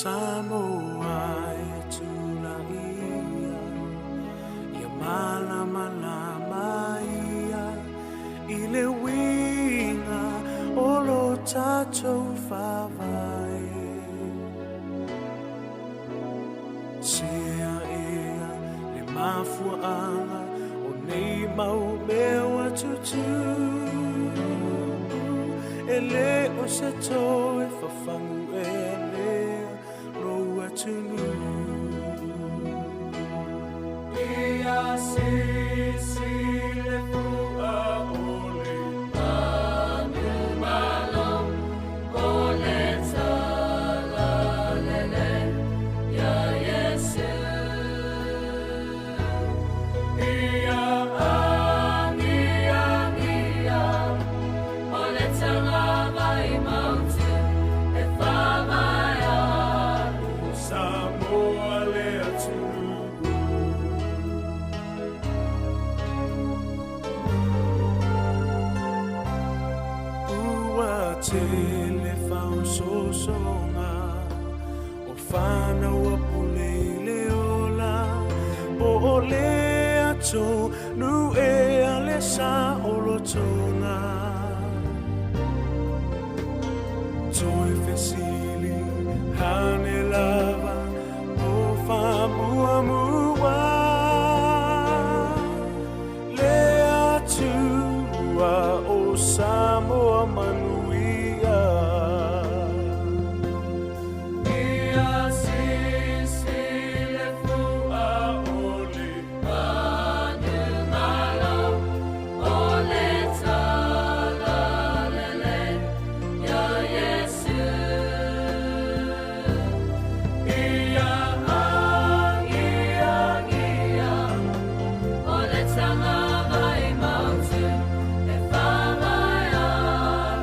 Samoa e tulaia, ia malamalama ia i le uiga o lo tatou Faavae. Sea ea le mafuaaga o nei mau mea ua tutupu, e le o se toe fafagu ea lea lou atunuu. Ia sisi le fua o le Manumalo o le Talalelei ia Iesu. Ia agiagia o le tagavai mautu e faavae ai. Samoa le atunuu. Ua tele faaosoosoga o fanau a pule i le ola, po o le atonu ea le saolotoga. Toe fesili ane lava o faamuamua le Atua o Samoa manuia. Ia sisi le fua o le Manumalo o le Talalelei ia Iesu. Ia agiagia o le tagavai mautu e faavae ai.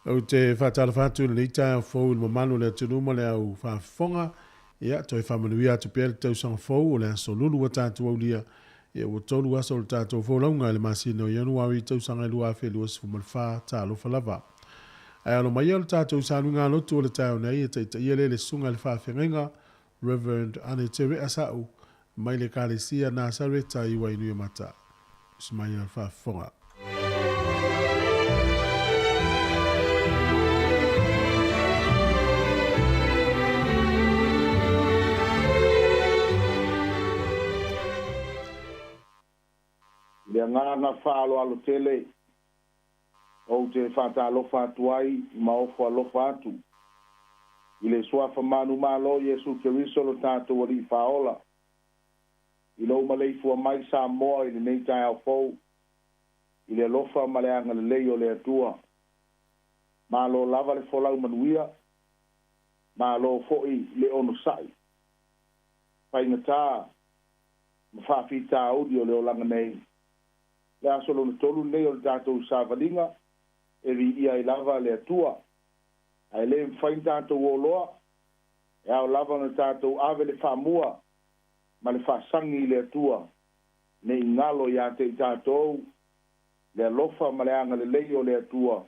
Ou te faatalofa atu i lenei taeao fou i le mamalu o le atunuu ma le au faafofoga. Ia, toe faamanuia atu pea le tausaga fou o le aso Lulu ua tatou aulia. Ia, ua 3 aso o le tatou folauga i le masina o Ianuari tausaga 2024. Talofa lava. Ae alo mai o le tatou saluga lotu o le taeao nei e taitaia lea le susuga i le faafeagaiga Reverend Ane Tere Asau mai le Ekalesia Nasareta i Wainuiomata. Usi mai le faafofoga. Le agaga faaaloalo tele ou te faatalofa atu ai ma ofo alofa atu i le suafa manumalo Iesu Keriso lo tatou Alii Faaola i lou maleifua mai Samoa i lenei taeao fou i le alofa ma le agalelei o le Atua. Malo lava le folau manuia, malo foi le onosai, faigata ma faafitauli o le olaga nei. Le aso lona 3 nei o le tatou savaliga e viia ai lava le Atua. Ae le mafai ona tatou oloa, e ao lava ona tatou ave le faamua ma le faasagi i le Atua, ne i galo ia te i tatou le alofa ma le agalelei o le Atua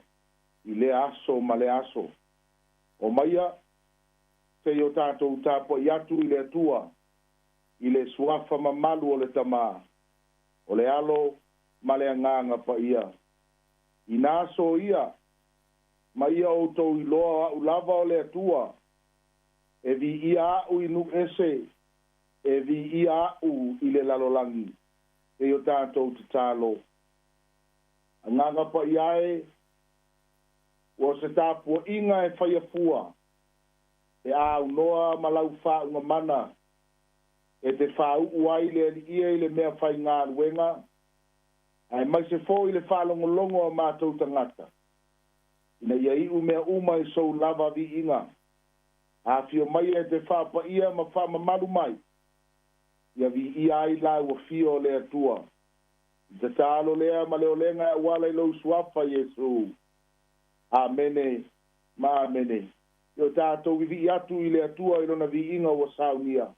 i lea aso ma lea aso. O maia se i o tatou tapuai atu i le Atua i le suafa mamalu o le Tama, o le Alo ma le Agaga Paia. Ina aso ia, ma ia outou iloa au lava o le Atua, e viia au i nuu ese, e viia au i le lalolagi, e o tatou tatalo. Agaga Paia e, ua se tapuaiga e faia fua, e aunoa ma lau faaugamana, e te fāu'u ai le aliia i le mea faigaluega, ae mai se foi le faalogologo a matou tagata, ina ia i'u mea uma i sou lava viiga. Afio mai e te faapaia ma faamamalu mai, ia viia ai lau afio o le Atua. I tatalo lea ma le olega e auala i lou suafa Iesu. Amene ma amene. Ia o tatou vivii atu i le Atua i lona viiga ua saunia.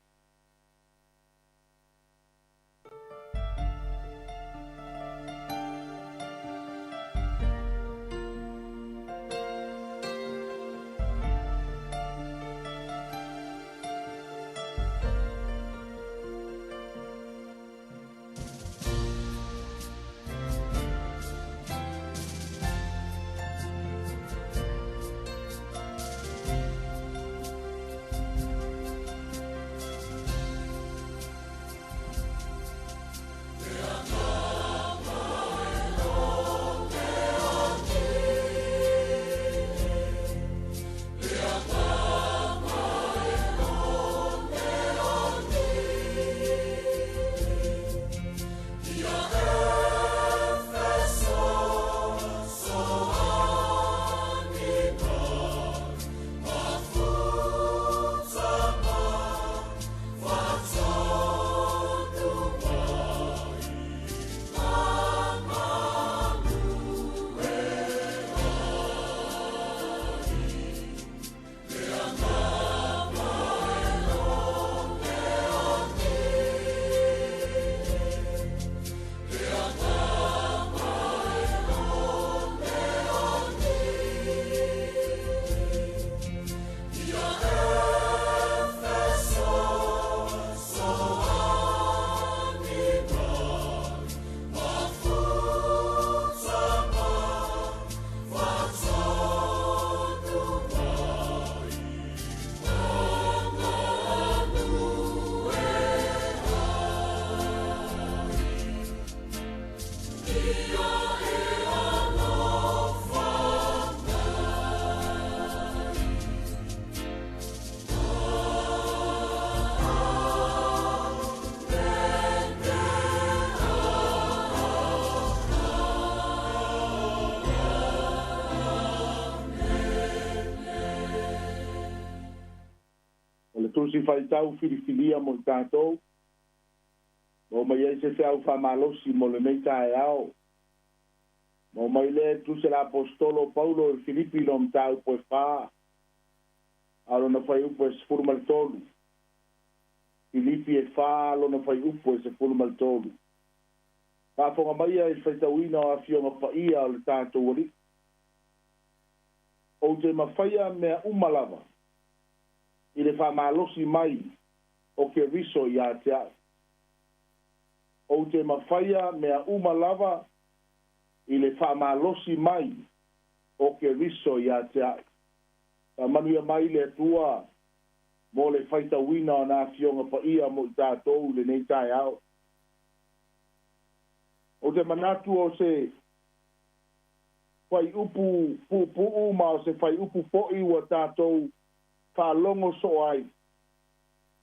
O le tusi faitau filifilia mo i tatou, o mai ai se feau faamalosi mo lenei taeao. Ma o mai lea e tusa le Aposetolo o Paulo i Filipi lona mataupu e 4, a o lona fuaiupu e 13. Filipi e 4 lona fuaiupu e 13. Faafofoga maia i le faitauina o Afioga Paia o le tatou Alii. Ou te mafaia mea uma lava i le faamalosi mai o Keriso ia te au. Ou te mafaia mea uma lava i le faamalosi mai o Keriso ia te au. Faamanuia mai le Atua mo le faitauina o ana Afioga Paia mo i tatou i lenei taeao. Ou te manatu o se fuaiupu puupuu ma o se fuaiupu foi ua tatou faalogo soo ai,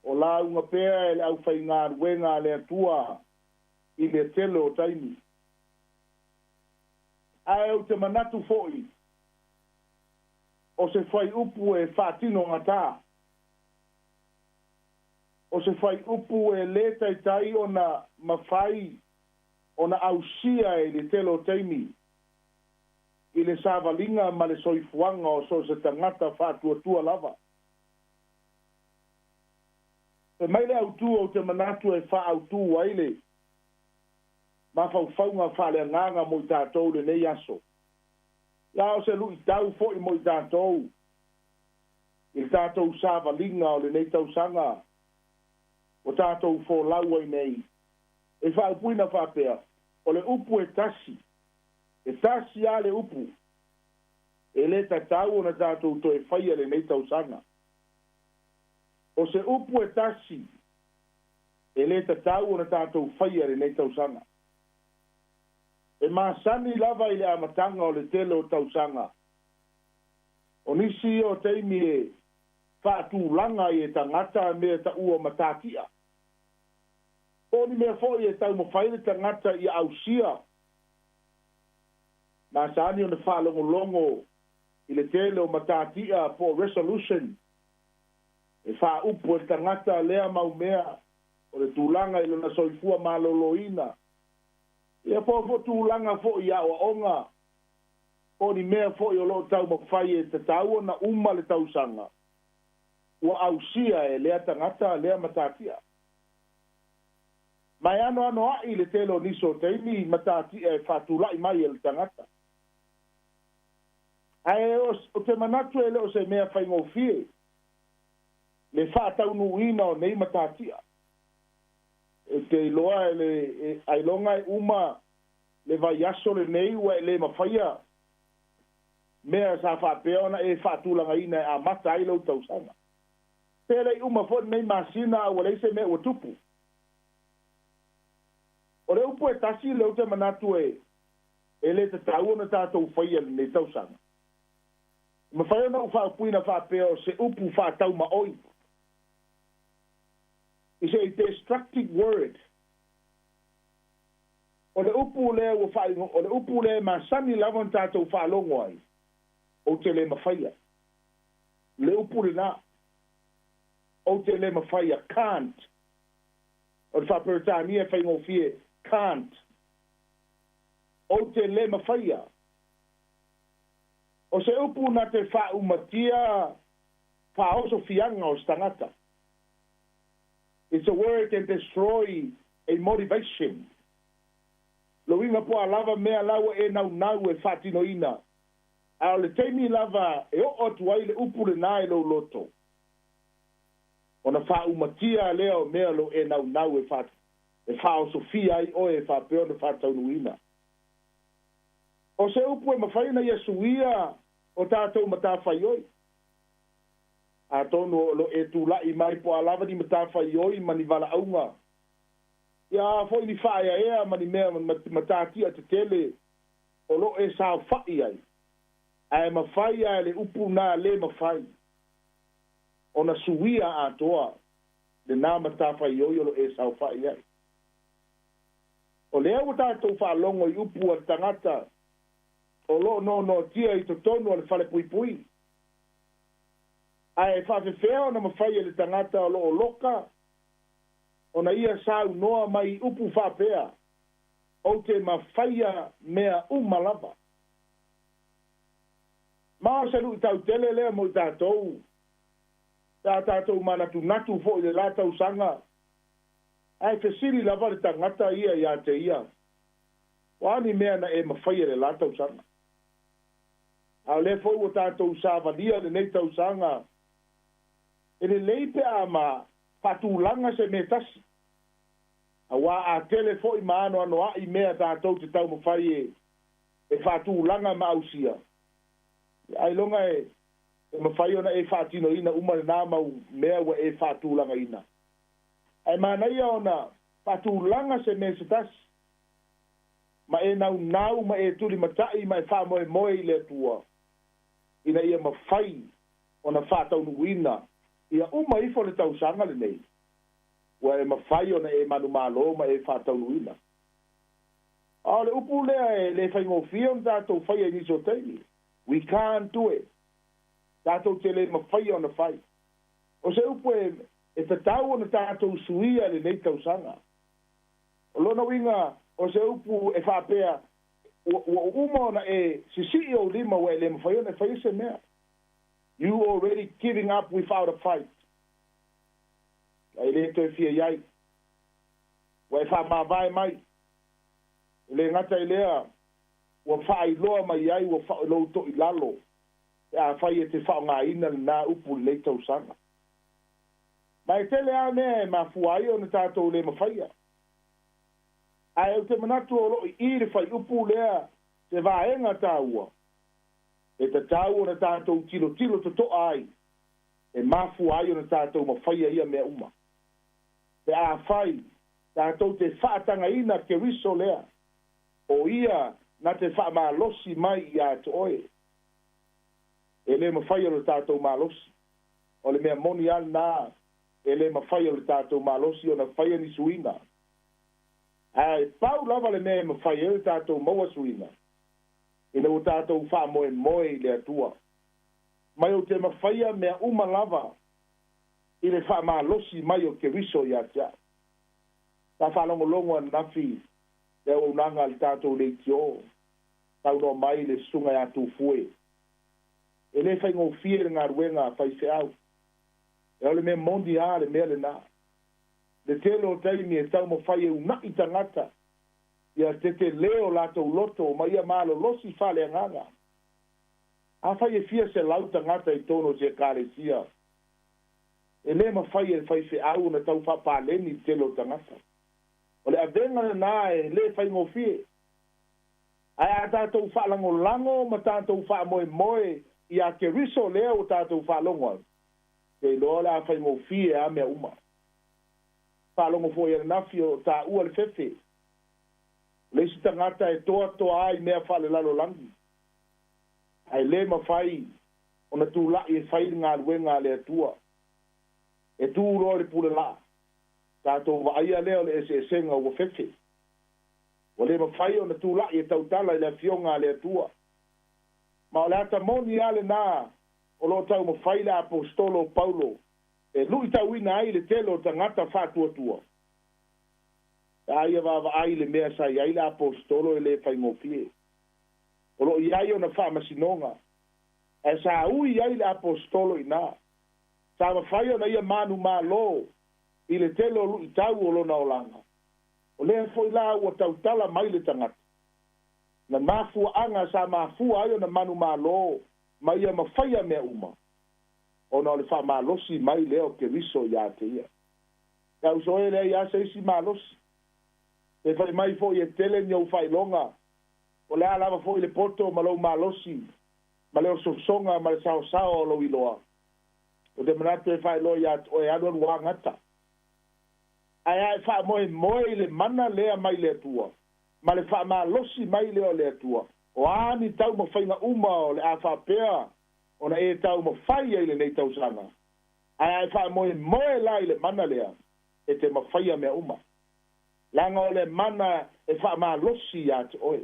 o lauga pea e le aufaigaluega a le Atua i le tele o taimi. Ae ou te manatu foi o se fuaiupu e faatino gata, o se fuaiupu e lē taitai ona mafai ona ausia i le tele o taimi i le savaliga ma le soifuaga o so o se tagata faatuatua lava. Fai mai le autū ou te manatu e faaautū ai le mafaufauga faaleagaga mo i tatou i lenei aso, ia o se luitau foi mo i tatou i le tatou savaliga o lenei tausaga ua tatou folau ai nei. E faaupuina faapea, o le upu e tasi, e tasi lava le upu e lē tatau ona tatou toe faia i lenei tausaga. O se upu e tasi e lē tatau ona tatou faia i lenei tausaga. E masani lava i le amataga o le tele o tausaga, o nisi ia o taimi e faatulaga ai e tagata mea taua matatia, po o ni mea foi e taumafai le tagata ia ausia. Masani ona faalogologo i le tele o matatia po o resolution e faaupu e le tagata lea mau mea, o le tulaga i lona soifua maloloina, ia po o tulaga foi i aoaoga, po o ni mea foi o lo o taumafai e tatau ona uma le tausaga ua ausia e lea tagata lea matatia. Ma e anoanoai le tele o nisi o taimi matatia e faatulai mai e le tagata. Ae ou te manatu e le o se mea faigofie le faataunuuina o nei matatia. E te iloa e le ailoga e uma le vaiaso lenei ua e le mafaia mea sa faapea ona e faatulagaina e amata ai lou tausaga. Pe le i uma foi lenei masina a ua leai se mea ua tupu. O le upu e tasi lea ou te manatu e le tatau ona tatou faia i lenei tausaga. E mafai ona ou faaupuina faapea o se upu faataumaoi. It's a destructive word. O le upu lea ua faaigo, o le upu lea e masani lava ona tatou faalogo ai, ou te le mafaia. Le upu lena, ou te le mafaia, can't. O le faa-Peretania e faigofie, can't. Ou te le mafaia. O se upu na te faaumatia faaosofiaga o se tagata. It's a word can destroy a motivation. Lo uiga po o a lava mea la ua e naunau e faatinoina, a o le taimi lava e oo atu ai le upu lena i lou loto, ona faaumatia lea o mea o lo o e naunau e e faaosofia ai oe e faapea ona faataunuuina. O se upu e mafai ona ia suia o tatou matafaioi. Atonu o lo o e tulai mai po o a lava ni matafaioi ma ni valaauga, ia a foi ni faaeaea ma ni mea matatia tetele o lo o e saofai ai, ae mafai lava e le upu na le mafai ona suia atoa lena matafaioi o lo o e saofai ai. O lea ua tatou faalogo i upu a le tagata o lo o noanoatia i totonu o le falepuipui, ae faafefea ona mafai e le tagata o lo o loka ona ia saunoa mai i upu faapea, Ou te mafaia mea uma lava. Ma o se luʻitau tele lea mo i tatou, pe a tatou manatunatu foʻi i le la tausaga, ae fesili lava le tagata ia iā te ia, O a ni mea na e mafaia i le la tausaga? A o lea foi ua tatou savalia lenei tausaga, e lelei pe a ma faatulaga se mea tasi, auā a tele foi ma anoanoaʻi mea tatou te taumafai e e faatulaga ma ausia, ailoga e mafai ona e faatinoina uma lenā mau mea ua e faatulagaina. Ae manaia ona faatulaga se mea se tasi, ma e naunau ma e tulimataʻi ma e faamoemoe i le Atua, ina ia mafai ona faataunuuina ia uma ifo le tausaga lenei, ua e mafai ona e manumalo ma e faataunuuina. A o le upu lea e le faigofie ona tatou faia i nisi o taimi. We can't do it. Tatou te le mafaia ona fai. O se upu e tatau ona tatou suia i lenei tausaga. O lona uiga, o se upu e faapea, ua uma ona e sisii ou lima ua e le mafai ona e faia se mea. You already giving up without a fight. E le toe fia i ai. Ua e faamavae mai. E le gata i lea, ua faailoa mai ai ua lou toʻilalo pe afai e te faaaogaina lenā upu i lenei tausaga. Ma e tele lava mea e mafua ai ona tatou le mafaia. Ae ou te manatu o loo i i le fuaiupu lea se vaega taua e tatau ona tatou tilotilo totoa ai e mafua ai ona tatou mafaia ia mea uma. Pe afai tatou te faatagaina Keriso lea, o Ia na te faamalosi mai iā te oe. E le mafai o le tatou malosi. O le mea moni lava lenā, e le mafai o le tatou malosi ona faia ni suiga. Ae pau lava le mea e mafai ai ona tatou maua suiga, ina ua tatou faamoemoe i le Atua. Mai ou te mafaia mea uma lava i le faamalosi mai o Keriso ia te au. Sa faalogologo ananafi le auaunaga a le tatou leitio, saunoa mai le susuga ia Tufue, e le faigofie le galuega a faifeau. E o le mea moni lava le mea lenā. Le tele o taimi e taumafai e unaʻi tagata ia tetelē o latou loto ma ia malolosi faaleagaga. Afai e fia selau tagata i totonu o se Ekalesia, e le mafai e le faifeau ona tau faapaleni le tele o tagata. O le avega lenā e le faigofie. Ae a tatou faalagolago ma tatou faamoemoe iā Keriso lea ua tatou faalogo ai, te iloa o le a faigofie lava mea uma. Faalogo foi ananafi o taua le fefe. O le isi tagata e toatoa ai mea faalelalolagi, ae le mafai ona tulaʻi e fai le galuega a le Atua. E tu loa i le pulelaa, tatou vaaia lea o le eseesega ua fefe. Ua le mafai ona tulaʻi e tautala i le Afioga a le Atua. Ma o le ata moni lava lenā o lo o taumafai le Aposetolo o Paulo e luʻitauina ai le tele o tagata faatuatua. Pe a ia vaavaai i le mea sa i ai le Aposetolo e le faigofie. O lo o i ai ona faamasinoga, ae sa ui ai le Aposetolo i ina. Sa mafai ona ia manumalo i le tele o luʻitau o lona olaga. O lea foi la ua tautala mai le tagata. Na mafuaaga sa mafua ai ona manumalo ma ia mafaia mea uma, ona o le faamalosi mai lea o Keriso iā te ia. E auso e leai lava se isi malosi. Pe fai mai foi e tele ni ou faailoga, o le a lava foi le poto ma lou malosi, ma le ososoga ma le saosaoa o lou iloa, ou te manatu e faailoa iā te oe alualu lava gata. Ae a e faamoemoe i le mana lea mai le Atua, ma le faamalosi mai lea o le Atua, o a ni taumafaiga uma o le a faapea ona e taumafai ai i lenei tausaga, ae a e faamoemoe la i le mana lea, e te mafaia mea uma. Leaga o le mana e faamalosi iā te oe.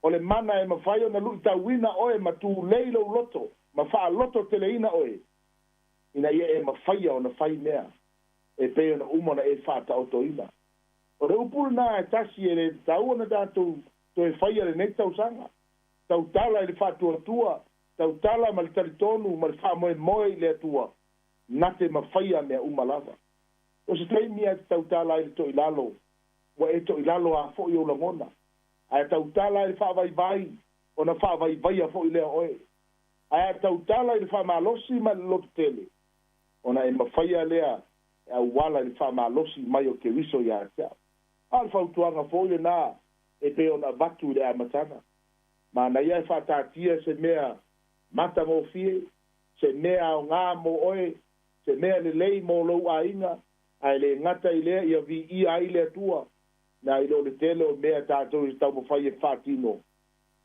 O le mana e mafai ona luitauina oe ma tulei lou loto ma faalototeleina oe, ina ia e mafaia ona fai mea e pei ona uma ona e faataotoina. O le upu lenā e tasi e le tatau ona tatou toe faia i lenei tausaga, tautala i le faatuatua, tautala ma le talitonu ma le faamoemoe i le Atua, na te mafaia mea uma lava. O se taimi lava e te tautala ai i le toilalo, ua e toilalo lava foi ou lagona, ae tautala i le faavaivai, ona faavaivaia foi lea o oe. Ae a tautala i le faamalosi ma le lototele, ona e mafaia lea e auala i le faamalosi mai o Keriso ia te au. A o le fautuaga foi lenā e pei ona avatu i le amataga. Manaia e faataatia se mea matagofie, se mea aoga mo oe, se mea lelei mo lou aiga, ae le gata i lea ia viia ai le Atua, nai lo le tele o mea tatou i taumafai e faatino,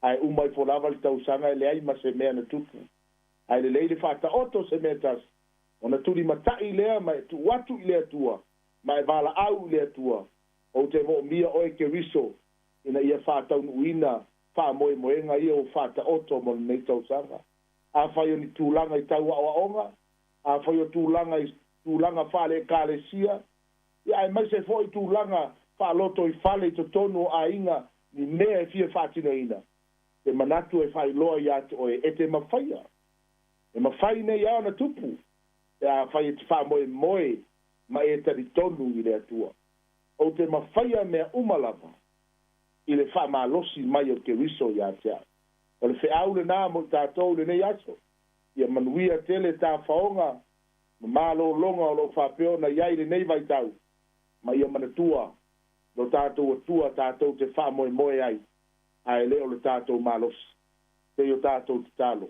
ae uma ifo lava le tausaga e leai ma se mea na tupu. Ae lelei le faataoto se mea tasi, ona tulimatai lea ma e tuu atu i le Atua, ma e valaau i le Atua, ou te moomia oe Keriso, ina ia faataunuuina faamoemoega ia ua faataoto mo lenei tausaga. Afai o ni tulaga i tau aoaoga, afai o tulaga i tulaga faale-ekalesia, ia aemaise foi tulaga faaloto i fale i totonu o aiga, ni mea e fia faatinoina, te manatu e faailoa ia te oe e te mafaia. E mafai nei lava ona tupu, pe afai e te faamoemoe ma e talitonu i le Atua. Ou te mafaia mea uma lava i le faamalosi mai o Keriso ia te au. O le feau lenā mo i tatou i lenei aso, ia manuia tele tafaoga ma malologa o lo o faapea ona i ai i lenei vaitau, ma ia manatua lo tatou Atua tatou te faamoemoe ai, ae le o le tatou malosi. Se i o tatou tatalo.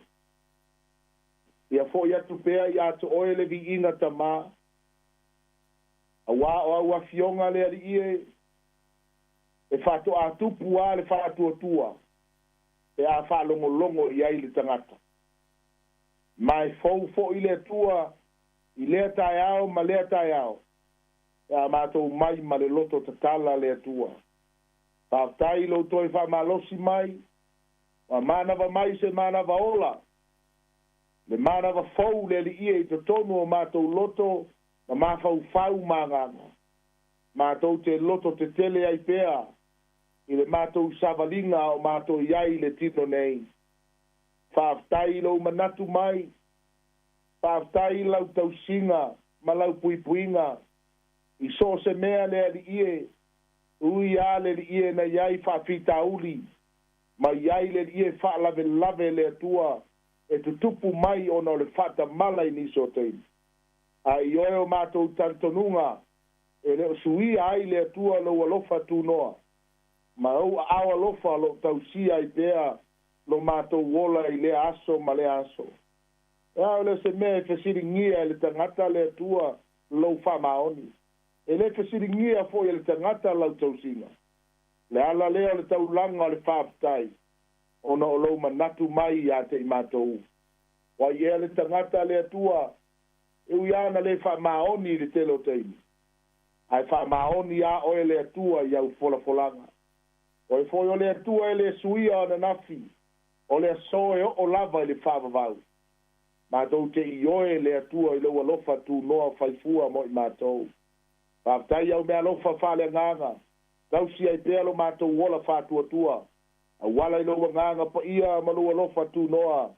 Ia foi atu pea ia te oe le viiga Tamā, auā o au afioga le Alii e, e faatoa tupu lava le faatuatua pe a faalogologo i ai le tagata. Ma e fou foi le Atua i lea taeao ma lea taeao, pe a matou mai ma le loto tatala le Atua. Faafetai i lou toe faamalosi mai, ua manava mai se manava ola, le manava fou le Alii e i totonu o matou loto ma mafaufau ma agaga. Matou te loto tetele ai pea i le matou savaliga o matou i ai i le tino nei. Faafetai i lou manatu mai, faafetai i lau tausiga ma lau puipuiga i so o se mea le Alii e, ui lava le Alii e na i ai faafitauli, ma i ai le Alii e faalavelave le Atua e tutupu mai ona o le faatamala i nisi o taimi. Ae i oe o matou talitonuga e le o suia ai le Atua lou alofa tunoa, ma ou aao alofa o lo o tausia ai pea lo matou ola i lea aso ma lea aso. E a o le se mea e fesiligia e le tagata le Atua lou faamaoni. E le fesiligia foi e le tagata lau tausiga. Le ala lea o le taulaga o le faafetai, ona o lou manatu mai ia te i matou. Ua i ea le tagata le Atua, e ui lava ona le faamaoni i le tele o taimi, ae faamaoni lava oe le Atua i au folafolaga. Oe foi o le Atua e le suia ona nafi, o le aso e oo lava i le faavavau. Matou te ioe le Atua i lou alofa tunoa faifua mo i matou. Faafetai au meaalofa faaleagaga, tausi ai pea lo matou ola faatuatua, auala i lou agaga paia ma lou alofa tunoa,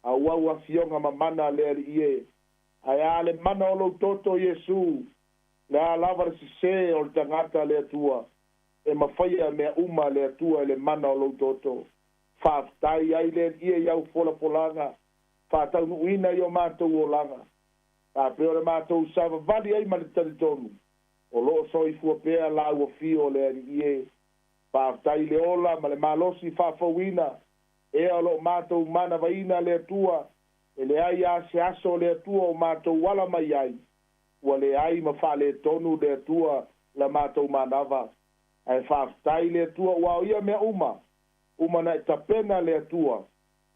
auau afioga mamana le Alii e. Ae a le mana o lou toto Iesu, le a lava le sesē o le tagata le Atua, e mafaia mea uma le Atua i le mana o lou toto. Faafetai ai le Alii e i au folafolaga, faataunuuina i o matou olaga. Faapea o le matou savavali ai ma le talitonu, o lo o soifua pea lau afio le Alii e. Faafetai i le ola ma le malosi faafouina, ea o lo o matou manavaina le Atua, e leai lava se aso o le Atua o matou ala mai ai, ua leai ma faaletonu le Atua la matou manava. Ae faafetai le Atua ua o ia mea uma, uma na e tapena le Atua,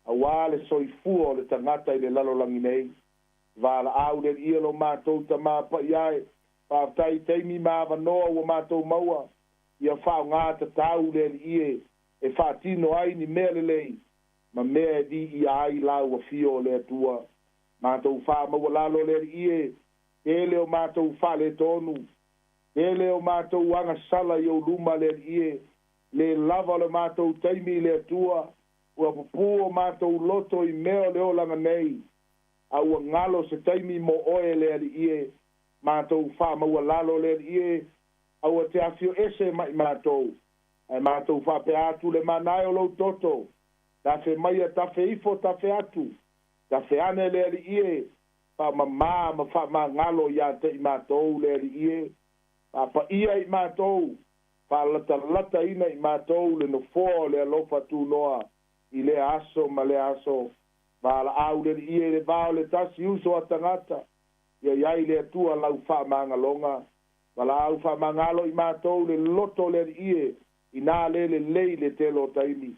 auā le soifua o le tagata i le lalolagi nei. Valaau le Alii e lo matou Tamā Paia e, faafetai i taimi ma avanoa ua matou maua, ia faaaoga tatau le Alii e, e faatino ai ni mea lelei ma mea e viia ai lau afio o le Atua. Matou faamaualalo le Alii e, tele o matou faaletonu, Tele o matou agasala i ou luma le Alii e, lē lava o le matou taimi i le Atua, ua pupū o matou loto i mea o le olaga nei, a ua galo se taimi mo oe le Alii e, matou faamaualalo le Alii e, aua te afio ese mai matou, ae matou faapea atu le manae o lou toto, tafe maia tafe ifo tafe atu, tafe ane le Alii e, faamamā ma faamagalo iā te i matou le Alii e, faapaia i matou, faalatalataina i matou le nofoa o le alofa tunoa i lea aso ma lea aso. Valaau le Alii e i le va o le tasi uso a tagata, ia iai le Atua lau faamagaloga. Valaau faamagalo i matou le loto o le Alii e, inā le lelei le tele o taimi.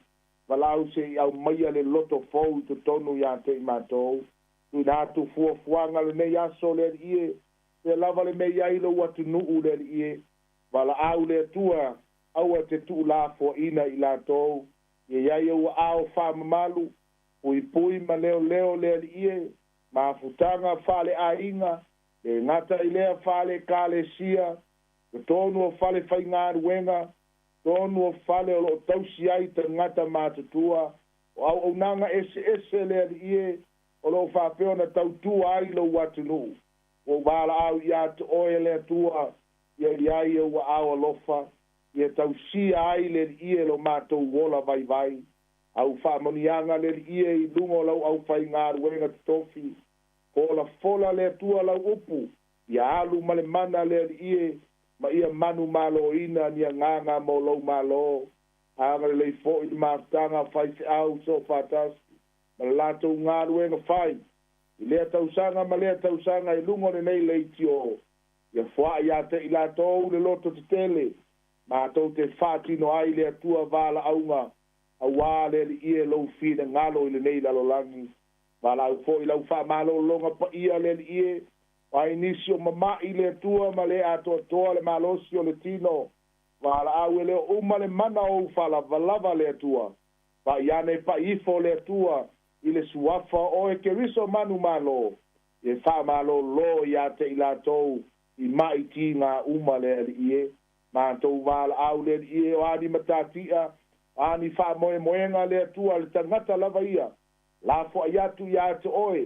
Valaau se i aumaia le loto fou i totonu iā te i matou. Tuuina atu fuafuaga lenei aso le Alii e, pea lava le mea i ai lou atunuu le Alii e. Valaau le Atua, aua te tuulafoaina i latou, ia iai ou aao faamamalu, puipui ma leoleo le Alii e, mafutaga faaleaiga, le gata i lea faale-ekalesia, totonu o fale faigaluega, totonu o fale o loo tausi ai tagata matutua, o auaunaga eseese le Alii e, o loo faapea ona tautua ai lou atunuu. Ua ou valaau iā te oe le Atua, ia iai ou aao alofa, ia tausia ai le Alii e lo matou ola vaivai. Au faamanuiaga le Alii e i luga o lau aufaigaluega totofi. Folafola le Atua lau upu, ia alu ma le mana le Alii e, ma ia manumaloina ni agaga mo lou Malo. Agalelei foi le mafutaga a faifeau soofaatasi ma le latou galuega fai i lea tausaga ma lea tausaga i luga o lenei leitio. Ia foai iā te i latou le loto tetele, matou te faatino ai le Atua valaauga, auā le Alii e lou finagalo i lenei lalolagi. Valaau foi lau faamalologa paia le Alii e, o ai nisi o mama'i le Atua ma le atoatoa le malosi o le tino. Valaau e le o uma le mana o ou faalavalava le Atua. Pa'i ane pa'i ifo le Atua i le suafa o oe Keriso manumalo, e faamalōlō iā te i latou i ma'i tigā uma le Alii e. Matou valaau le Alii e, o a ni matatia, o a ni faamoemoega le Atua le tagata lava ia, lafoai atu iā te oe,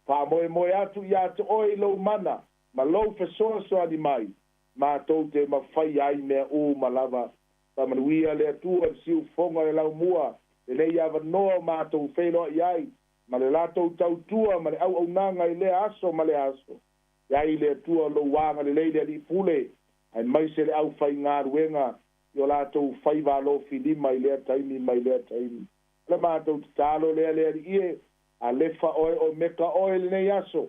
faamoemoe atu iā te oe i lou mana ma lou fesoasoani mai, matou te mafaia ai mea uma lava. Faamanuia le Atua i le siufofoga o le laumua, lenei avanoa o matou feiloai ai, ma le latou tautua ma le auaunaga i lea aso ma lea aso. Iai le Atua lou agalelei le Alii Pule, aemaise le aufaigaluega i o latou faiva alofilima i lea taimi mai lea taimi. O le matou tatalo lea le Alii e, alefa oe o meka oe lenei aso,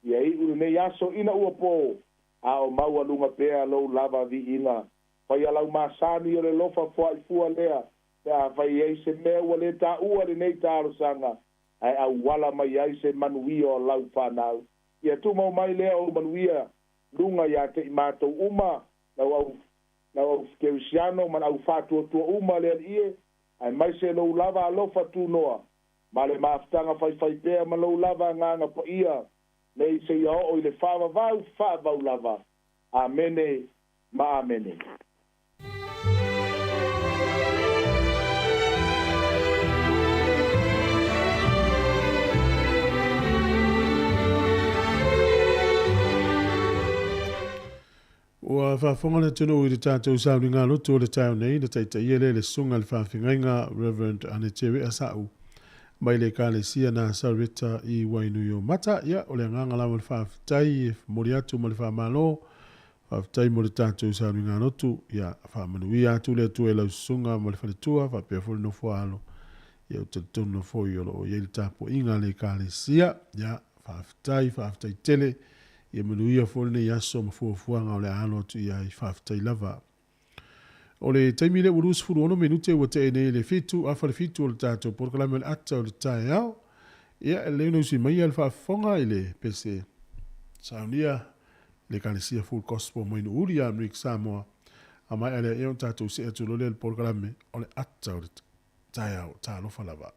ia iu lenei aso ina ua pō, a o maualuga pea lou lava viiga. Faia lau masani o le lofa foaifua lea, pe afai e i ai se mea ua lē taua lenei talosaga, ae auala mai ai se manuia o lau fanau. Ia tumau mai lea ou manuia luga iā te i matou uma, lau au lau au kerisiano ma le au faatuatua uma le Alii e, aemaise lou lava alofa tunoa, ma le mafutaga faifaipea ma lou lava agaga paia, nei seia oo i le faavavau faavavau lava. Amene ma Amene. Ua faafofoga le atunuu i le tatou sauniga lotu o le taeao nei na taitaia lea e le Susuga i le Faafeagaiga Rev. Anetewea Sa'u mai le Ekalesia Nasareta i Wainuiomata. Ia, o le agaga lava o le faafetai e momoli atu ma le faamalo. Faafetai mo le tatou sauniga lotu. Ia, faamanuia atu le Atua i lau susuga ma le faletua faapea foi le nofoaalo. Ia, ou te talitonu lava foi o lo o i ai le tapuaiga a le Ekalesia. Ia, faafetai, faafetai tele. Ia manuia foi lenei aso ma fuafuaga o le a alo atu i ai. Faafetai lava. O le taimi lea ua 26 minute ua tee nei le 6:45 o le tatou polokalame o le ata o le taeao. Ia, e lelei ona usi maia le faafofoga i le pese saunia le Ekalesia Full Gospel mai Nuuuli ia Amerika Samoa. A maea lea, ia ona tatou see atu loa lea i le polokalame o le ata o le taeao. Talofa lava.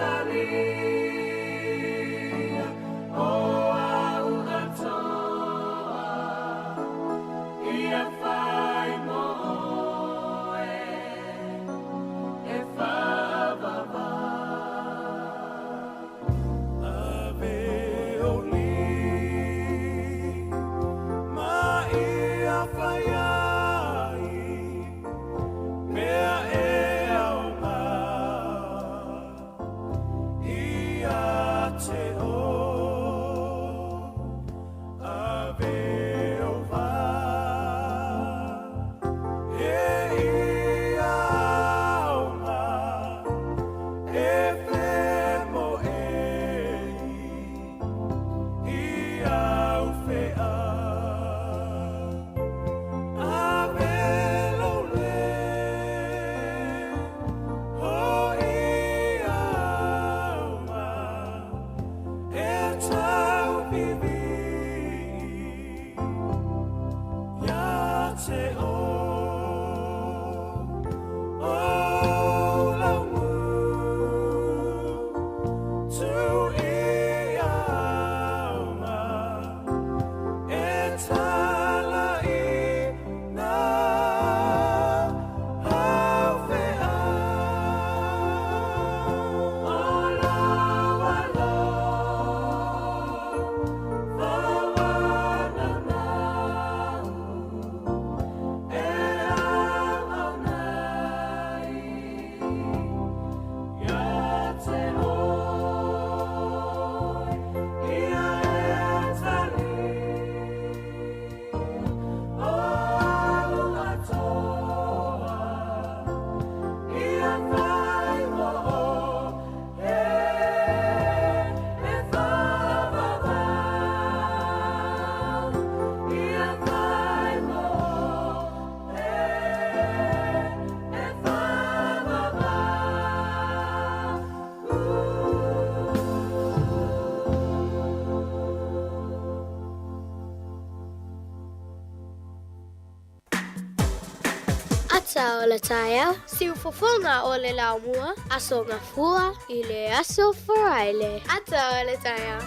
talia o au atoa ia fai mo oe e whavava. Ave o li ma ia whai ai, mea e au ngā, ia te o. Ave o vā, e ia au ngā, e whemo e i au whea. Ave lo le, ho i au ngā, e tau vivi, ia te o. O lau ngu, tu i au ngā, e tala i ngā hau whea. O lau alo, whawana mau, e au au nei, ia te oi, ia e tali, o au atoa, ia whai mo e, e whavava, ia whai mo e, e whavava. Ata o le taeao, siufofoga o le laumua, aso gafua i le aso Faraile. Ata o le taeao.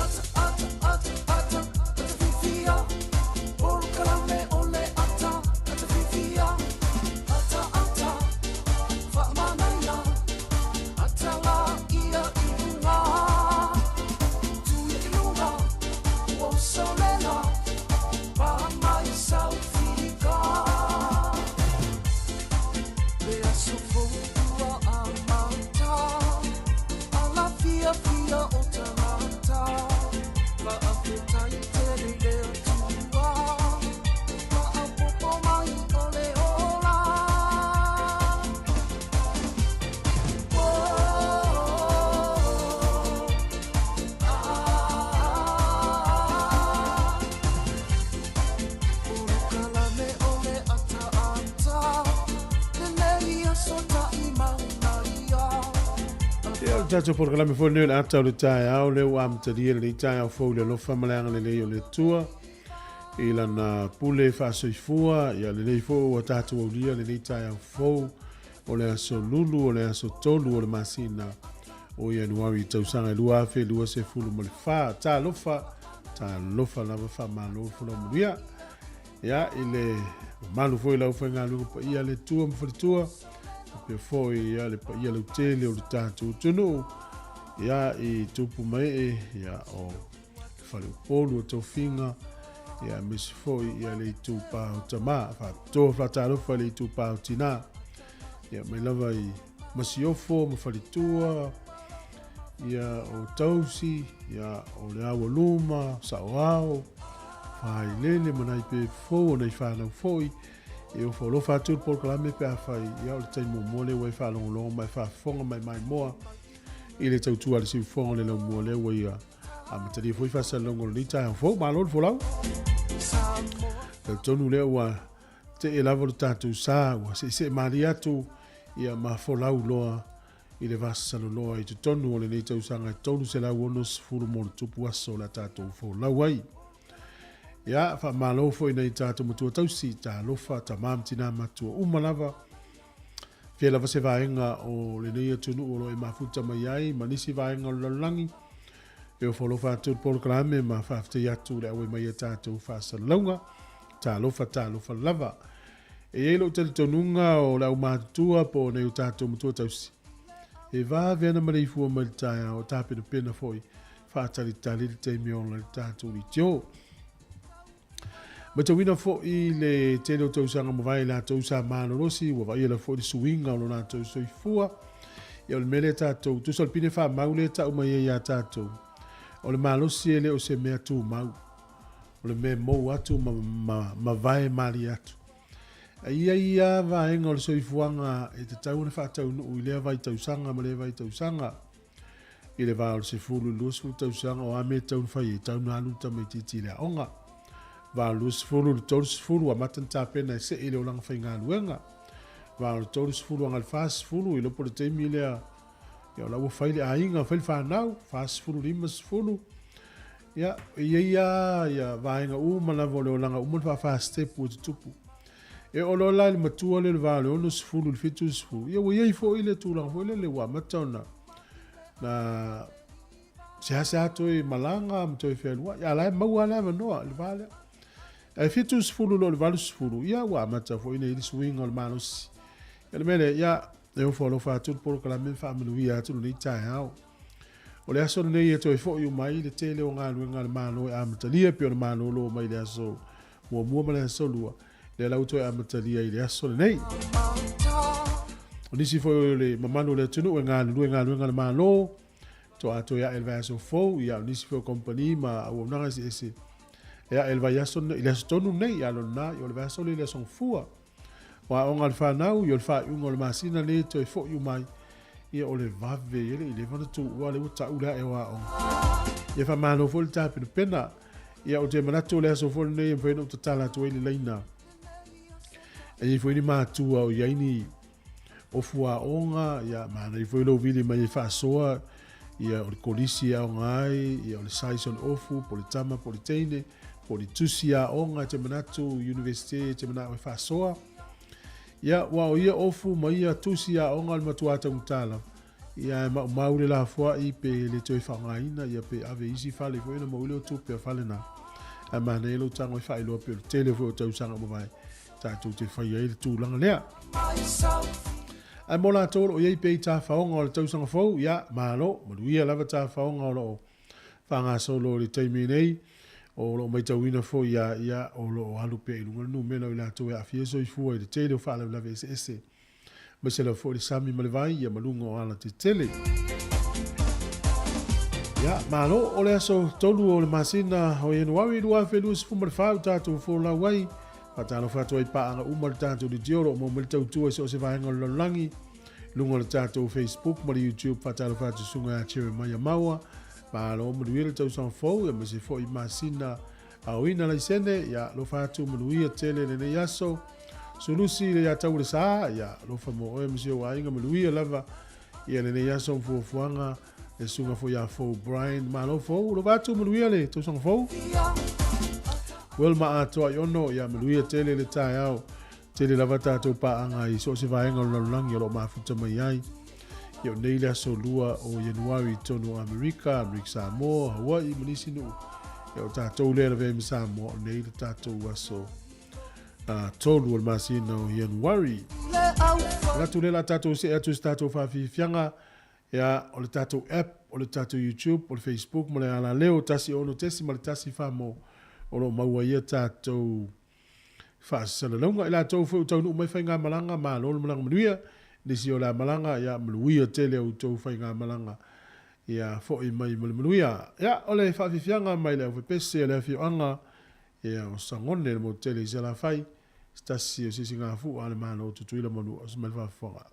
Ata, ata, ata, ata, ata fifia. Polukalame o le ata, ata fifia. Ata, ata, whaamanaia. Ata la ia i lunga. Tuia i lunga, ua usolela. Pā mai saufika. Le aso fou ua amata. Ala fia fia o tangata. Faafetai tele i le Atua. Faapopo mai o le ola. Oh, ah. Ulukalame o le ataata. Lelei aso ta'i mauna ia. Ia o le tatou polokalame foi lenei o le ata o le taeao lea ua amatalia lenei taeao fou i le alofa ma le agalelei o le Atua i lana pule faasoifua ia lenei foi ua tatou aulia lenei taeao fou o le aso lulu o le aso 3 o le masina o Ianuari tausaga e 2024. Talofa, talofa lava faamalo le folau manuia. Ia i le mamalu foi lau faigaluega paia le Atua ma faletua, faapea foi ia le paia lautele o le tatou atunuu, ia i tupu mae e, ia o le faleupolu o tofiga, ia aemaise foi ia le itupa o tamā, faapitoa faatalofa i le itupa o tinā, ia mai lava i Masiofo ma faletua, ia o tausi, ia o le aualuma, saoao, fahailele ma nai pe fou o nai whanau foi, e o whaolofa atu le polokalame pe a whai, ia o le taimi muamua lea ua e faalogologo mai faafofoga mai mai moa i le tautua a le siufofoga o le laumua lea ua ia Amatalia foi faasalalauga o lenei taeao fou. Malo le folau. Talitonu lea ua tee lava lo tatou sa, ua seesee malie atu ia ma folau loa i le vasasaloloa i totonu o lenei tausaga e 360 mo le tupu aso o le a tatou folau ai. Ia, faamalo foi nai tatou matua tausi, talofa, tama ma tina matua uma lava. Fia lava se vaega o lenei atunuu o lo o e mafuta mai ai ma nisi vaega o le lalolagi. E ofo alofa atu le polokalame ma faafetai atu le auai mai a tatou faasalalauga. Talofa, talofa lava. E i ai lou talitonuga o le aumatutua po o nai o tatou matua tausi, e vave ana maleifua mai le taeao, tapenapena foi faatalitali le taimi e ola ai le tatou leitio. Matauina foi le tele o tausaga mavae i latou sa malolosi, ua vaaia lava foi le suiga o lo latou soifua. Ia o le mea lea tatou, tusa o le pine faamau lea e tau mai ai ia tatou, o le malosi e le o se mea tumau. O le mea e mou atu ma, ma mavae malie atu. E i ai lava vaega o le soifuaga e tatau ona faataunuu i lea vaitausaga ma lea vaitausaga. I le va o le 10 i le 20 tausaga, o a mea e tatau ona fai ai, e tatau ona alu le tamaitiiti i le aoga. Va o le 20 i le 30, amata ona tapena e see i le olaga faigaluega. Va o le 30 agai i le 40, iloa po o le taimi lea, ia o la ua fai le aiga, fai le fanau, 40 i le 50. Ia, e i ai lava ia vaega uma lava o le olaga uma ona faafa-stepu e tutupu. E oo loa la i le matua lea i le va o le 60 i le 70, ia ua i ai foi le tulaga foi lele ua amata ona na seasea toe malaga ma toe fealuai, a o la e maua lava le avanoa i le va lea. Ae 70 loa i le 80, ia ua amata foi ona i ai le suiga o le malosi. Ia o le mea lea, ia e ofo alofa atu le polokalame ma faamanuia atu lenei taeao. O le aso lenei e toe foi uma ai le tele o galuega a le Malo e amatalia e pei ona malolo mai le aso muamua ma le aso lua, lea la ua toe amatalia i le aso lenei. O nisi foi o le mamalu o le atunuu e galulue i galuega a le Malo, toa toe ae i le vaiaso fou, ia o nisi foi o kompani ma auaunaga eseese e ae i le vaiaso i le aso tonu lenei, ia lona o le vaiaso lea i le aso Gafua. O aoga a le fanau, ia o le faaiuga o le masina lenei e toe foi uma ai, ia o le vave, ia e le i leva ona tuua lea ua tau le ae o aoga. Ia faamalo foi le tapenapena. Ia ou te manatu o le aso foi lenei e mafai ona ou tatala atu ai le laina. E i ai foi ni matua o i ai ni ofu aoga, ia manaia foi lou vili mai e faasoa, ia o le kolisi e aoga ai, ia o le size o le ofu, po o le tama, po o le teine, po o le tusi aoga e te manatu, Universite e te manao e faasoa. Ia, ua o ia ofu ma ia tusi aoga o le matua taugata lava. Ia e maumau le lafoai pe le toe faaaogaina, ia pe ave i isi fale foi ona maua lea o tupe a fale na. Ae manaia lou tago e faailoa pei o le tele foi o tausaga ua mavae tatou te faia ai le tulaga lea. Ae mo latou o lo o i ai pea i tafaoga o le tausaga fou, ia, malo, manuia lava tafaoga o lo o faagasolo i le taimi nei. O lo o maitauina foi ia ia o lo o alu pea i luga le numera o i latou e aafia soifua i le tele o faalavelave eseese. Aemaise lava foi le sami ma le vai ia ma luga o alatetele. Ia, malo, o le aso 3 o le masina o Ianuari 2024 ua tatou folau ai. Faatalofa atu ai paaga uma le tatou leitio o lo o maua mai le tautua i so o se vaega o le lalolagi. Luga o le tatou Facebook ma le YouTube, faatalofa atu susuga ia Jeremiah Maua. Malo, manuia le tausaga fou, aemaise foi masina aoina laisene, ia alofa atu manuia tele lenei aso. Sulusi le ia tau le sa, ia alofa mo oe ma si ou aiga manuia lava ia lenei aso ma fuafuaga le susuga foi ia Fou Brian. Malo Fou, alofa atu manuia le tausaga fou. Wilma Atoa i ono, ia manuia tele le taeao. Tele lava tatou paaga i so o se vaega o le lalolagi o lo o mafuta mai ai. Ia o nei le aso 2 o Ianuari i totonu o Amerika, Amerika Samoa, Hawaii ma nisi nuu. Ia o tatou lea lavea ai ma Samoa, o nei le tatou aso 3 o le masina o Ianuari. Manatu lea la tatou see atu i se tatou faafiafiaga, ia o le tatou app, o le tatou YouTube, o le Facebook ma le alaleo 16.1 famo o lo o maua ai ia tatou faasalalauga. I latou foi ua taunuu mai faigamalaga, malo le malaga manuia. Nisi o le a malaga, ia manuia tele outou faigamalaga. Ia foi mai ma le manuia. Ia, o le faafiafiaga mai le aufepese o le afioaga ia o Sagone le motu tele i Salafai, se tasi o sisigafua a le Malo o Tutuila ma Manua, mai le faafofoga.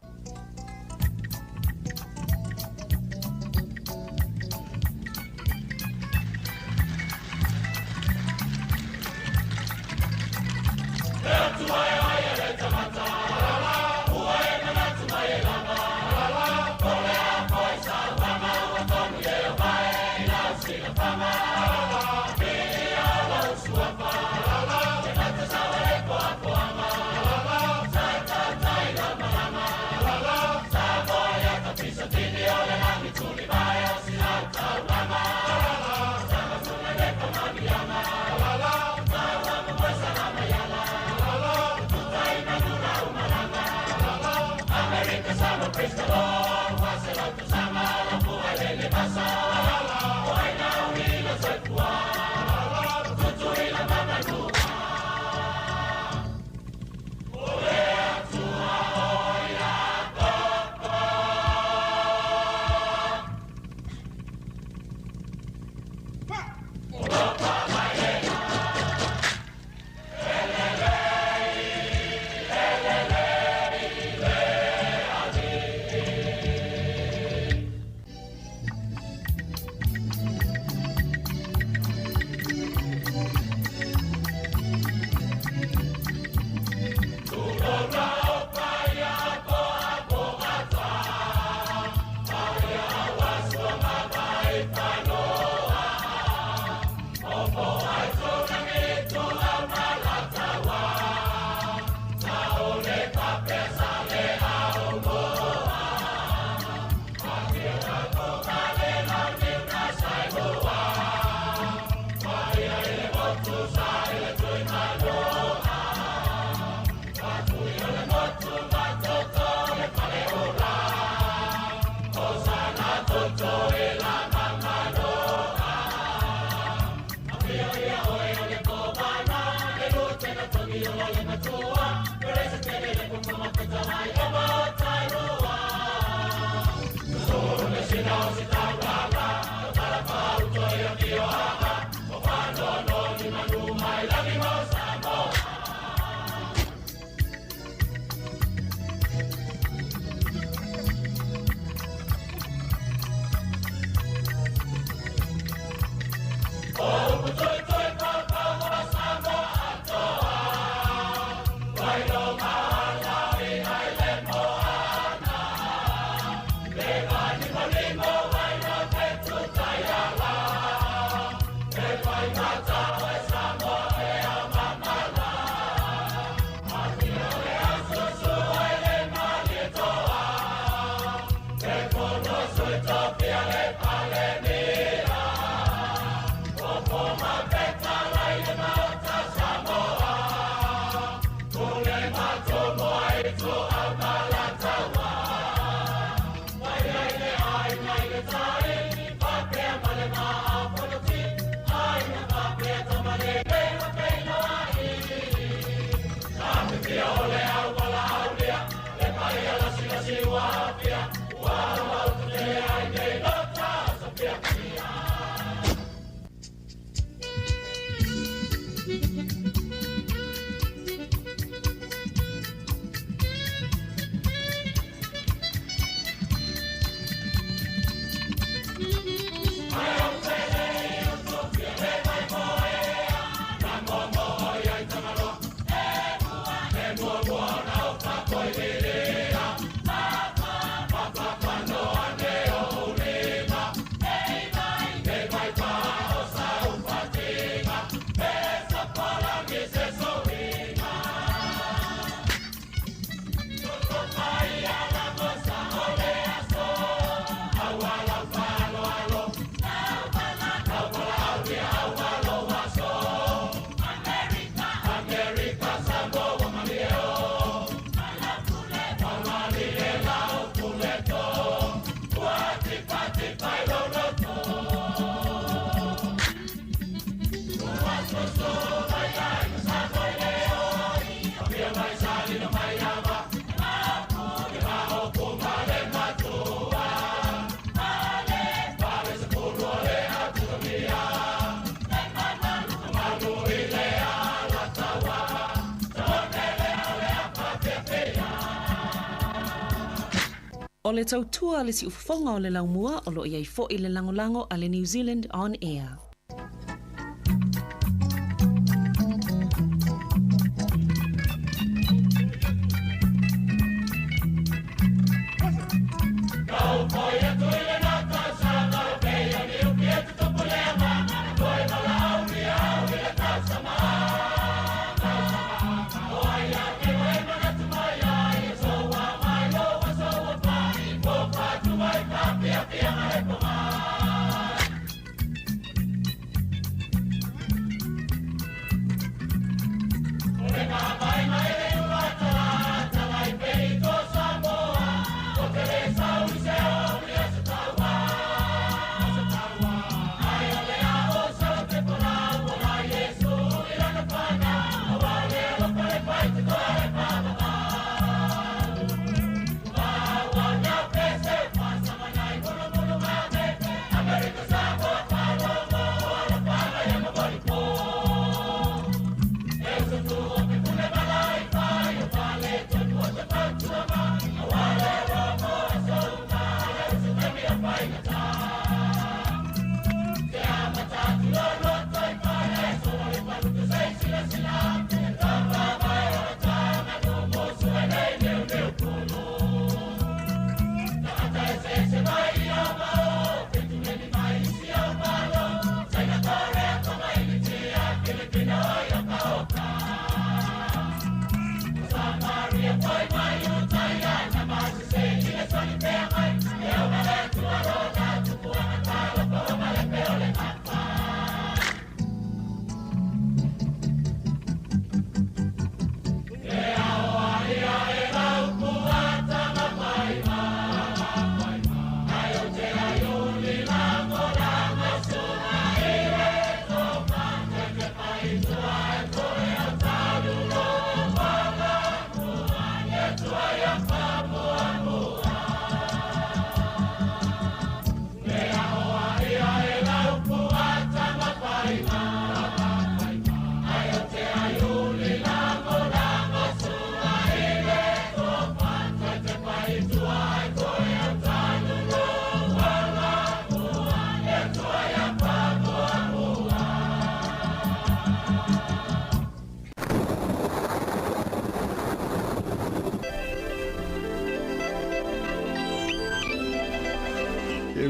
O le tautua le siufofoga o le laumua o loo iai fo'i le lagolago a le New Zealand On Air.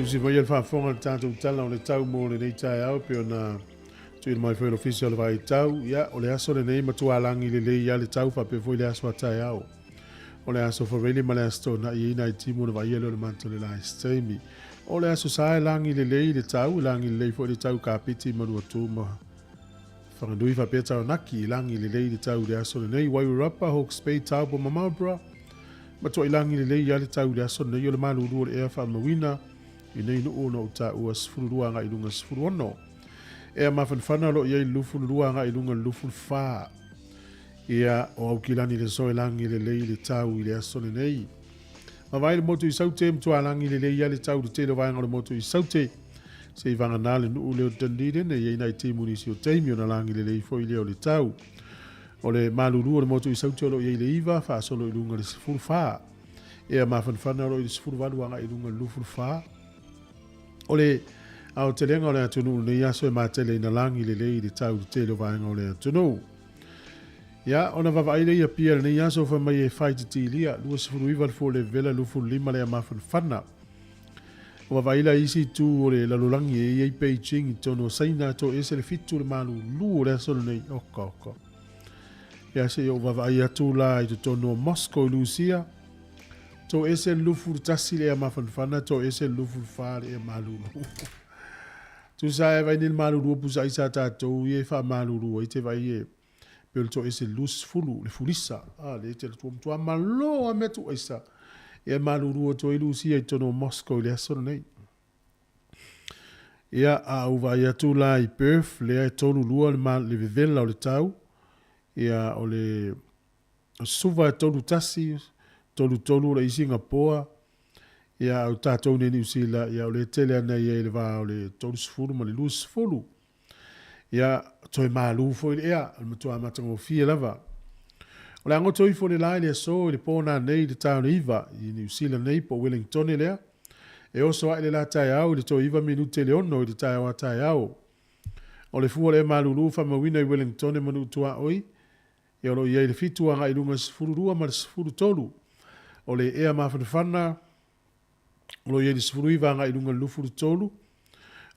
Siusi mai le faafofoga le tatou tala o le tau mo lenei taeao pei ona tuuina mai foi e le Ofisa o le Vaai Tau. Ia, o le aso lenei matua lagi lelei lava le tau faapea foi le aso a taeao. O le aso Faraile ma le aso Toonai e i ai nai timu ona vaaia lea o le mata o le la i se taimi. O le aso Sa e lagi lelei le tau, e lagi lelei foi le tau Kapiti, Manuatū ma Whanganui faapea Taranaki, e lagi lelei le tau i le aso lenei. Wairarapa, Hawke's Bay, Taupo ma Marlborough, matuai lagi lelei lava le tau i le aso lenei o le malulu o le ea faamauina i nei nuu ona ou taua 12 agai i luga 16. Ea mafanafana o lo o i ai le 22 agai i luga le 24. Ia, o Aukilani le soe lagi lelei le tau i le aso lenei. Mavae le motu i Saute, matua lagi lelei lava le tau i le tele o vaega o le motu i Saute. Se i vagana le nuu lea o Dunedin e i ai nai timu nisi o taimi ona lagi lelei foi lea o le tau. O le malulu o le motu i Saute o lo o i ai le 9, faasolo i luga le 14. Ea mafanafana o lo o i le 18 agai i luga le 24. O le aotelega o le atunuu i lenei aso e matele ina lagi lelei le tau i le tele o vaega o le atunuu. Ia, ona vaavaai lea i Apia i lenei aso fai mai e fai titilia, 29 le fua o le vevela, 25 le mafanafana. O vaavaai la i isi itu o le lalolagi e i ai Beijing i totonu o Saina, toese le 7 le malulu o le aso lenei. Oka, oka. Ia, se i ou vaavaai atu la i totonu o Moscow i Lusia, toese le 21 le ea mafanafana, toese le 24 le ea malulu. Tusa e vai nei le malulu o pusa aisa a tatou ia e faamalulu ai te vai e pe o le toese le 20 le fulisa. A le te le tua matua malo a mea tu aisa. Ia malulu atu ai Lusia i totonu o Moscow i le aso lenei. Ia, a ou vaai atu la i Perth, lea e 32 le, ma, le vevela o le tau. Ia, o le Suva e 31, 33 o le i Singapoa. Ia, o tatou nei Niu Sila, ia, o le tele ana ia i le va o le 30 ma le 20. Ia, toe malū foi le ea, o le matua matagofie lava. O le a goto ifo le la i le aso i le pō nanei i le ta o le 9 i Niu Sila nei po o Wellingtone lea. E oso aʻe le la taeao i le toe 9 minute i le 6 i le taeao a taeao. O le fua o le ea malūlū faamauina i Wellingtone ma Nuu Tuaoi, ia o lo o i ai le 7 agai i luga i le 12 ma le 13. O le ea mafanafana o lo o i ai le 19 agai i luga i le 23.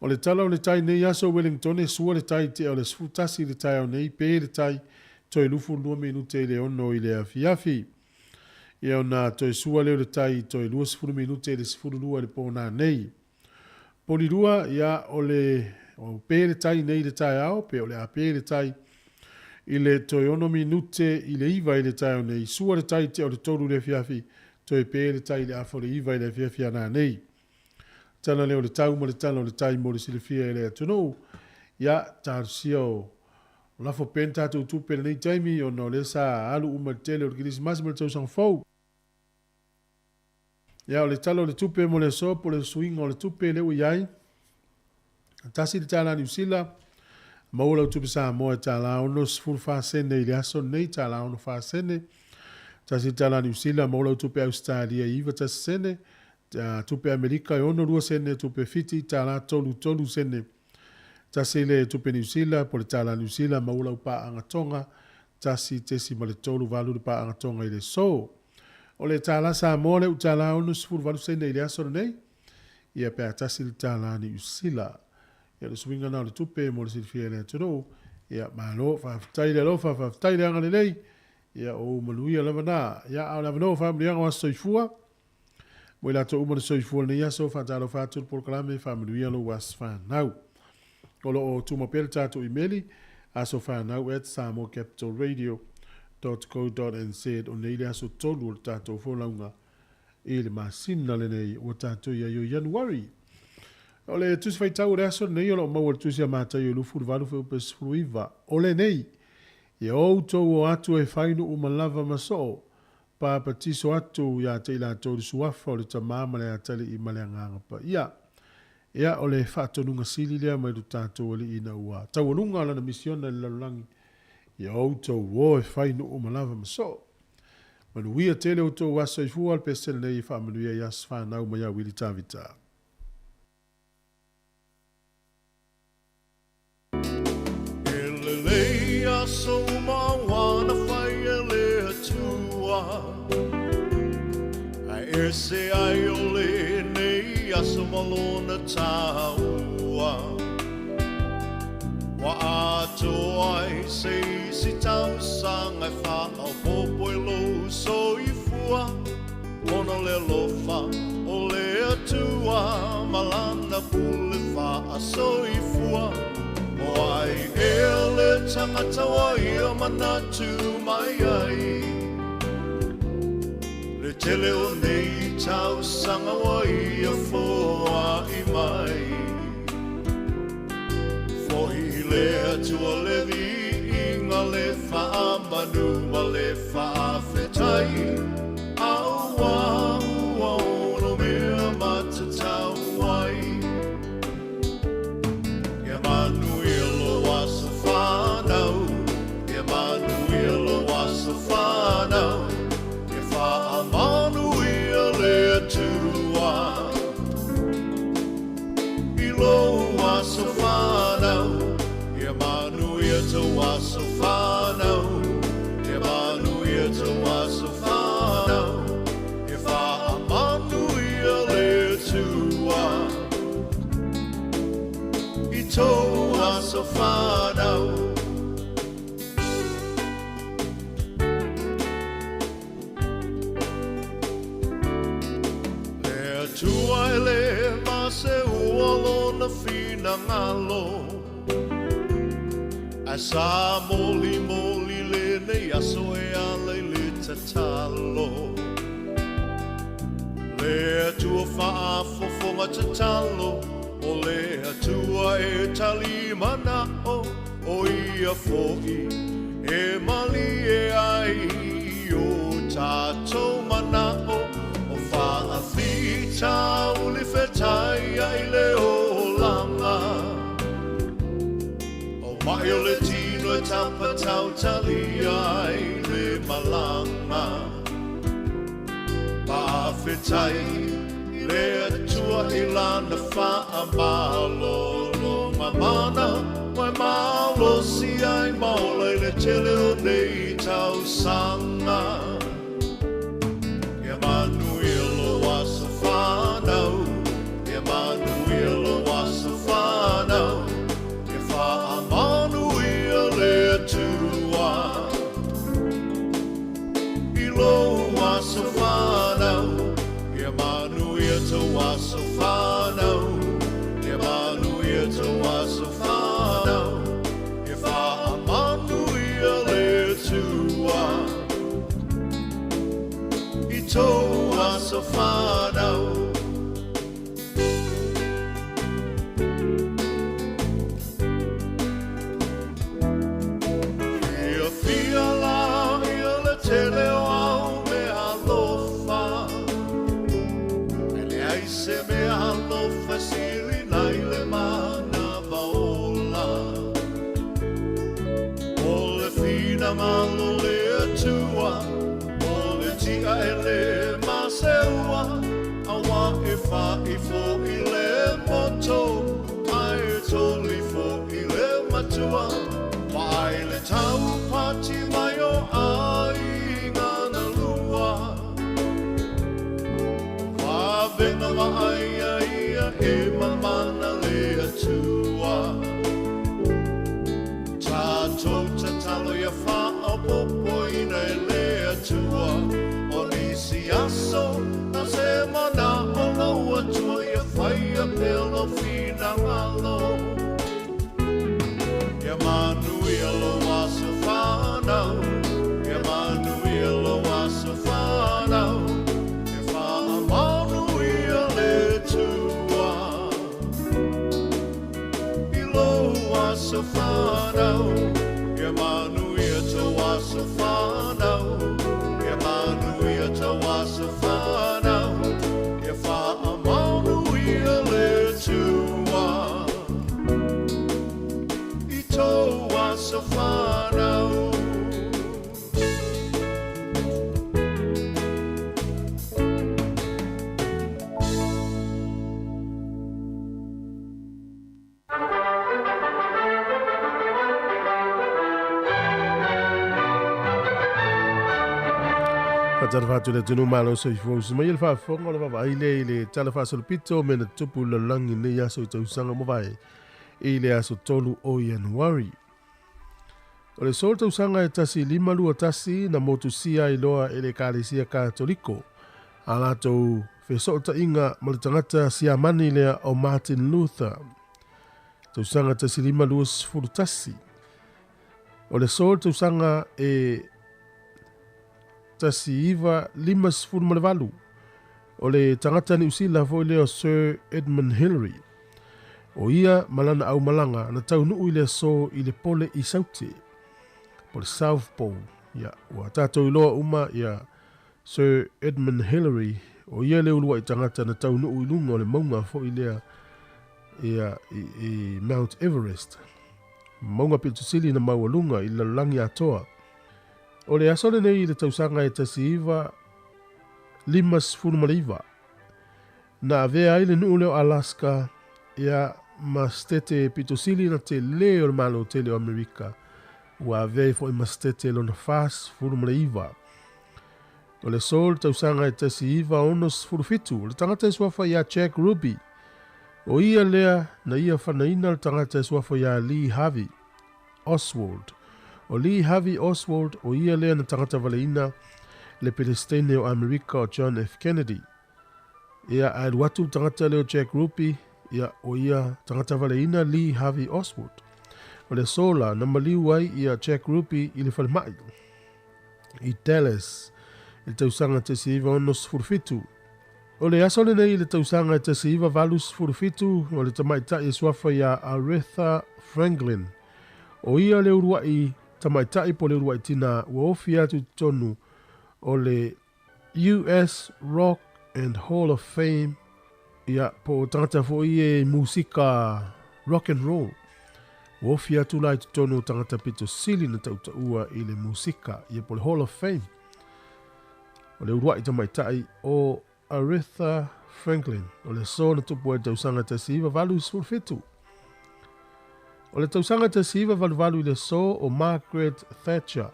O le tala o le tai nei aso Wellington e sua le tai tea o le 11 i le taeao nei pe le tai toe 22 minute i le 6 i le afiafi. Ia ona toe sua lea o le tai toe 20 minute i le 12 i le pō nanei. Polirua, ia o le o pe le tai nei i le taeao, pe o le a pe le tai i le toe 6 minute i le 9 i le taeao nei. Sua le tai tea o le 3 i le afiafi, toe pe le tai i le afa o le 9 i le afiafi a nanei. Tala lea o le tau ma le tala o le tai mo le silafia e le atunuu. Ia, talosia o lafo pea ni tatou tupe i lenei taimi ona o lea sa alu uma i le tele o le Kerisimasi ma le tausaga fou. Ia, o le tala o le tupe mo le aso po o le suiga o le tupe lea ua i ai, $1 Niu Sila, maua lau tupe Samoa e $1.64 sene i le aso lenei, $1.64 sene. $1 Niu Sila, maua lau tupe Ausetalia i 91 sene, tupe Amerika e 62 sene, tupe Fiti $3.33 sene. Tasi le tupe Niu Sila po o le tala Niu Sila, maua lau paaga Tonga, 1.38 le paaga Tonga i le aso. O le tala Samoa lea ua $68 sene i le aso lenei, ia pe a tasi le tala Niu Sila. Ia o le suiga na o le tupe mo le silafia e le atunuu. Ia malo, faafetai le alofa, faafetai le agalelei. Ia o ou manuia lava na. Ia a o le avanoa o faamanuiaga o aso soifua. Mo i latou uma na soifua i lenei aso, faatalofa atu le polokalame, faamanuia lou aso fanau. O lo o tuma pea le tatou imeli, asofanau@samoacapitalradio.co.nz. O nei le aso 3 o le tatou folauga i le masina lenei ua tatou i ai o Ianuari. O le tusi faitau o le aso lenei o lo o maua i le tusi a Mataio 28 fuaiupu 19. O lenei, ia outou o atu e fai nuu ma lava ma soo, Papatiso atu ia te i latou i le Suafa o le Tama ma le Atalii ma le Agaga Paia. Ia, o le faatonuga sili lea mai lo tatou Alii ina ua taualuga Lana misiona i le lalolagi, ia outou o e fai nuu ma lava ma soo. Manuia tele outou aso soifua, le pese lenei e faamanuia i aso fanau mai ia Wili Tavita. E lelei aso uma ua na fai e le Atua, Ae ese ai o lenei aso. malona tāua. Wa atoa ai se isi tausaga e faaopoopo i lou soifua. Ona o le alofa o le Atua ma lana pule faasoifua. O ai ea le tagata ua ia manatu mai ai? Le tele o nei tausaga ua ia foai mai. Fo'i i le Atua le viiga, le faamanu ma le faafetai, auā ua ono mea matatau ai. Ia manuia lou aso fanau, ia manuia lou aso fanau, ia faamanuia le Atua i lou aso fanau, ia manuia tou aso fanau, ia manuia tou aso fanau, ia faamanuia le Atua i tou aso fanau. Le Atua e lē maseua lona finagalo, ae sa molimoli lenei aso e ala i le tatalo. Le Atua faafofoga tatalo, o le Atua e tali mana'o, o ia fo'i e malie ai i o tatou mana'o. O faafitauli fetaia i le olaga, o ma'i o le tino e tapatautalia ai le malaga. Faafetai i le Atua i lana faamalologa mana, ua e malosi ai ma ola i le tele o nei tausaga. Ia manuia lou aso fanau, ia manuia lou aso fanau, ia faamanuia le Atua i lou aso fanau, ia manuia tou aso fanau, ia manuia tou aso fanau, ia faamanuia le Atua i tou aso fanau. Fiafia la ia le tele o au mea alofa, e leai se mea alofa e sili nai le manava ola. O le finagalo o le Atua, o le ti'a e lē maseua, auā e fa'i fo'i le moto, ae toli fo'i le matua. Vaai le taupati mai o aiga na lua, vavega vaaia ia e mamana le Atua. Tatou tatalo ia faaopoopoina e le Atua o nisi aso na se mana'o lou Atua ia faia pea lou finagalo. Ia manuia lou aso fanau, ia manuia lou aso fanau, ia faamanuia le Atua i lou aso fanau, ia manuia tou aso fanau, ia manuia tou aso fanau, ia faamanuia le Atua i tou aso fanau. Faatalofa atu i le atunuu malo soifua usi mai e le faafofoga o le vaavaai lea i le Tala Faasolopito o mea na tutupu i le lalolagi i lenei aso i tausaga ua mavae i le aso 3 o Ianuari. O le aso o le tausaga e 1521 na motusia ai loa e le Ekalesia Katoliko a latou fesootaiga ma le tagata Siamani lea o Martin Luther. Tausaga 1521. O le aso o le tausaga e 1958, o le tagata Niu Sila foi lea o Sir Edmund Hillary. O ia ma lana aumalaga na taunuu i le aso i le pole i Saute, po le South Pole. Ia, ua tatou iloa uma ia Sir Edmund Hillary, o ia le uluai tagata na taunuu i luga o le mauga foi lea ia, i Mount Everest, mauga pito sili na maualuga i le lalolagi atoa. O le aso lenei i le tausaga e 1959, na avea ai le nuu lea o Alaska ia ma setete pito sili na telē o le Malo tele o Amerika, ua avea ai foi ma setete lona 49. O le aso o le tausaga e 1967, o le tagata e suafa ia Jack Ruby, o ia lea na ia fanaina le tagata e suafa ia Lee Harvey Oswald. O Lee Harvey Oswald, o ia lea na tagata valeina le Pelesitene o Amerika o John F. Kennedy. Ia, ae alu atu le tagata lea o Jack Ruby, ia, o ia tagata valeina Lee Harvey Oswald. O le aso la na maliu ai ia Jack Ruby i le falemai i Dallas i le tausaga 1967. O le aso lenei i le tausaga e 1987, o le tamaitai e suafa ia Aretha Franklin, O ia le uluai tamaitai po o le uluai tina ua ofi atu i totonu o le US Rock and Hall of Fame, ia, po o tagata foi ia i musika rock and roll. Ua ofi atu la i totonu o tagata pito sili na tautaua i le musika, ia po o le Hall of Fame. O le uluai tamaitai o Aretha Franklin, o le aso na tupu ai le tausaga 1987. O le tausaga 1988 i le aso o Margaret Thatcher,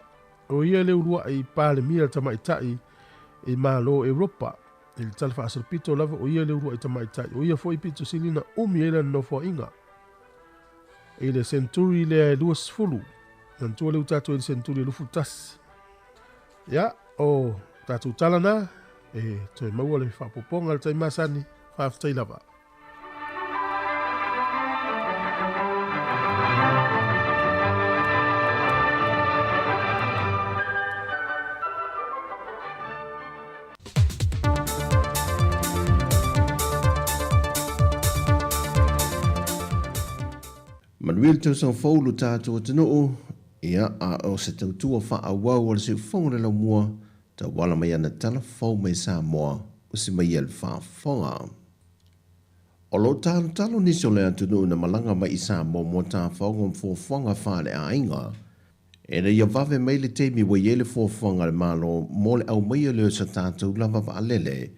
o ia le uluai Palemia tamaitai i Malo Europa. I le tala faasolopito lava o ia le uluai tamaitai, o ia foi pito sili na umi ai lana nofoaiga i le senturi lea e 20. Manatua lea ua tatou i le senturi e 21. Ia, o tatou tala na, e toe maua le faaopoopoga i le taimi masani. Faafetai lava. Manuia le tausaga fou lo tatou atunuu, ia, a o se tautua faaauau a le siufofoga o le laumua, tauala mai ana tala fou mai Samoa, usi mai ia le faafofoga. O lo o talotalo nisi o le atunuu na malaga mai i Samoa mo tafaoga ma fuafuaga faaleaiga, ina ia vave mai le taimi ua i ai le fuafuaga a le Malo mo le aumaia lea o sa tatou lava vaalele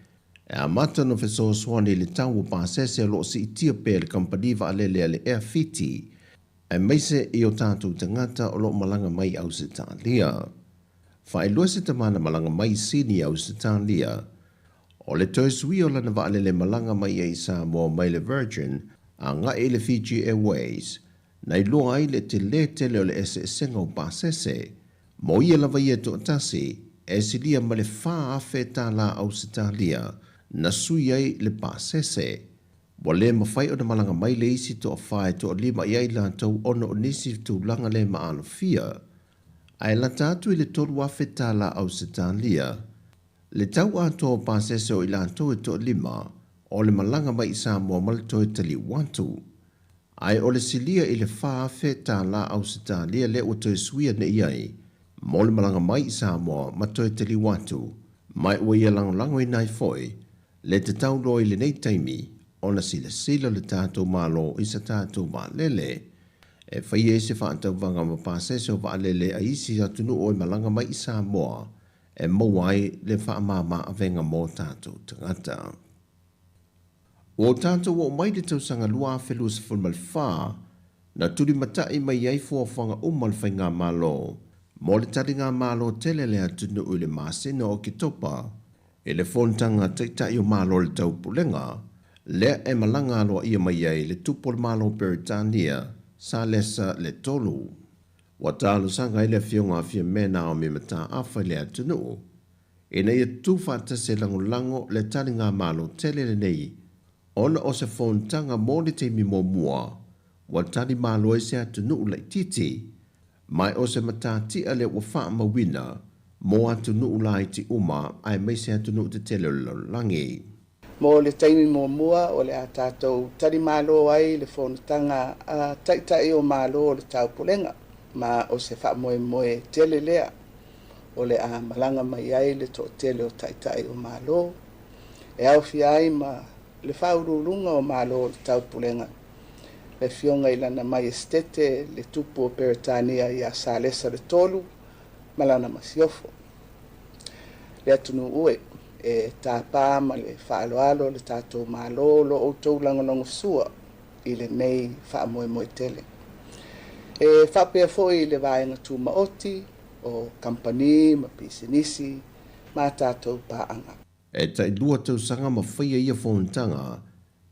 e amata ona fesoasoani i le tau o pasese o lo o siitia pea e le kamupani vaalele a le Air Fiti, aemaise i o tatou tagata o lo o malaga mai i Ausetalia. Faailoa se tama na malaga mai i Sini i Ausetalia, o le toe suia o lana vaalele malaga mai ai i Samoa mai le Virgin agai i le Fiji Airways, na iloa ai le telē tele o le eseesega o pasese. Mo ia lava ia toatasi, e silia ma le 4,000 tālā Ausetalia na sui ai le pasese. Ua le mafai ona malaga mai le isi toafa e toalima i ai latou ona o nisi tulaga le maalofia. Ae lata atu i le 3,000 tālā Ausetalia le tau atoa o pasese o i latou e toalima o le malaga mai i Samoa ma le toe taliu atu. Ae o le silia i le 4,000 tālā Ausetalia lea ua toe suia nei ai mo le malaga mai i Samoa ma toe taliu atu, ma ua ia lagolagoina ai foi le tatau loa i lenei taimi ona silasila le tatou Malo i sa tatou vaalele e faia ai se faatauvaga ma pasese o vaalele a isi atunuu e malaga mai i Samoa e maua ai le faamama avega mo tatou tagata. Ua tatou oo mai le tausaga 2024, na tulimatai mai ai fuafuaga uma a le Faigamalo mo le taligamalo tele a le atunuu i le masina o Oketopa i le fonotaga a Taitai o Malo o le Taupulega, lea e malaga aloaia mai ai le Tupu o le Malo o Peretania, Salesa le Tolu. Ua talosaga ai le Afioga a Fiame Naomi Mataafa i le atunuu ina ia tutufaatasi e lagolago le taligamalo tele lenei ona o se fonotaga mo le taimi muamua ua tali malo ai se atunuu laitiiti, ma o se matatia lea ua faamauina mo atunuu laiti uma aemaise atunuu tetele o le lalolagi. Mo le taimi muamua o le a tatou talimalo ai le fonotaga a Taitai o Malo o le Taupulega, ma o se faamoemoe tele lea o le a malaga mai ai le toatele o Taitai o Malo, e aofia ai ma le Faauluuluga o Malo o le Taupulega, le Afioga i Lana Maiestete le Tupu o Peretania ia Salesa le Tolu ma lana Masiofo. Le atunuu e, e tapa ma le faaaloalo le tatou Malo lo outou lagolagosua i lenei faamoemoe tele. E faapea foi i le vaega tumaoti o kamupani ma pisinisi ma tatou paaga. E tailua tausaga ma faia ia fonotaga,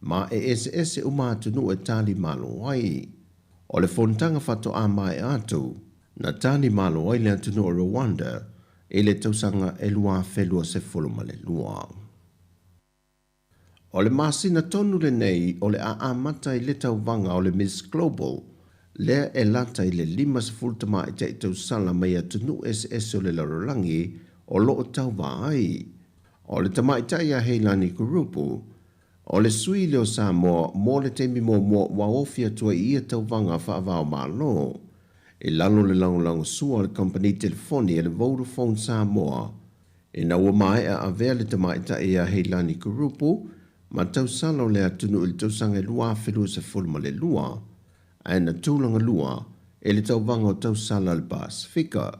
ma e eseese uma atunuu e tali malo ai. O le fonotaga faatoa maea atu, na tali malo ai le atunuu o Rwanda i le tausaga e 2022. O le masina tonu lenei o le a amata ai le tauvaga o le Miss Global, lea e lata i le 50 tamaitai tausala mai atunuu eseese o le lalolagi o lo o tauva ai. O le tamaitai ia Heilani Kurupu, o le sui lea o Samoa mo le taimi muamua ua ofi atu ai i ia tauvaga faava-o-Malo. I lalo o le lagolagosua a le kamupani telefoni a le Vodafone Samoa, Ina ua maea avea le tamaitai ia Heilani Kurupu ma tausala o le atunuu i le tausaga e 2022, ae na tulaga lua i le tauvaga o tausala o le Pasefika.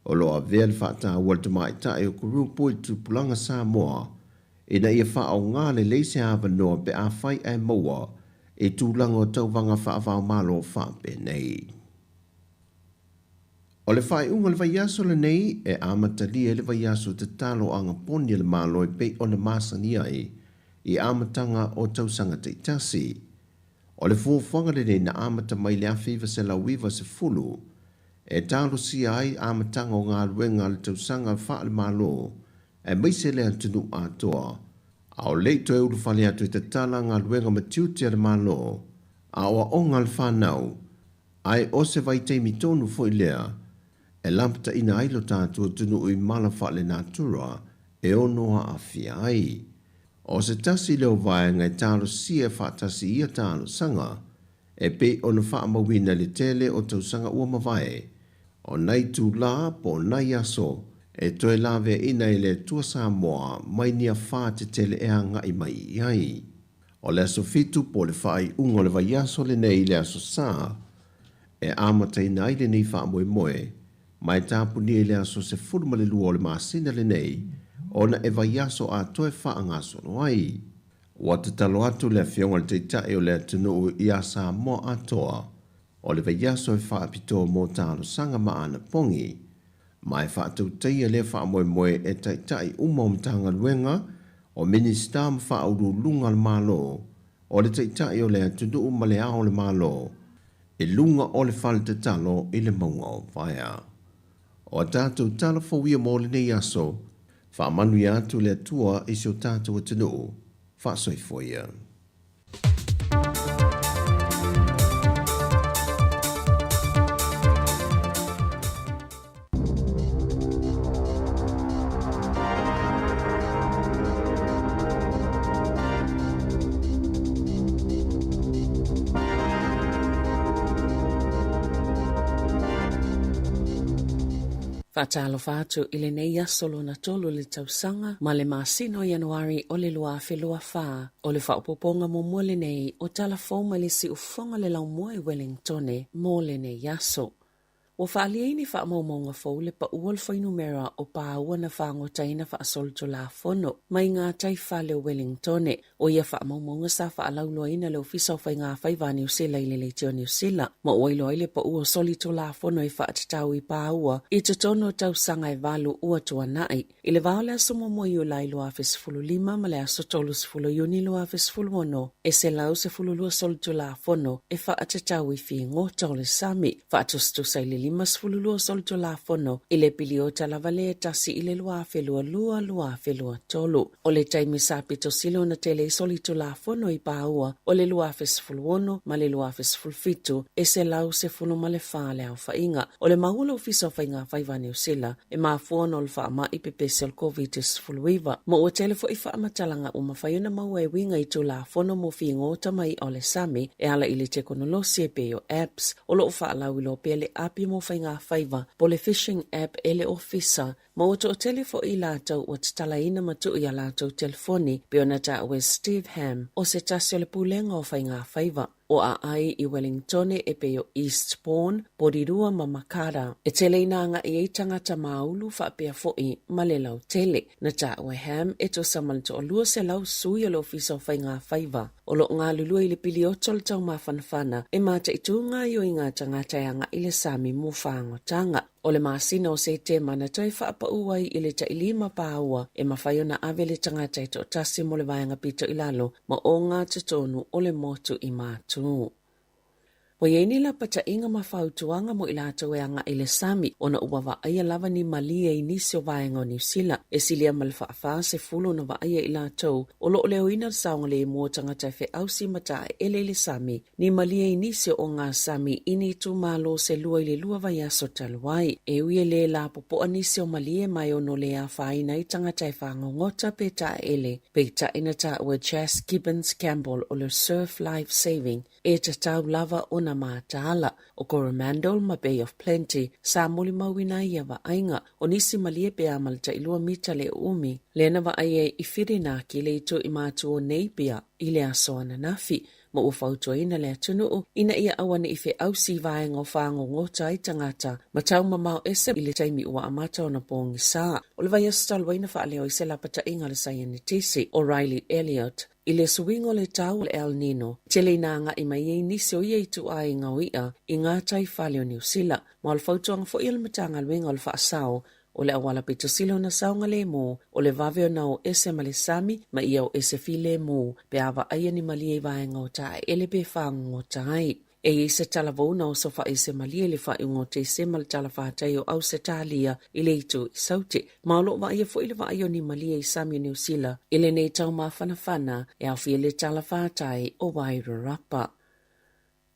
O lo o avea le faataua a le tamaitai o Kurupu i le tupulaga Samoa ina ia faaaoga lelei se avanoa pe afai ae maua i tulaga o tauvaga faava-o-Malo faapenei. O le faaiuga o le vaiaso lenei e amatalia ai le vaiaso tatalo agaponi a le Malo e pei ona masani ai i amataga o tausaga taitasi. O le fuafuaga lenei na amata mai i le 1990 e talosia ai amataga o galuega a le tausaga faale-Malo aemaise le atunuu atoa, a o le i toe ulufale atu e tatala galuega ma tiute a le Malo a o aoga a le fanau. Ae o se vaitaimi tonu foi lea e lapataina ai lo tatou atunuu i mala faalenatura e ono aafia ai. O se tasi lea o vaega e talosia faatasi i ia talosaga e pei ona faamauina i le tele o tausaga ua mavae, o nai itulā po o nai aso e toe laveaiina e le Atua Samoa mai ni afa tetele e agai mai i ai. O le aso 7 po o le faaiuga o le vaiaso lenei i le aso Sa e amataina ai lenei faamoemoe, ma e tapunia i le aso 12 o le masina lenei ona e vaiaso atoa e faagasolo ai. Ua tatalo atu le Afioga i le Taitai o le atunuu ia Samoa atoa, o le vaiaso e faapitoa mo talosaga ma anapogi, ma e faatautaia lea faamoemoe e taitai uma o Matagaluega, o Minisita ma Faauluuluga a le Malo, o le Taitai o le atunuu ma le Ao o le Malo, i luga o le fale tatalo i le mauga o Vaea. O a tatou tala fou ia mo lenei aso, faamanuia atu le Atua i si o tatou atunuu. Faasoifua ia. Faatalofa atu i lenei aso lona tolu o le tausaga ma le masina o Ianuari o le 2024. O le faaopoopoga muamua lenei o tala fou mai le siufofoga o le laumua i Wellingtone mo lenei aso. Ua faaalia ai ni faamaumauga fou le paʻu o le fuainumera o paua na fagotaina faasolitulafono mai gataifale o Wellingtone. O ia faamaumauga sa faalauiloaina e le Ofisa o Faiga Faiva a Niu Sila i le Leitio Niu Sila, ma ua iloa ai le paʻu o solitulafono e faatatau i paua i totonu o tausaga e valu ua tuanai. I le va o le aso 1 Iulai 2015 ma le aso 30 Iuni 2016, e 112 solitulafono e faatatau i figota o le sami, faatusatusa i le 52 solitulafono i le piliota lava lea e tasi i le 2022-2023. O le taimi sa pito sili ona tele ai solitulafono i paua o le 2016 ma le 2017, e 114 le aofaiga. O le mau a le Ofisa o Faiga Faiva a Niu Sila, E mafua ona o le faamai pepesi o le Koviti-19, ma ua tele foi faamatalaga ua mafai ona maua e uiga i Tulafono mo figota ma i'a o le sami e ala i le tekonolosi e pei o apps o lo o faalauiloa pea le api mo faigafaiva po o le phishing app e le Ofisa, ma ua toatele foi i latou ua tatalaina ma tuu i a latou telefoni pei ona taua e Steve Hamm o se tasi o le Pulega o Faigafaiva. O aai i Wellingtone e pei o Eastbourne, Porirua ma Makara. E tele ina agai ai tagata māulu faapea foi ma le lautele. Na taua e Hamm e tusa ma le toa-200 sui o le Ofisa o Faiga Faiva o lo o galulue i le piliota o le taumafanafana e mataitu gaoioiga a tagata e agai i le sami mo fagotaga. O le masina o Setema na toe faapaʻu ai i le tailima paua e mafai ona ave le tagata e toatasi mo le vaega pito i lalo ma ogatotonu o le motu i Matu. Ua i ai ni lapataiga ma fautuaga mo i latou e agai i le sami ona ua vaaia lava ni malie i nisi o vaega o Niu Sila. E silia ma le faafa sefulu ona vaaia i latou o lo o leoina le saogalemu o tagata e feausi ma taeele i le sami Ni malie i nisi o ngā sami i ni itumalo se lua i le lua vaiaso talu ai. E ui e lē lapopoa nisi o malie ma e ono lē afaina ai tagata e fagogota pe taeele, peitai na taua e Chas Gibbons Campbell o le Surf Life Saving e tatau lava ona mataala. O Coromandel ma Bay of Plenty sa molimauina ai ia vaaiga. O nisi malie pe a ma le tailua mita le uumi, lea na vaai ai i Whirinaki le itu i Matu o Napier i le aso ananafi. ma ua fautuaina le atunuu ina ia auaneʻi feausi i vaega o fagogota ai tagata ma taumamao ese i le taimi ua amata ona pogisa. O le vaiaso talu ai na faaleo ai se lapataiga a le saienitisi o Riley Elliott i le suiga o le tau o le El Nino, tele ina agai mai ai nisi o ia ituaiga o iʻa i gataifale o Niu Sila, ma o le fautuaga foi a le Matagaluega o le Faasao O le auala pito sili ona saogalemu, o le vave ona o ese ma le sami ma ia o ese filemu pe a vaaia ni malie i vaega o taeele pe fagogota ai. E i ai se talavou na oso faaese malie i le faaiuga o Tesema le talafatai o Ausetalia i le itu i Saute, ma o lo o vaaia foi le vaai o ni malie i sami o Niu Sila i lenei tau mafanafana e aofia le talafatai o Wairarapa.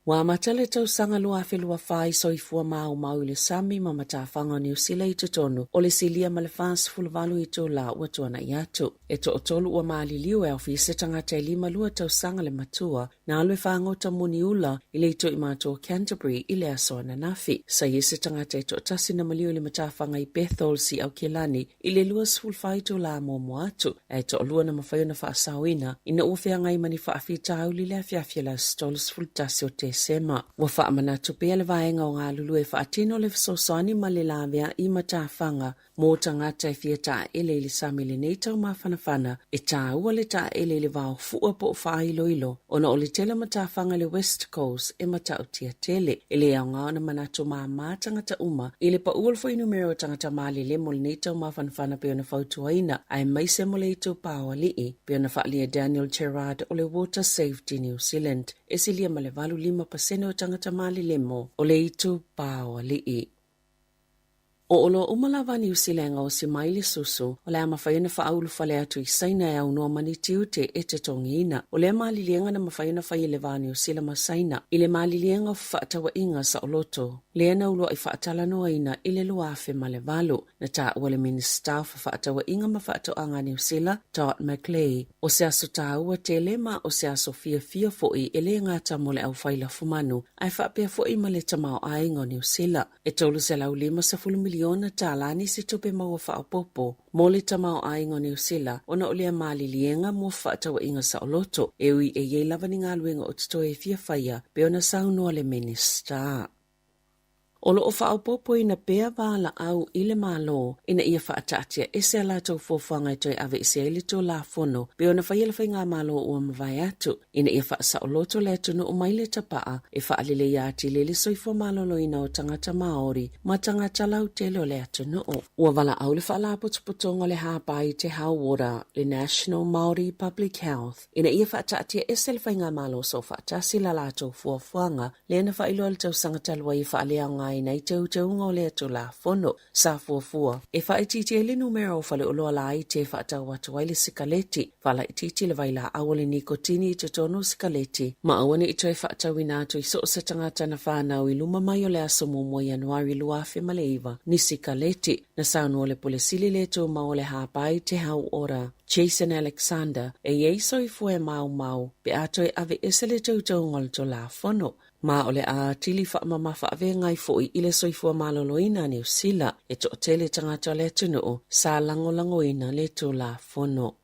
Ua amata le tausaga 2024 i soifua maumau i le sami ma matafaga o Niu Sila i totonu o le silia ma le 48 itula ua tuanai atu. E toatolu ua maliliu e aofia se tagata e 52 tausaga le matua na alu e fagota moniula i le itu i matua o Canterbury i le aso ananafi. Sa i ai se tagata e toatasi na maliu i le matafaga i Bethel i Aukilani i le 24 itula muamua atu, ae toalua na mafai ona faasaoina ina ua feagai ma ni faafitauli i le afiafi o le aso 31 o Tesema. Ua faamanatu pea le vaega o galulue e faatino le fesoasoani ma le laveai matafaga mo tagata e fia taele i le sami i lenei tau mafanafana, e taua le taele i le vao fua po o faailoilo ona o le tele o matafaga i le West Coast e matautia tele. E le aoga ona manatu māmā tagata uma i le pau o le fuainumera o tagata malele mo lenei tau mafanafana pei ona fautuaina, aemaise mo le itupa o alii, pei ona faaalia e Daniel Gerrard o le Water Safety New Zealand, e silia ma le 85% o tagata malelemo o le itupa o alii. O oloa uma lava a Niu Sila e gaosi mai le susu, o le a mafai ona faaulufale atu i Saina e aunoa ma ni tiute e totogiina. O lea maliliega na mafai ona fai e le va o Niu Sila ma Saina i le maliliega o fefaatauaiga saoloto, lea na uluai faatalanoaina i le 2008. Na taua le Minisita o Fefaatauaiga ma Faatoaga a Niu Sila, Dot McLay, o se aso taua tele ma o se aso fiafia foi e le gata mo le aufai lafumanu ae faapea foi ma le tamaoaiga o Niu Sila. E $350 miliona tālā nisi tupe maua faaopoopo mo le tamaoaiga o Niu Sila ona o lea maliliega mo fefaatauaiga saoloto, e ui e i ai lava ni galuega o totoe e fia faia, pei ona saunoa le Minisita. O lo o faaopoopoina pea valaau i le Malo ina ia faataatia ese a latou fuafuaga e toe aveese ai le Tulafono pei ona faia le Faigamalo ua mavae atu, ina ia faasaoloto le atunuu mai le tapaa e faaleleia atili ai le soifua maloloina o tagata Maori ma tagata lautele o le atunuu. Ua valaau le Faalapotopotoga o le Hāpai Te Hauora, le National Māori Public Health, ina ia faataatia ese le Faigamalo Soofaatasi la latou fuafuaga lea na faailoa i le tausaga talu ai e faaleaogaina ai teuteuga o lea Tulafono sa fuafua e faaitiitia ai le numera o faleoloa laiti e faatau atu ai le sikaleti, faalaitiiti le vailaau o le nikotini i totonu o sikaleti, ma aua ne i toe faatauina atu i so o se tagata na fanau i luma mai o le aso 1 Ianuari 2009 ni sikaleti. Na saunoa le Pule Sili le Tumau o le Hāpai Te Hau Ora, Jason Alexander, e i ai soifua e maumau pe a toe aveese le teuteuga o le Tulafono, ma o le a atili faamamafa aveagai foi i le soifua maloloina a Niu Sila e toatele tagata o le atunuu sa lagolagoina le Tulafono.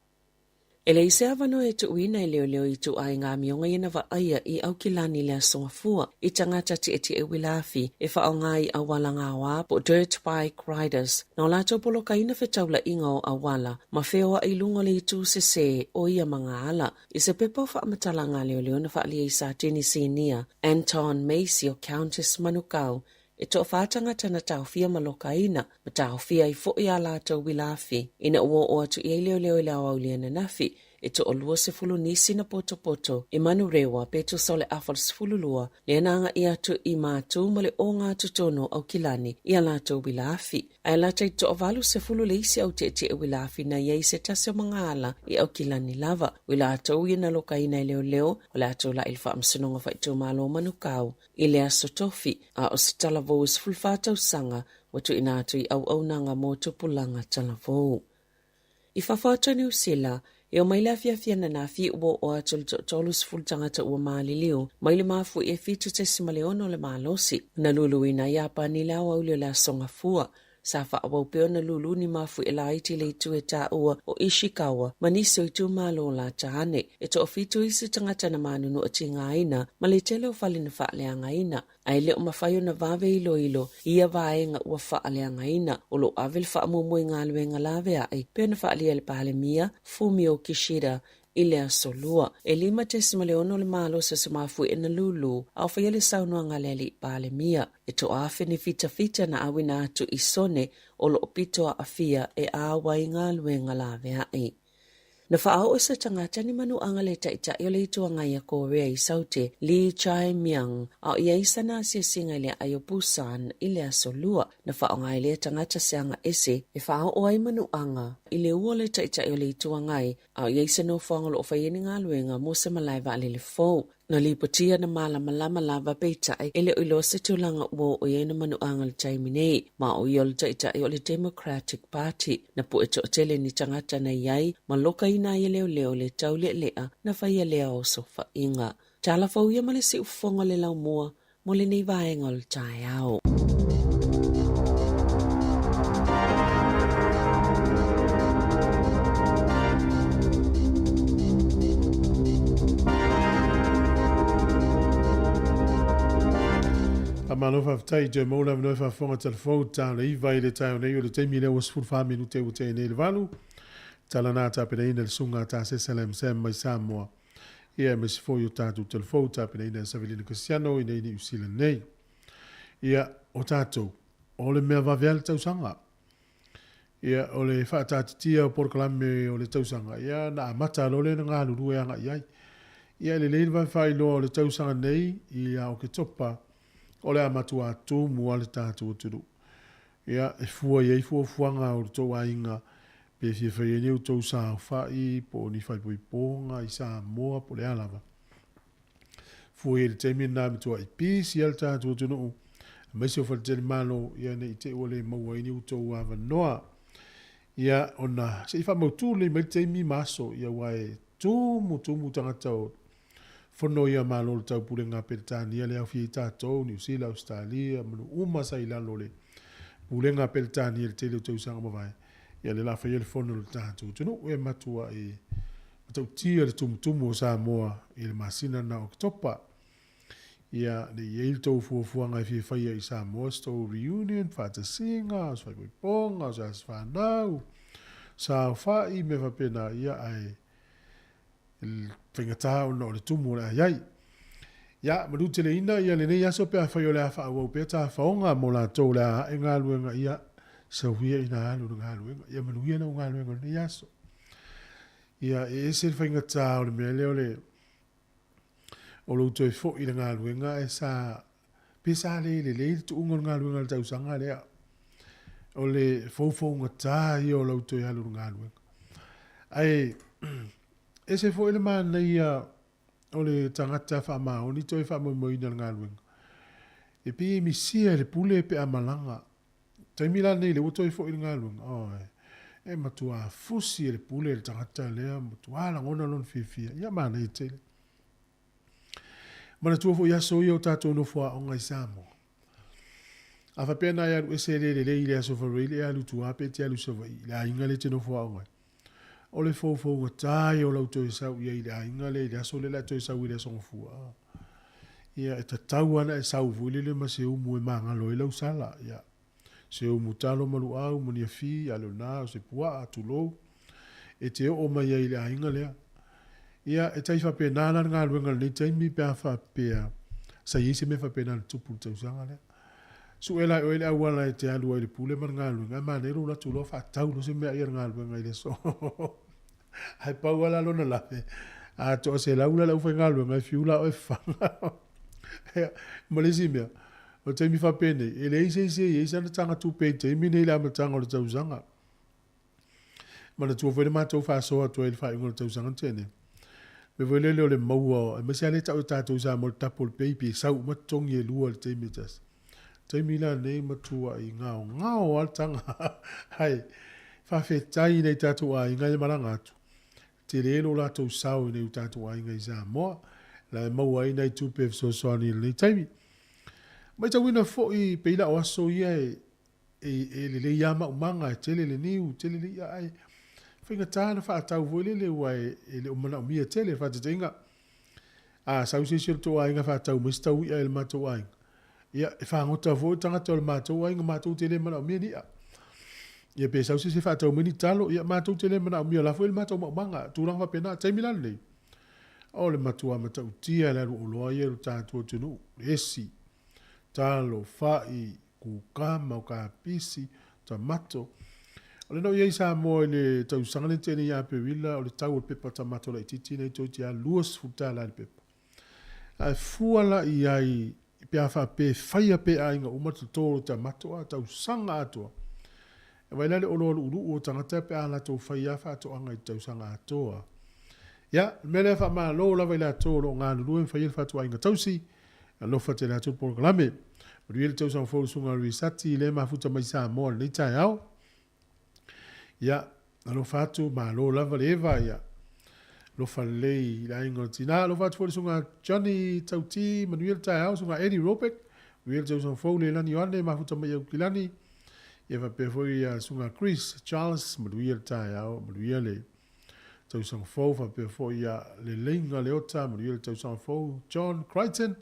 E leai se avanoa e tuuina e leoleo i ituaiga amioga ia na vaaia i Aukilani i le Aso Gafua i tagata tietie uila afi e faaaoga i auala gaoa po o dirt bike riders na o latou polokaina fetaulaiga o auala ma feoai i luga o le itu sesē o ia magaala. I se pepa o faamatalaga a leoleo na faaalia i Satini Sinia Anton Macy o Countess Manukau, e toafa tagata na taofia ma lokaina, ma taofia ai foi a latou uila afi ina ua oo atu i ai leoleo i le aoauli ananafi, e toalua sefulu nisi na potopoto i Manurewa pe tusa o le afa o le 12 lea na agai atu i Matū ma le ogatotonu o Aukilani i a latou uila afi. Ae lata i toavalu sefulu le isi au tietie uila afi na i ai se tasi o magaala i Aukilani lava. O i latou ia na lokaina e leoleo o le a tulai i le Faamasinoga Faaitumalo o Manukau i le Aso Tofi, a o se talavou e 14 tausaga ua tuuina atu i auaunaga mo tupulaga talavou. I fafo atu o Niu Sila, e omai le afiafi ananafi ua oo atu le toatolu tagata ua maliliu mai le mafuie e 7.6 le malosi na luluina ai Iapani i le aoauli o le Aso Gafua. Sa faaauau pea ona lulu ni mafuie laiti i le itu e taua o Ishikawa ma nisi o itumalo lata ane. E toafitu isi tagata na manunua tigaina ma le tele o fale na faaleagaina, ae le o mafai ona vave iloilo i ia vaega ua faaleagaina. O lo o ave le faamuamua i galuega laveai pei ona faaalia e le Palemia Fumio Kishida i le Aso Lua. E 5.6 le malosi o se mafuie na lulu a o faia le saunoaga a le Alii Palemia. E toaafe ni fitafita na auina atu i sone o lo o pito aafia e āwai galuega laveai. Na faaoo se tagata ni manuaga le Taitai o le Itu Agai a Korea i Saute, Lee Jae-myung, a o i ai sana asiasiga i le aai o Busan i le Aso Lua. Na faaaoga ai lea tagata se aga ese e faaoo ai manuaga i le ua o le Taitai o le Itu Agai, a o i ai se nofoaga o lo o fai ai ni galuega mo se malae vaalele fou. Na lipotia na malamalama lava peitai e le o iloa se tulaga ua oo i ai na manuaga i le taimi nei, ma o ia o le taitai o le Democratic Party. Na pue toatele ni tagata na i ai ma lokaina ai e leoleo le taulealea na faia lea osofaiga. Tala fou ia ma le siufofoga o le laumua mo lenei vaega o le taeao. Faamalo faafetai i toe maua le avanoa e faafofoga talafou ta le iva i le taeao nei o le taimi lea ua 14 minute ua tea nei le valu. Tala na tapenaina le susuga a Tasesa Lam Sam mai Samoa. Ia aemaise foi o tatou talafou tapenaina e Savelina Kasiano i nei Niu Sila nei. Ia, o tatou, o le mea vave lava le tausaga. Ia, o le faataatitia o polokalame o le tausaga, ia na amata loa lea na galulue agai ai. Ia, e lelei le vave faailoa o le tausaga nei ia Oketopa, o le a matua tumu lava le tatou atunuu. Ia, e fua i ai fuafuaga a outou aiga pe fia fai ai ni outou saofai po o ni faaipoipoga i Samoa po o le a lava. Fua i ai le taimi lena e matuai pisi ai le tatou atunuu, aemaise o faletalimalo, ia ne i te i ua le maua ai ni outou avanoa. Ia, ona se i faamautu lelei mai le taimi ma aso, ia aua e tumu tumu tagata o Fono ia Malo o le Taupulega a Peretania le aofia ai tatou, Niu Sila, Ausetalia, manu uma sa i lalo o le Pulega a Peretania i le tele o tausaga mavae, ia lea la a faia le fono i le tatou atunuu e matuai matautia le tumutumu o Samoa i le masina lena o Oketopa. Ia, ne i ai le tou fuafuaga e fia faia i Samoa se tou reunion, faatasiga, o se faaipoipoga, o se aso fanau, saofai, mea faapena, ia, ae faigata ona o le tumu o le a i ai. Ia, maluteleina ia lenei aso pe afai o le a faaauau pea tafaoga mo latou o le a ae galuega, ia, sauia ina alu i le galuega. Ia manuia lau galuega i lenei aso. Ia, e ese le faigata o le mea lea o le o lou toe foi i le galuega ae sa, pe sa le lelei le tuuga o le galuega i le tausaga lea. O le foufougata ia o lau toe alu i le galuega. Ae ese foi le manaia o le tagata faamaoni toe faamoemoeina i le galuega. E pei e misia e le pule pe a malaga. Taimi la lenei lea ua toe foi i le galuega, oi, e matua fusi e le pule le tagata lea, matua lagona lona fiafia. Ia manaia tele. Manatua foi aso ia o tatou nofo aoga i Samoa. A faapea na e alu ese le lelei i le aso Faraile e alu i tua pe e te alu i Savaii i le aiga lea e te nofo aoga ai. O le foufougata ia o lau toe sau i ai i le aiga lea i le aso lea o le a toe sau i le aso Gafua. Ia, e tatau lava ona e sau foi lele ma se umu e magalo ai lau sala. Ia, se umu talo ma luau ma niafi, a le o lena, o se puaa, tulou, e te oo mai ai i le aiga lea. Ia, e tai faapena la le galuega i lenei taimi pe a faapea sa i ai se mea faapena na tupu i le tausaga lea. Sue la e oe le auala e te alu ai i le pule ma le galuega, ae manaia lou alu atu loa faatau loa se mea ia le galuega i le aso. Ae pau lava la lona lave, a toa $100 la le aufaigaluega e fiu la oe faga. Ia, ma le isi mea, o le taimi faapenei, e leai se isi e i ai sana taga tupe i le taimi nei i le amataga o le tausaga. Manatua foi le matou faasoa atu ai i le faaiuga o le tausaga na tea nei. Mea foi lele o le maua, aemaise lava lea e tau e tatou i Samoa le tapu o le pay pe sau uma totogi e lua i le taimi e tasi. Taimi la nei matuai gaogao lava le taga. Ae faafetai i nai tatou aiga ia malaga atu, tele lo latou sao i nai o tatou aiga i Samoa, la e maua ai nai tupe e fesoasoani i lenei taimi. Matauina foi pei la o aso ia e e lelei lava maumaga, e tele le niu, tele le i'a, ae faigata ona faatau foi lele aua e le o manaomia tele. Le faataitaiga, a sau se isi o le tou aiga e faatau mai se tau i'a i le matou aiga, ia, e fagota foi le tagata o le matou aiga, matou te le manaomia ni i'a. Ia pe sau se isi e faatau mai ni talo, ia matou te le manaomia, o la foi e i le matou maumaga, tulaga faapena. Taimi la lenei, o le matua matautia le alu oloa ia i lo tatou atunuu, le esi, talo, fai, kukama, o kapisi, tamato. O lena ua i ai Samoa i le tausaga lea na tea nei ia Aperila, o le tau o le pepa tamato laitiiti nei toeitiiti lava $20 i le pepa. Ae fua la i ai pe a faapea e faia pea e aiga uma le toto o le tamato a tausaga atoa. E vaai la le oloa luuluu o tagata pe a latou fai lava faatoaga i le tausaga atoa. Ia, o le mea lea faamalo lava i latou o lo o galulue ma faia le fatuaiga tausi. Alofa tele atu le polokalame. Manuia le tausaga fou Susuga Luisati lea e mafuta mai Samoa i lenei taeao. Ia, alofa atu, malo lava le Eva, ia. Alofa lelei i le aiga o tina. Alofa atu foi le Susuga Johnny Tauti, manuia le taeao, Susuga Eddie Robert, manuia le tausaga fou Leilani Ioane, mafuta mai Aukilani. Ia faapea foi ia Susuga Chris Charles, manuia le taeao, manuia le tausaga fou faapea foi ia Leleiga Leota, manuia le tausaga fou, John Crichton,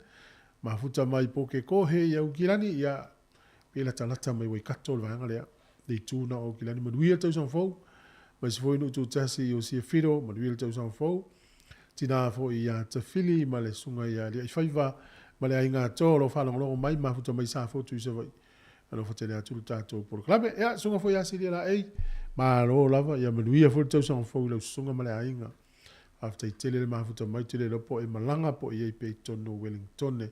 mafuta mai Pukekohe i Aukilani, ia pe latalata mai Waikato le vaega lea, le itu na o Aukilani, manuia le tausaga fou, aemaise foi nuu tutasi i Osia Fido, manuia le tausaga fou, tina foi ia Tafili ma le susuga ia Aliaifaiva ma le aiga atoa o lo o faalogologo mai, mafuta mai Safotu i Savaii. Alofa tele atu le tatou polokalame. Ia, susuga foi ia Silia Laei, malo lava, ia manuia foi le tausaga fou i lau susuga ma le aiga. Faafetai tele le mafuta mai, ou te le iloa po o e malaga po o i ai pea i totonu o Wellingtone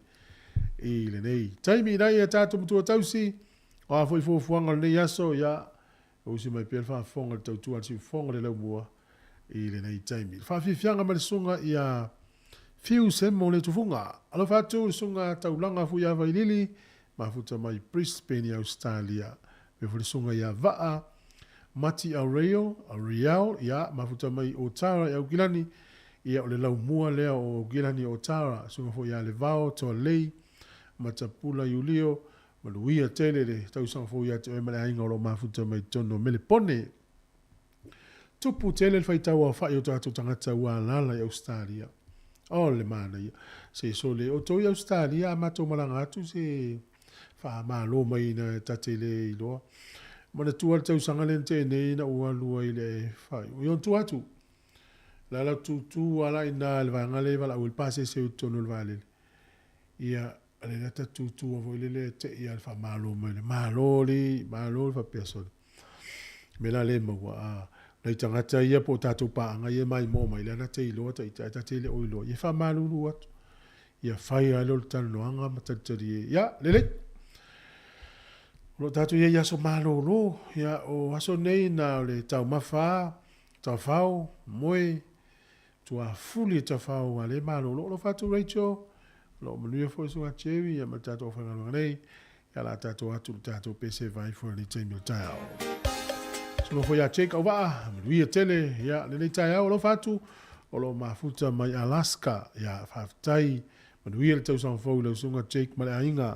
i lenei taimi. Nai a tatou matua tausi, o a foi fuafuaga o lenei aso, ia, usi mai pea le faafofoga i le tautua a le siufofoga o le laumua i lenei taimi. Le faafiafiaga mai le susuga ia Fiu Semo le Tufuga. Alofa atu le susuga Taulaga Fuiavailili, mafuta mai Brisbane i Ausetalia. Faapea foi le susuga ia Vaa Mati Aureo, Auriel, ia, mafuta mai Otara i Aukilani. Ia, o le laumua lea o Aukilani o Otara. Susuga foi ia Levao Toalei Matapula Iulio, Manuia tele le tausaga fou ia te oe ma le aiga o lo o mafuta mai totonu o Melepone. Tupu tele le faitau aofai o tatou tagata ua alaala i Ausetalia. O le manaia. Se sole, outou i Ausetalia a matou malaga atu se faamalo mai na ta te le iloa. Manatua le tausaga lea na tea nei na ou alu ai i le faaiuga. I ona tua atu, la la tutu lava la i ina i le vaega lea e valaau ai le pasese o i totonu o le vaalele. Ia, o lea ta tutu foi lele e tei lava le faamalo mai le malo alii, malo le faapea sole. O le mea la lea e maua, a nai tagata ia po o tatou paaga ia e maimoa mai, lea na te iloa ta ita ae ta te le o iloa, ia faamalulu atu. Ia fai lava lea o le talanoaga ma talitalie. Ia, lelei. O lo o tatou i ai i aso malolo. Ia, o aso nei na o le taumafa, tafao, moe, tuafuli e tafao aua o lea e malolo. O lo o fatu Rachel, o lo o manuia foi le Susuga Jerry ia ma le tatou aufaigaluega nei. Ia o le a tatou o atu i le tatou pese vai foi i lenei taimi o le taeao. Susuga foi ia Jake Auvaa, manuia tele ia lenei taeao. Alofa atu, o lo o mafuta mai Alaska. Ia faafetai, manuia le tausaga fou i lau Susuga Jake ma le aiga.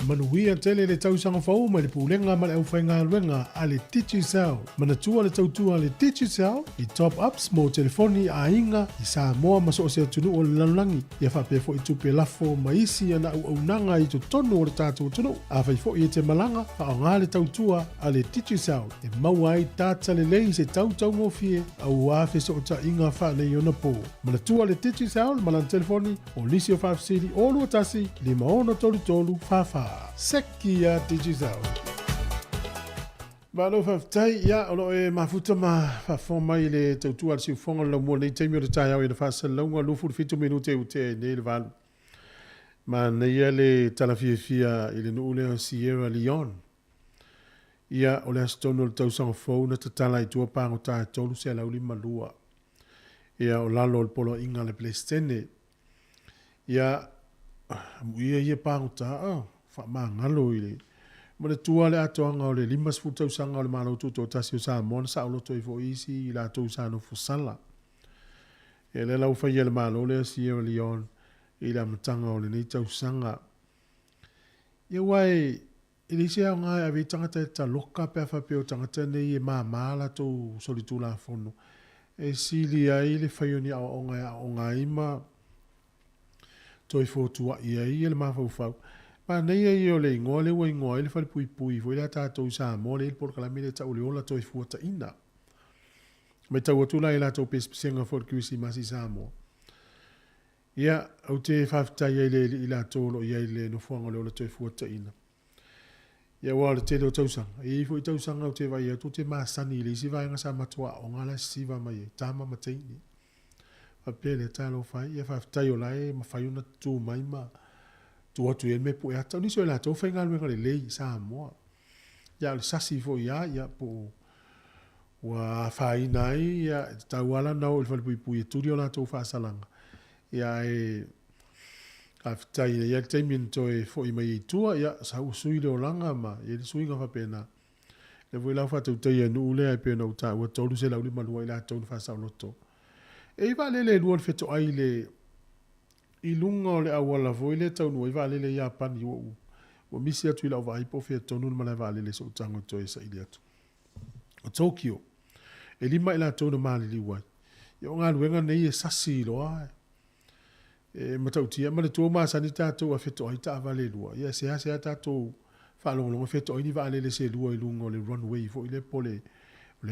Manuia tele le tausaga fou mai le Pulega ma le aufaigaluega a le Digicel. Manatua le tautua a le Digicel i top ups mo telefoni a aiga i Samoa ma so o se atunuu o le lalolagi, ia faapea foi tupe lafo ma isi ana auaunaga i totonu o le tatou atunuu. Afai foi e te malaga, faaaoga le tautua a le Digicel e maua ai data lelei i se tau taugofie aua fesootaiga faaneionapo. Manatua le Digicel ma lana telefoni O nisi o faafesili 021 5633 44. Seki ia Digicel. Malo faafetai, ia o lo o e mafuta ma faafofoga mai i le tautua a le siufofoga o le laumua lenei taimi o le taeao i le faasalalauga 27 minute ua tea ai nei le valu. Manaia le tala fiafia i le nuu lea o Sierra Leone. Ia, o le aso tonu o le tausaga fou na tatala ai tua pagota e 352. Ia, o lalo o le poloaiga a le Peresetene. Ia, amuia ia pagota, oh, faamagalo i le manatua le atoaga o le 50 tausaga o le Malo Tutoatasi o Samoa na saoloto ai foi isi i latou sa nofo sala. Ia, lea la ua faia e le Malo lea Sierra Leone i le amataga o lenei tausaga. Ia, aua e E leai se aoga e ave ai tagata e taloka pe a faapea o tagata nei e māmā a latou solitulafono e sili ai le fai o ni aoaoga e aooga ai ma toe fotua'i ai le mafaufau. Manaia ia o le igoa lea ua igoa ai le falepuipui foi lea a tatou i Samoa lea e i ai le polokalame lea e tau o le Ola Toefuataiga. Matau atu la i latou pesepesega foi o le Kerisimasi i Samoa. Ia, ou te faafetai ai i le Alii latou o lo o i ai i le nofoaga o le ola toefuataiga. Ia, aua o le tele o tausaga, e i ai foi tausaga ou te vaai atu ou te masani i le isi vaega sa matou aooga la e sisiva mai ai, tama ma teine. Faapea lea, talofa e, ia faafetai o la e mafai ona tu mai ma tuu atu i ai le mea e pue ata. O nisi o i latou faigaluega lelei i Samoa. Ia, o le sasi foi lava, ia, po o ua afaina ai, ia, e tatau lava la ona o i le falepuipui e tuli o latou faasalaga, ia, ae faafetai e i ai le taimi na toe foi mai ai i tua, ia, sa ua sui le olaga ma i ai le suiga faapena. O lea foi la ua faatautaia e nuu lea e pei ona ou taua, 352 i latou na faasaoloto. E i ai vaalele e lua o le fetoai i le i luga o le auala foi lea e taunuu ai vaalele i Iapani, ua ou ua misi atu i lau vaai po o fea tonu le malae vaalele se i ou tago e toe saili atu. O Tokyo, e lima i latou na maliliu ai. Ia o galuega nei e sasi loa e matautia. Manatua ua masani tatou a fetoai taavale e lua, ia e seasea tatou faalogologo e fetoai ni vaalele se lua i luga o le runway foi lea po o le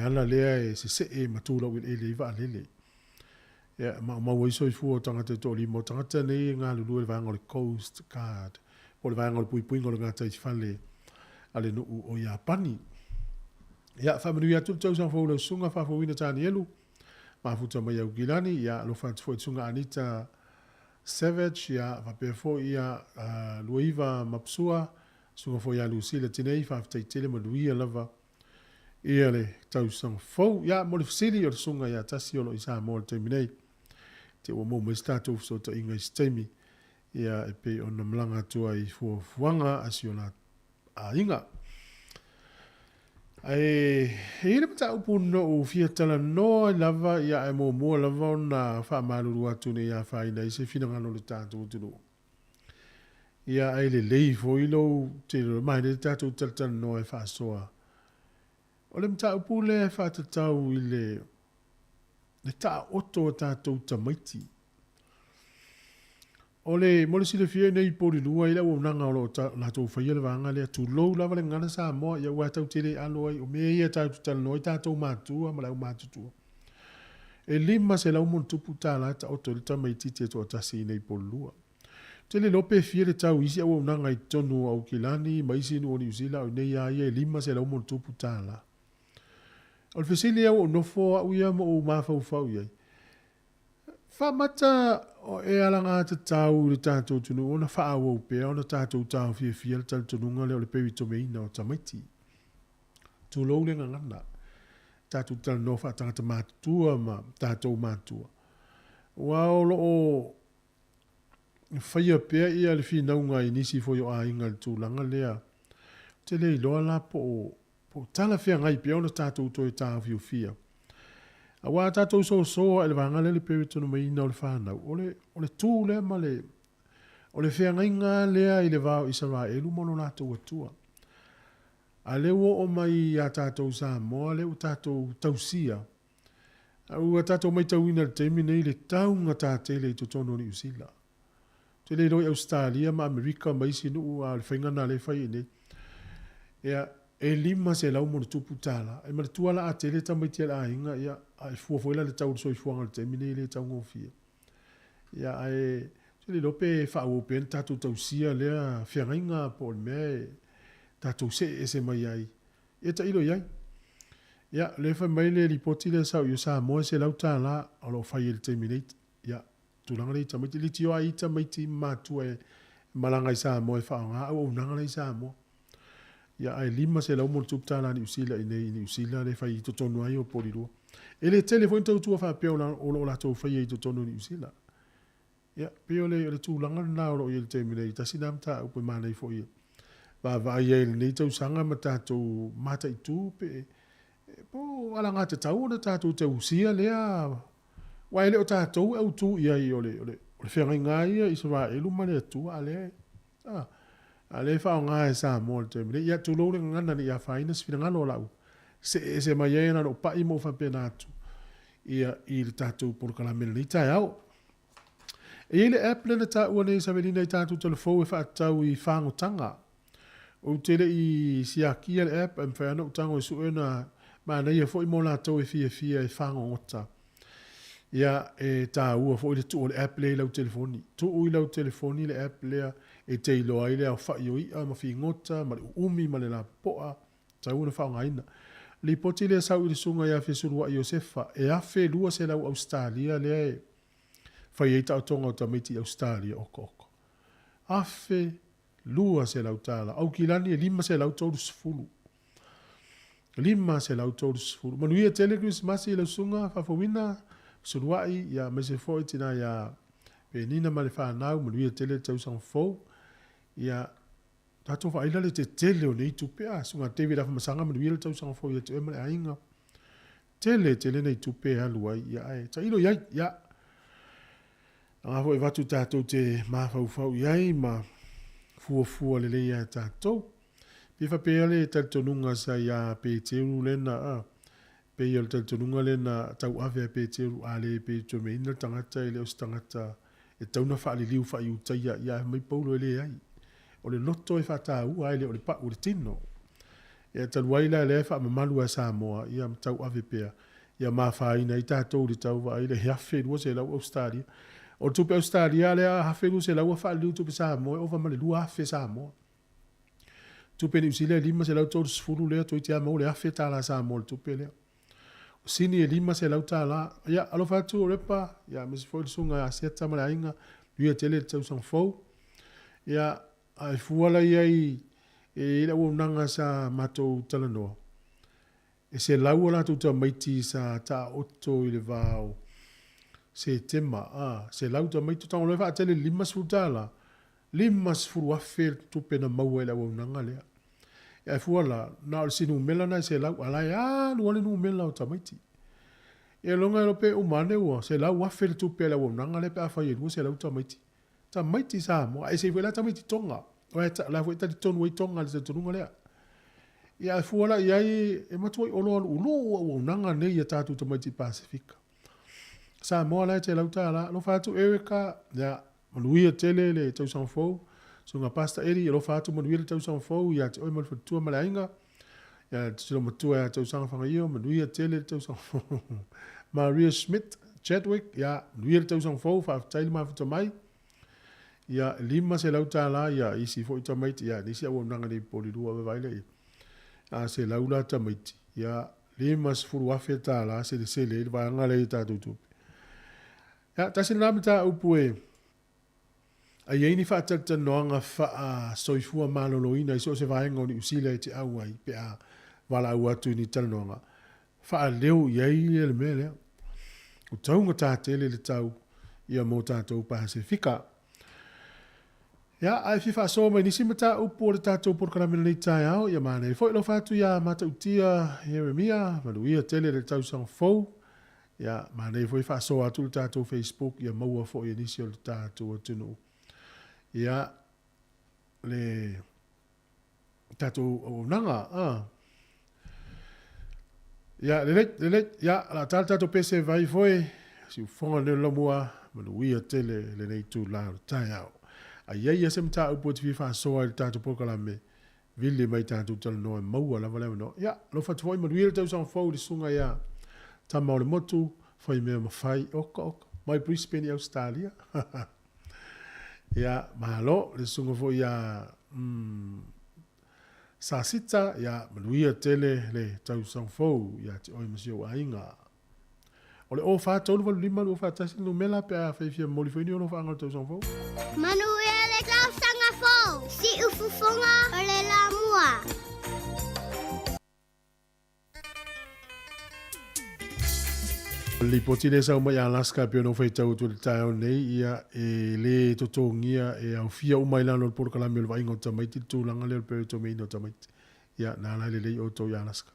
ala lea e sesee ma tu laueleele ai vaalele. Ia, maumau ai soifua o tagata e toalima. O tagata nei e galulue i le vaega o le Coast Guard, po o le vaega o le puipuiga o le gataifale a le nuu o Iapani. Ia, faamanuia atu le tausaga fou i lau susuga Faafouina Tanielu, mafuta mai Aukilani, ia, alofa atu foi i le susuga Anita Savage, ia, faapea foi ia, Luaiva Mapsua, susuga foi ia Lucilla Tinei, faafetai tele, manuia lava ia le tausaga fou. Ia, mo le fesili, o le susuga ia Tasi o lo o i Samoa i le taimi nei. Te ua maua mai se tatou fesootaiga i se taimi, ia, e pei ona malaga atu ai i fuafuaga a si o la aiga. Ae, e i ai le mataupu na ou fia talanoa ai lava, ia, ae muamua lava ona faamalulu atu ne i afaina ai se finagalo o le tatou atunuu. Ia, ae lelei foi lou tele mai le tatou talatalanoa e faasoa. O le mataupu lea e faatatau i le le taoto o tatou tamaiti. O le, mo le silafia i nei Polilua i le auaunaga o lo o latou faia le vaega lea, tulou lava le gagana Samoa, ia aua tatou te le alo ai, o mea ia tatou te talanoa ai tatou matua ma le aumatutua. E $500 ma tala e taoto ai le tamaitiiti e toatasi i nei Polilua. Ou te le iloa pe fia le tau i isi auaunaga i totonu o Aukilani ma isi nuu o Niu Sila, o i nei lava ia e $500 ma. O le fesili ia ua ou nofo au ia ma ou mafaufau i ai, faamata e alagatatau i le tatou atunuu ona faaauau pea ona tatou taofiofia le talitonuga lea o le perimetomeina o tamaiti? Tulou le gagana, tatou talanoa faatagata matutua ma tatou matua, aua o lo o faia pea ia le finauga i nisi foi o aiga i le tulaga lea. Ou te le iloa la po o, po o talafeagai pea ona tatou toe taofiofia. Aua a tatou soso lava i le vaega lea le perimetomeina o le fanau, o le, o le tu lea ma le, O le feagaiga lea i le va o Isaraelu ma lo latou Atua. A lea ua oo mai iā tatou Samoa, lea ua tatou tausia, a ua tatou maitauina i le taimi nei le taugata tele i totonu o Niu Sila. Ou te le iloa i Ausetalia ma Amerika ma isi nuu, a o le faiga lena lea e fai ai nei. Ia, e 500 ma ona tupu tala. E manatua la a tele tamaiti a le aiga, ia, a e fua foi la i le tau o le soifuaga i le taimi nei e le taugofie. Ia, ae ou te le iloa pe faaauau pea ona tatou tausia lea feagaiga po o le mea e tatou see ese mai ai. Ia tailo i ai. Ia, o lea e fai mai le lipoti lea sa i o Samoa e $100 o lo o fai ai i le taimi nei. Ia, tulaga lea i tamaiti, leitioa ai tamaiti ma matua e malaga i Samoa e faaaoga auaunaga la i Samoa. Ia, ae 500 ma ona tupu tala Niu Sila i nei i Niu Sila lea e fai i totonu ai o Polilua. E le tele foi ni tautua faapea o lo o latou faia i totonu o Niu Sila. Ia, pei o le, o le tulaga lena o lo o i ai i le taimi nei, tasi lena mataupu e manaia foi e vaavaai ai i lenei tausaga ma tatou mataitu pe, po o alagatatau ona tatou tausia lea, aua e le o tatou e autu i ai, o le, o le, o le feagaiga lava ia a Isaraelu ma le Atua, a lea, a, a lea e faaaoga e Samoa i le taimi nei. Ia, tulou le gagana ne i afaina se finagalo o lau see ese mai ai na ona ou pai ma ou faapena atu ia i le tatou polokalame i lenei taeao. E i ai le app lea na taua nei e Savelina i tatou telefou e faatatau i fagotaga. Ou te le i siakia le app ae mafai lava ona ou tago e sue ona manaia foi mo latou e fiafia e fagogota. Ia, e taua foi le tuu o le app lea i lau telefoni. Tuu i lau telefoni le app lea e te iloa ai le aofai o i'a ma figota ma le uumi ma le lapopoa tatau ona faaaogaina. Lipoti lea sau i le susuga ia Fesulua'i Iosefa, e 1,200 Ausetalia lea e fai ai taotoga o tamaiti i Ausetalia oka oka. 1,200 tala. Aukilani e 530. 530. Manuia tele Kerisimasi i lau susuga faafouina, Fesulua'i, ia aemaise foi tina ia Penina ma le fanau, manuia tele le tausaga fou. Ia Tatou vaai la le tetele o nei tupe a Susuga David Afamasaga manuia le tausaga fou ia te oe ma le aiga. Tele tele nei tupe e alu ai ia ae tailo i ai ia. Aga foi avatu tatou te mafaufau i ai ma fuafua lelei ia tatou. Pe faapea le talitonuga sa ia Peteru lena a pei o le talitonuga lena tauave a Peteru a le petuameina le tagata e le o se tagata e tatau ona faaliliu faaiutaia ia ae mai Paulo e leai. O le loto e faataua ae le o le pau o le tino. Ia talu ai la lea e faamamalu a Samoa ia ma tauave pea ia ma afaina ai tatou i le tau vaai le 1,200 Ausetalia. O le tupe Ausetalia lea 1,200 ua faaliliu tupe Samoa e ova ma le 2,000 Samoa. Tupe Niu Sila e 530 lea toeitiiti lava maua le 1,000 tala Samoa i le tupe lea. O Sini e 500 tala. Ia, alofa atu o Repa, ia, aemaise foi le susuga ia Seta ma le aiga, manuia tele le tausaga fou. Ia, a e fua la i ai e i ai le auaunaga sa matou talanoa, e 100 a latou tamaiti sa taoto i le va o Setema, a, 100 tamaiti, tago loa e faatele i le 50 tala, 50,000 le tupe na maua i le auaunaga lea. Ae fua la, na o le si numera na e 100, a la e alu lava le numera o tamaiti. Ia loga e pe uma ane ua 100,000 le tupe a le auaunaga lea pe afai e 200 tamaiti. Tamaiti Samoa, ae ese ai foi la tamaiti Tonga. Aua o la foi e talitonu ai Tonga i le talitonuga lea. Ia ae fua la i ai, e matuai oloa luuluu auaunaga nei a tatou tamaiti Pasefika. Samoa la e $100. Alofa atu Erica, ia, Manuia tele le tausaga fou. Susuga Pastor Eddie, alofa atu manuia le tausaga fou ia te oe ma le faletua ma le aiga. Ia le tino matua ia Tausaga Fagaio, manuia tele le tausaga fou. Maria Schmidt Chadwick, ia manuia le tausaga fou, faafetai le mafuta mai. Ia $500 ia isi foi tamaiti, ia nisi auaunaga nei Polilua vaavaai lea i ai. A 100 la tamaiti, ia $50,000 selesele ai le vaega lea i tatou tupe. Ia, tasi lena mataupu e a i ai ni faatalatalanoaga faa-soifua maloloina i so o se vaega o Niu Sila e te au ai pe a valaau atu i ni talanoaga, faaleo i ai le mea lea. Ua taugata tele le tau ia mo tatou Pasefika. Ia, ae fia faasoa mai nisi mataupu o le tatou polokalame lenei taeao, ia manaia foi alofa atu ia Matautia Ieremia, manuia tele le tausaga fou. Ia, manaia foi faasoa atu le tatou Facebook ia maua foi e nisi o le tatou atunuu. Ia, le tatou auaunaga. A. Ia, lelei, lelei, ia, o le a ta le tatou pese vai foe, siufofoga lenei o le laumua, manuia tele lenei itula o le taeao. A i ai ia se mataupu e te fia faasoa i le tatou polokalame, vili mai tatou talanoa e maua lava le avanoa. Ia, alofa atu foi, manuia le tausaga fou i le susuga ia Tama o le Motu, Faimea Mafai, oka oka, mai Brisbane i Ausetalia. Ia, malo, le susuga foi ia mm, Sasita, ia, manuia tele le tausaga fou ia te oe ma si ou aiga. O le 04385 241 le numera pe afai e fia momoli foi ni alofaga o le tausaga fou. Manuia le tausaga fou! Siufofoga o le Lamua. O le lipoti lea e sau mai Alaska e pei ona ou faitau atu i le taeao nei, ia, e le totogia e aofia uma ai lalo o le polokalame o le vaaiga o tamaiti le tulaga lea o le peretomeiina o tamaiti. Ia, na ala ai lelei outou i Alaska.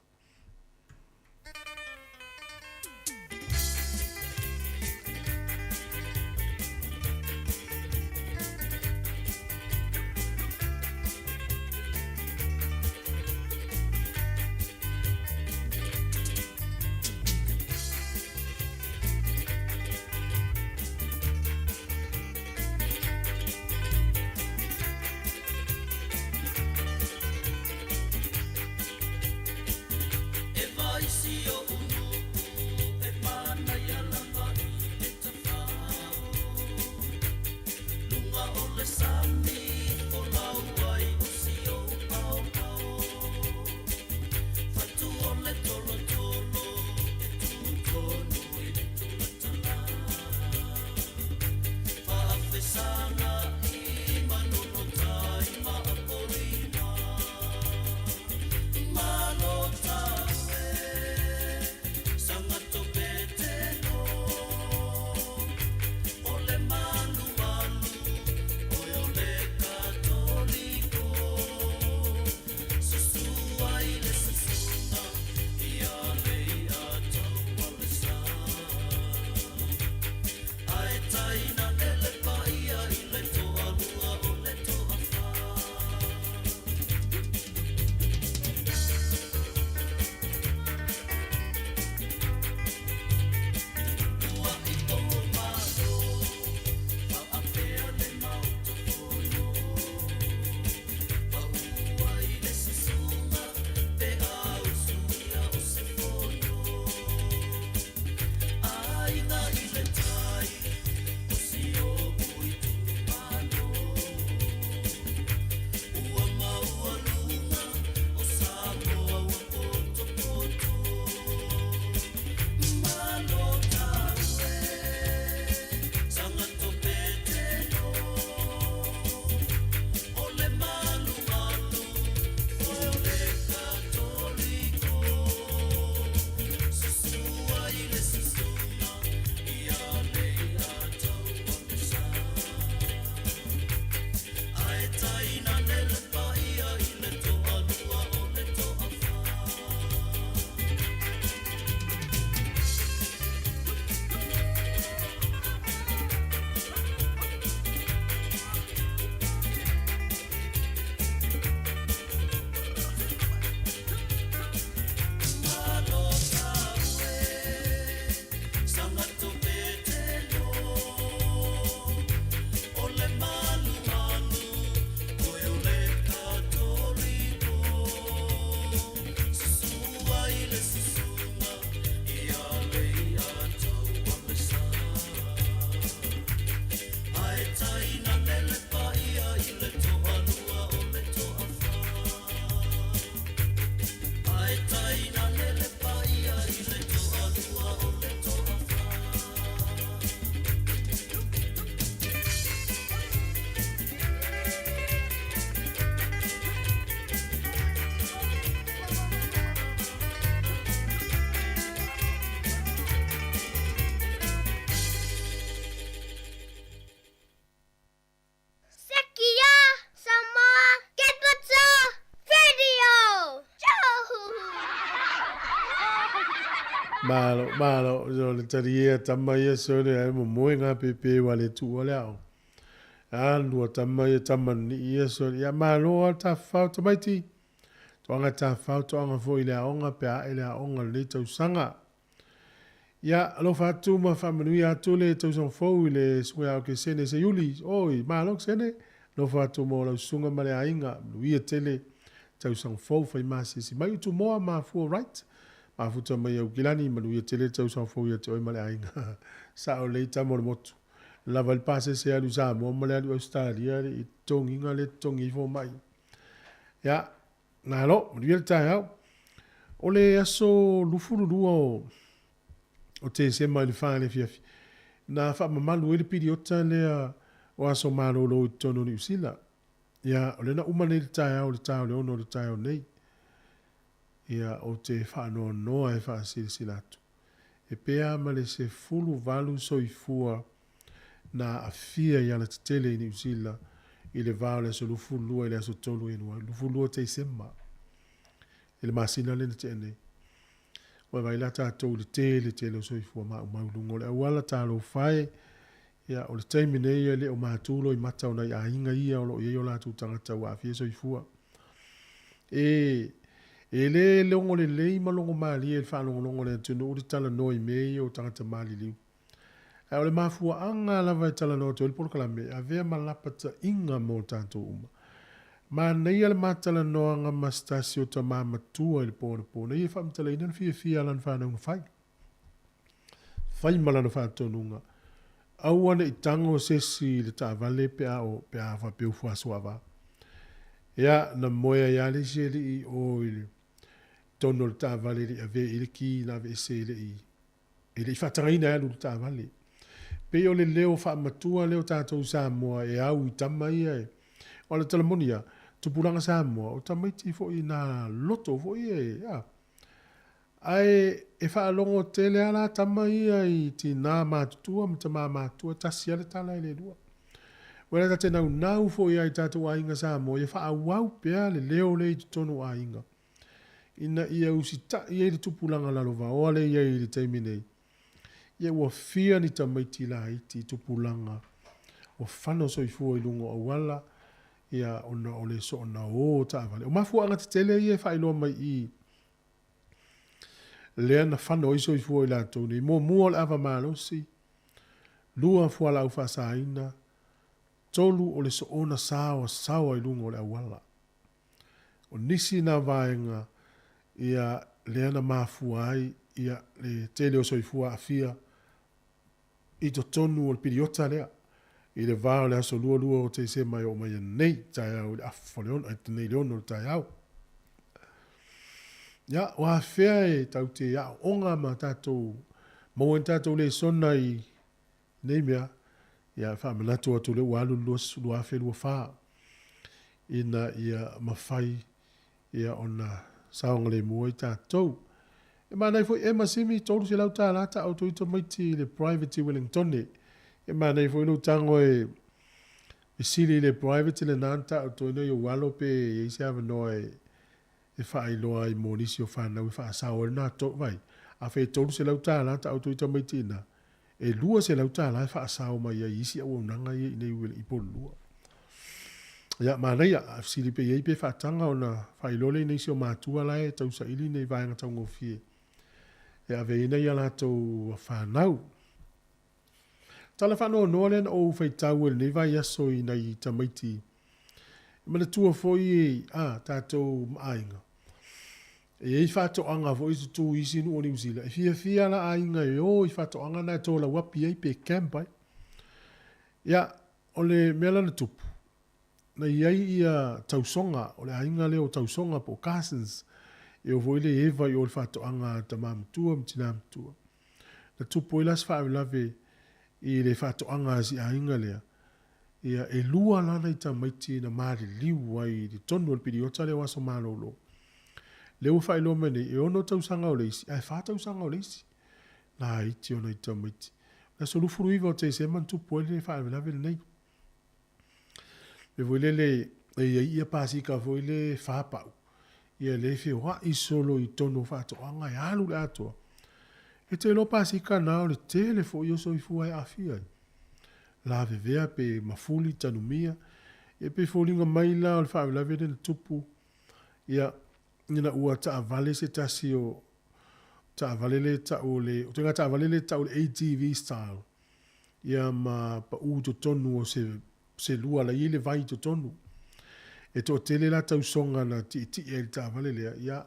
Sekia Samoa Capital Radio! Malo, malo, so le tali ia tama ia so le ai momoe ngā pepe wa le tuua le ao. Alu a tama ia tama ni ia so ia malo a tafafao tamaiti. Toaga tafafao toaga foi i le aoga pe a ae le aoga lenei tausaga. Ia alofa atu ma faamanuia atu le tausaga fou i le susuga ia Okesene Seiuli. Oi, malo Kesene. Alofa atu mo lau susuga ma le aiga. Manuia tele tausaga fou fai masisi mai Utumoa mafua right. Mafuta mai Aukilani manuia tele tausaga fou ia te oe ma le aiga. Sao lelei tama o le motu. Lava le pasese alu i Samoa ma le alu i Ausetalia i totogiga lea e totogi ai fomai. Ia, malo, manuia le taeao. O le aso 22 o o Tesema i le 4 i le afiafi, na faamamalu ai le piliota lea o aso malolo i totonu o Niu Sila. Ia, o lea na uma nei le taeao i le ta o le 6 o le taeao nei. Ia, ou te faanoanoa e faasilasila atu, e pea ma le 18 soifua na aafia i alatetele i Niu Sila i le va o le aso 22 i le aso 3 Ianuari, 22 Tesema, i le masina lea na tea nei. Ua vaai la tatou i le tele tele o soifua maumau i luga o le auala, talofa e, ia, o le taimi nei e le o matu loimata o nai aiga ia o lo o i ai o latou tagata ua aafia soifua. E, e le logo lelei ma logo malie i le faalogologo a le atunuu le talanoa i mea ia o tagata maliliu. Ae o le mafuaaga lava e talanoa atu ai le polokalame, e avea ma lapataiga mo tatou uma. Manaia le ma talanoaga ma se tasi o tama matua i le po anapo nei e faamatalaina le fiafia a lana fanau na fai. Fai ma lana faatonuga, Aua ne i tago se isi i le taavale pe a o, pe a faapea ua fuasoava. Ia, na moe ai lava le isi alii i o i le totonu o le taavale e le i avea i ai le ki na aveese e le i, e le i faatagaina e alu i le taavale. Pei o le leo faamatua lea o tatou i Samoa e au i tama ia e, o le tala moni ia, tupulaga Samoa, o tamaiti foi na loto foi e, a, Ae e faalogo tele a la tama ia i tina matutua ma tama matutua tasi a le tala e le lua. Ua le ta te naunau foi a i tatou aiga Samoa ia faaauau pea le leo lea i totonu o aiga ina ia usitai ai le tupulaga lalovaoa lea i ai i le taimi nei. Ia ua fia ni tamaiti laiti i tupulaga ua fano soifua i luga o auala ia ona o le soona o taavale. O mafuaaga tetele ia e faailoa mai i lea na fano ai soifua i latou nei. Muamua o le ava malosi, lua fualaau faasaina, tolu o le soona saoasaoa i luga o le auala. O nisi na vaega ia lea na mafua ai ia le tele o soifua aafia i totonu o le piliota lea i le va o le aso 22 o Tesema e oo mai nei taeao i le afa o le ono, nei le ono o le taeao. Ia, o afea e tau te aooga ma tatou maua ai ni tatou lesona i nei mea, ia faamanatu atu lea ua alu le 2024 ina ia mafai ia ona saogalemu ai tatou. E manaia foi Emma Simi, $300 ta outou i tamaiti i le private i Wellingtone. E manaia foi lou tago e fesili i le private lena na taoto ai nai ou alo pe i ai se avanoa e e faailoa ai mo nisi o fanau e faasao ai lena to, vai, afai e $300 ta outou i tamaiti i ina, e $200 e faasao mai ai i isi auaunaga ia i inei i Upolu. Ia, manaia, a fesili pe i ai pe faataga ona faailoa lea i nisi o matua la e tausaili nei vaega taugofie e ave ai nai a latou fanau. Tala faanoanoa lea na ou faitau ai i lenei vaiaso i nai tamaiti. E manatua foi a tatou aiga, e i ai faatoaga foi e tutū i isi nuu o Niu Sila. E fiafia la aiga e o i faatoaga na e tolauapi ai pe camp ai. Ia, o le mea la na tupu, na i ai ia tausoga, o le aiga lea o tausoga po o cousins, e o foi le eva i o i le faatoaga a tama matua ma tina matua. Na tupu ai la se faalavelave i le faatoaga a si aiga lea, ia e lua la nai tamaiti na maliliu ai i totonu o le piliota lea o aso malolo. Lea ua faailoa mai nei, e 6 tausaga o le isi, ae 4 tausaga o le isi. Laiti o nai tamaiti. O le aso 29 o Tesema na tupu ai le faalavelave lenei. Mea foi lele, e i ai ia pasika foi le fa pau, ia le feoai solo i totonu o faatoaga e alu i le atoa. E te iloa pasika na o le tele foi o soifua e aafia ai. lavevea pe mafuli tanumia. Ia pei e foliga mai la o le faalavelave lea na tupu, ia, ina ua taavale se tasi o taavale lea e tau o le, o ituaiga taavale lea e tau o le ATV style, ia ma pau i totonu o se selua la e i ai le vai i totonu. E toatele la tausoga na tietie ai i le taavale lea, ia,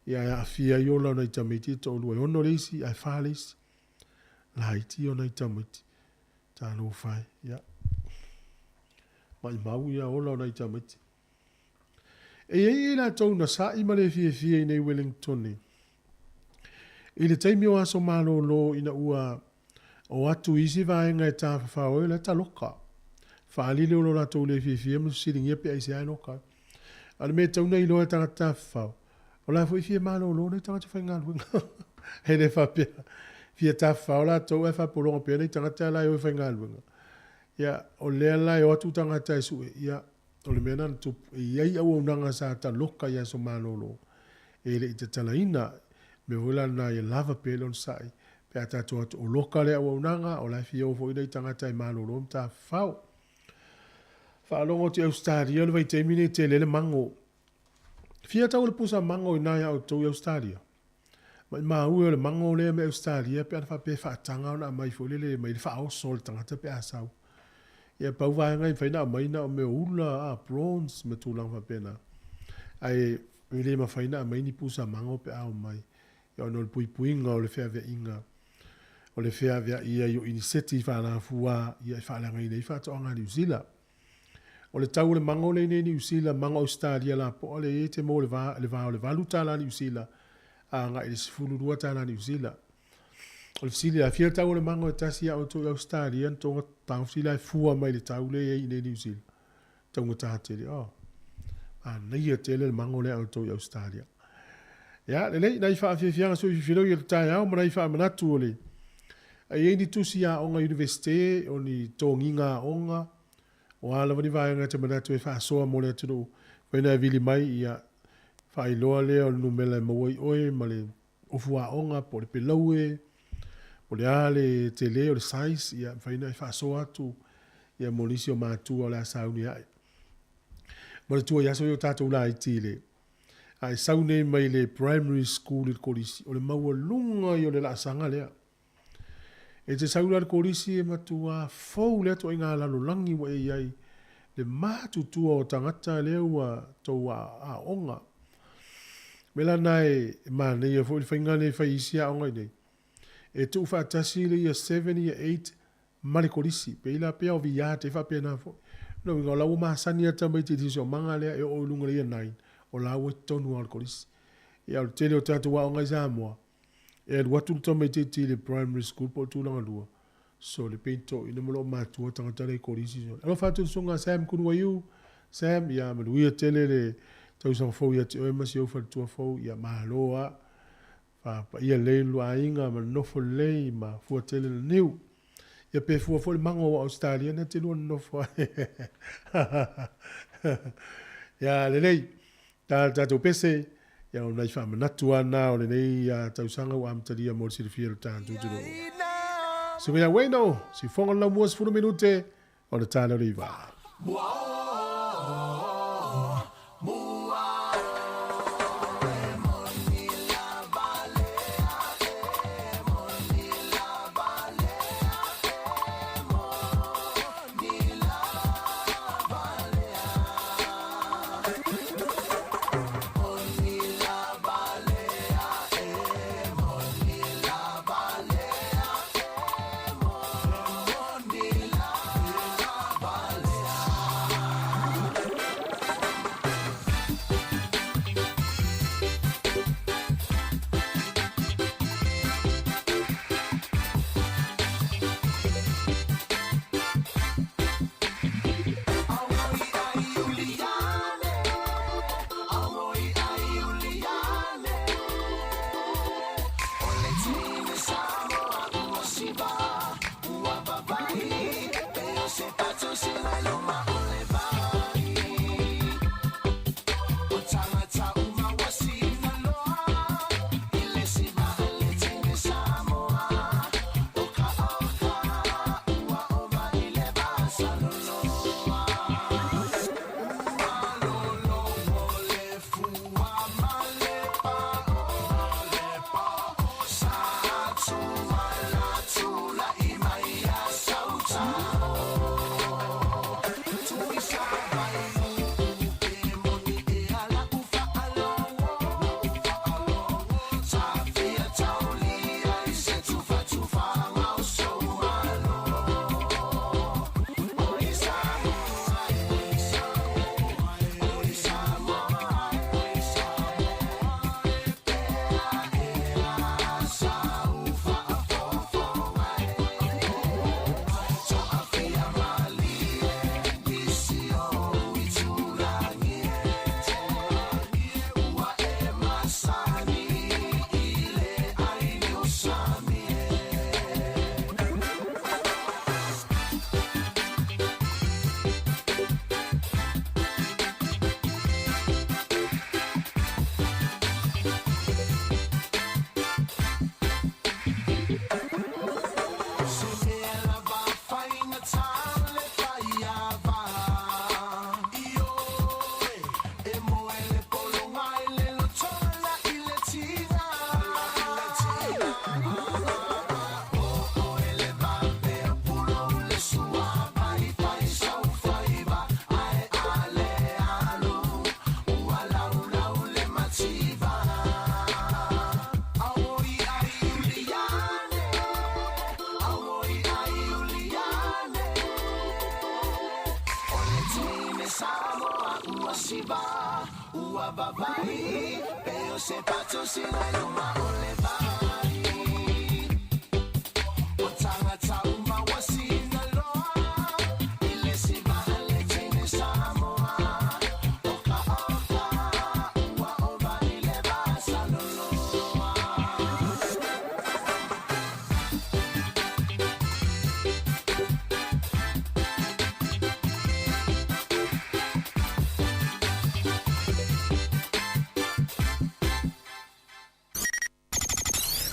ia e aafia ai ola o nai tamaiti e toalua, e ono le isi ae fa le isi. Laiti o nai tamaiti. Talofa e, ia. Maimau ia ola o nai tamaiti. E i ai i latou na sa'i ma le fiafia i nei Wellingtone. I le taimi o aso malolo ina ua o atu i isi vaega e tafafao ai o la e taloka. Faaali le o lo latou le fiafia ma fesiligia pe aisea e loka ai. A o le mea e tatau ona iloa e tagata tafafao, o la foi e fia malolo nai tagata faigaluega. E le faapea fia tafafao latou ae faapologa pea nai tagata la e o e faigaluega. Ia, o lea la e o atu tagata e sue, ia, O le mea lena na tupu, e i ai auaunaga sa taloka i aso malolo e le i tatalaina. O le mea foi la lena ia lava pea le onosai pe a tatou atu o loka lea auaunaga, o la e fia o foi nai tagata e malolo ma tafafao. Faalogo atu i Ausetalia o le vaitaimi lenei e tele ai le mago. Fia tau o le pusa mago i ina ia outou i Ausetalia? Maimau e o le mago lea mai Ausetalia pe ana faapea e faataga ona aumai foi lele mai le faaoso o le tagata pe a sau. Ia pau vaega e mafai ona aumai na o mea o ula, a, prawns ma tulaga faapena. Ae e le mafai ona aumai ni pusa mago pe a omai. Ia ona o le puipuiga o le feaveaiga o le feaveai ai o iniseti faalafua ia e faaleagaina ai faatoaga a Niu Sila. O le tau o le mago lea i nei Niu Sila, mago Ausetalia lapoa lea e i ai e te maua i le va, le va o le $8 Niu Sila a agai i le $12 Niu Sila. O le fesili la, fia le tau o le mago e tasi ia outou i Ausetalia na tonga taofi la e fua mai i le tau lea e i ai i nei Niu Sila? Taugata tele. Oh. Manaia tele le mago lea a outou i Ausetalia. Ia, lelei, nai faafiafiaga sui fifilogi o le taeao ma nai faamanatu o le A i ai ni tusi aoga Iunivesite, o ni togiga aoga, o a lava ni vaega e te manatu e faasoa mo le atunuu, faina e vili mai, ia, faailoa lea o le numela e maua ai oe ma le ofu aoga po o le pelaue, po o le a le tele o le size, ia, mafai ona e faasoa atu, ia, mo nisi o matua o le a sauni ae. Manatua i aso ia o tatou laiti i le, a e sau nei mai le primary school i le kolisi, o le maualuga ia o le laasaga lea. E te sau la i le kolisi e matua fou lea ituaiga lalolagi ua e i ai, le matutua o tagata lea ua tou aoga. O le mea la lena e manaia foi le faiga lea e fai i isi aoga i inei. E tuufaatasi le year seven, year eight ma le kolisi. Pei la pea o VR te faapena foi. Lona uiga o la ua masani lava tamaiti i le siosiomaga lea e oo i luga i le year nine, o la ua i totonu lava o le kolisi. Ia o le tele o tatou aoga i Samoa, e alu atu le tamaitiiti i le primary school po o le tulaga lua, sole pei ni toeaina ma loo matua tagata la i kolisi sole. Alofa atu i le susuga Sam Kunuaiu, Sam, ia manuia tele le tausaga fou ia te oe ma si ou faletua fou, ia malo lava. Faapaia lelei lo aiga ma nonofo lelei ma fua tele le niu. Ia pe fua foi le mago aua o Ausetalia na te lua nonofo ai. Ia lelei, ta le tatou pese, ia o nai faamanatu lava na o lenei tausaga ua amatalia mo le silafia e lo tatou atunuu. Suka ia Wayno, siufoga le laumua 10 minute o le ta leo le iva.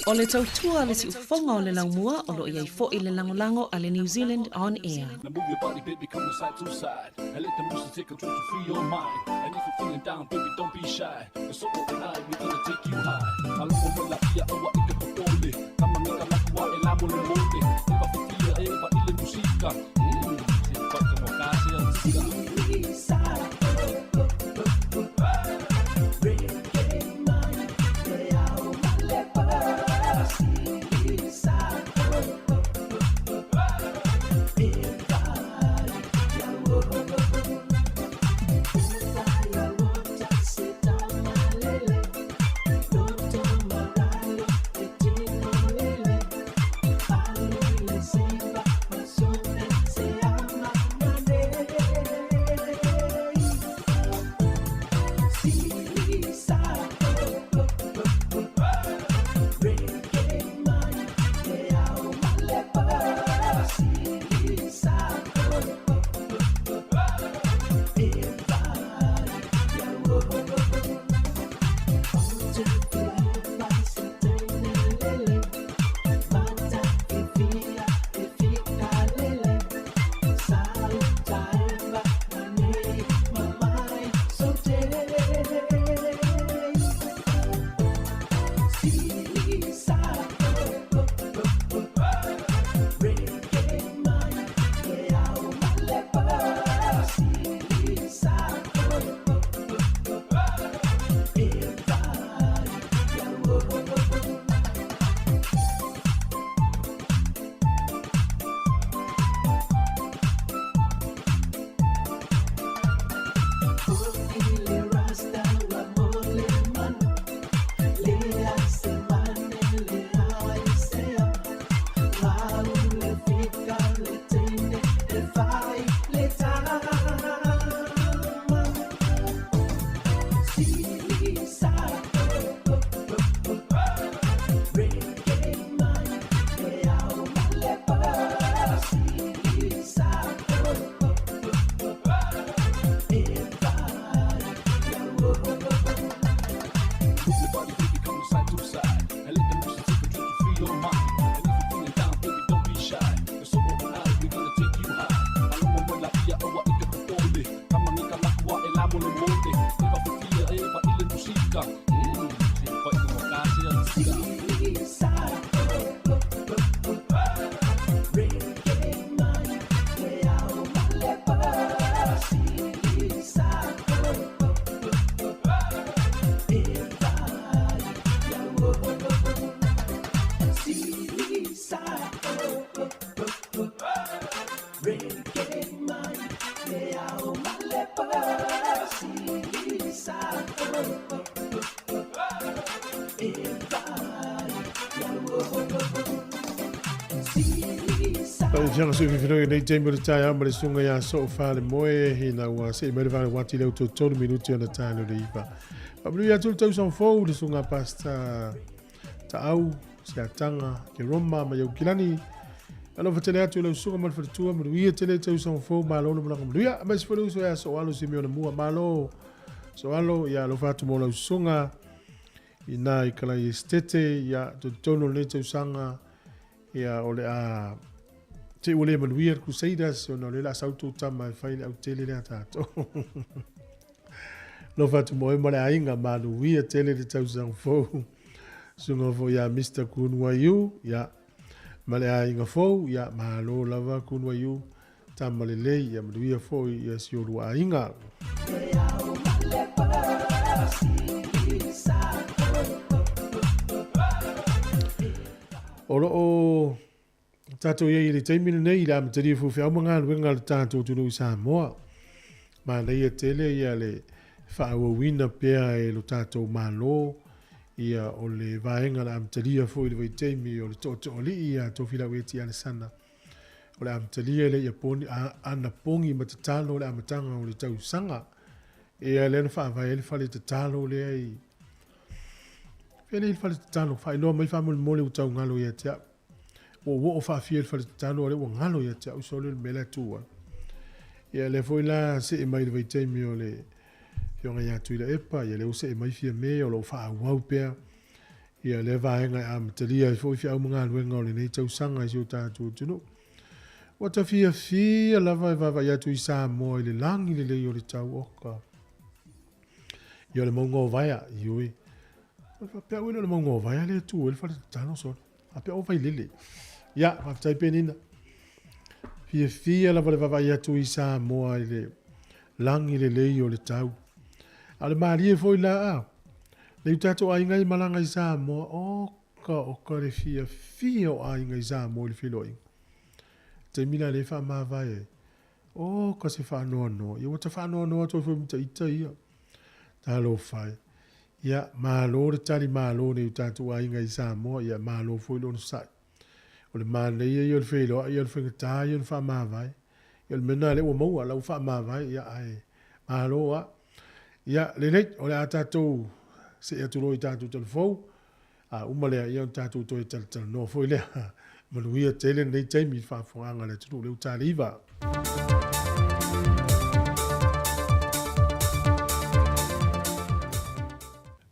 O le tautua a le siufofoga o le laumua o lo o i ai foi le lagolago a le New Zealand On Air. Now move your body, baby, come side to side. And let the music take control to free your mind. And if you're feeling down, baby, don't be shy. It's all and I, we're gonna take you high. Aloha mo la ia, aua i ka popole. Kama nga ka makua e la mo le mole. Eva fifia, eva i le musika. Se whaka mo ka se a tika. Move your body, baby, come side to side. And let the music take control to free your mind. And if you're feeling down, baby, don't be shy. It's all and I, we're gonna take you high. Aloha mo la ia, aua i ka popole. Kama nga ka makua e la mo le mole. Eva fifia, eva i le musika. Se whaka mo ka se a tika. Lau Afioga Sui Fifinoga i nei taimi o le taeao ma le susuga ia Soo Falemoe ina ua see mai le vale wati leu tolu minuti ona tae le iva. Faamanuia atu le tausaga fou le susuga Pastor Taau, Siataga, Keroma ma Iaukilani. Alofa tele atu i lau susuga ma le faletua, manuia tele tausaga fou, malo le malaga manuia. Aemaise foi le uso ia Soalo Simeona Mua, malo Soalo, ia alofa atu mo lau susuga ina i Kalai Esitete, ia tolitonu o lenei tausaga, ia o le a te ua le manuia le Crusaders, ona o lea o le a sau tou tama e fai le autele lea tatou. Alofa atu mo oe ma le aiga, manuia tele le tausaga fou. Susuga foi ia Mister Kun Waiu, ia ma le aiga fou, ia malo lava Kun Waiu, tama lelei, ia manuia foi ia si olua aiga. O lo o tātou i ai i le taimi lenei i le amatalia faifeau ma galuega a le tatou atunuu i Samoa. Manaia tele ia le faaauauina pea e lo tatou Malo Ia, o le vaega na amatalia foi i le vaitaimi o le tootooalii ia Tofilau Eti Alesana. O le amatalia lea ia poni, a, anapogi ma tatalo le amataga o le tausaga. Ia, lea na faavae ai le fale tatalo lea i fea lea i le fale tatalo, faailoa mai faamolemole ua tau galo ia te au. Ua ou oo faafia i le fale tatalo, a lea ua galo ia te au sole le mea la e tu ai. Ia, lea foi la see mai i le vaitaimi o le Afioga ia Tuilaepa, ia lea ua see mai Fiame, o lo o faaauau pea ia lea vaega e amatalia ai foi feau ma galuega o lenei tausaga i si o tatou atunuu. Ua ta fiafia lava e vaavaai atu i Samoa i le lagi lelei o le tau oka. Ia o le mauga o Vaea, ioe. O le faapea ue o le mauga o Vaea lea e tu ai le fale tatalo sole. Faapea o Vailele. Ia, faafetai Penina. Fiafia lava le vaavaai atu i Samoa i le lagi lelei o le tau. A o le malie foi la, a, lei tatou aiga i malaga i Samoa, oka, oka le fiafia o aiga i Samoa i le feiloaiga. Taimi la lea e faamavae ai. Oka se faanoanoa. Ia ua ta faanoanoa atu ai foi ma ita ia. Talofa e. Ia, malo le tali malo nei o tatou aiga i Samoa, ia malo foi le onosai. O le manaia ia o le feiloai, ia o le faigata ia ona faamavae. Ia o le mea lena lea ua maua, la ua faamavae, ia ae malo lava. Ia, lelei, o le a tatou see atu loa i tatou talafou, a uma lea, ia ona tatou toe talatalanoa foi lea. Manuia tele lenei taimi i le faafofogaaga a le atunuu lea ua ta le 9.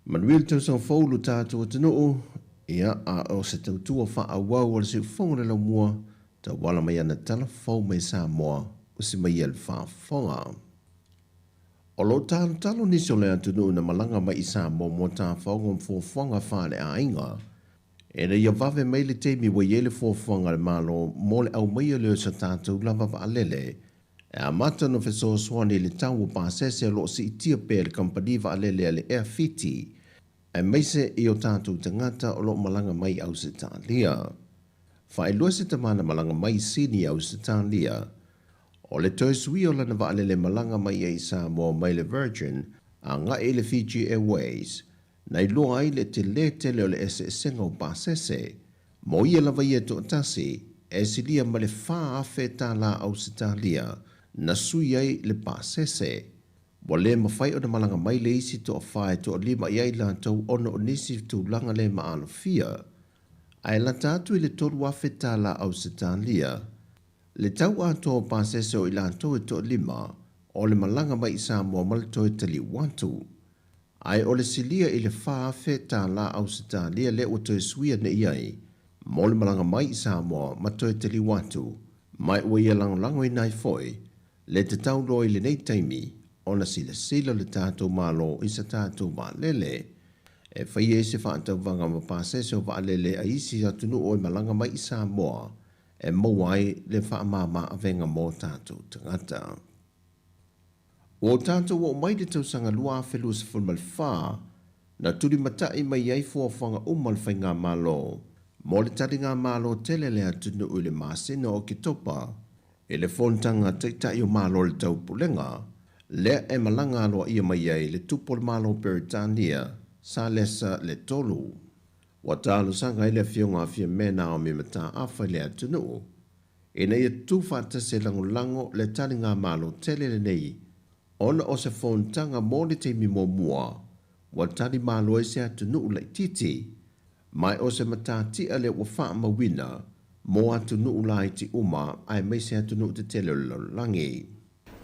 Manuia le tausaga fou lo tatou atunuu, ia, a o se tautua faaauau a le siufofoga o le laumua, tauala mai ana tala fou mai Samoa, usi mai ia le faafofoga. O lo o talotalo nisi o le atunuu na malaga mai i Samoa mo tafaoga ma fuafuaga faaleaiga, Ina ia vave mai le taimi ua i ai le fuafuaga a le Malo mo le aumaia lea o se tatou lava vaalele e amata ona fesoasoani i le tau o pasese o lo o siitia pea e le kamupani vaalele a le Air Fiti, aemaise i o tatou tagata o lo o malaga mai i Ausetalia. Faailoa se tama na malaga mai i Sini i Ausetalia, o le toe suia o lana vaalele malaga mai ai i Samoa mai le Virgin agai i le Fiji Airways, Na iloa ai le telē tele o le eseesega o pasese. Mo ia lava ia e toatasi, e silia ma le 4,000 tālā Ausetalia na sui ai le pasese. Ua le mafai ona malaga mai le isi toafa e toalima i ai latou ona o nisi tulaga le maalofia. Ae lata atu i le 3,000 tālā Ausetalia le tau atoa o pasese o i latou e toalima o le malaga mai i Samoa ma le toe taliu atu. Ae o le silia i le 4,000 tālā Ausetalia lea ua toe suia nei ai mo le malaga mai i Samoa ma toe taliu atu, ma ua ia lagolagoina ai foi le tatau loa i lenei taimi ona silasila le tatou Malo i sa tatou vaalele e faia ai se faatauvaga ma pasese o vaalele a isi atunuu e malaga mai i Samoa e maua ai le faamama-avega mo tatou tagata. Ua o tatou oo mai le tausaga 2024, na tulimatai mai ai fuafuaga uma a le Faigamalo mo le taligamalo tele a le atunuu i le masina o Oketopa i le Fonotaga Taitai o Malo o le Taupulega, lea e malaga aloaia mai ai le Tupu o le Malo o Peretania, Salesa le Tolu. Ua talosaga ai le Afioga a Fiame Naomi Mataafa i le atunuu ina ia tutufaatasi e lagolago le taligamalo tele lenei ona o se fonotaga mo le taimi muamua ua tali malo ai se atunuu laitiiti, ma o se matatia lea ua faamauina mo atunuu laiti uma aemaise atunuu tetele o le lalolagi.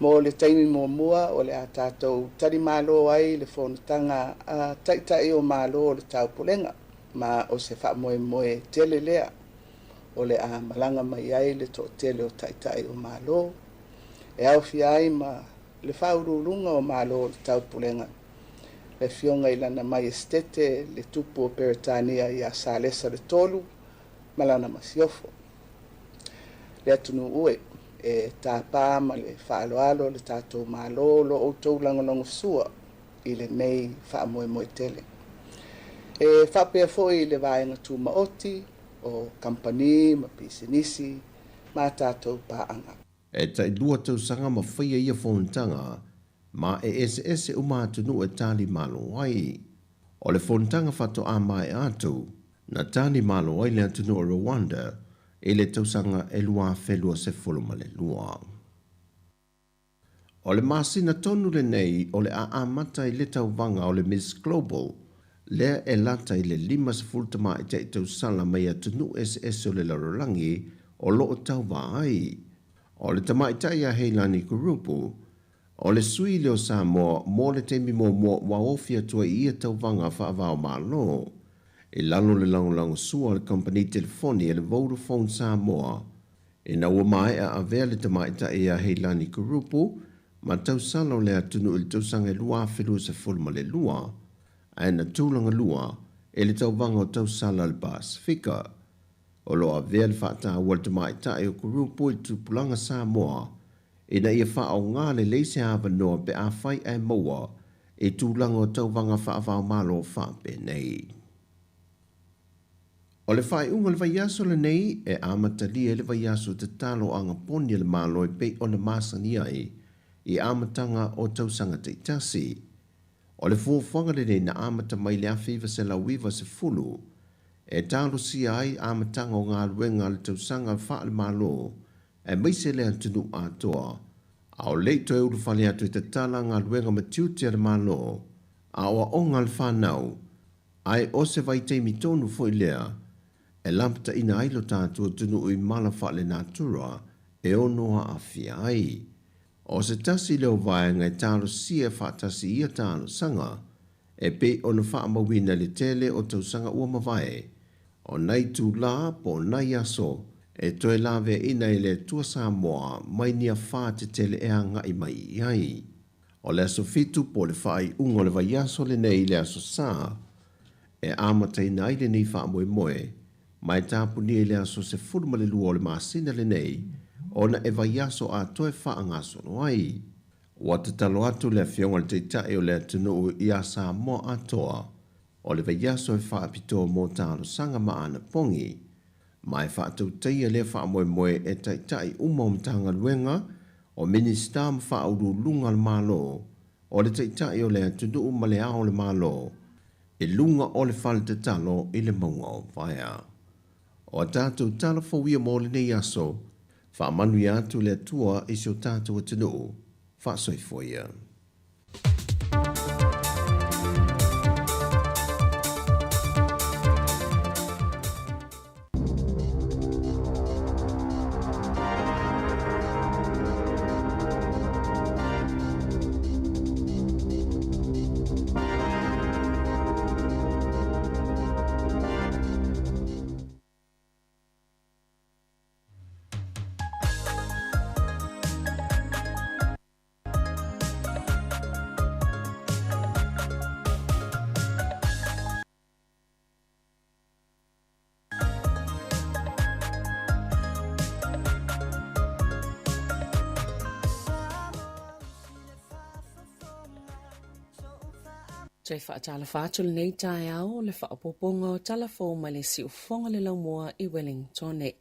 Mo le taimi muamua o le a tatou talimalo ai le fonotaga a Taitai o Malo o le Taupulega, ma o se faamoemoe tele lea o le a malaga mai ai le toatele o Taitai o Malo, e aofia ai ma le faauluuluga o Malo o le Taupulega, le Afioga i Lana Maiestete le Tupu o Peretania ia Salesa le Tolu ma lana masiofo. Le atunuu e, e tapa ma le faaaloalo le tatou Malo lo outou lagolagosua i lenei faamoemoe tele. E faapea foi i le vaega tumaoti o kamupani ma pisinisi ma tatou paaga. E tai lua tausaga ma faia ia fonotaga, ma e eseese uma atunuu e tali malo ai. O le fonotaga faatoa maea atu, na tali malo ai le atunuu o Rwanda i le tausaga e 2022. O le masina tonu lenei o le a amata ai le tauvaga o le Miss Global, lea e lata i le 50 tamaitai tausala mai atunuu eseese o le lalolagi o lo o tauva ai. O le tamaitai ia Heilani Kurupu, o le sui lea o Samoa mo le taimi muamua ua ofi atu ai i ia tauvaga faava-o-Malo. I lalo o le lagolagosua a le kamupani telefoni a le Vodafone Samoa, ina ua maea avea le tamaitai ia Heilani Kurupu ma tausala o le atunuu i le tausaga e 2022, ae na tulaga lua i le tauvaga o tausala a le Pasefika. O lo o avea le faataua a le tamaitai o Kurupu i le tupulaga Samoa ina ia faaaoga lelei se avanoa pe afai ae maua i tulaga o tauvaga faava-o-Malo faapenei. O le faaiuga o le vaiaso lenei e amatalia ai le vaiaso tatalo agaponi a le Malo e pei ona masani ai i amataga o tausaga taitasi. O le fuafuaga lenei na amata mai i le 1990 e talosia ai amataga o galuega a le tausaga faale-Malo aemaise le atunuu atoa, a o le i toe ulufale atu e tatala galuega ma tiute a le Malo, aoaoga a le fanau, ae o se vaitaimi tonu foi lea e lapataina ai lo tatou atunuu i mala faalenatura e ono aafia ai. O se tasi lea o vaega e talosia faatasi i ia talosaga, e pei ona faamauina i le tele o tausaga ua mavae, o nai itulā po o nai aso e toe laveaiina e le Atua Samoa mai ni afā tetele e agai mai i ai. O le aso Fitu po o le faaiuga o le vaiaso lenei i le aso Sa e amataina ai lenei faamoemoe, ma e tapunia i le aso 12 o le masina lenei ona e vaiaso atoa e faagasolo ai. Ua tatalo atu le Afioga i le Taitai o le atunuu ia Samoa atoa, o le vaiaso e faapitoa mo talosaga ma anapogi, ma e faatautaia lea faamoemoe e taitai uma o Matagaluega, o Minisita ma Faauluuluga a le Malo, o le Taitai o le atunuu ma le Ao o le Malo, i luga o le fale tatalo i le mauga o Vaea. O a tatou tala fou ia mo lenei aso, faamanuia atu le Atua i si o tatou atunuu. Faasoifua ia. Toe faatalofa atu lenei taeao o le faaopoopoga o tala fou mai le siufofoga le laumua i Wellingtone.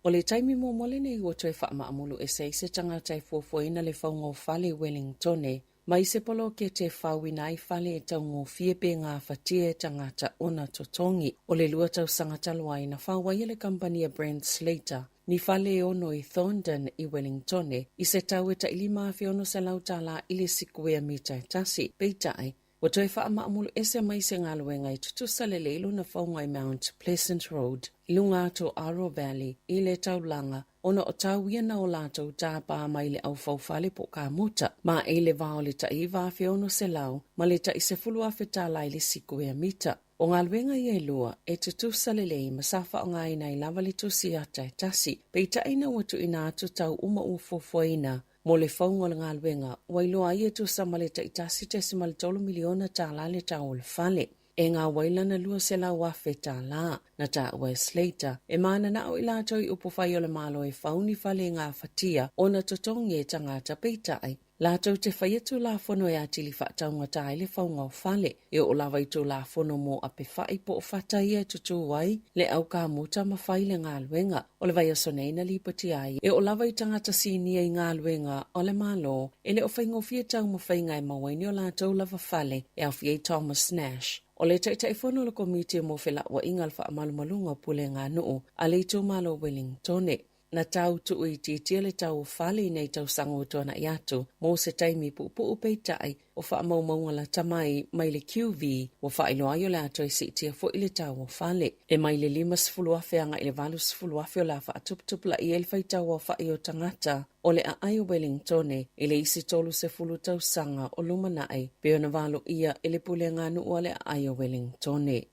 O le taimi muamua lenei ua toe faamaamulu ese ai se tagata e fuafuaina le fauga o fale i Wellingtone mai se poloketi e fauina ai fale e taugofie pe gafatia e tagata ona totogi. O le lua tausaga talu ai na fau ai e le kamupani a Brent Slater ni fale e ono i Thorndon i Wellingtone i se tau e tai $5,600 tālā i le sikuea mita e tasi. Peitai, ua toe faamaamulu ese mai se galuega e tutusa lelei lona fauga i Mount Pleasant Road i luga atu o Aro Valley i le taulaga ona o tau ia na o latou tāpā mai le au faufale po o kamuta ma i le va o le tai $9,600 ma le tai $10,000 tālā i le sikuea mita. O galuega ia e lua, e tutusa lelei ma sa faaaogaina ai lava le tusi ata e tasi. Peitai ina ua tuuina atu tau uma ua fuafuaina mo le fauga o le galuega, ua iloa ai e tusa ma le tai $1.3 miliona tālā le tau o le fale. E gau ai lana $200,000 tālā. Na taua e Slater, e mananao i latou i upufai o le Malo e fau ni fale e gafatia ona totogi e tagata. Peitai, Latou te faia Tulafono e atili faataugata ai le fauga o fale, e oo lava i Tulafono mo apefa'i po o fata ia e tutū ai le au kamuta ma fai le galuega. O le vaiaso nei na lipotia ai, e oo lava i tagata sinia i galuega a le Malo, e le o faigofie taumafaiga e maua ai ni o latou lava fale e aofia ai Thomas Nash, o le Taitaifono o le Komiti mo Felauaiga o le Faamalumaluga o Pulega Nuu a le Itumalo o Wellingtone. Na tau tuuitiitia le tau o fale i nei tausaga ua tuanai atu mo se taimi puupuu peitai o faamaumauga lata mai mai le QV ua faailoa ai o le a toe siitia foi le tau o fale. E mai le 50,000 agai i le 80,000 o le a faatuputupulaia ai le faitau aofa'i o tagata o le aai o Wellingtone i le isi 30 tausaga o lumanai, pei ona valoia e le Pulega Nuu a le Aai o Wellingtone.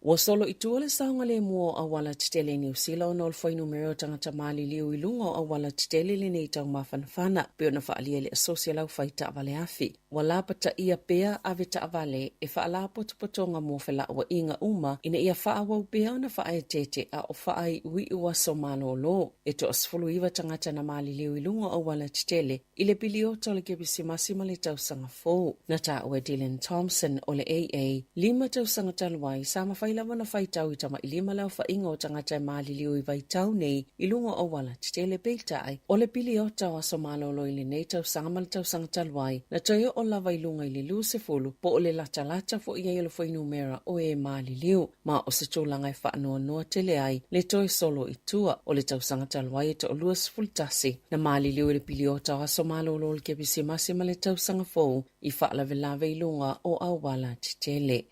Ua solo i tua le saogalemu o auala tetele i Niu Sila ona o le fuainumera o tagata maliliu i luga o auala tetele i lenei tau mafanafana, pei ona faaalia e le Asosi a le Aufai Taavale Afi. Ua lapataia pea ave taavale e faalapotopotoga mo felauaiga uma ina ia faaauau pea ona faaeteete a o faaiuiu aso malolo. E toa-19 tagata na maliliu i luga o auala tetele i le piliota o le Kerisimasi ma le Tausaga Fou. Na taua e Dylan Thompson o le AA, lima tausaga talu ai, sa mafai lava ona faitau i tamailima le aofaiga o tagata e maliliu i vaitau nei i luga o auala tetele. Peitai, o le piliota o aso malolo i lenei tausaga ma le tausaga talu ai, na toe oo lava i luga i le 20, po o le latalata foi i ai o le fuainumera o e maliliu. Ma o se tulaga e faanoanoa tele ai le toe solo i tua. O le tausaga talu ai e toa-21 na maliliu i le piliota o aso malolo o le Kerisimasi ma le tausaga fou i faalavelave i luga o auala tetele.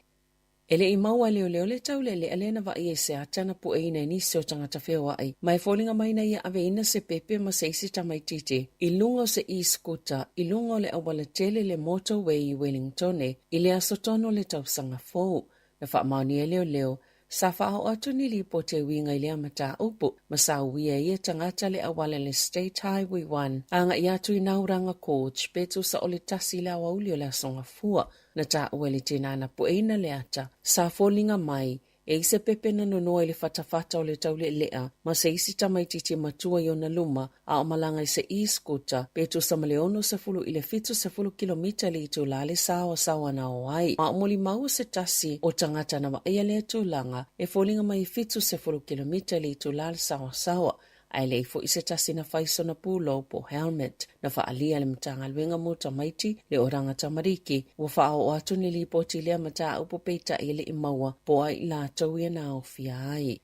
E le i maua e leoleo le taulealea lea na vaaia i se ata na pueina e nisi o tagata feoai, ma e foliga mai na ia aveina se pepe ma se isi tamaititi i luga o se e-scooter i luga o le auala tele le motorway i Wellingtone i le aso tonu o le tausaga fou. Na faamaonia e leoleo, sa faaoo atu ni lipoti e uiga i lea mataupu, ma sa uia e ia tagata le auala i le State Highway 1 agai atu i Nauranga Gorge pe tusa o le tasi i le aoauli o le Aso Gafua. Na taua e le tinā na pueina le ata, sa foliga mai e i se pepe na nonoa i le fatafata o le taulealea ma se isi tamaititi matua i ona luma a o malaga i se e-scooter pe tusa ma le 60 i le 70 kilomita i le itulā le saoasaoa na o ai. Ma o molimau o se tasi o tagata na vaaia lea tulaga e foliga mai e 70 kilomita i le itulā le saoasaoa ae leai foi se tasi na fai sona pulou po o helmet. Na faaalia e le Matagaluega mo Tamaiti le Oranga Tamariki ua faaoo atu ni lipoti i lea mataupu peitai e le i maua po o ai i latou ia na aofia ai.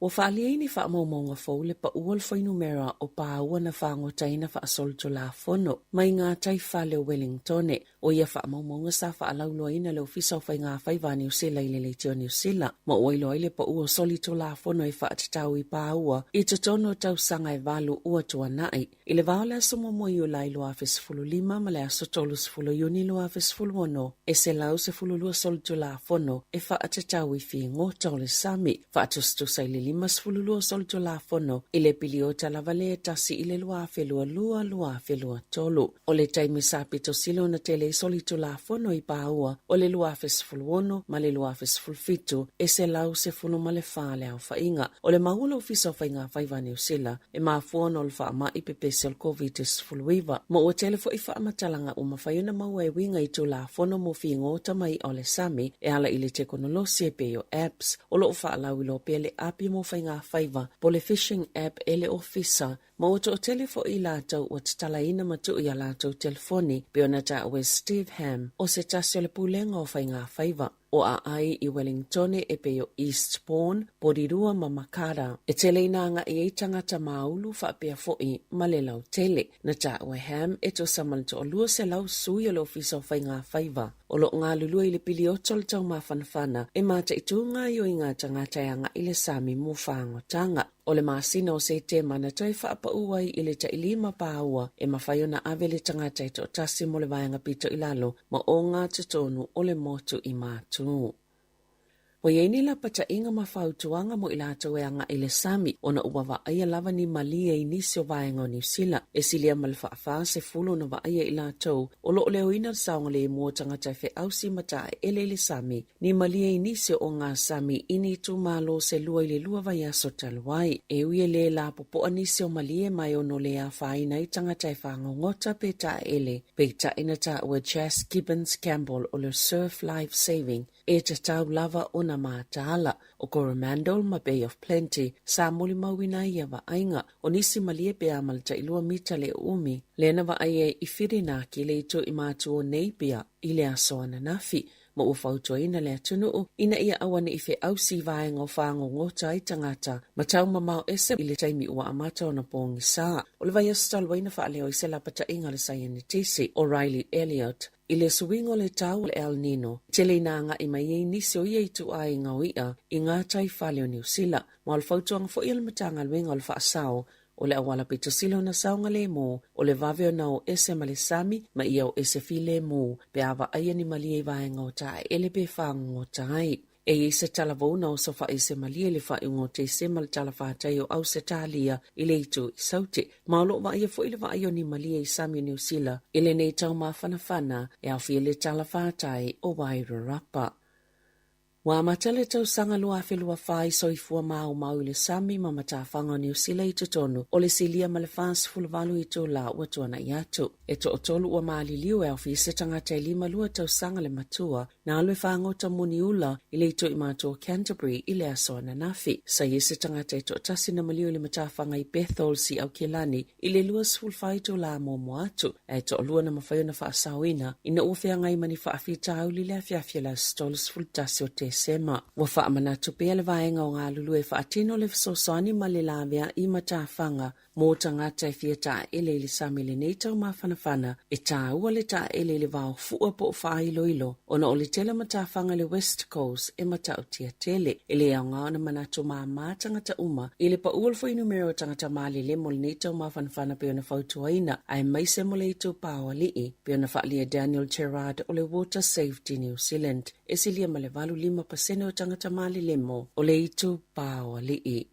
Ua faaalia i ni faamaumauga fou le pau o le fuainumera o pāua na fagotaina faasolitulafono mai ngā tai fale o Wellingtone. O ia faamaumauga sa faalauiloaina le Ofisa o Faiga Faiva a Niu Sila i le Leitio Niu Sila, ma ua iloa ai le pau o solitulafono e faatatau i pāua i totonu o tausaga e valu ua tuanai. I le va o le aso 1 Iulai 2015 ma le aso 30 Iuni 2016, e 112 solitulafono e faatatau i figota o le sami, faatusatusa i le 52 solitulafono i le piliota lava lea e tasi i le 2022-2023. O le taimi sa pito sili ona tele ai solitulafono i Paua o le 2016 ma le 2017, e 114 le aofaiga. O le mau o le Ofisa o Faiga Faiva a Niu Sila, e mafua ona o le faamai pepesi o le Koviti-19, ma ua tele foi faamatalaga ua mafai ona maua e uiga i Tulafono mo Figota ma I'a o le Sami e ala i le tekonolosi e pei o apps o lo o faalauiloa pea le api mo faiga faiva po o le phishing app e le Ofisa ma ua toatele foi i latou ua tatalaina ma tuu i a latou telefoni pei ona taua e Steve Hamm o se tasi o le Pulega o Faiga Faiva. O aai i Wellingtone e pei o Eastbourne, Porirua ma Makara. E tele ina agai ai tagata māulu faapea foi ma le lautele. Na taua e Ham e tusa ma le toa-200 sui o le Ofisa o Faiga Faiva o lo o galulue i le piliota o le taumafanafana e mataitū gaoioiga tagata e agai i le sami mo fagotanga. O le masina o Setema na toe faapau ai i le tailima pāua e mafai ona ave le tagata e toatasi mo le vaega pito i lalo ma o ngā totonu o le motu i Mātū. Ua i ai ni lapataiga ma fautuaga mo i latou e agai i le sami ona ua vaaia lava ni malie i nisi o vaega o Niu Sila e silia ma le faafa-sefulu ona vaaia i latou o lo o leoina le saogalemu o tagata e feausi ma taeele i le sami ni malie i nisi o ogasami i ni itumalo se lua i le lua vaiaso talu ai. E ui e le lapopoa nisi o malie ma e ono le afaina ai tagata e fagogota pe taeele, peitai na taua e Chas Gibbons Campbell o le Surf Life Saving e tatau lava ona mataala. O Coromandel ma Bay of Plenty sa molimauina ai ia vaaiga. O nisi malie pe a ma le tailua mita le uumi, lea na vaai ai i Whirinaki le itu i matu o Napier i le aso ananafi, ma ua fautuaina le atunuu ina ia auaneʻi feausi i vaega o fagogota ai tagata ma taumamao ese i le taimi ua amata ona pogisa. O le vaiaso talu ai na faaleo ai se lapataiga a le saienitisi o Riley Elliott I le suiga o le tau o le El Nino, tele ina agai mai ai nisi o ia ituaiga o iʻa i ngā tai fale o Niu Sila, ma o le fautuaga foi a le Matagaluega o le Faasao o le auala pito sili ona saogalemu o le vave ona o ese ma le sami ma ia o ese filemu pe a vaaia ni malie i vaega o taeele pe fagogota ai. E i ai se talavou na oso faaese malie i le faaiuga o Tesema le talafatai o Ausetalia i le itu i Saute, ma o lo o vaaia foi le vaai o ni malie i sami o Niu Sila i lenei tau mafanafana e aofia i le talafatai o Wairarapa. Ua amata le tausaga 2024 i soifua maumau i le sami ma matafaga o Niu Sila i totonu o le silia ma le 48 itula ua tuanai atu. E toatolu ua maliliu e aofia se tagata e 52 tausaga le matua Na alu e fagota moniula i le itu i matua o Canterbury i le aso ananafi. Sa i ai se tagata e toatasi na maliu i le matafaga i Bethells i Aukilani i le 24 itula muamua atu, ae toalua na mafai ona faasaoina ina ua feagai ma ni faafitauli i le afiafi o le aso 31 o Tesema. Ua faamanatu pea le vaega o galulue e faatino le fesoasoani ma le laveai matafaga Mō tagata e fia taele i le sami i lenei tau mafanafana, e tāua le taele i le vao fua po o fāiloilo, ona o le tele o matafaga i le West Coast e matautia tele. E le aoga ona manatu māmā tagata uma i le pau o le fuainumera o tagata malele mo lenei tau mafanafana pei ona fautuaina, aemaise mo le itupa o alii, pei ona faaalia Daniel Gerrard o le Water Safety New Zealand, e silia ma le 85 pasene o tagata malelemo o le itupa o alii.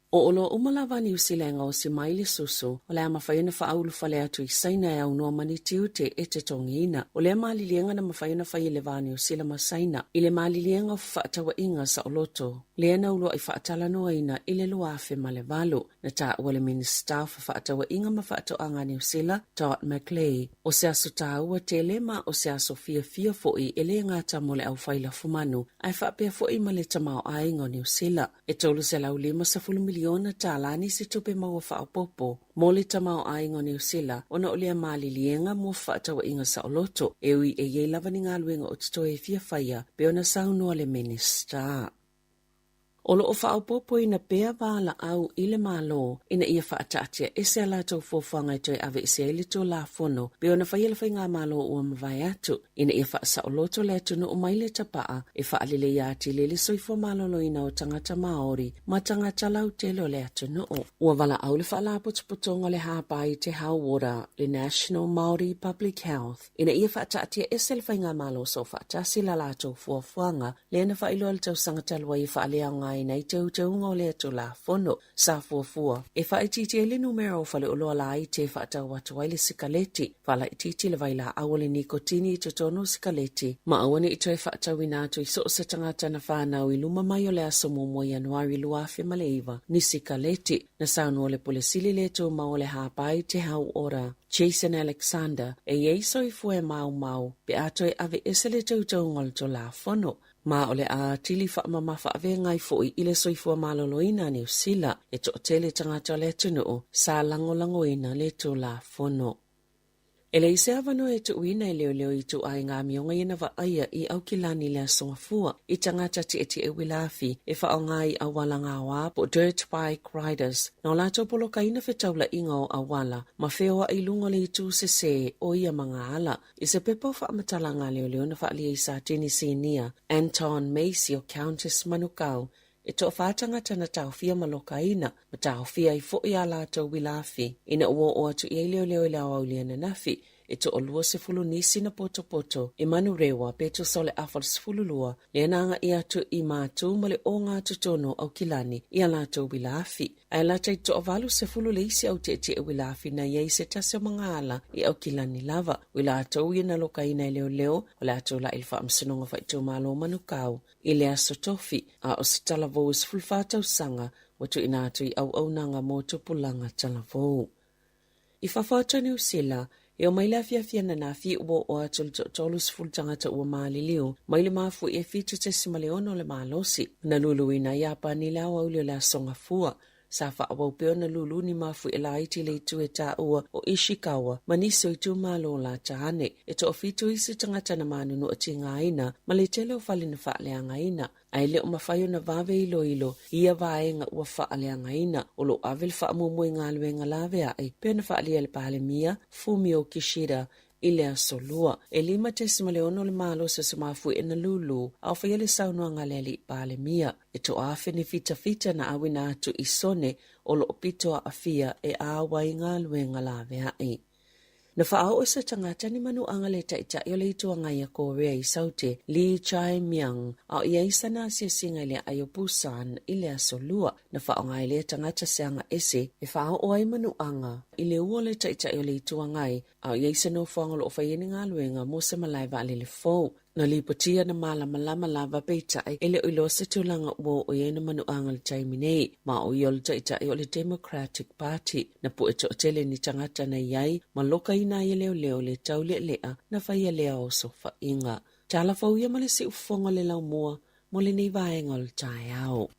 O oloa uma lava a Niu Sila e gaosi mai le susu, o le a mafai ona faaulufale atu i Saina e aunoa ma ni tiute e totogiina. O lea maliliega na mafai ona fai e le va o Niu Sila ma Saina i le maliliega o fefaatauaiga saoloto, lea na uluai faatalanoaina i le 2008. Na taua le Minisita o Fefaatauaiga ma Faatoaga a Niu Sila, Dot McLay, o se aso taua tele ma o se aso fiafia foi e le gata mo le aufai lafumanu ae faapea foi ma le tamaoaiga o Niu Sila. E $350 miliona tālā nisi tupe maua faaopoopo mo le tamaoaiga o Niu Sila ona o lea maliliega mo fefaatauaiga saoloto, e ui e i ai lava ni galuega o totoe e fia faia, pei ona saunoa le Minisita. O lo o faaopoopoina pea valaau i le Malo ina ia faataatia ese a latou fuafuaga e toe aveese ai le Tulafono pei ona faia le Faigamalo ua mavae atu. ina ia faasaoloto le atunuu mai le tapaa e faaleleia atili ai le soifua maloloina o tagata Māori ma tagata lautele o le atunuu. Ua valaau le Faalapotopotoga o le Hāpai i te Hauora, le National Māori Public Health, ina ia faataatia ese le Faigamalo Soofaatasi la latou fuafuaga lea na faailoa i le tausaga talu ai e faaleaogaina ai teuteuga o lea Tulafono sa fuafua e faaitiitia ai le numera o faleoloa laiti e faatau atu ai le sikaleti, faalaitiiti le vailaau o le nikotini i totonu o sikaleti, ma aua ne i toe faatauina atu i so o se tagata na fanau i luma mai o le aso muamua Ianuari 2009 ni sikaleti. Na saunoa le Pule Sili le Tumau o le Hāpai Te Hau Ora, Jason Alexander, e i ai soifua e maumau pe a toe aveese le teuteuga o le Tulafono. Ma o le a atili faamamafa aveagai foi i le soifua maloloina a Niu Sila e toatele tagata o le atunuu sa lagolagoina le Tulafono. E leai se avanoa e tuuina e leoleo i ituaiga amioga ia na vaaia i Aukilani i le Aso Gafua i tagata tietie uila afi e faaaoga i auala gaoa po o dirt bike riders na o latou polokaina fetaulaiga o auala ma feoai i luga o le itu sesē o ia magaala. I se pepa o faamatalaga a leoleo na faaalia i Satini Sinia Anton Macy o Countess Manukau, e toafa tagata na taofia ma lokaina, ma taofia ai foi a latou uila afi ina ua oo atu i ai leoleo i le aoauli ananafi. E toa-20 nisi na potopoto i Manurewa pe tusa o le afa o le 12 lea na agaʻi atu i Matū ma le ogatotonu o Aukilani i a latou uila afi. Ae lata i toa-80 le isi au tietie uila afi na i ai se tasi o magaala i Aukilani lava. O i latou ia na lokaina e leoleo o le a tulaʻi i le Faamasinoga Faaitumalo o Manukau i le Aso Tofi, a o se talavou e 14 tausaga ua tuuina atu i auaunaga mo tupulaga talavou. I fafo atu o Niu Sila, e omai le afiafi ananafi ua oo atu le toa-30 tagata ua maliliu mai le mafuie 7.6 o le malosi. Na luluina ai Iapani i le aoauli o le Aso Gafua. Sa faaauau pea ona lulu ni mafuie laiti i le itu e taua o Ishikawa ma nisi o itumalo lata ane. E toafitu isi tagata na manunua tigaina ma le tele o fale na faaleagaina. Ae le o mafai ona vave iloilo i ia vaega ua faaleagaina. O lo o ave le faamuamua i galuega laveai pei ona faaalia e le Palemia, Fumio Kishida, i le Aso Lua. E 5.6 le malosi o se mafuie na lulu a o faia le saunoaga a le Alii Palemia. E toaafe ni fitafita na auina atu i sone o lo o pito aafia e āwai galuega laveai. Na faaoo se tagata ni manuaga le Taitai o le Itu Agai a Korea i Saute, Lee Jae-myung, a o i ai sana asiasiga i le aai o Busan i le Aso Lua. Na faaaoga ai lea tagata se aga ese e faaoo ai manuaga i le ua o le Taitai o le Itu Agai, a o i ai se nofoaga o lo o fai ai ni galuega mo se malae vaalele fou. Na lipotia na malamalama lava peitai e le o iloa se tulaga ua oo i ai na manuaga i le taimi nei, ma o ia o le taitai o le Democratic Party. Na pu'e toatele ni tagata na i ai ma lokaina ai e leoleo le taulealea na faia lea osofaiga. Tala fou ia ma le siufofoga o le laumua mo lenei vaega o le taeao.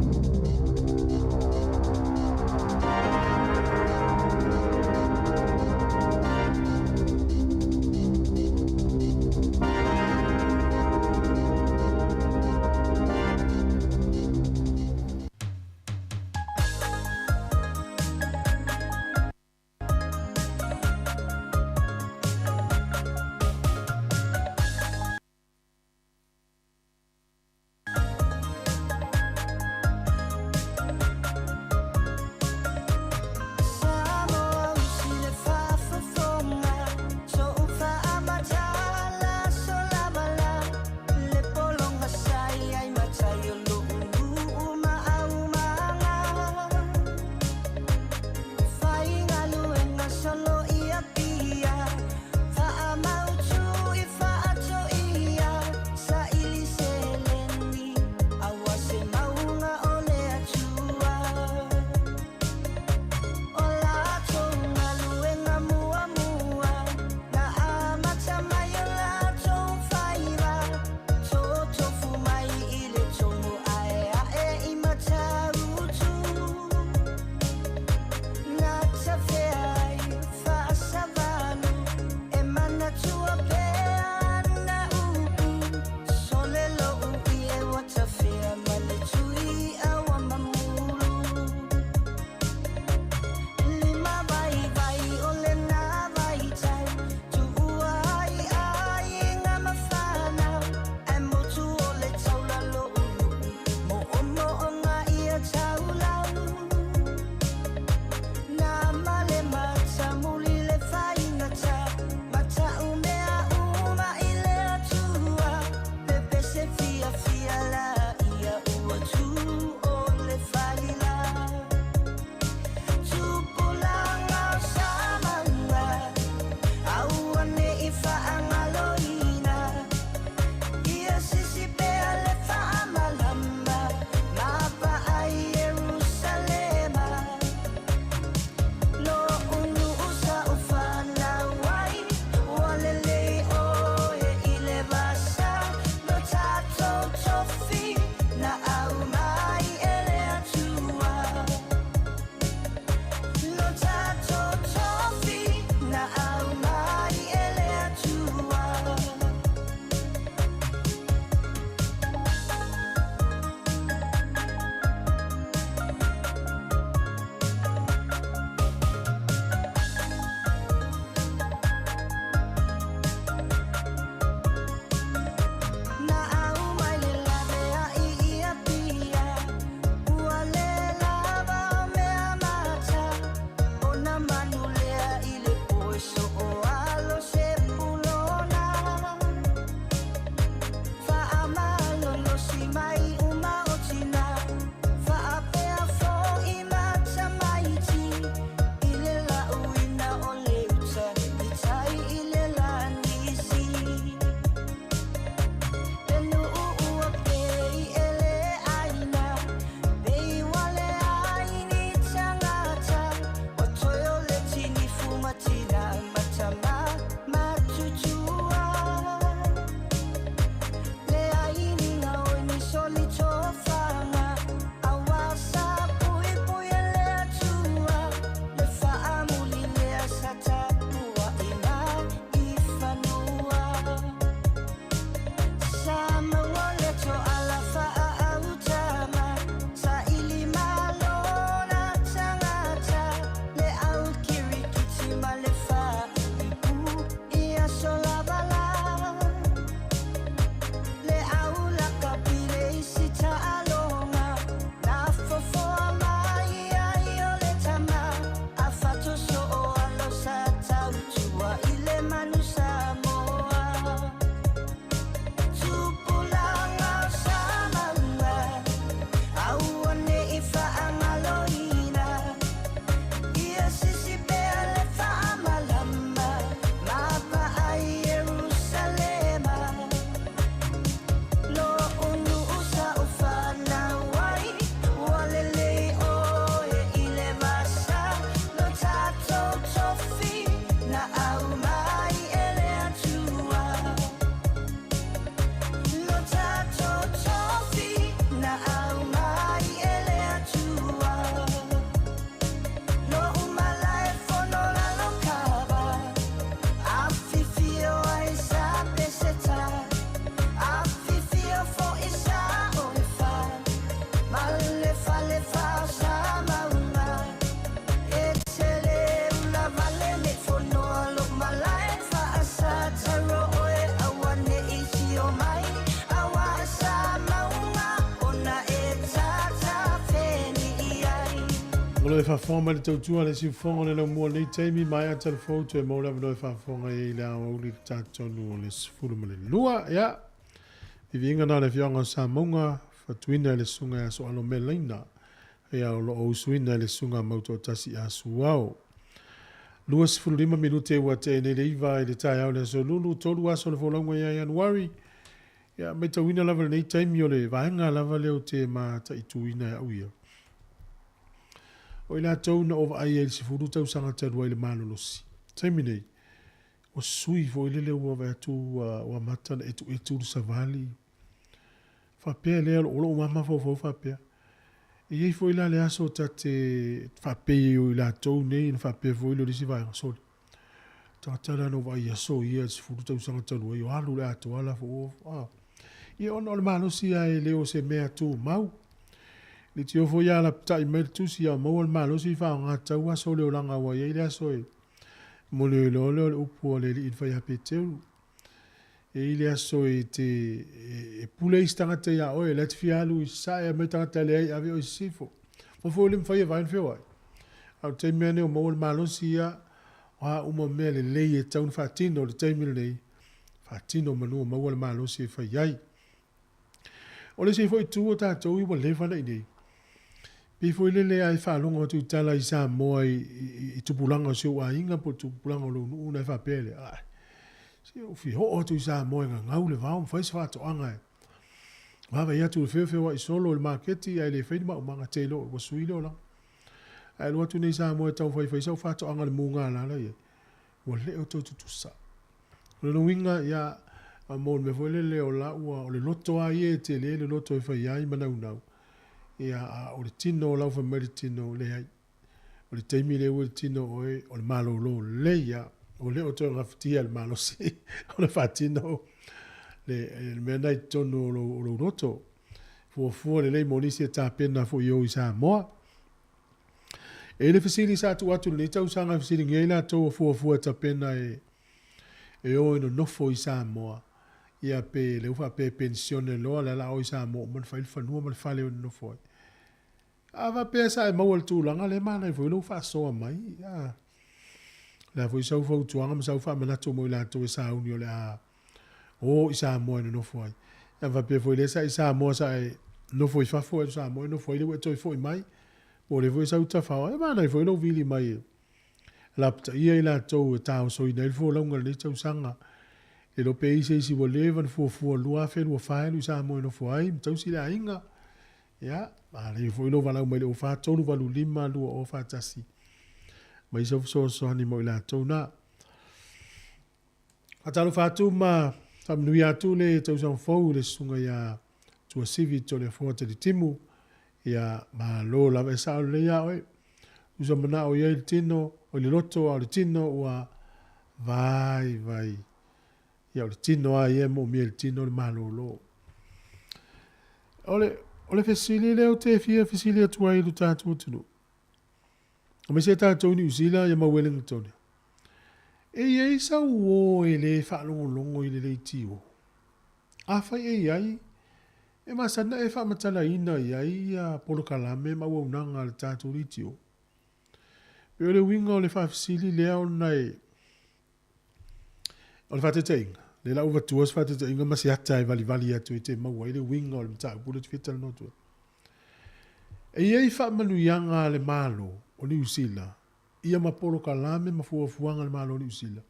O lo e faafofoga mai le tautua a le siufofoga o le laumua i lenei taimi, maea telefou toe maua le avanoa e faafofoga ai i le aoauli i le tatonu o le 12. Ia, viviiga na o le afioaga o Samauga, fatuina e le susuga ia Soalo Melaina, ia o lo o usuina e le susuga a Mautoatasi Asuao. 25 minute ua tea nei le 9 i le taeao i le aso Lulu, 3 aso o le folauga ia Ianuari. Ia, matauina lava lenei taimi o le vaega lava lea ou te mataituina e au ia. O i latou na ou vaai ai i le 10 tausaga talu ai i le malolosi. Taimi nei, ua sui foi lele ua vaai atu ua, ua amata ona etuetu le savali. Faapea lea, o lou lava mafaufau faapea. E i ai foi la le aso ta te faapei ai o i latou nei ona faapea foi lea o le isi vaega, sole. Tagata la na ou vaai i aso ia i le 10 tausaga talu ai, o alu i le atoa la fo, a. Ia ona o le malosi lava e le o se mea tumau. Le tio foi a lapatai mai le tusi a o maua le malosi faaaoga tatau aso o le olaga aua e i ai le aso e momoli ai loa lea o le upu a le Alii i le fai ia Peteru. E i ai le aso e te e pule isi tagata ia oe, la e te fia alu i sasae aumai tagata e leai ave oe i sisifo. Ua foi le mafai e vae ona feoai. A o le taimi lava lenei ua maua le malosi ia, o a uma mea lelei e tatau ona faatino i le taimi lenei, faatino manu ua maua le malosi e fai ai. O le isi foi itu o tatou ua leva ona i inei, pei foi lele a e faalogo atu i tala i Samoa i, i, i tupulaga o si ou aiga po o tupulaga o lou nuu ona e faapea lea, ai, se ua fia oo atu i Samoa e gagau le vao ma fai se faatoaga e vaavaai atu i le feofeoai solo i le maketi ae le fai ni maumaga, te iloa ua sui le olaga. Ae alu atu nei i Samoa e taumafai e fai sau faatoaga i le mugala la i ai, ua le o toe tutusa. O lona uiga, ia, mo le mea foi lele o la ua, o le loto lava ia e tele le loto e fai ai ma naunau, ia, a o le tino o lau fai mai le tino, leai. O le taimi lea ua i le tino o oe, o le malolo lelei lava. Ua le o toe gafatia e le malosi ona faatino le, le mea lena i totonu o lou, o lou loto. Fuafua lelei mo nisi e tapena foi e o i Samoa. E i le fesili sa tuu atu i lenei tausaga e fesiligia ai latou o fuafua e tapena e e o e nonofo i Samoa, ia pe lea ua faapea e penisione loa, lea o le a o i Samoa uma ona fai le fanua ma le fale e nonofo ai. A faapea sa e maua i le tulaga lea e manaia foi lou faasoa mai, a. O le a foi sau fautuaga ma sau faamanatu mo i latou e sauni o le a o i Samoa e nonofo ai. Ia faapea foi lea sa i Samoa sa e nofo i fafo e Samoa e nofo ai lea ua e toe foi mai. Po o lea foi sau tafao, e manaia foi lou vili mai e lapataia i latou e taosoina ai le folauga i lenei tausaga. Le iloa pe i ai se isi ua leva ona fuafua 2024 e alu i Samoa e nofo ai ma tausi le aiga. Ia, manaia foi lou valaau mai le 0385 2041 mai sau fesoasoani mo i latou na. Faatalofa atu ma faamanuia atu le tausaga fou i le susuga ia Tuasivi Toleafoa Talitimu. Ia, malo lava e sao lelei ia oe. Tusa manao i ai le tino, o le loto a o le tino ua vaivai. Ia, o le tino lava ia e moomia i le tino le malolo. O le, o le fesili lea ou te fia fesili atu ai i lo tatou atunuu. Aemaise tatou i Niu Sila ia ma Wellington. E i ai sau uō e le faalogologo i le leitio? Afai e i ai, e masani ona e faamatalaina i ai ia polokalame ma auaunaga a le tatou leitio. Pei o le uiga o le faafesili lea ona e O le faataitaiga, lea la ua avatua se faataitaiga ma se ata e valivali atu e te maua ai le uiga o le mataupu lea ou te fia talanoa atu ai. E i ai faamanuiaga a le Malo o Niu Sila ia ma polokalame ma fuafuaga a le Malo o Niu Sila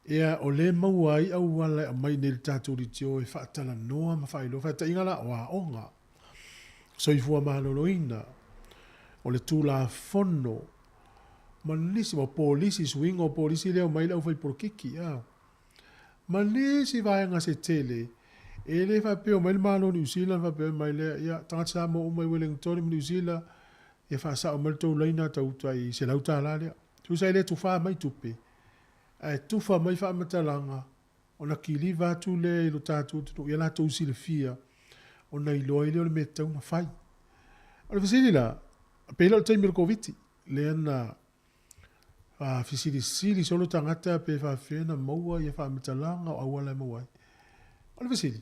ia o lea e maua ai auala e aumai nei i le tatou leitio e faatalanoa ma faailoa. Faataitaiga la, o aoga, soifua maloloina, o le Tulafono ma nisi, o polisi, suiga o polisi lea e omai le aufai polokiki, a. Ma nisi vaega se tele, e le faapea omai le Malo o Niu Sila ona faapea mai lea, ia, tagata Samoa uma i Wellington ma Niu Sila, ia faasao mai le tou laina tau tai $100 lea. Tusa e le tufa mai tupe, ae tufa mai faamatalaga ona kiliva atu lea i lo tatou atunuu ia latou silafia ona iloa ai lea o le mea e tatau ona fai. O le fesili la, pei la o le taimi o le Koviti lea na faafesilisili solo tagata pe faafefea ona maua ia faamatalaga o auala e maua ai. O le fesili,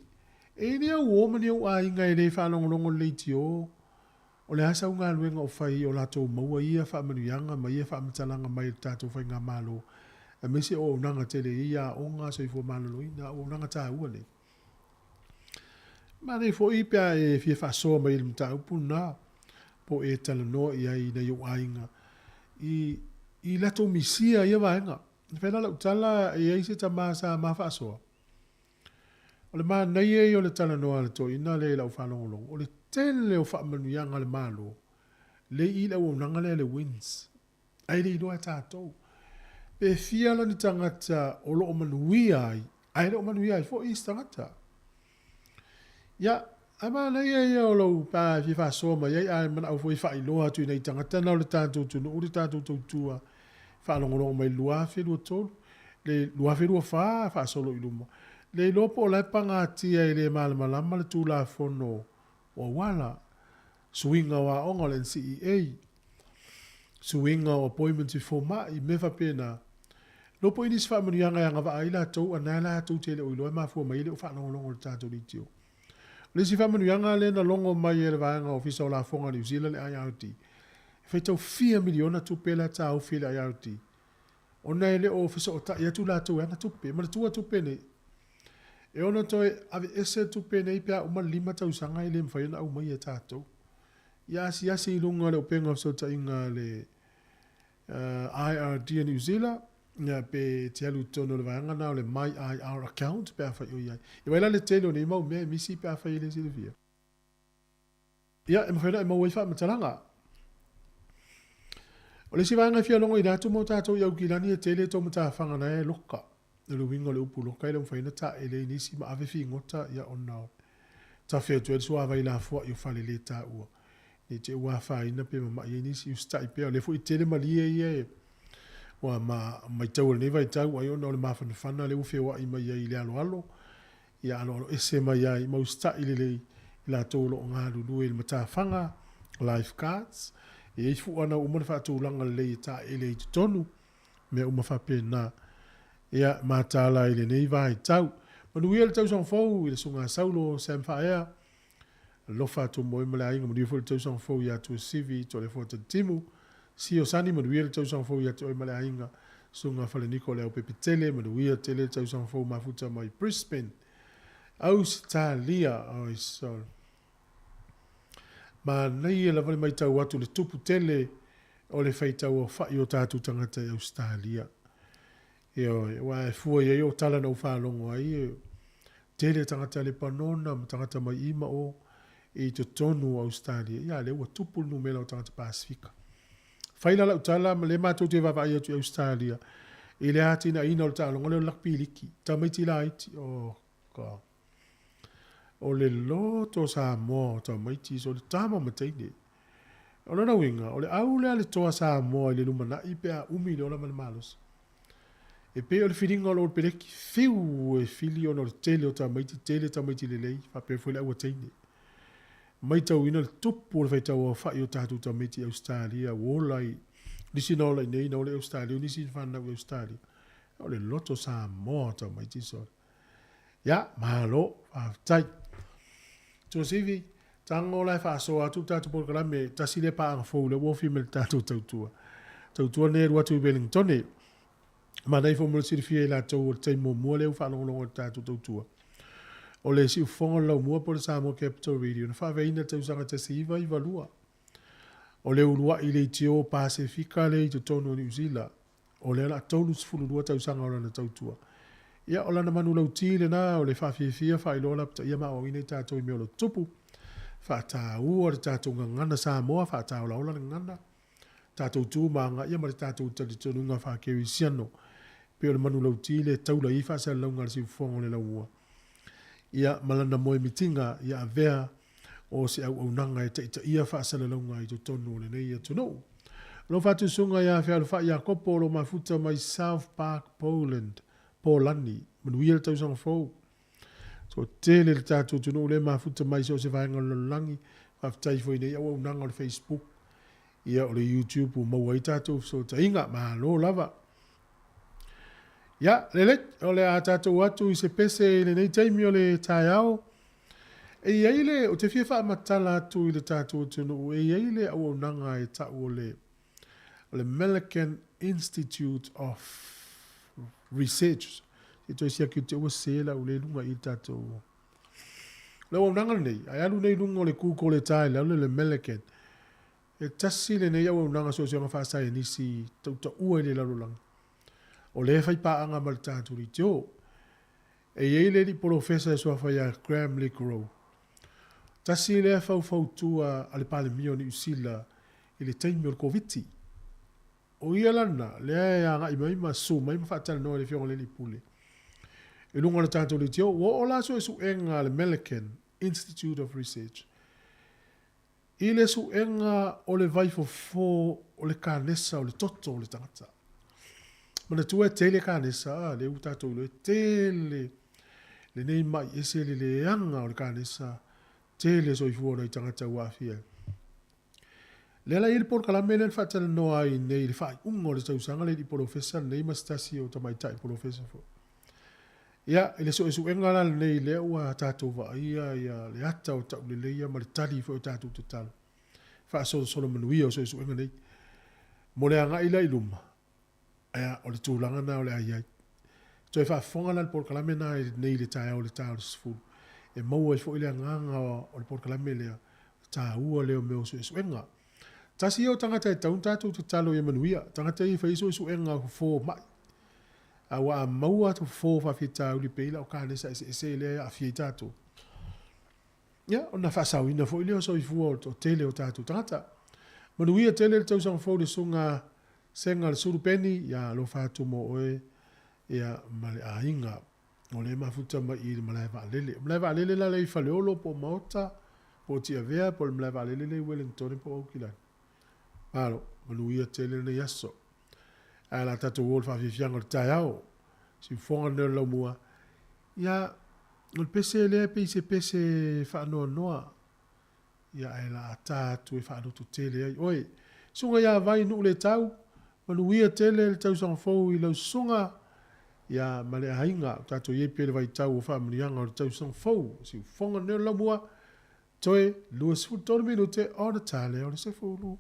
e i ai ni au uo ma ni ou aiga e le faalogologo i le leitio? O le a sau galuega o fai o latou maua ia faamanuiaga ma ia faamatalaga mai e le tatou Faigamalo, aemaise o auaunaga tele e i ai aoga, soifua maloloina, auaunaga taua nei. Manaia foi pe a e fia faasoa mai i le mataupu lena, po o e talanoa i ai i nai ou aiga i, i latou misia ia vaega. E fai la lau tala, e i ai se tama sa ma faasoa, O le manaia ia o le talanoa a le toeaina lea i lau faalogologo, o le tele o faamanuiaga a le Malo lea i i le auaunaga lea a le WINZ, ae le iloa e tatou. Pe fia la ni tagata o lo o manuia ai, ae le o manuia ai foi isi tagata. Ia, ae manaia ia o lou pe a e fia faasoa mai ai, a e manao foi e faailoa atu i nai tagata na o le tatou atunuu le tatou tautua faalogologo mai i le 2023, le 2024 faasolo i luma. Le iloa po o la e pagatia e le malamalama le Tulafono o Auala, suiga o aoga o le NCEA, suiga o appointments i fomai, mea faapena. Iloa po o i ai nisi faamanuiaga e agavaa ai latou a na latou te le o iloa e mafua mai ai le o faalogologo i le tatou leitio. O le isi faamanuiaga lea na logo mai e le vaega Ofisa o Lafoga a Niu Sila le IRD, e faitau fia miliona tupe la e taofi e le IRD ona e le o fesootai atu latou e ana tupe. Manatua tupe nei, e ono toe aveese tupe nei pe a uma le 5 tausaga e le mafai ona aumaia e tatou. Ia asiasi i luga o le upega o fesootaiga a le IRD a Niu Sila, ia pe te alu i totonu o le vaega lena o le My IR Account pe afai o i ai. Ia vaai la le tele o nei mau mea e misi pe afai e le silafia. Ia, e mafai ona e maua ai faamatalaga. O le isi vaega e fia logoina atu mo tatou i Aukilani e tele tou matafaga na e loka. O le uiga o le upu loka e le o mafai ona taele i nisi ma ave figota ia ona o tafe atu ai le suavai lafoai o fale le taua. Ne i te i ua afaina pe mamai ai nisi, usitai pea. O lea foi e tele malie ia e ua ma maitau e lenei vaitau ai ona o le mafanafana lea ua feoai mai ai i le aloalo ia aloaloese mai ai ma usitai lelei i latou o lo o galulue i le matafaga, life guards. E i ai fua na ua uma ona faatulaga lelei e taele ai i totonu, mea uma faapena. Ia, mataala i lenei vaitau. Manuia le tausaga fou i le Susuga Saulo Sam Faaea. Alofa atu mo oe ma le aiga. Manuia foi le tausaga fou ia Tuasivi Toleafoa Tatimu. Sio Sani, manuia le tausaga fou ia te oe ma le aiga. Susuga Faleniko Leaupepetele, manuia tele le tausaga fou mafuta mai Brisbane, Ausetalia. Oi sole. Manaia lava le maitau atu le tupu tele o le faitau aofa'i o tatou tagata i Ausetalia. Ioe, aua e fua i ai o tala na ou faalogo ai, e tele tagata Lepanona ma tagata mai i ma o i totonu o Ausetalia, ia a lea ua tupu le numera o tagata Pasefika. Fai la lau tala, ma lea matou te vaavaai atu i Ausetalia i le atinaeina o le taaloga lea o le lakpi liki, tamaiti laiti, oh God. O le loto Samoa o tamaiti, so le tama ma teine. O lona uiga, o le au lea a le toa Samoa i le lumanai pe a umi le ola ma le malosi. E pei o le filiga o le Olopeleki, fiu e fili ona o le tele o tamaiti, tele tamaiti lelei, faapea foi le au a teine. Maitauina le tupu o le faitau aofai o tatou tamaiti i Ausetalia ua ola i, nisi na ola i nei na ola i Ausetalia, nisi na fanau i Ausetalia. O le loto Samoa o tamaiti sole. Ia, malo, faafetai. Tuasivi, tago la e faasoa atu le tatou polokalame, tasi lea paaga fou lea ua ofi mai le tatou tautua. Tautua lenei e alu atu i Wellingtone. Manaia foi mo le silafia e latou o le taimi muamua lea ua faalogologo i le tatou tautua. O le siufofoga o le laumua po o le Samoa Capital Radio na faaveaina i le tausaga 1992. O le uluai leitio Pasefika lea i totonu o Niu Sila. O lea o le a 32 tausaga o lana tautua. Ia, o lana manulauti lena o le faafiafia faailoa lapataia ma aoaoina i tatou i mea o lo o tutupu. Faataua le tatou gagana Samoa, faataolaola le gagana, tatou tu ma agaia ma le tatou talitonuga faa-kerisiano. E pei o le manulauti lea e taula i ai faasalalauga a le siufofoga o le laumua. Ia, ma lana moemitiga ia avea o se auaunaga e taitaia faasalalauga i totonu o lenei atunuu. O lou faatusuga ia Fealofai Iakopo o lo o mafuta mai South Park, Poland, Polani. Manuia le tausaga fou. Toatele le tatou atunuu lea e mafuta mai i so o se vaega o le lalolagi. Faafetai foi i nei auaunaga o le Facebook, ia o le YouTube ua maua ai tatou fesootaiga. Malo lava. Ia, lelei, o le a tatou atu i se pese i lenei taimi o le taeao. E i ai le, ou te fia faamatala atu i le tatou atunuu, e i ai le auaunaga e tau o le, o le Millikan Institute of Research. Se i toe siaki te ua sē la ule i luga i tatou. Le auaunaga lenei, ae alu nei i luga o le Google e tā i lalo le Millikan. E tasi lenei auaunaga suesuega faasaienisi tautaua i le lalolagi, o lea e fai paaga ma le tatou leitio. E i ai le alii polofesa e suafa ia Graham Le Gros. Tasi lea faufautua a le Palemia o Niu Sila i le taimi o le Koviti. O ia la lena, lea e agai mai ma susu mai ma faatalanoa i le Afioga i le Alii Pule i luga o le tatou leitio. Ua oo la suesuega a le Millikan Institute of Research i le suega o le vaifofo o le kanesa o le toto o le tagata. Manatua e tele kanesa, a, lea ua tatou iloa e tele lenei mai ese le leaga o le kanesa, tele soifua o nai tagata ua aafia ai. Lea la e i ai le polokalame lea na faatalanoa ai nei i le faaiuga o le tausaga le alii polofesa lenei ma se tasi o tamaitai polofesa foi. Ia, i le suesuega la lenei lea ua tatou vaaia ia le ata o tauleleia ma le tali foi o tatou tatalo. Faasolosolo manuia o suesuega nei. Mo le agai la i luma, ia, o le tulaga na o le a i ai. Toe faafofoga la le polokalame na nei i le taeao i le ta o le 10. E maua ai foi le agaga o le polokalame lea, taua lea o mea o suesuega. Tasi ia o tagata e tatau ona tatou tatalo ia manuia, tagata ia e fai suesuega o fofo o mai. Aua a maua atu fofo o faafitauli pei la o kanesa eseese lea e aafia ai tatou, ia ona faasaoina foi lea o soifua o le toatele o tatou tagata. Manuia tele le tausaga fou i le susuga Sega le Sulu Peni, ia alofa atu mo oe ia ma le aiga. O lea e mafuta mai i le malae vaalele. O malae vaalele la lea i Faleolo po o Maota, po o Tiavea, po o le malae vaalele lea i Wellington po o Aukilani. Malo, manuia tele lenei aso. Ae o le a tatou o i le faafiafiaga o le taeao. Siufofoga lenei o le laumua. Ia, o le pese lea e pei se pese faanoanoa. Ia, ae o le a ta atu e faaloto tele ai oe. Susuga ia Vai nuu le tau, manuia tele le tausaga fou i lau susuga, ia, ma le aiga. O tatou i ai pea i le vaitau o faamanuiaga o le tausaga fou. Siufofoga lenei o le laumua. Toe 23 minute ona ta lea o le 10.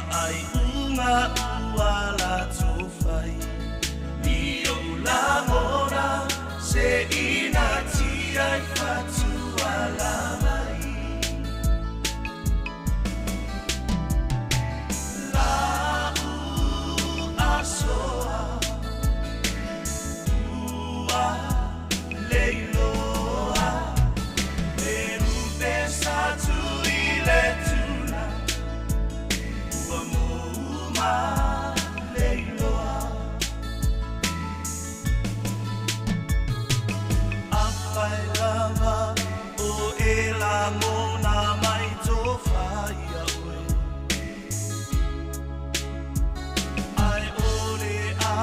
Faaiuga ua latou fai I ou lagona se i natia i fatuala mai La'u asoa ua leiloa Le lupe sa tui le tula Ua mou ma leiloa Afai lava o e lagona mai tofa ia oe Ai ole a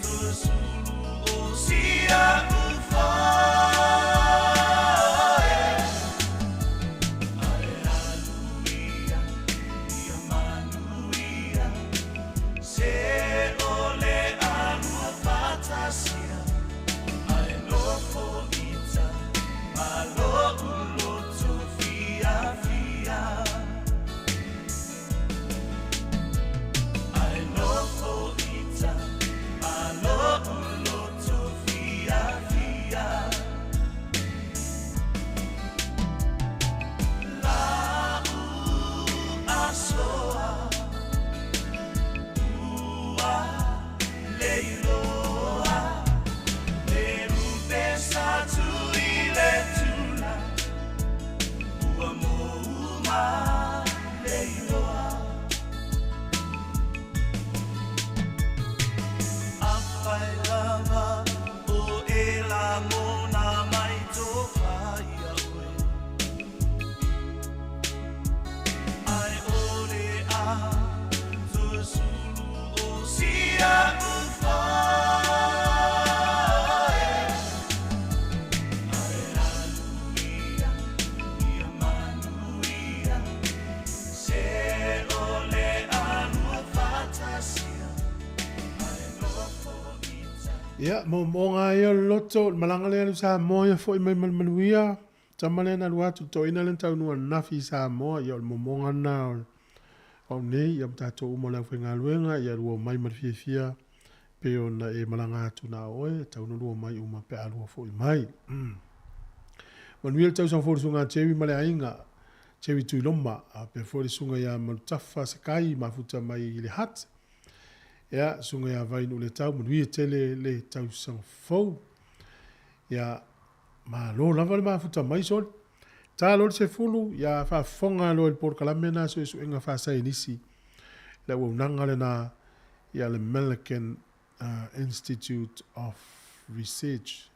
tusulu o sia ufae Ai aluia ia manuia Se ole alua fatasia Ai nofo ita ma lo'u loto fiafia Ai nofo ita ma lo'u loto fiafia La'u asoa ua leiloa Le lupe sa tui le tula Ua mou ma leiloa Afai lava o e lagona mai tofa ia oe Ai ole a tusulu o sia ufae Ai aluia ia manuia Se ole alua fatasia Ai nofo ita Ia, moomooga ai o le loto, o le malaga lea i Samoa ia fo'i mai ma le manuia. Tama lea na alu atu toeaina lea na taunuu ananafi i Samoa, ia o le moomooga lena o au nei, ia ma tatou uma o le aufaigaluega, ia lua omai ma le fiafia pei ona e malaga atu na o oe, e tatau ona lua omai uma pe a lua fo'i mai. Manuia le tausaga fou i le Susuga a Jerry ma le aiga, Jerry Tuiloma, faapea foi le Susuga ia Malutafa Sakai, mafuta mai i le Hutt. Ia, Susuga ia Vainuuletau, manuia tele le tausaga fou. Ia, malo lava le mafuta mai soli. Ta loa le 10, ia faafofoga loa i le polokalame lena suesuega faasaienisi, le auaunaga lena ia le Millikan Institute of Research.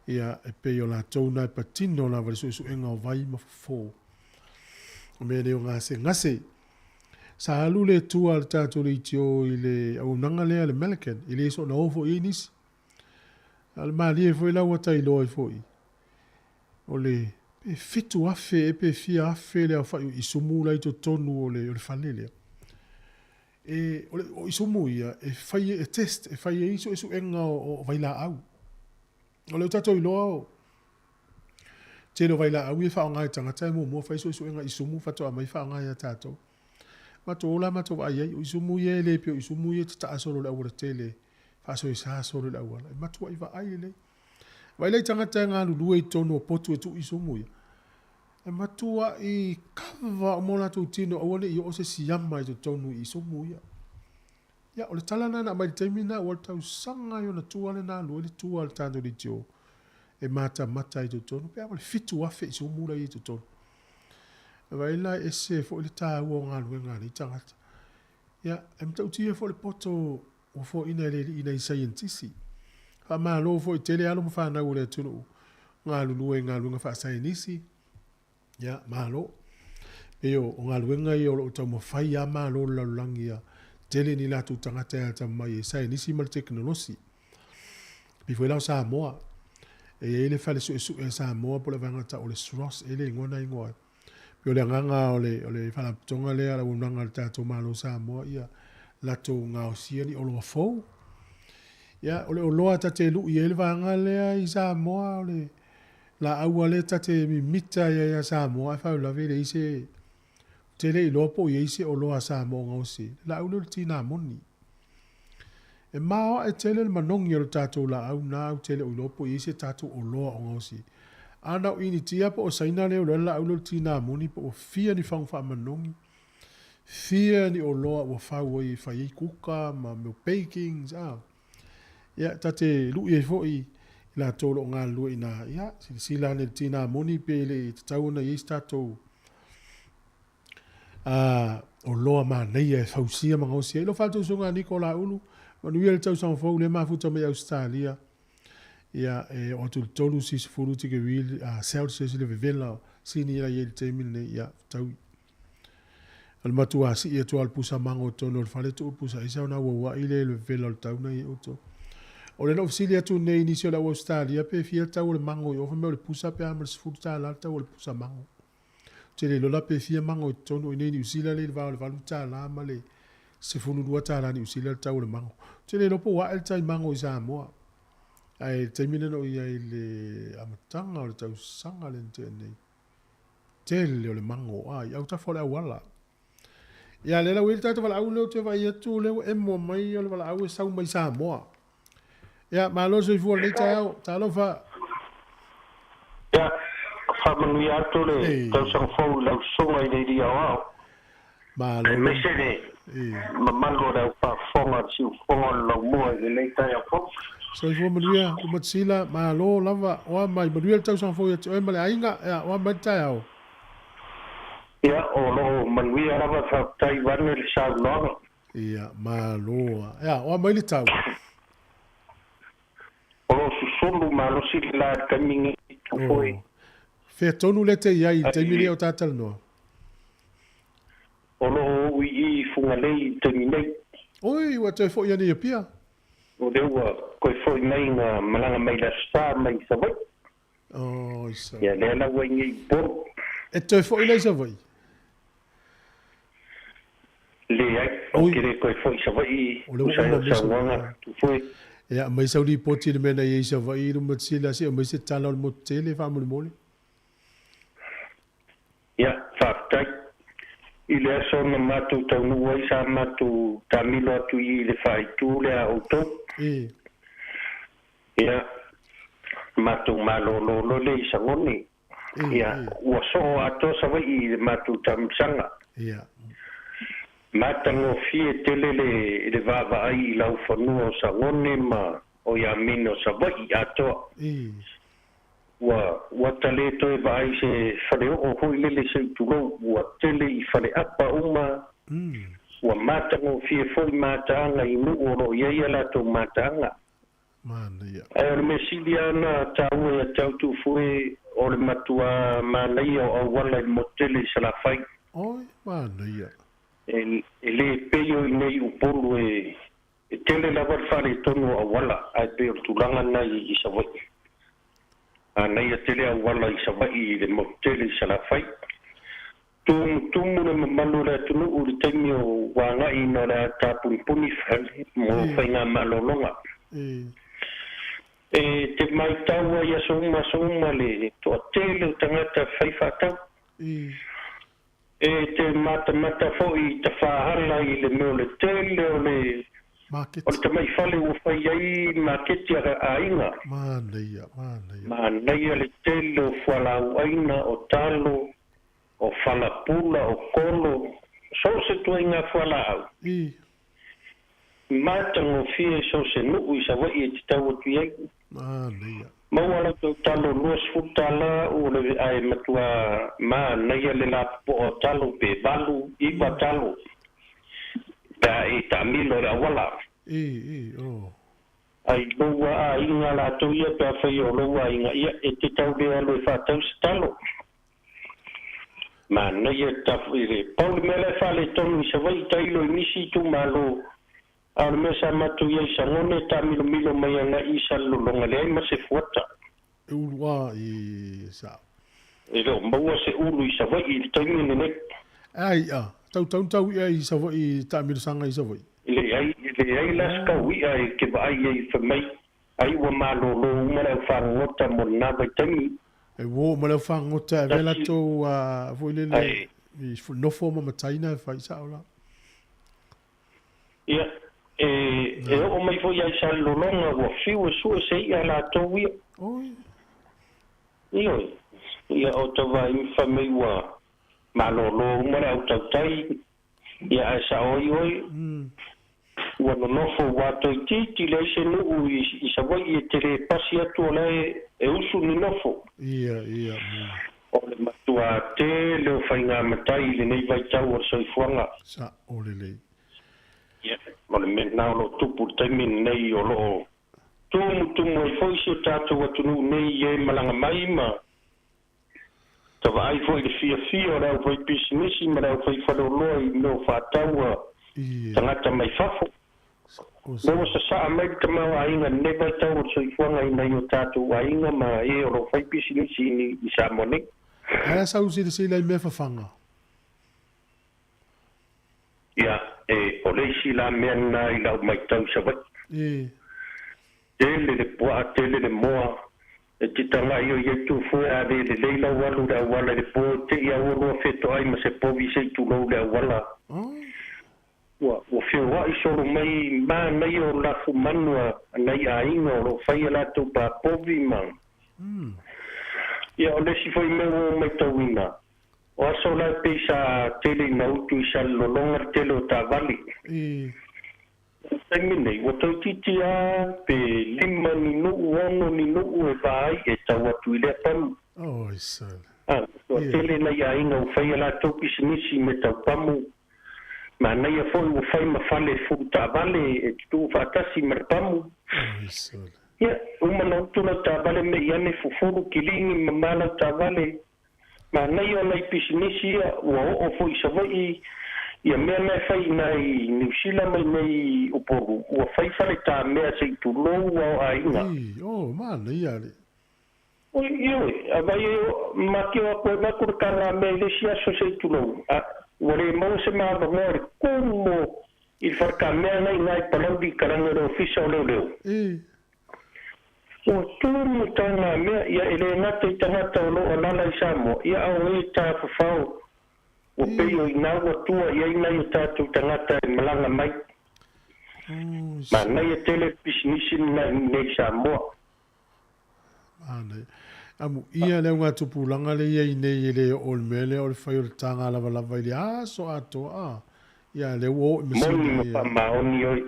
Ia, e pei o latou na e patino lava i le suesuega o vai ma fofo. O mea nei o gasegase. Sa alu le tua a le tatou leitio i le auaunaga lea a le Millikan, e le soona o foi i ai nisi. A o le malie foi la ua tailoa ai foi, o le pe 7,000 ea pe fia afe le aofai o isumu la i totonu o le fale lea. E, o, le, o isumu ia, e fai e test, e fai ai suesuega o vailaau. O lea ua tatou iloa o tele o vailaau ia e faaaoga e tagata e muamua fai suesuega isumu faatoa aumai faaaoga ia tatou. Matou o la matou vaai ai, o isumu ia e le pei o isumu ia e tataa solo i le aualatele, faasoesa solo i le auala. E matuai vaai lelei. Vaai la i tagata e galulue i totonu o potu e tuu isumu ia. E matuai kava uma o latou tino aua ne i oo se siama i totonu i isumu ia. Ia, o le tala lena na aumai i le taimi lena, ua tausaga ai ona tua lena alu ai le tua a le tatou leitio e matamata ai i totonu, pe a ma le 7,000 isumu la e i ai i totonu. Vaai la e ese foi le taua o galuega a nei tagata. Ia, e matautia foi le poto ua foaiina e le alii nai saienitisi. Faamalo foi tele alo ma fanau o le atunuu galulue i galuega faasaienisi. Ia, malo. Pei o galuega ia o lo o taumafai lava malo o le lalolagi ia tele ni latou tagata e atamamai ai saienisi ma le tekonolosi. Pei foi la o Samoa, e i ai le fale suesue a Samoa po o le vaega tau o le SROS e le igoa na igoa ai. Pei o le agaga o le, o le faalapotopotoga lea, le auaunaga a le tatou Malo o Samoa ia latou gaosia ni oloa fou. Ia, o le oloa ta te lui ai le vaega lea i Samoa, o le laau lava lea ta te mimita ai ia Samoa, ae faalavelave e leai se te le iloa po o i ai se oloa a Samoa o gaosi ai, le laau lea o le tinamoni. E maoae tele le manogi o le tatou laau na ou te le o iloa po o i ai se tatou oloa o gaosi ai. A na o Initia po o Saina lea e iloa ai le laau lea o le tinamoni po ua fia ni fagu faamanogi, fia ni oloa ua fau ai e fai ai kuka ma mea o bakings a. Ia, ta te lui ai foi i latou o lo o galulue i ina, ia, silasila ane i le tinamoni pe le i tatau ona i ai se tatou a oloa manaia e fausia ma gaosia ai. Alofa atu usuga a Niko Laulu, manuia le tausaga fou lea mafuta mai Ausetalia. Ia, e oo atu i le 3 sisifulu tikeri Celsius le vevela o sini la i ai i le taimi lenei, ia, fetaui. O le matua sii atu lava o le pusa mago i totonu o le fale, tuu le pusa aisa ona auauai lea i le vevela o le tau na i ai outou. O lea na ou fesili atu nei i nisi o le au Ausetalia pe fia le tau o le mago i o, fai mai o le pusa pe a ma le $10 le tau o le pusa mago. Ou te le iloa la pe fia mago i totonu, o i inei i Niu Sila lea i le va o le $8 ma le $12 Niu Sila le tau o le mago. Ou te le iloa po ua ae le tai mago i Samoa. Ae i le taimi lea na ou i ai i le amataga o le tausaga lea na tea nei, tele o le mago, a, i autafa o le auala. Ia, lea la ua i ai le tagata valaau lea ou te vaai atu lea ua emo mai o le valaau e sau mai Samoa. Ia, malo le soifua i lenei taeao. Talofa. Ia, faamanuia atu le tausaga fou i lau susuga i le Alii Aoao. Malo. Aemaise le mamalu o le au faafofoga o le siufofoga o le laumua i lenei taeao fou. Soifua manuia, Umatisila, malo lava, oa mai, manuia le tausaga fou ia te oe ma le aiga, ia, oa mai le taeao. Ia, o lo o manuia lava, faafetai vaeane le saunoaga. Ia, malo a. Ia, oa mai le tau. O lo o susulu malosi le la i le taimi nei, Tufoi. Oh. Fea tonu lea te i ai i le taimi nei o ta talanoa? O lo o ou i i i Fugalei i le taimi nei. Oi, ua toe foi ane i Apia? O lea ua toe foi mai na malaga mai le Aso Sa mai Savaii. Oh, i Savaii. Ia, lea la ua i nei i Upolu. E toe foi la i Savaii? Leai, ou te le toe foi i Savaii, tusa ai o le saunoaga Tufue. Ia, aumai sau lipoti i le mea na i ai i Savaii i luma Sila, se aumai se tala o le motu tele faamolemole. Ia, faafetai. I le aso na matou taunuu ai sa matou taamilo atu i i le faaitu lea a outou. E. Ia, matou malolo loa lea i Sagone. Ia, ua soo atoa Savaii i le matou taamilosaga. Ia. Matagofie tele le le vaavaai i laufanua o Sagone ma o Iamine o Savaii atoa. Ua ua ta le toe vaai i se faleoo foi lele se i tulou, ua tele i faleapa uma, ua matagofie foi mataaga i nuu o lo o i ai a latou mataaga. Manaia. Ae o le mea sili lava ona taua ia te au Tufue, o le matua manaia o auala i le motu tele i Salafai. Oi, manaia. E, e le pei o i inei i Upolu e, e tele lava le faaletonu o auala, ae pei o le tulaga lena i, i Savaii. Manaia tele auala i Savaii i le motu tele i Salafai. Tumutumu le mamalu o le atunuu i le taimi o ua agai ina o le a tapunipuni fale mo faigamalologa. E te maitau ai aso uma aso uma le toatele o tagata fai faatau. E te matamata foi i tafahala i le mea o le tele o le o le tamai fale ua fai ai maketi a aiga. Manaia, manaia. Manaia le tele o fualaauaina, o talo, o falapula, o kolo, so o se tuaiga fualaau. I. Matagofie so o se nuu i Savaii e te tau atu i ai. Manaia. Maua latou talo $20 ua le ae matua manaia le lapopoa o talo pe valu, iva talo pe a e taamilo i le auala. I, i, oh. Ai lou aiga latou ia pe afai o lou aiga ia e te tau le alu e faatau se talo. Manaia i le pau le mea la e faaletonu i Savaii tailo i nisi itumalo, a o le mea sa matou i ai i Sagone e taamilomilo mai agai i Salelologa leai ma se fuata. E ulu a i sa. E le o maua se ulu i Savaii i le taimi lenei. Ai a, tau tau tau ia i Savaii taamilosaga i Savaii. Leai, leai la se tau i'a e te vaai ai fai mai ai ua malolo uma le au fagogota mo lena vaitaimi. E uo uma le au fagogota e avea latou foi lele i nofo ma matai na e fai sa'o la. Ia, e e oo mai foi ia i Salelologa ua fiu e sue se i'a latou ia. Oi. Ioe. Ia o tauvaai fai mai ua malōlō uma le autautai, ia ae sa'o ai oe. Ua nonofo ua toeitiiti leai se nuu i i Savai'i e te lē pasi atu o lae e usu ni nofo. Ia, ia, mm. O le matuā tele o faigā matai i lenei vaitau o le soifuaga. Sa'o lelei. Ia, o le mea lena o lo o tupu i le taimi lenei o lo o tumutumu ai foi si o tatou atunuu nei i e malaga mai ma tavaai foi i le fiafia o le aufaipisinisi ma le aufaifaleoloa i mea o faatau a tagata mai fafo. Lea ua sasaa mai le tamaoaiga i lenei vaitau o le soifuaga i nai o tatou aiga ma e o lo o fai pisinisi i Samoa nei. Ae a sau silasila i mea fafaga? Ia, e, o le isi la mea lena i lau matau i Savaii. E. Tele le puaa, tele le moa, e te tagai o i ai tufue a le lelei lau alu i le auala i le po, te i a ua lua fetoai ma se povi se i tulou le auala. Ua, ua feoai solo mai manaia o lafu manu a nai aiga o lo o fai a latou papovi ma. Ia, o le isi foi mea ua ou matauina, O aso la e pei sa tele ina utu i Salelologa le tele o taavale. I le taimi nei, ua toeitiiti a pe lima ni nuu, ono ni nuu e va ai e tau atu i lea pamu. Oi sale. A, ua tele nai aiga ua fai a latou pisinisi me tau pamu. Manaia foi ua fai ma fale fulu taavale e tutuu faatasi ma le pamu. Oi sale. Ia, uma na utu lau taavale me i ane fufulu kiligi mama lau taavale. Manaia o nai pisinisi ia ua oo foi i Savaii ia mea na e fai i nai Niu Sila ma i nei Upolu ua fai fale tamea se i tulou ua o aiga. Ii, oh, manaia le. Oi, ioe, a vai e o, make o aku e vaku le kala mea i le isi aso se i tulou, a ua le maua se maavanoa le kumu i le fale tamea na i na i Palauli i Kalani o le Ofisa o Leoleo. Ii. Ua tumu tana mea ia e le gata i tagata o lo o alala i Samoa, ia a o e tafafao ua pei o ina ua tua i ai nai o tatou tagata e malaga mai. Manaia tele le pisinisi lena i nei Samoa. Manaia. Amuia le augatupulaga le i ai nei e le oo i le mea lea o le fai o le taga lavalava i le aso atoa a ia lea ua oo i Moni masina ma ia. faamaoni oe,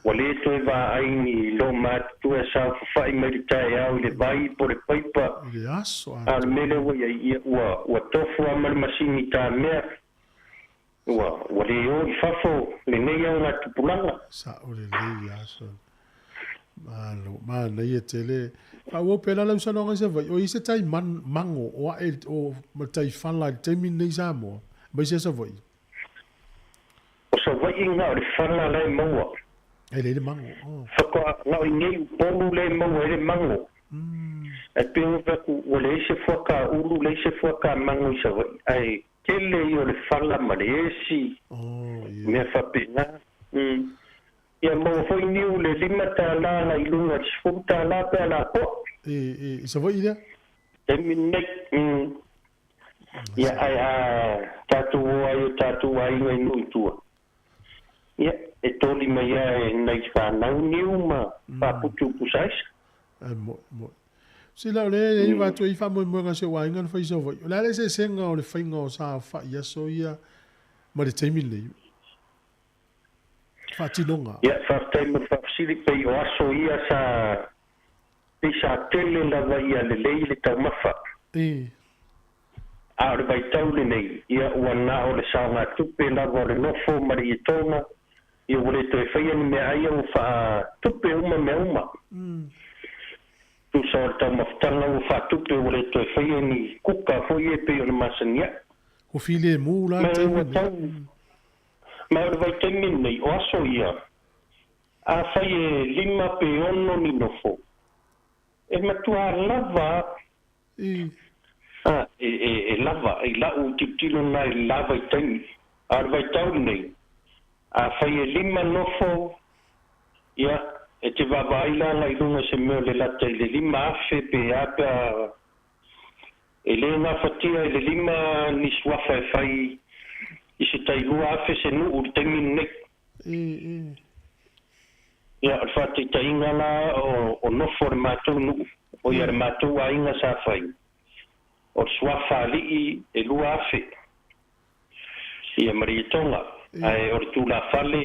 ua le toe vaai ni loo matutua e saofafai mai le taeao i le vai po o le paipa, I le aso a o le atoa. mea lea ua i ai, ia ua, ua tofu lava ma le masini tamea, ua, ua le o i fafo lenei augatupulaga. Sa'o lelei ia aso. Malo, manaia tele. Faaauau pea la lau saunoaga i Savaii, o i ai se tai man, mango o a'e o ma le tai fala i le taimi lenei i Samoa, aemaise lava Savaii. O Savaii na o le fala la e maua. E leai le mango, oh. Faatoa na o i nei Upolu lea e maua ai le mango. Ae pei ona fai atu, ua leai se fuata ulu, leai se fuata mango i Savaii, ae tele ia o le fala ma le esi, mea faapena. Ia maua foi niu le $5 agai i luga i le $10 pe a lapoa. I, i, i Savaii lea? Taimi lenei. Ia, ae a tatou o ai o tatou aiga i nuu i tua, ia, e toli mai lava e nai fanau niu ma faaputu pusa aisa. Ae mo'i, mo'i. Sila o lea e i ai vatu e i faamoemoega o si ou aiga na fai i Savaii. O le a le eseesega o le faiga o saofai i aso ia ma le taimi lenei? Faatinoga. Ia, faafetai mo le faafesili, pei o aso ia sa, pei sa tele lava ia lelei le taumafa. I. A o le vaitau lenei, ia ua na o le saogatupe lava o le nofo ma le ietoga, ia ua le toe faia ni meaai ia ua faatupe uma mea uma. Tusa o le taumafataga ua faatupe ua le toe faia ni kuka foi ia e pei ona masani ai. Ua filemu la le Ma taimi ua lenei. tau, ma o le vaitaimi lenei, o aso ia, afai e lima pe ono ni nofo, e matua lava I. A, e, e, e lava, i la'u tilotilo lena i le la vaitaimi. A o le vaitau lenei, afai e lima nofo, ia, e te vaavaai la agai i luga i se mea o le lata i le 5,000 pe a pe a E lē gafatia i le lima ni suafa e fai i se 2,000 se nuu i le taimi lenei. Ia, o le faataitaiga la o nofo o le matou nuu, o ia le matou aiga sa fai, o le suafa alii e 2,000. Ia Malietoga, ae o le tulafale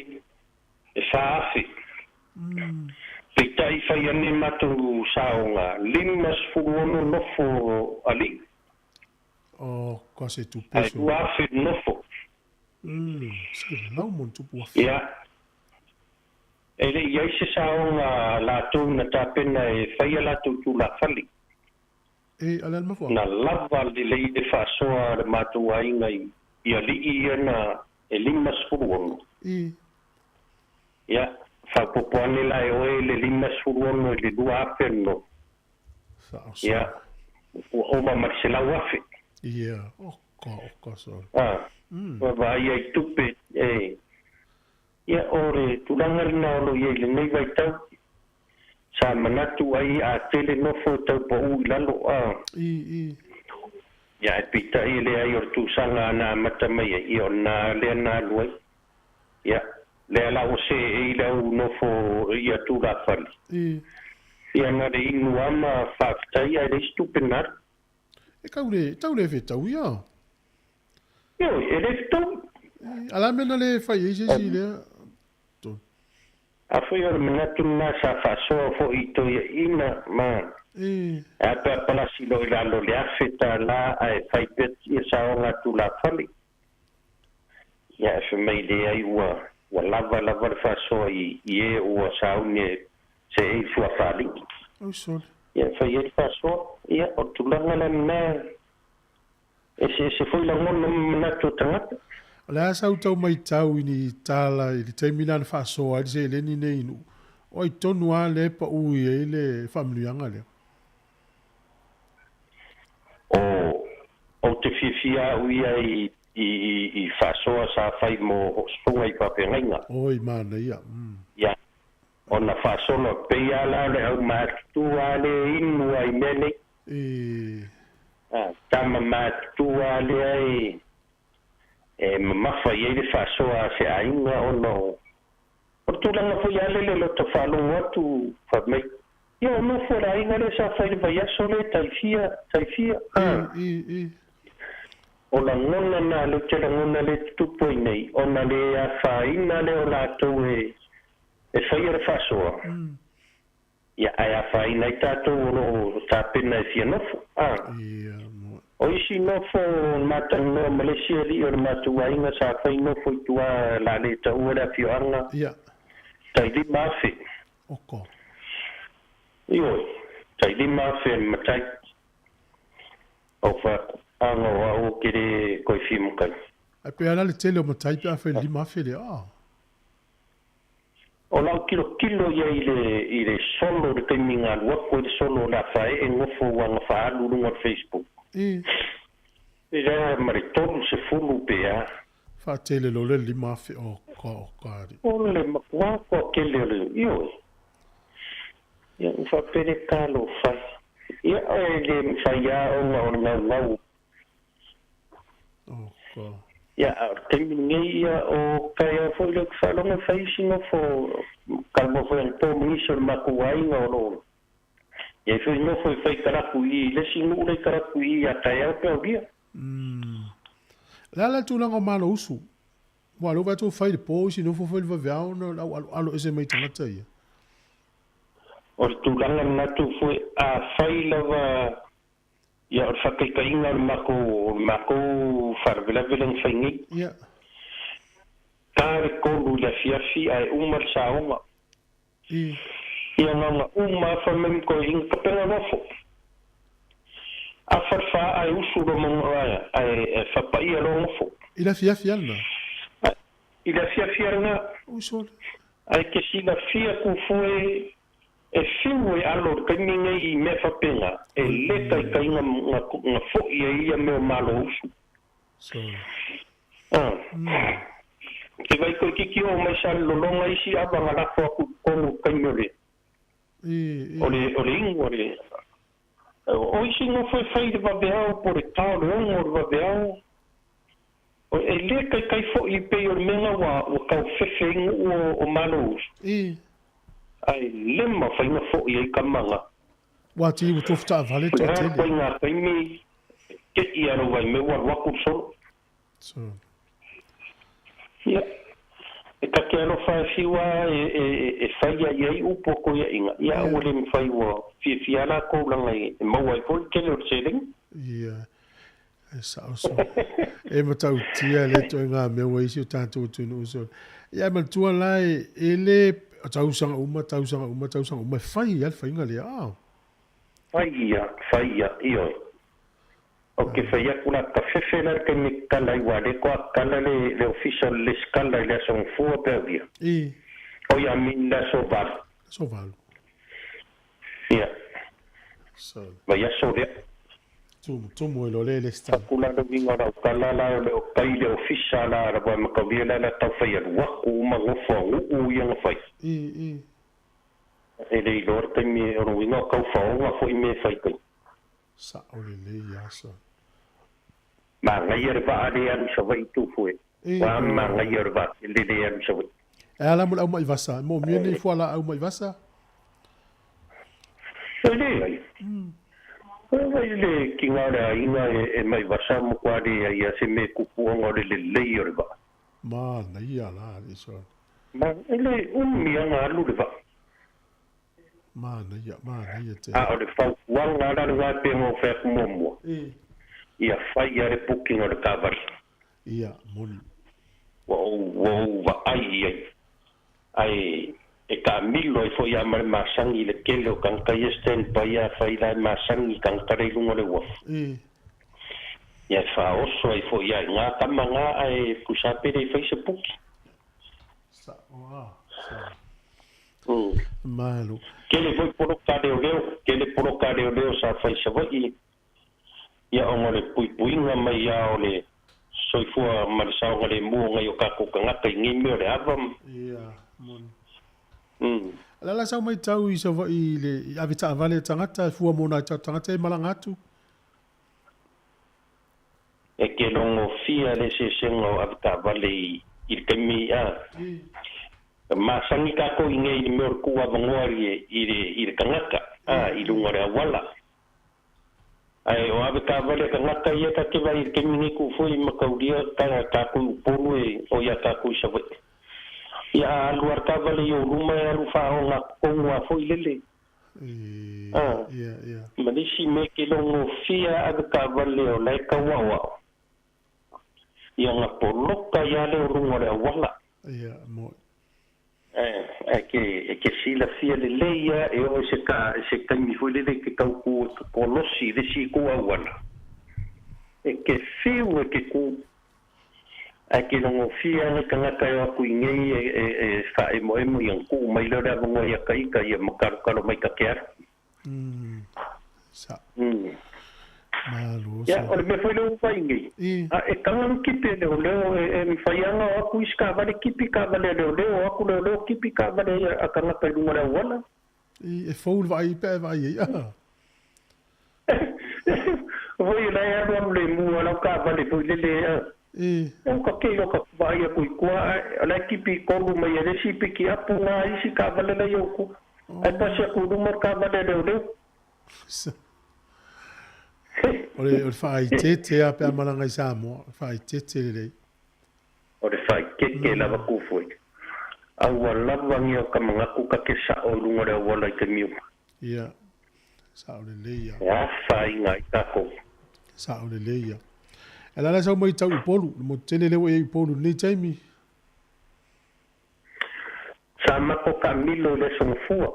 e 4,000. Peitai fai ane matou saoga, 56 nofo alii. O, ka se tupe Ae 2,000 le nofo. Se lau mo tupu afe. Ia, e le i ai se saoga a latou na tapena e faia latou tulafale. E, ale ale mafua. Na lava lelei le faasoa a le matou aiga i alii ia na e 56. Ia, faaopoopo ane la e oe le 56 i le 2,000 le nofo. Ia, ua ova ma le 100,000. Ia, oka, oka, sorry. Ua vaaia i tupe e. Ia, o le tulaga lena o lo o i ai i lenei vaitau, sa manatu ai a tele nofo e tau paū i lalo, a. Ia, ae peitai e leai o le tausaga na amata mai ai, ia o lena lea na alu ai. Ia, lea la ua seei le au nofo ia tulafale. Ia, na le inu lava ma faafetai ae leai se tupe na alu. E tau le, tau le fetau ia. Ioe, e le fetau. A la mea na le fai ai se isi lea. A foi o le manatu lena sa faasoa foi i toeaiina ma e a pe a palasi loa i lalo o le $1,000 ae fai pea ia saoga tulafale. Ia e fai mai leai ua ua lava lava le faasoa i e ua sauni e seei le fuafaalii. Oi sole. Ia e fai ai le faasoa. Ia o le tulaga la lena e eseese foi lagona ma manatu o tagata. O le a sau tau maitau i ni tala i le taimi lea na faasoa ai le seleni nei i Nuu, o ai tonu lava lea e pau i ai le faamanuiaga lea? O, ou te fiafia au ia i, i, i faasoa sa fai mo hoʻosufoga i faafeagaiga. Oi, manaia. Ia, ona faasolo, pei lava la o le aumatutua lea e inu ai i mea nei. Tama matutua lea e mamafa i ai le faasoa a se aiga ona o le tulaga foi lava lele o lota faalogo atu fai mai, ia o nofo le aiga lea sa fai i le vaiaso lea tai fia, tai fia. O lagona na lea ou te lagona lea e tutupu ai nei ona le afaina lea o latou e faia le faasoa. Ia, ae afaina ai tatou o lo o tapena e fia nofo. O isi nofo o le matalanoa ma le isi alii o le matou aiga sa fai nofo i tua la le taua le afioaga tai 5,000. Oko. Ioe, tai 5,000 a le matai. O faatoaga o au ou te le toe fia matai. Ae pe a la le tele o matai pe a fai le 5,000 lea. O lau tilotilo ia i le i le solo i le taimi na alu atu ai le solo o le afaee nofo ua na faaalu i luga o le Facebook. E lea ma le 30 pe a. Faatele loa le 5,000 o ka o ka alii. O le matua toatele o le ioe. Ia ua faapea le talofa. Ia e le mafai lava ona o le gaugau. O ka. Ia, a o le taimi lenei, ia, o taeao foi lea ou te faalogo e fai isi nofo, talanoa foi anapo ma nisi o le matou aiga o lo o i ai foi nofo e fai kalapu i le isi nuu lea i kalapu i ia taeao pe aulia. O le a la le tulaga o Malousu? Aua o lea ua vaai atu ua fai i le po isi nofo fai i le vaveao ona o le au aloalo ese mai tagata ia. O le tulaga lena Tufue, afai lava ia o le faataitaiga o le matou, o le matou faalavelave lea na fai nei. Ta le 3 i le afiafi ae uma le saoga. Ia na ona uma lava fai mai ma toeaiina, tapena nofo. Afa le fa ae usu loa ma ae faapaia loa nofo. I le afiafi lava lena? I le afiafi lava lena. Ui sole. Ae te silafia Tufue E fiu e alo i le taimi nei i mea faapena, e le taitai na foi ai ia mea o Malo usu. Te vai toeitiiti oo mai sa le lologa isi ava na lafo atu i totonu i le taimi o le, o le, o le inu a le, O isi gofo e fai i le vaveao po o le tā o le 6 o le vaveao. O e lē kaikai fo'i pei o le mea ua ua taufefe ai nu'u o Malousu. Ae le mafaina fo'i ai kamaga. Ua atili ua tofu taavale O le a toatele. ituaiga taimi e te'i a lou vaimea ua alu atu le solo. So. Ia, e ta te alofa e fiu a e, e, e fai ai ai upu o koia'iga, ia a ua lē mafai ua fiafia a lakou laga e maua ai foi le tele o le seleni. Ia, e sa'o so. E matautia le ituaiga mea ua i ai si o tatou atunuu so. Ia ae manatua la e, e lē tausaga uma, tausaga uma, tausaga uma e fai lava le faiga lea, a. Fai ia, fai ia, ioe. Ou te fai atu la, tafefe la le taimi e tatala ai, ua le toa tatala le, le ofisa o le lesitala i le aso Gafua pe aulia. Oi, a mean le aso 8. Aso 8. Ia. So. Vaiaso lea. Tumu, tumu ai loa lea e lesitala. Atu la le uiga o lau tala la, o le o tai le ofisa la, la ua mataulia la, la tau fai alu atu uma nofo a nuu ia na fai. E le iloa le taimi, o le uiga o tau faoga foi mea e fai tai. Sa'o lelei aso. Manaia le vaa lea e alu i Savaii Tufu e. Ua manaia o le vaa tele lea e alu i Savaii. E a la mo le au ma'i vasa? E moomia ni fualaau ma'i vasa? E leai. E vai le kiga o le aiga e ma'i vasa matua leai a se mea e tupu ona o le lelei o le vaa. Manaia la alii so. Ma e le umi aga alu le vaa. Manaia, manaia tele. A o le fautuaga la lena e pei ona ou fai atu muamua, ia fai lava le booking o le taavale. Ia, moni. Ua ou, ua ou vaai i ai, ae e taamilo ai foi lava ma le masani i le tele o tagata ia e stand by a fai la e masani i tagata la i luga o le uafu. Ia e faaoso ai foi lava i na tama na ae tusa pe le i fai se puki. Sa'o a, sa'o. Malo. Tele foi poloka leoleo, tele poloka leoleo sa fai i Savaii, ia ona o le puipuiga mai lava o le soifua ma le saogalemu o nai o tatou tagata i nei mea o le ava ma. Ia, moni. O le a la sau maitau i Savaii i le i ave taavale a tagata e fua mo nai tatou tagata e malaga atu? E te logofia le eseesega o avetaavale i le taimi a masani tatou i nei i le mea o le tuu avanoa i le i le tagata a i luga o le auala. Ae o avetaavale a tagata ia ta te vaai i le taimi nei tuu foi i Mataulia ta tatou i Upolu e o ia tatou i Savaii. Ia a alu a le taavale i ou luma e alu faaogatotonu a foi lele. A, ma le isi mea ke logofia avetaavale o la e tau aoao, ia na poloka ia lea o luga o le auala. Ia, moni. E ke, e ke silafia lelei lava e oo i se ka, i se taimi foi lele i te tau ku kolosi i le isi itu auala. E ke whiu e ke ku, ae ke logofia le tagata e o atu i nei e, e, e faaemoemo ia na tuu mai lea o le avanoa ia ka ita ia makalokalo mai ka ke alu. Sa. Malo Ia, o le mea foi lea ua fai nei, a e taga le kipi e leoleo, e, e mafai lava ona o atu isi taavale kipi taavale a leoleo, o atu leoleo kipi taavale ai a tagata i luga o le auala. I, e fou le vaai pe a e vaai ai, a. Foi la e alu alu le mua lau taavale foi lele, a. E uka kei o ka vaai atu i tua, ae o la e kipi tonu mai e le isi piki apu ngā isi taavale la i ou tua. Ae pasi atu i luma le taavale a leoleo. O le, o le faaeteete lava pe a malaga i Samoa, faaeteete lelei. O le faaeteete lava ku foi. A ua lava ngia o ka manatu ka te sa'o i luga o le auala i taimi uma. Ia, sa'o lelei lava. E afaina ai tatou. Sa'o lelei lava. Ae o le a la sau maitau i Upolu, le motu tele lea ua i ai i Upolu i lenei taimi? Sa matou taamilo i le aso Gafua.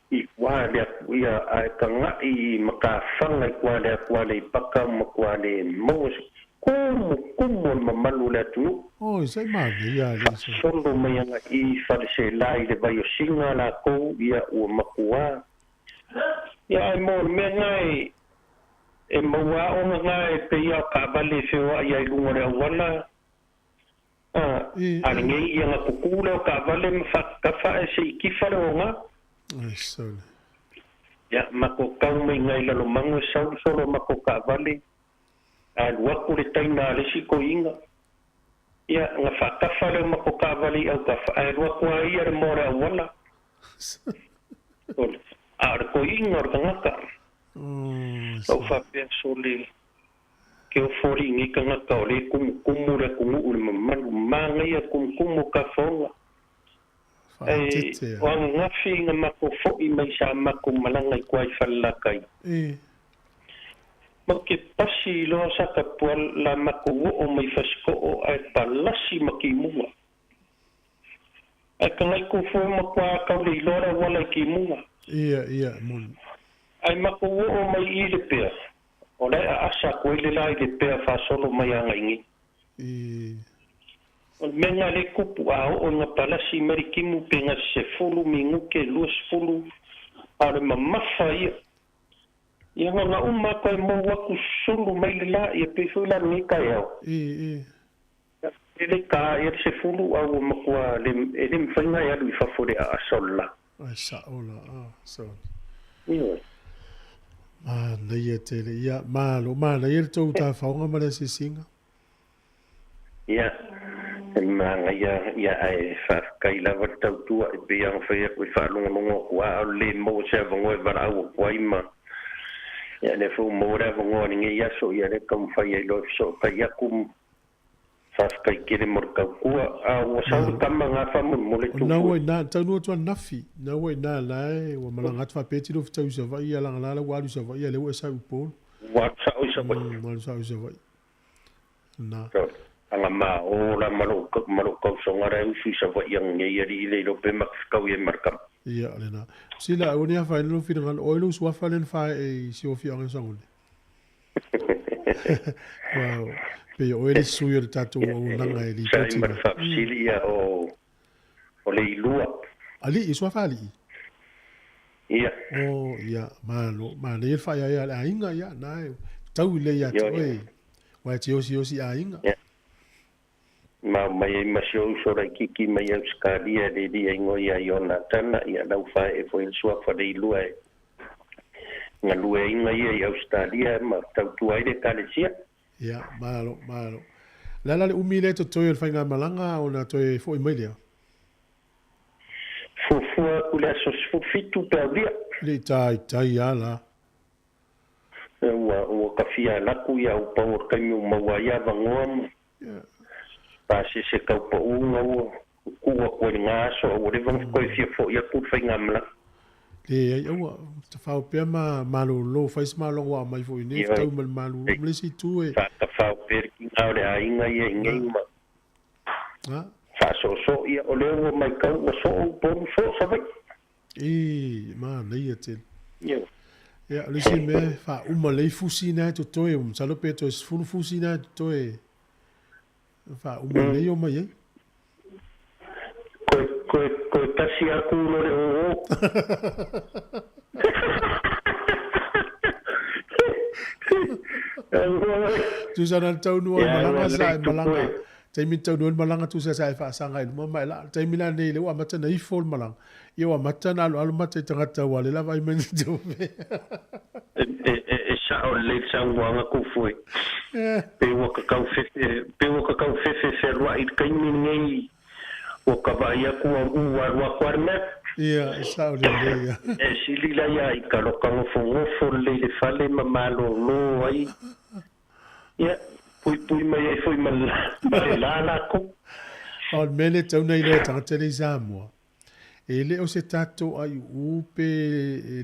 I tua le atu ia ae taga'i i matafaga i tua le atu a Leipaka ma tua le maua se kumu kumu o le mamalu o le atunuu. Oi, sa i manaia alii sa. Faasolo mai aga'i i Faleselā i le vai o Siga latou ia ua matua. Ia ae mo le mea na e e maua aoga na e pei a o taavale e feoa'i ai i luga o le auala a a lenei ia na kukū lea o taavale ma faatatafa ae se i tifa le oga. Ai sole. Ia matou tau mai iina i Lalomanu e sau le solo o matou taavale ae alu atu le taina a le isi toeaina. Ia na faatafa lea o matou taavale i autafa ae alu atu lava ia i le moa o le auala. A o le toeaina o le tagata. Ou faapea, Sole, ke ofo alii i nei tagata o lea e tumutumu le atunuu i le mamalu, manaia le tumutumu o tafaoga. Ae o ananafi na matou fo'i mai sa matou malaga i tua i Falelatai. Matou te pasi loa Satapuala la matou oo mai Fasito'o ae palasi ma timuga. Ae tagaitu fua matua tau le iloa le auala i timuga. Ia, ia, moni. Ae matou oo mai i Lepea, o la e aasa atu ai le la i Lepea faasolo mai agai nei. O le mea lena lea e tupu, a oo ina palasi mai le timu pe na 10 minute, 20, a o le mamafa ia. Ia na ona uma atu ai mou atu sulu mai le la, ia pei foi la lenei taeao. E le ta ia le 10 a ua matua le, e le mafai ona e alu i fafo i le aasa o le la. Ai sa'o la, ah, sorry. Ioe. Manaia tele, ia, malo, manaia le tou tafaoga ma le asiasiga. Ia, e manaia, ia, ae faafetai lava le tautua e pei ona fai atu e faalogologo atu lava a o le le maua se avanoa e valaau atu ai ma, ia, lea foi ua maua le avanoa i lenei aso, ia, lea e taumafai ai loa e fesootai atu ma faafetai tele mo le tautua. A ua sau le tama na faamolemole O na tuu ua foi. i ina, taunuu atu ananafi, na ua i ina la e ua malaga atu faapea e tino fetau i Savaii, ia lagala la ua alu i Savaii, a o lea ua e sau i Upolu. Ua alu sao i Savaii. Ua alu sao i Savaii. Na. Aga ma o la ma lou ma lou tausoga la e usu i Savaii ananei alii le iloa pe ma te fetau i ai ma le tama. Ia, lena. Sila, aua ne afaina lou finagalo, o ai lou suafa lea na faaee i si ou afioaga i Sagone? Aua pei o oe le isi sui o le tatou auaunaga e Sa ai lipoti ma le mai. faafesili ia o o Leilua. Alii, suafa alii? Ia. O, ia, malo, manaia le faaeaea a le aiga, ia, na e tau lelei ia te oe, aua e te osiosi aiga. Ia. Ma omai ai ma si ou uso laitiiti mai Ausetalia le alii igoa ia Ionatana, ia lau faaee foi le suafa Leilua e galueaiina ia i Ausetalia ma tautua ai le Ekalesia. Ia, malo, malo. O le a la le umi lea e totoe o le faigamalaga ona toe foi mai lea? Fuafua atu le aso 17 pe aulia. Le i taitai lava la. Ua, ua tafia alu atu ia au pau o le taimi ua maua ai avanoa ma pasese tau pau na ua tuu atu ai i lena aso a ua leva ona toe fia fo'i atu le faigamalaga. Leai, aua, tafao pea ma malolo, fai se maloga ua aumai foi nei, fetau ma le malolo, ma le isi itu e. Faatafao pea le tiga o le aiga ia i nei ma faasoosoo ia, o lea ua matau ua soo Upolu, soo Savaii. I, manaia tele. Ia, o le isi mea, e faauma lelei fusi na e totoe, masalo pe toe 10 fusi na e totoe, faauma lelei omai ai. Koe, koe, koe tasi aku lo le oo. Tusa na le taunuu ai malaga sa e malaga. Taimi taunuu ai le malaga tusa sa e faasaga i luma ma e laa. Le taimi la nei lea ua amata ona ifo le malaga. Ia ua amata ona aloalo mata i tagata aua o lea la vaai mai nei tupe. E sa'o lelei le saunoaga Tufue. Pe ua tatau fefe, pe ua tatau fefe fealua'i i le taimi lenei, ua ka vaai atu au ua alu atu lava le mea. Ia, e sa'o lelei a. E sili la ia i ka loka nofonofo lelei i le fale ma malōlō ai. Ia, puipui mai ai foi ma le la latou. O le mea lea e tatau ona iloa e tagata lea i Samoa, E le o se tatou aiuu pe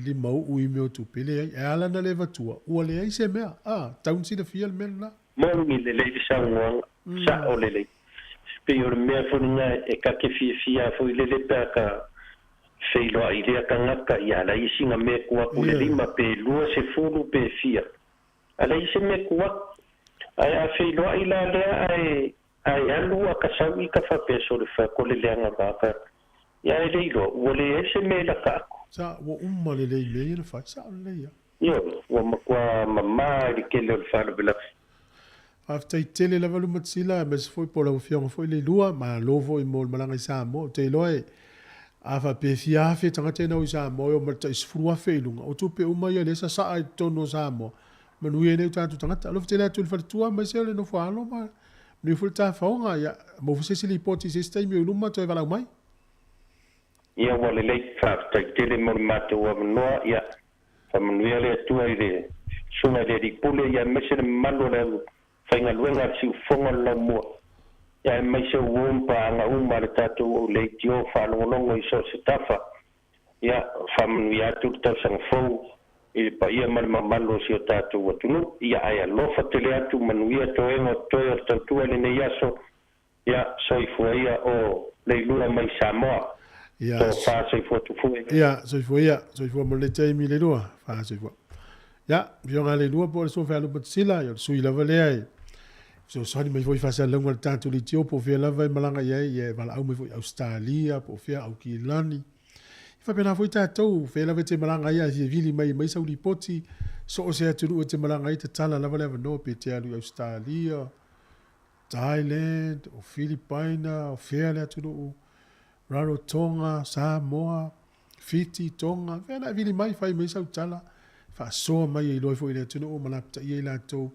limauu i mea o tupe, leai. E ala ona le avatua, ua leai se mea. A, tau na silafia le mea lena. Moni lelei le saunoaga, sa'o lelei. Pei o le mea foi lena e ta te fiafia foi lele pe a ka feiloai i lea tagata, ia a leai sina mea e tuu atu le lima pe 20 pe fia. A leai se mea e tuu atu. Ae a feiloai la lea ae ae alu a ka sau i ka faapea sole fa ko le leaga va ka ia e le iloa ua leai se mea e laka atu. Sa, ua uma lelei i mea ia na fai, sa'o lelei a. Ioe, ua matua mamā i le tele o le faalavelave. Faafetai tele lava Lumatisila aemaise foi po o lau Afioga foi Leilua, malo foi mo le malaga i Samoa. Ou te iloa e A faapea e fia afe tagata ia na o i Samoa e oo mai le tai 10,000 i luga, o tupe uma ia lea e sasaa i totonu o Samoa, manuia ai nei o tatou tagata. Alofa tele atu i le faletua aemaise o le nofoaalo ma manuia foi le tafaoga. Ia maua foi se isi lipoti i se isi taimi o i luma toe valaau mai. Ia ua lelei, faafetai tele mo le matou avanoa, ia faamanuia le Atua i le Susuga i le Alii Pule, ia aemaise le mamalu o le au faigaluega a le Siufofoga o le Laumua, ia aemaise o uo ma paaga uma a le tatou au leitio faalogologo i so o se tafa. Ia faamanuia atu le tausaga fou i le paia ma le mamalu o si o tatou atunuu. Ia ae alofa tele atu, manuia toega o totoe o le tautua i lenei aso. Ia soifua ia o Leilua mai Samoa. Ia, Tofa soifua tufue. Ia, soifua ia, soifua mo lenei taimi Leilua. Fa soifua. Ia, Afioga Leilua po o le Susuga Fealupatasila, ia o le sui lava lea e fesoasoani mai foi i faasalalauga a le tatou leitio po o fea lava e malaga i ai, ia e valaau mai foi i Ausetalia po o fea Aukilani. E faapena foi tatou, fea lava e te malaga ai a e fia vili mai e aumai sau lipoti, so o se atunuu e te malaga ai, tatala lava le avanoa pe te alu i Ausetalia, Thailand, o Filipaina, o fea le atunuu, Rarotonga, Samoa, Fiti, Tonga, fea na e vili mai, fai mai sau tala, faasoa mai e iloa ai foi i le atunuu ma lapataia i latou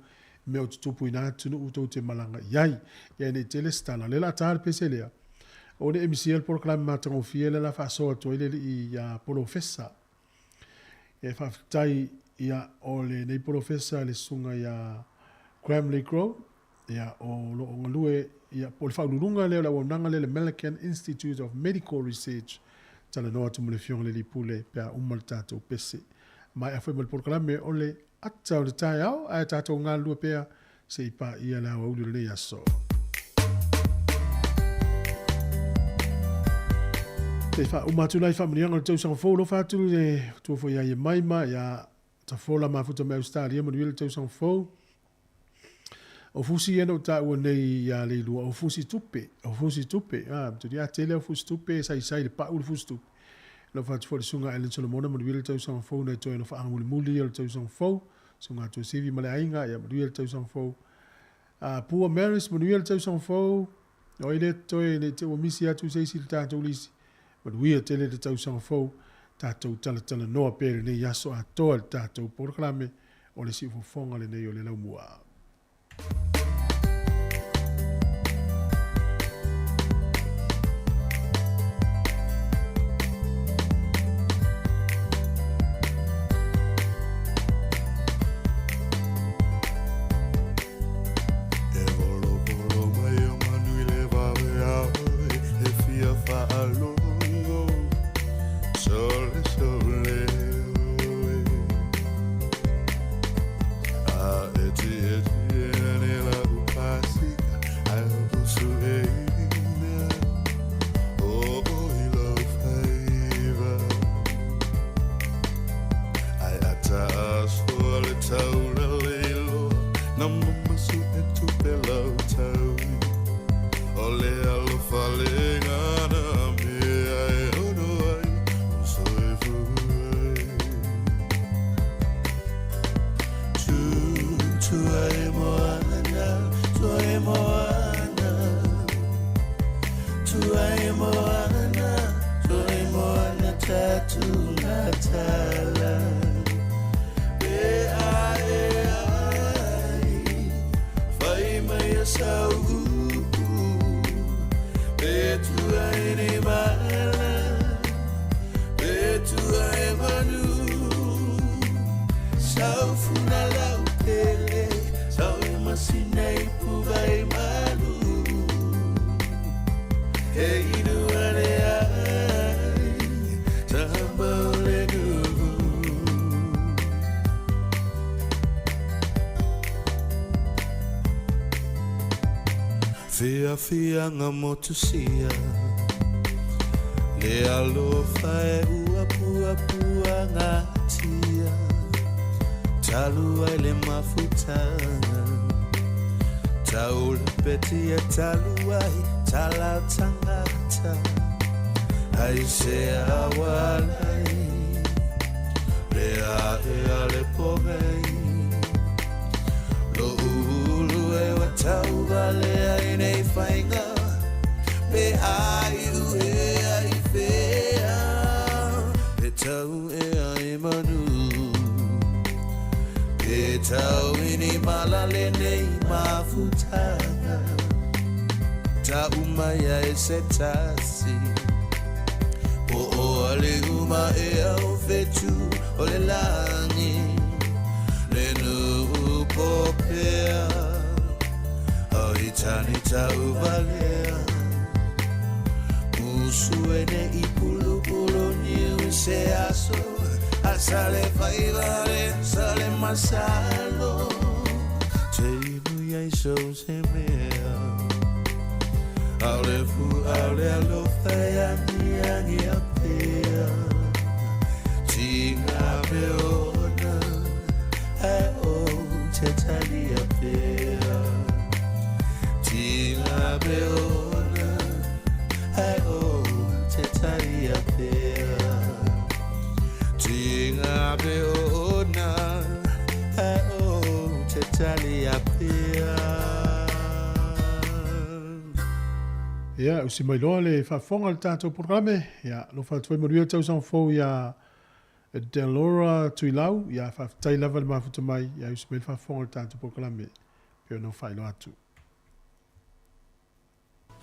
i mea o tutupu i na atunuu tou te malaga i ai. Ia nei tele se tala, o lea o le a ta le pese lea, o le mca le polokalame matagofie lea o le a faasoa atu ai le alii ia Polofesa. E faafetai ia o lenei polofesa le susuga ia Graham Lee Crow, ia o lo o galue ia po o le faauluuluga lea o le auaunaga lea le Millikan Institute of Medical Research. Talanoa atu ma le Afioga i le Alii Pule pe a uma le tatou pese. Maea foi ma le polokalame o le ata o le taeao, ae tatou galulue pea se i paia le aoauli o lenei aso. Te faauma atu la i faamanuiaga o le tausaga fou, alofa atu le tua foi ia Iemaima, ia Tafola Mafuta mai Ausetalia, manuia le tausaga fou. O fusi ia na ou taua nei ia Leilua, o fusi tupe, o fusi tupe, a, tuli a tele o fusi tupe, saisai le pau le fusi tupe. Alofa atu foi le susuga Ellen Solomona, manuia le tausaga fou, nai toe alofaaga mulimuli o le tausaga fou. Susuga Tuasivi ma le aiga, ia manuia le tausaga fou. A, Pua Maris, manuia le tausaga fou. O ai lea totoe nei te ua misi atu se isi i le tatou lisi. Manuia tele le tausaga fou. Tatou talatalanoa pea i lenei aso atoa i le tatou polokalame o le siufofoga lenei o le Laumua. E volovolo mai o manu i le vaveao e fia faalogo Sole sole oe A eti eti ane lau pasika Ai o sueina O o i lau faiva Ai ata asoa le taula leiloa Na mamasu e tupe lau taui O le alofa le gana mea e ono ai O soifua ai Tu, tu ai moana, tu ai moana Tu ai moana, tu ai moana tatu matala Pe ai ai, fai mai a sau upu Pe tu ai ni mala, pe tu ai manu Sau funa lau pele, sau e masina i puvai malu E inu ane ai, tamba o le nuu Fiafiaga motusia Le alofa e uapuapuagatia Talu ai le mafutaga Taulapetia talu ai talau tangata Ai se awalai Le ae a le pogei Lo ulu e wa tauvalea i nei faiga Pe ai u ea i fea mai ai se tasi. Po o aliʻu ma ea o fetu o le lagi Le nuu popea Au i tani tau valea Musu e ne i pulupulu niu i se aso A sale faivale sale masalo Te inu iai so se mea Aole fu aole alofa e agi agi a pea Tinga me ona Ae o te tali a pea Tinga me ona Ae o te tali a pea Tinga me ona Ae o te tali a pea. Ia, usi mai loa le faafofoga i le tatou polokalame. Ia, alofa atu ai manuia le tausaga fou iā Delora Tuilau. Ia, faafetai lava le mafuta mai. Ia, usi mai le faafofoga i le tatou polokalame pei ona ou faailoa atu.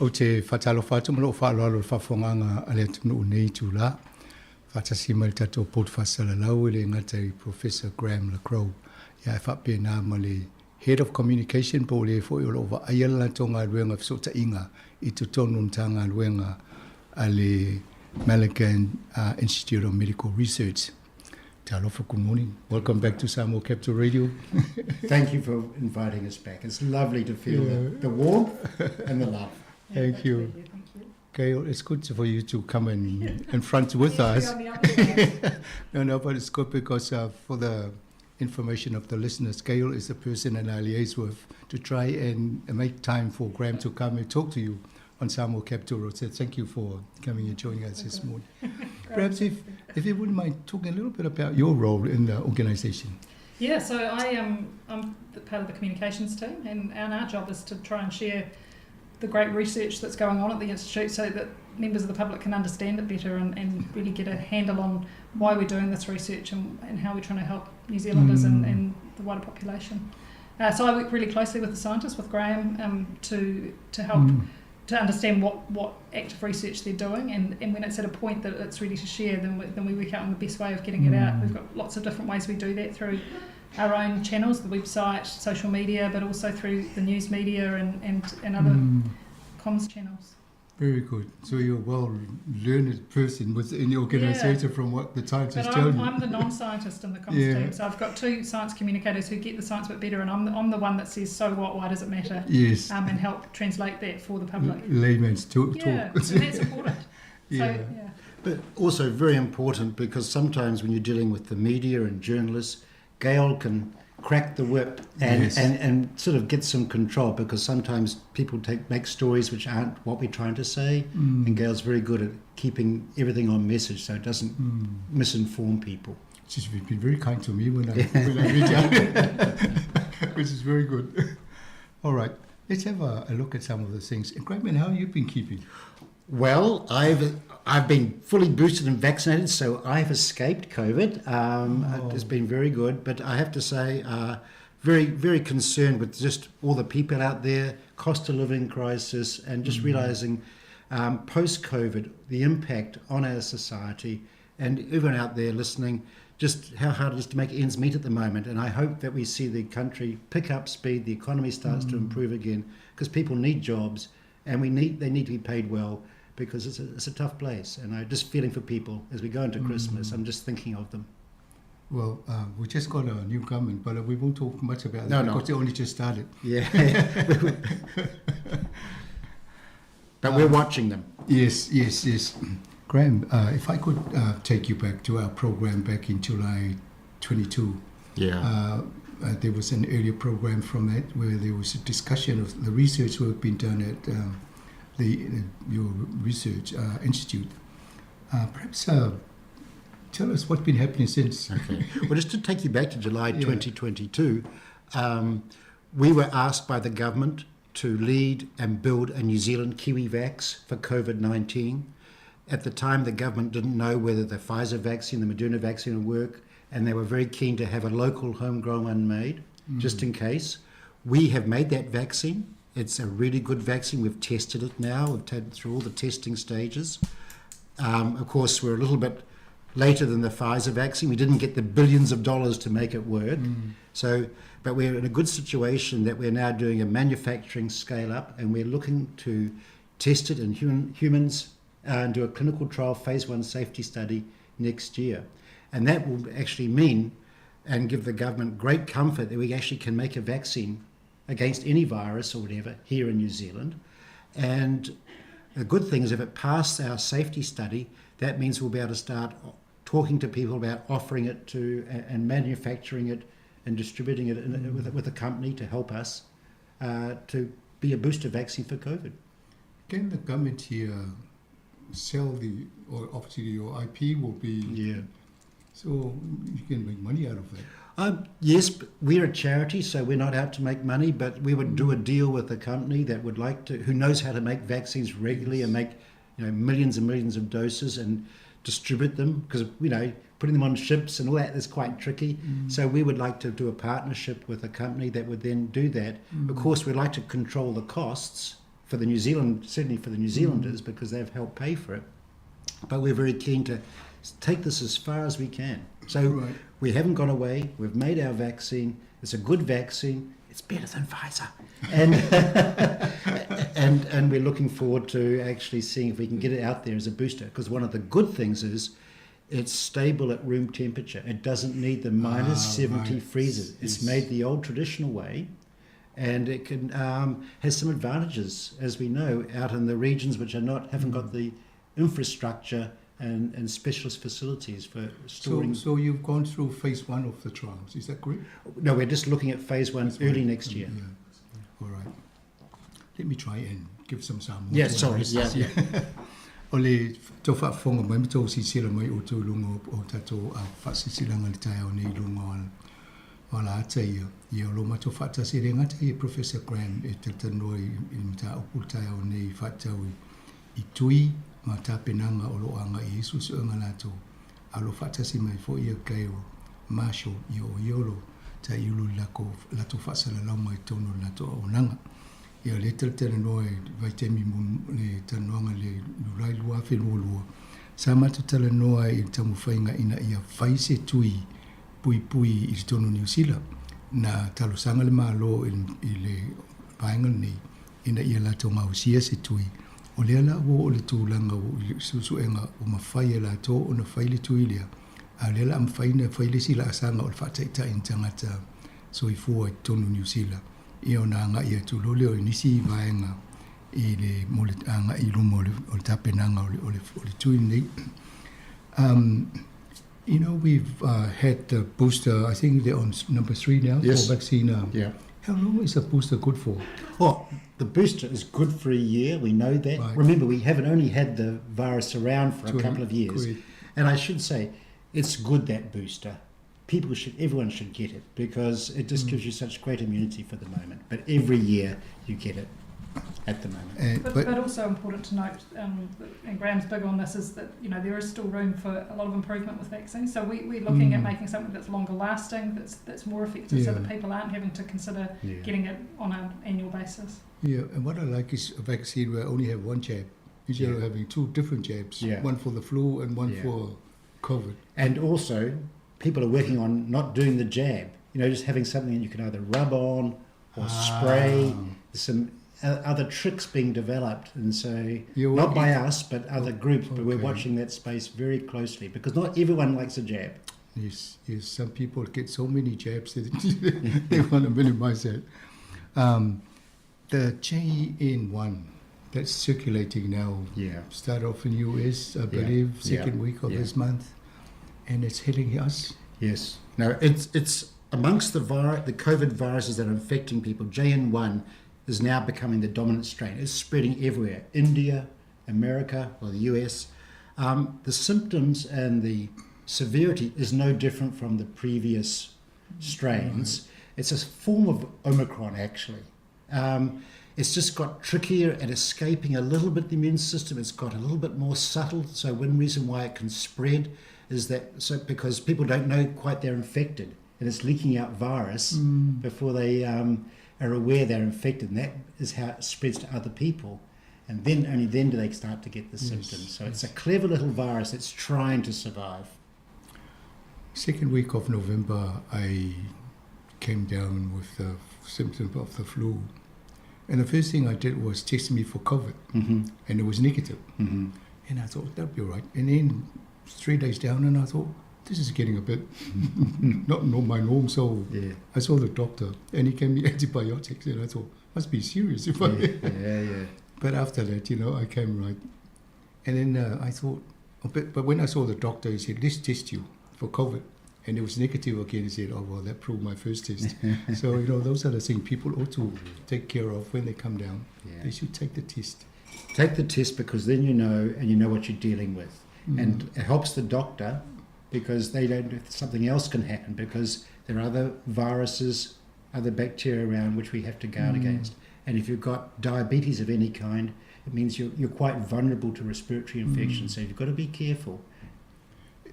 Ou te faatalofa atu ma lou faaaloalo i le faafofogaaga a le atunuu i lenei itula, faatasi mai le tatou Board Faasalalau e le gata i Professor Graham Le Gros, ae faapena ma le Head of Communication po o le foi o lo o vaaia le latou galuega fesootaiga i totonu o le Matagaluega a le Malaghan Institute of Medical Research. Talofa, good morning. Welcome back to Samoa Capital Radio. Thank you for inviting us back. It's lovely to feel the warmth and the love. Thank you. Thank you. Gail, it's good for you to come in front with us. On the other side. No, but it's good because for the information of the listeners, Gail is the person that I liaise with to try and make time for Graham to come and talk to you on Samoa Capital Road. So thank you for coming and joining us this morning. Perhaps if you wouldn't mind talking a little bit about your role in the organisation. Yeah, so I'm part of the communications team, and our job is to try and share the great research that's going on at the Institute so that members of the public can understand it better and really get a handle on why we're doing this research and how we're trying to help New Zealanders and the wider population. So I work really closely with the scientists, with Graham, to help to understand what active research they're doing, and when it's at a point that it's ready to share, then we work out on the best way of getting it out. We've got lots of different ways we do that through our own channels, the website, social media, but also through the news media and other comms channels. Very good. So you're a well-learned person within the organisation from what the scientists tell you. I'm the non-scientist in the comms team. So I've got two science communicators who get the science bit better, and I'm the one that says, so what, why does it matter? Yes. And help translate that for the public. Layman's talk. Yeah, and that's important. So, yeah. But also very important, because sometimes when you're dealing with the media and journalists, Gail can crack the whip and sort of get some control, because sometimes people make stories which aren't what we're trying to say, and Gail's very good at keeping everything on message so it doesn't misinform people. She's been very kind to me when I reach out, which is very good. All right, let's have a look at some of the things. And Graham, how have you been keeping? Well, I've been fully boosted and vaccinated, so I've escaped COVID. It's been very good, but I have to say, very, very concerned with just all the people out there, cost of living crisis, and just realising post-COVID, the impact on our society, and everyone out there listening, just how hard it is to make ends meet at the moment. And I hope that we see the country pick up speed, the economy starts to improve again, because people need jobs, and they need to be paid well, because it's a tough place. And I'm just feeling for people as we go into Christmas. I'm just thinking of them. Well, we just got a new government, but we won't talk much about that because they only just started. Yeah. But we're watching them. Yes, yes, yes. Graham, if I could take you back to our program back in July 22. Yeah. There was an earlier program from that where there was a discussion of the research work being done at your research institute. Perhaps tell us what's been happening since. Okay. Well, just to take you back to July 2022, we were asked by the government to lead and build a New Zealand KiwiVax for COVID-19. At the time, the government didn't know whether the Pfizer vaccine, the Moderna vaccine would work, and they were very keen to have a local homegrown one made, just in case. We have made that vaccine. It's a really good vaccine. We've tested it now. We've taken through all the testing stages. Of course, we're a little bit later than the Pfizer vaccine. We didn't get the billions of dollars to make it work. But we're in a good situation that we're now doing a manufacturing scale up, and we're looking to test it in humans and do a clinical trial phase 1 safety study next year. And that will actually mean and give the government great comfort that we actually can make a vaccine against any virus here in New Zealand. And the good thing is if it passed our safety study, that means we'll be able to start talking to people about offering it to and manufacturing it and distributing it with a company to help us to be a booster vaccine for COVID. Can the government here sell the, or obviously your IP will be... Yeah. So you can make money out of that. Yes, but we're a charity, so we're not out to make money, but we would do a deal with a company that would like to, who knows how to make vaccines regularly and make millions and millions of doses and distribute them, because putting them on ships and all that is quite tricky. So we would like to do a partnership with a company that would then do that. Of course, we'd like to control the costs for the New Zealand, certainly for the New Zealanders, because they've helped pay for it. But we're very keen to take this as far as we can. So we haven't gone away. We've made our vaccine. It's a good vaccine. It's better than Pfizer. And we're looking forward to actually seeing if we can get it out there as a booster. Because one of the good things is it's stable at room temperature. It doesn't need the minus 70 freezers. It's made the old traditional way, and it can has some advantages, as we know, out in the regions which are not haven't got the infrastructure and specialist facilities for storing. So you've gone through phase 1 of the trials, is that correct? No, we're just looking at phase 1 Phase early one. next year. Yeah. All right. Let me try and give some Samoan. Yeah, sorry. Yeah. Yeah. O le tau faafofoga mai ma tau silasila mai o tau luga o tatou, faasilasilaga le taeao nei luga o la ata ia. Ia o lo matou faatasi le gata ia Professor Graham e talatalanoa i le mataupu le taeao nei faatatau i tui ma tapenaga o loo agai i ai suesuega latou. A o lo faatasi mai foi ia Gail Marshall ia o ia o lo taiulu i latou faasalalau mai totonu o le latou auaunaga. Ia le talatalanoa e vaitaimi mo le talanoaga le Iulai 2022. Sa matou talanoa i le taumafaiga ina ia fai se tui puipui i totonu o Niu Sila. Na talosaga le Malo i le vaega lenei ina ia latou gaosia se tui. O lea la ua oo le tulaga ua i le suesuega ua mafai e latou ona fai le tui lea. A o lea la a mafai ona fai le isi laasaga o le faataitai ni tagata soifua i totonu o Niu Sila. Ia ona agai atu loa lea o nisi vaega i le mo le agai i luma o le tapenaga o le tui lenei. We've had the booster, I think they're on number 3 now for Yes. vaccine. Yeah. How long is a booster good for? The booster is good for a year, we know that. Remember, we haven't only had the virus around for a couple of years. And I should say, it's good, that booster. Everyone should get it because it just gives you such great immunity for the moment. But every year you get it at the moment. But also important to note, and Graham's big on this, is that there is still room for a lot of improvement with vaccines. So we're looking at making something that's longer lasting, that's more effective, so that people aren't having to consider getting it on an annual basis. Yeah, and what I like is a vaccine where I only have one jab instead of having 2 different jabs, one for the flu and one for COVID. And also, people are working on not doing the jab, just having something that you can either rub on or spray. There's some other tricks being developed, and so You're not by working us but other groups, but we're watching that space very closely because not everyone likes a jab. Yes, yes, some people get so many jabs that they want to minimize it. The JN1 that's circulating now, started off in the US, I believe, second week of this month, and it's hitting us. Yes. No, it's amongst the COVID viruses that are infecting people. JN1 is now becoming the dominant strain. It's spreading everywhere. India, America, or the US. The symptoms and the severity is no different from the previous strains. It's a form of Omicron, actually. It's just got trickier at escaping a little bit the immune system. It's got a little bit more subtle. So one reason why it can spread is that because people don't know quite they're infected, and it's leaking out virus before they are aware they're infected, and that is how it spreads to other people. And then only then do they start to get the Yes, symptoms. So it's yes. a clever little virus that's trying to survive. Second week of November, I came down with the symptoms of the flu. And the first thing I did was test me for COVID, Mhm. and it was negative. Mhm. And I thought, that'll be all right. And then 3 days down, and I thought, this is getting a bit not my norm. So Yeah. I saw the doctor, and he gave me antibiotics, and I thought, must be serious. If I Yeah, yeah. But after that, you know, I came right. And then I thought, oh, but when I saw the doctor, he said, let's test you for COVID. And it was negative again. He said, oh, well, that proved my first test. So, you know, those are the things people ought to take care of when they come down. Yeah. They should take the test. Take the test, because then you know, and you know what you're dealing with. Mm. And it helps the doctor, because they don't, something else can happen, because there are other viruses, other bacteria around which we have to guard Mm. against. And if you've got diabetes of any kind, it means you're quite vulnerable to respiratory infections. Mm. So you've got to be careful.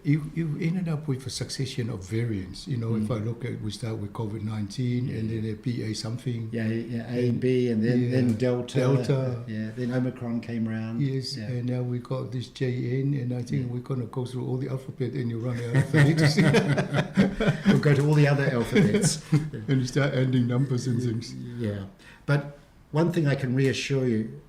You ended up with a succession of variants. You know, if Mm. I look at, we start with COVID-19 and then a BA something. Yeah, yeah, A and B, and then Yeah, Delta. Delta. Yeah, then Omicron came round. Yes, Yeah. and now we got this JN, and I think Yeah. we're going to go through all the alphabet and you run out of letters. We'll go to all the other alphabets. And you start adding numbers and things. Yeah, but one thing I can reassure you,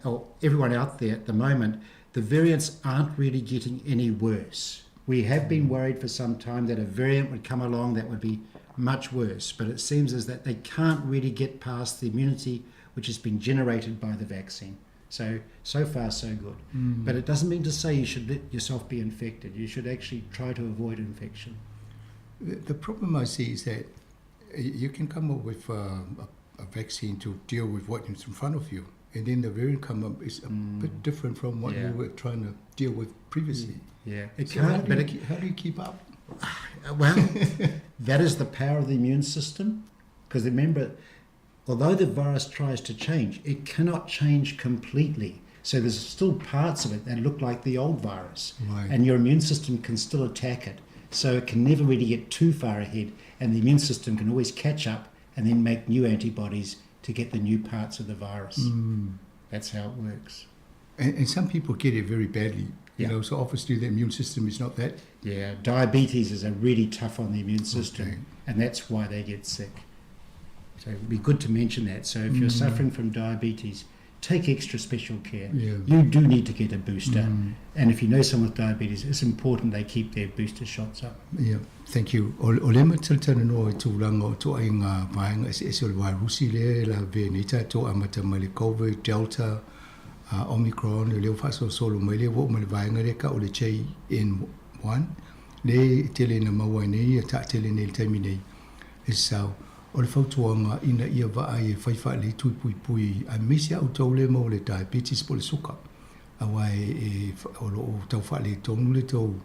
or everyone out there at the moment, the variants aren't really getting any worse. We have been worried for some time that a variant would come along that would be much worse, but it seems as that they can't really get past the immunity which has been generated by the vaccine. So, so far, so good. Mm. But it doesn't mean to say you should let yourself be infected. You should actually try to avoid infection. The problem I see is that you can come up with a vaccine to deal with what is in front of you, and then the variant come up is a bit different from what Yeah. you were trying to deal with previously. Yeah, it So can't, but it how do you keep up? Well, that is the power of the immune system. Because remember, although the virus tries to change, it cannot change completely. So there's still parts of it that look like the old virus. Right. And your immune system can still attack it. So it can never really get too far ahead. And the immune system can always catch up and then make new antibodies to get the new parts of the virus. Mm. That's how it works. And some people get it very badly, you Yeah. know, so obviously the immune system is not that. Yeah, diabetes is a really tough on the immune system, Okay. and that's why they get sick. So it would be good to mention that. So if you're Mm. suffering from diabetes, take extra special care. Yeah. You do need to get a booster. Mm. And if you know someone with diabetes, it's important they keep their booster shots up. Yeah, thank you. O le mataltana no i tūlanga o tō ai ngā vaenga ese ese o le wairusi le la ve nei tātou a mata mai le COVID, Delta, Omicron, le leo whaasosolo mai le wo mai le vaenga le ka o le JN1, le tele na maua nei, a tā tele nei le taimi nei. E sao, o le fautuanga ina ia vaa e whaiwha le tui pui pui, a mesi au tau le mau le diabetes po le suka. A wai e o lo o tau wha le tonu le tau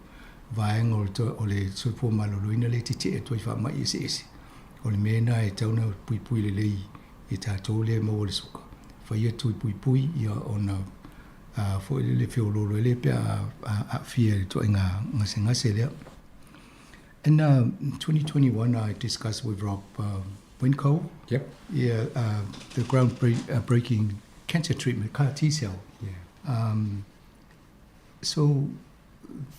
vaenga o le o le soifua maloloina le te te e toi wha mai ese ese. O le mena e tauna pui pui le lei e tātou le mau o le suka. Whaia tui pui pui ia ona fo le whiololo le pea a fia le toi ngā ngase ngase lea. In 2021, I discussed with Rob Winco. Yep. Yeah, the groundbreaking cancer treatment, CAR T cell. Yeah. So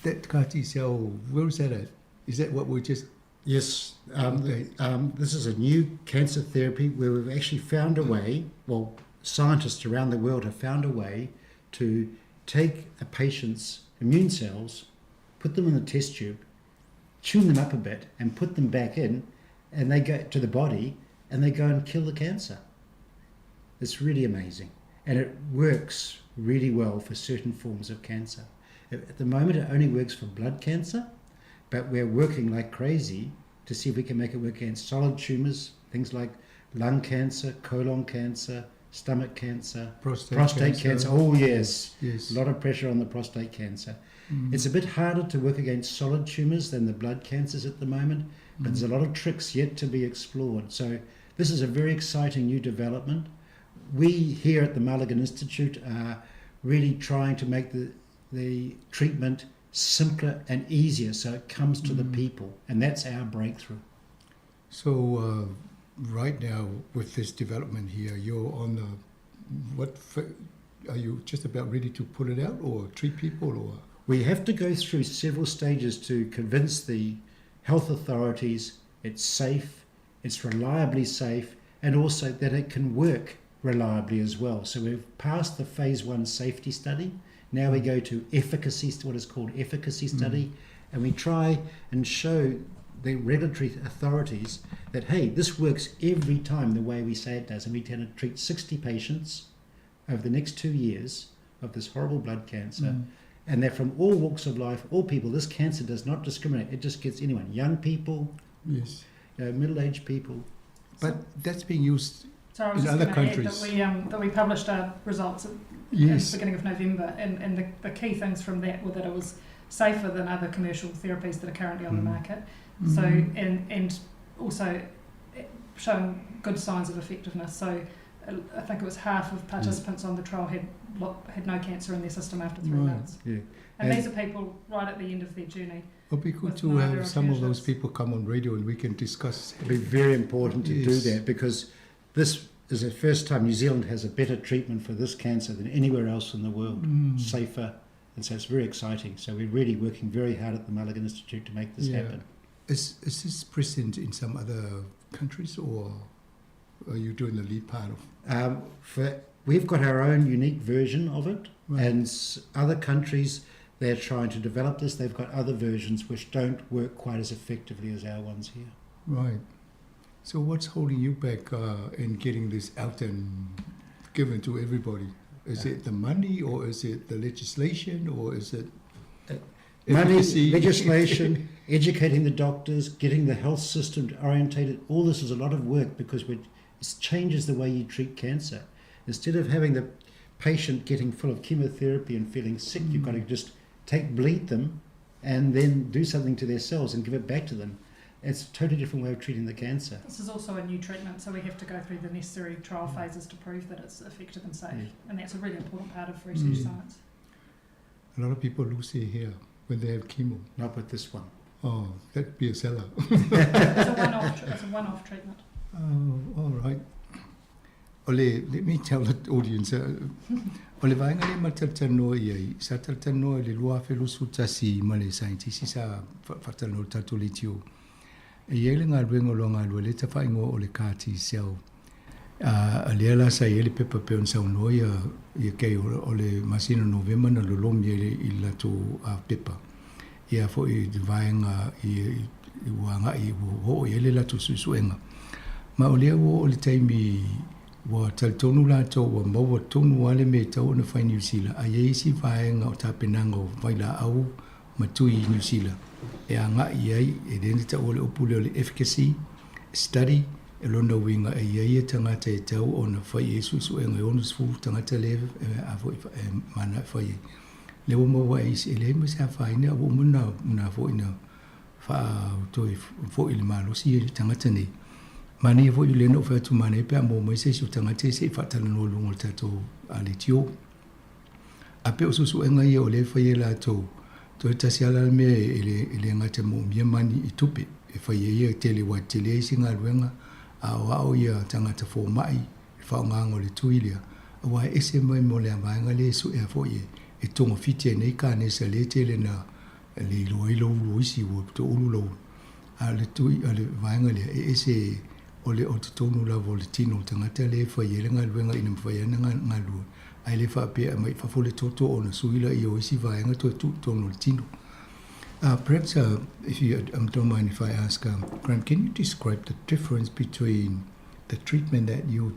that CAR T cell, where is that at? Is that what we're just? Yes. Okay. This is a new cancer therapy where we've actually found a way, well, scientists around the world have found a way to take a patient's immune cells, put them in the test tube, tune them up a bit and put them back in, and they go to the body and they go and kill the cancer. It's really amazing. And it works really well for certain forms of cancer. At the moment, it only works for blood cancer, but we're working like crazy to see if we can make it work against solid tumours, things like lung cancer, colon cancer, stomach cancer, Prostate prostate cancer. cancer. Oh, yes. Yes. A lot of pressure on the prostate cancer. Mm. It's a bit harder to work against solid tumours than the blood cancers at the moment, but there's a lot of tricks yet to be explored. So this is a very exciting new development. We here at the Malaghan Institute are really trying to make the treatment simpler and easier so it comes to the Mm. people, and that's our breakthrough. So right now with this development here, you're on the what? Are you just about ready to put it out or treat people or? We have to go through several stages to convince the health authorities it's safe, it's reliably safe, and also that it can work reliably as well. So we've passed the phase 1 safety study. Now we go to efficacy, what is called efficacy study, and we try and show the regulatory authorities that, hey, this works every time the way we say it does. And we tend to treat 60 patients over the next 2 years of this horrible blood cancer. And they're from all walks of life, all people. This cancer does not discriminate. It just gets anyone. Young people, middle-aged people. But that's being used So I was in just other gonna add countries. That we published our results at the beginning of November, and the key things from that were that it was safer than other commercial therapies that are currently on the market. And also showing good signs of effectiveness. So I think it was half of participants on the trial had no cancer in their system after 3 months. And these are people right at the end of their journey. It'd be good with to no have other some of those alternatives. people come on radio and we can discuss. It'd be very important to do that, because this is the first time New Zealand has a better treatment for this cancer than anywhere else in the world. Safer, and so it's very exciting. So we're really working very hard at the Malaghan Institute to make this happen. Is this present in some other countries, or are you doing the lead part of? We've got our own unique version of it, and other countries, they're trying to develop this. They've got other versions which don't work quite as effectively as our ones here. Right. So what's holding you back in getting this out and given to everybody? Is it the money, or is it the legislation, or is it Money, efficacy? legislation, educating the doctors, getting the health system orientated? All this is a lot of work, because it changes the way you treat cancer. Instead of having the patient getting full of chemotherapy and feeling sick, you've got to just bleed them and then do something to their cells and give it back to them. It's a totally different way of treating the cancer. This is also a new treatment, so we have to go through the necessary trial phases to prove that it's effective and safe. And that's a really important part of research science. A lot of people lose their hair when they have chemo. Not with this one. Oh, that'd be a seller. It's a one-off treatment. Oh, all right. Ole, let me tell the audience. O le vaenga le matalanoa i ai, sa talanoa i le 2021 ma le scientist sa fatalanoa le tatou leitio. E i ai le galuega o loa galue le tafaʻigoa o le CAR T cell. A lea la sa i ai le pepa pe ona saunoa ia, ia kei o le masina Novema na lolomi ai le, i le latou pepa. Ia foʻi i vaega i ua agaʻi ua oo i ai le latou suesuega. Ma o lea ua oo le taimi ua talitonu latou ua maua tonu lava le mea e tatau ona fai Niu Sila, a i ai isi vaega o tapenaga o vailaau ma tui i Niu Sila e agaʻi ai, e lē na taʻua le upu lea o le efficacy study, e lona uiga e i ai ia tagata e tau ona fai i ai suesuega e 60 tagata lea a foʻi e mana e fai ai. Le ua maua e isi e leai ma se afaina ua uma na foʻi na faatoe foʻi le malosi e tagata nei. Manaia foʻi lea na ou fai atu manaia pe a maua mai se isi o tagata e seʻi faatalanoa i luga o le tatou leitio. A pe o suesuega ia o lea e fai ai latou, toe tasi ala le mea e le gata moomia mani i tupe. E fai ai ia tele ua tele ai isi galuega, a o ao ia tagata fomaʻi le faaaogaga o le tui lea. Auā e ese mai mo le avaega lea e suʻea foʻi e togafiti ai nei kanesa lea tele na le iloa ai lou uluoisi ua toʻulu lou. A o le tui o le vaega lea e ese o le o totonu lava o le tino o le tagata lea e fai ai le galuega ina mafai ai ona galue, ae le faapea e aumai i fafo le toto ona sui laia o isi vaega toe tuu i totonu o le tino. Perhaps if you don't mind if I ask, Graham, can you describe the difference between the treatment that you're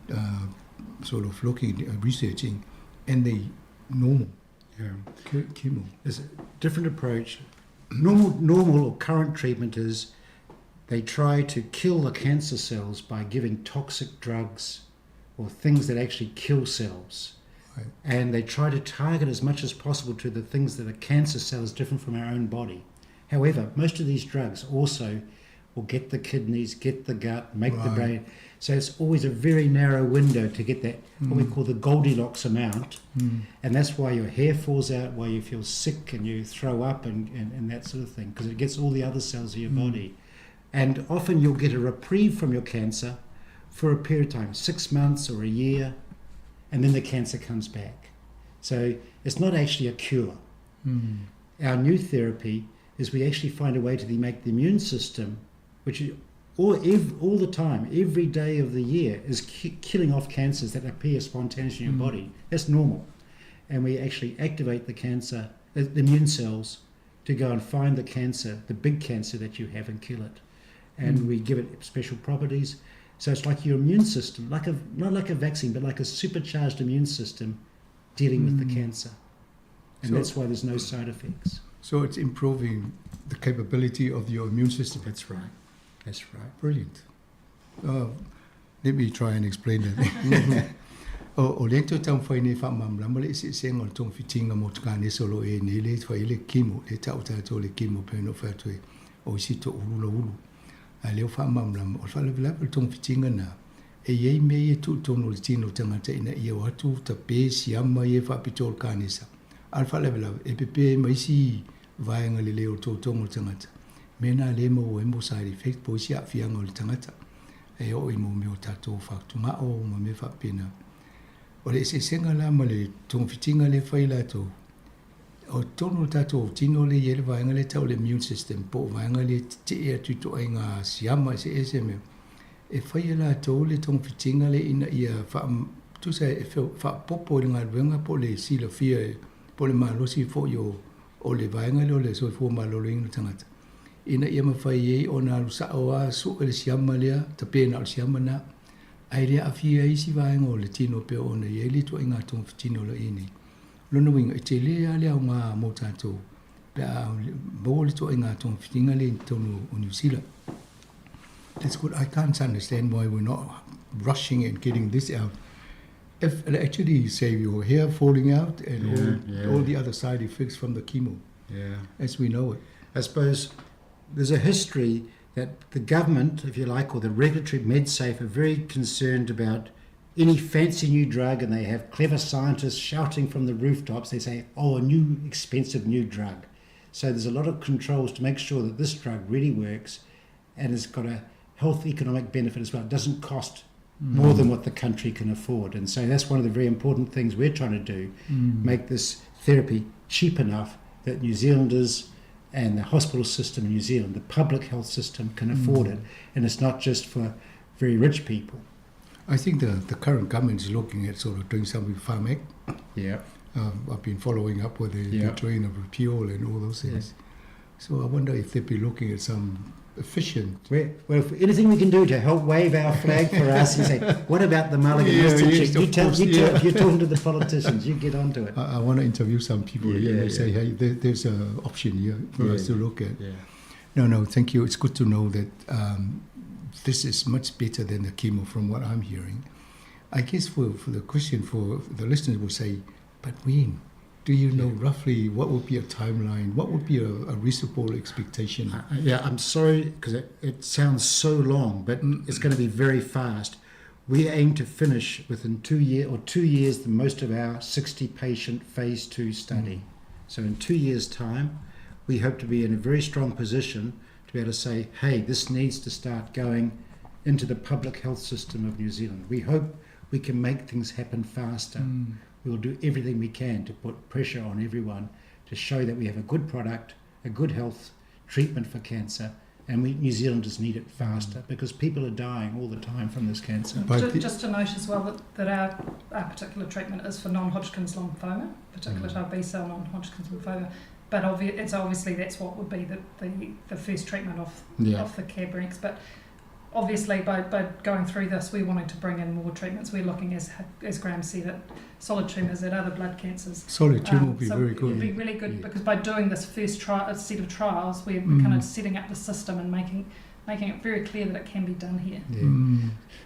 sort of looking at, researching, and the normal chemo? There's a different approach. Normal or current treatment is they try to kill the cancer cells by giving toxic drugs or things that actually kill cells. And they try to target as much as possible to the things that a cancer cell is different from our own body. However, most of these drugs also will get the kidneys, get the gut, make the brain. So it's always a very narrow window to get that, what we call the Goldilocks amount. And that's why your hair falls out, why you feel sick and you throw up and that sort of thing, because it gets all the other cells of your body. And often you'll get a reprieve from your cancer for a period of time, 6 months or a year, and then the cancer comes back. So it's not actually a cure. Our new therapy is we actually find a way to make the immune system, which is all the time, every day of the year, is killing off cancers that appear spontaneously in your body. That's normal. And we actually activate the cancer, the immune cells, to go and find the cancer, the big cancer that you have, and kill it. And we give it special properties. So it's like your immune system, not like a vaccine, but like a supercharged immune system dealing with the cancer. And that's why there's no side effects. So it's improving the capability of your immune system. That's right. That's right. Brilliant. Let me try and explain that. O le to taumafai nei faamalamalama le eseesega o le togafitiga mo tukanesa o lo o i ai nei le fai ai le kimo le tau tatou le kimo pei ona ou fai atu ai o isi toulu ulu a lea ua faamalamalama o le faalavelave o le togafitiga na e i ai mea ia e tuu i totonu o le tino o le tagata ina ia o atu tape siama ia e faapitoa o le kanesa a o le faalavelave e pepe ai ma isi vaega lelei o le totoga o le tagata mea na lea e maua ai mo side effect po o isi aafiaga o le tagata e oo i mo mea o tatou fatugao ma mea faapena. O le eseesega la ma le togafitiga lea e fai e latou, o totonu o le tatou tino lea e i ai le vaega lea e tau o le immune system po o vaega lea e tetee atu i ituaiga siama eseese mea. E fai e latou le togafitiga lea ina ia faa, tusa e faaopoopo i le galuega po o le silafia po o le malosi foi o le vaega lea o le soifua maloloina o le tagata ina ia mafai ai ona alu sa'o lava su'e le siama lea, tapena o le siama lena, ae le aafia ai isi vaega o le tino e pei ona i ai le ituaiga togafitiga o lo o i ai nei. O lona uiga, e tele lava le aoga mo tatou pe a maua le ituaiga togafitiga lea i totonu o Niu Sila. That's good. I can't understand why we're not rushing and getting this out. If it actually save your hair falling out and all the other side effects from the chemo. As we know it. I suppose there's a history that the government, if you like, or the regulatory MedSafe are very concerned about any fancy new drug, and they have clever scientists shouting from the rooftops. They say, oh, a new expensive new drug. So there's a lot of controls to make sure that this drug really works and it's got a health economic benefit as well. It doesn't cost more than what the country can afford. And so that's one of the very important things we're trying to do, make this therapy cheap enough that New Zealanders and the hospital system in New Zealand, the public health system, can afford it. And it's not just for very rich people. I think the current government is looking at sort of doing something with Pharmac. I've been following up with the drain of repeal and all those things. So I wonder if they'd be looking at some efficient... Well, if anything we can do to help wave our flag for us and say, what about the Mulligan Institute? Yes, of course, yeah. If you're talking to the politicians, you get onto it. I want to interview some people here and say, hey, there's an option here for us to look at. No, no, thank you. It's good to know that this is much better than the chemo from what I'm hearing. I guess for the question for the listeners will say, but when? Do you know roughly what would be a timeline? What would be a reasonable expectation? Yeah, I'm sorry, because it sounds so long, but it's going to be very fast. We aim to finish within 2 year or 2 years the most of our 60-patient phase 2 study. So in 2 years' time, we hope to be in a very strong position to be able to say, hey, this needs to start going into the public health system of New Zealand. We hope we can make things happen faster. We will do everything we can to put pressure on everyone to show that we have a good product, a good health treatment for cancer, and we New Zealanders need it faster because people are dying all the time from this cancer. But the Just to note as well that our particular treatment is for non-Hodgkin's lymphoma, particular type B-cell non-Hodgkin's lymphoma. But it's obviously that's what would be the first treatment off the cab ranks. But obviously by going through this, we're wanting to bring in more treatments. We're looking, as Graham said, at solid tumours, at other blood cancers. Solid tumour would be So very it good. would be really good because by doing this first set of trials, we're kind of setting up the system and making it very clear that it can be done here.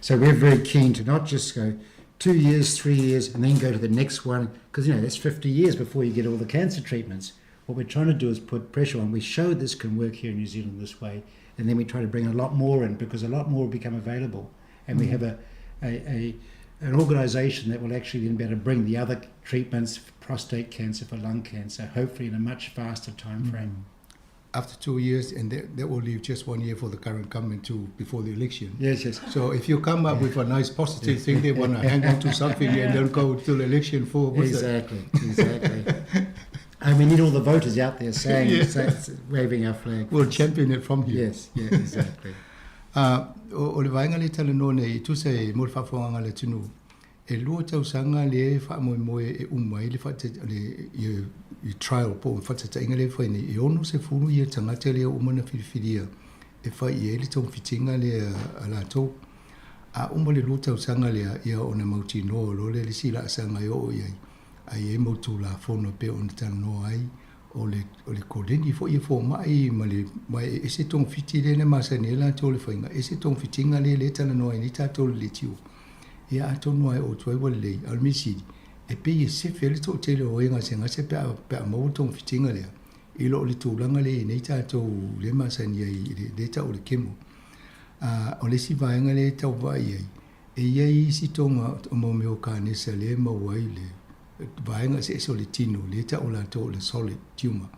So we're very keen to not just go 2 years, 3 years, and then go to the next one, because that's 50 years before you get all the cancer treatments. What we're trying to do is put pressure on. We show this can work here in New Zealand this way, and then we try to bring a lot more in because a lot more will become available. And we have an organisation that will actually then be able to bring the other treatments for prostate cancer, for lung cancer, hopefully in a much faster time frame. after 2 years, and that will leave just one year for the current government to before the election. Yes. So if you come up with a nice positive thing, they want to hang on to something and don't go till election for. With Exactly. And we need all the voters out there saying, waving our flag. We'll champion it from here. Yes, yeah, exactly. O le vaega lea e talanoa nei e tusa e mo le faafofogaaga a le atunuu, e 2 tausaga lea e faamoemoe e uma ai le le i trial po o faataitaiga lea e fai nei, e 60 ia tagata lea ua uma ona filifilia e fai i ai le togafitiga lea a latou. A uma le 2 tausaga lea, ia ona mautinoa loa lea le isi laasaga e oo i ai, a i ai mau tulafono e pei ona talanoa ai o le koleni foi e fomai ma le ma e ese togafiti lea na masani ai latou le faiga, ese togafitiga lea lea e talanoa ai nei tatou le leitio. Ia atonu ai o atu ai ua lelei, a o le mea sili e pei e sefe ai le toatele o e gasegase pe a maua togafitiga lea i loo le tulaga lea i nei tatou le masani ai i le lea tau o le chemo. A o le isi vaega lea e tau vaai ai, e iai isi toga o mo mea o kanesa lea e maua ai le vaega eseese o le tino lea tau latou o le solid tumor,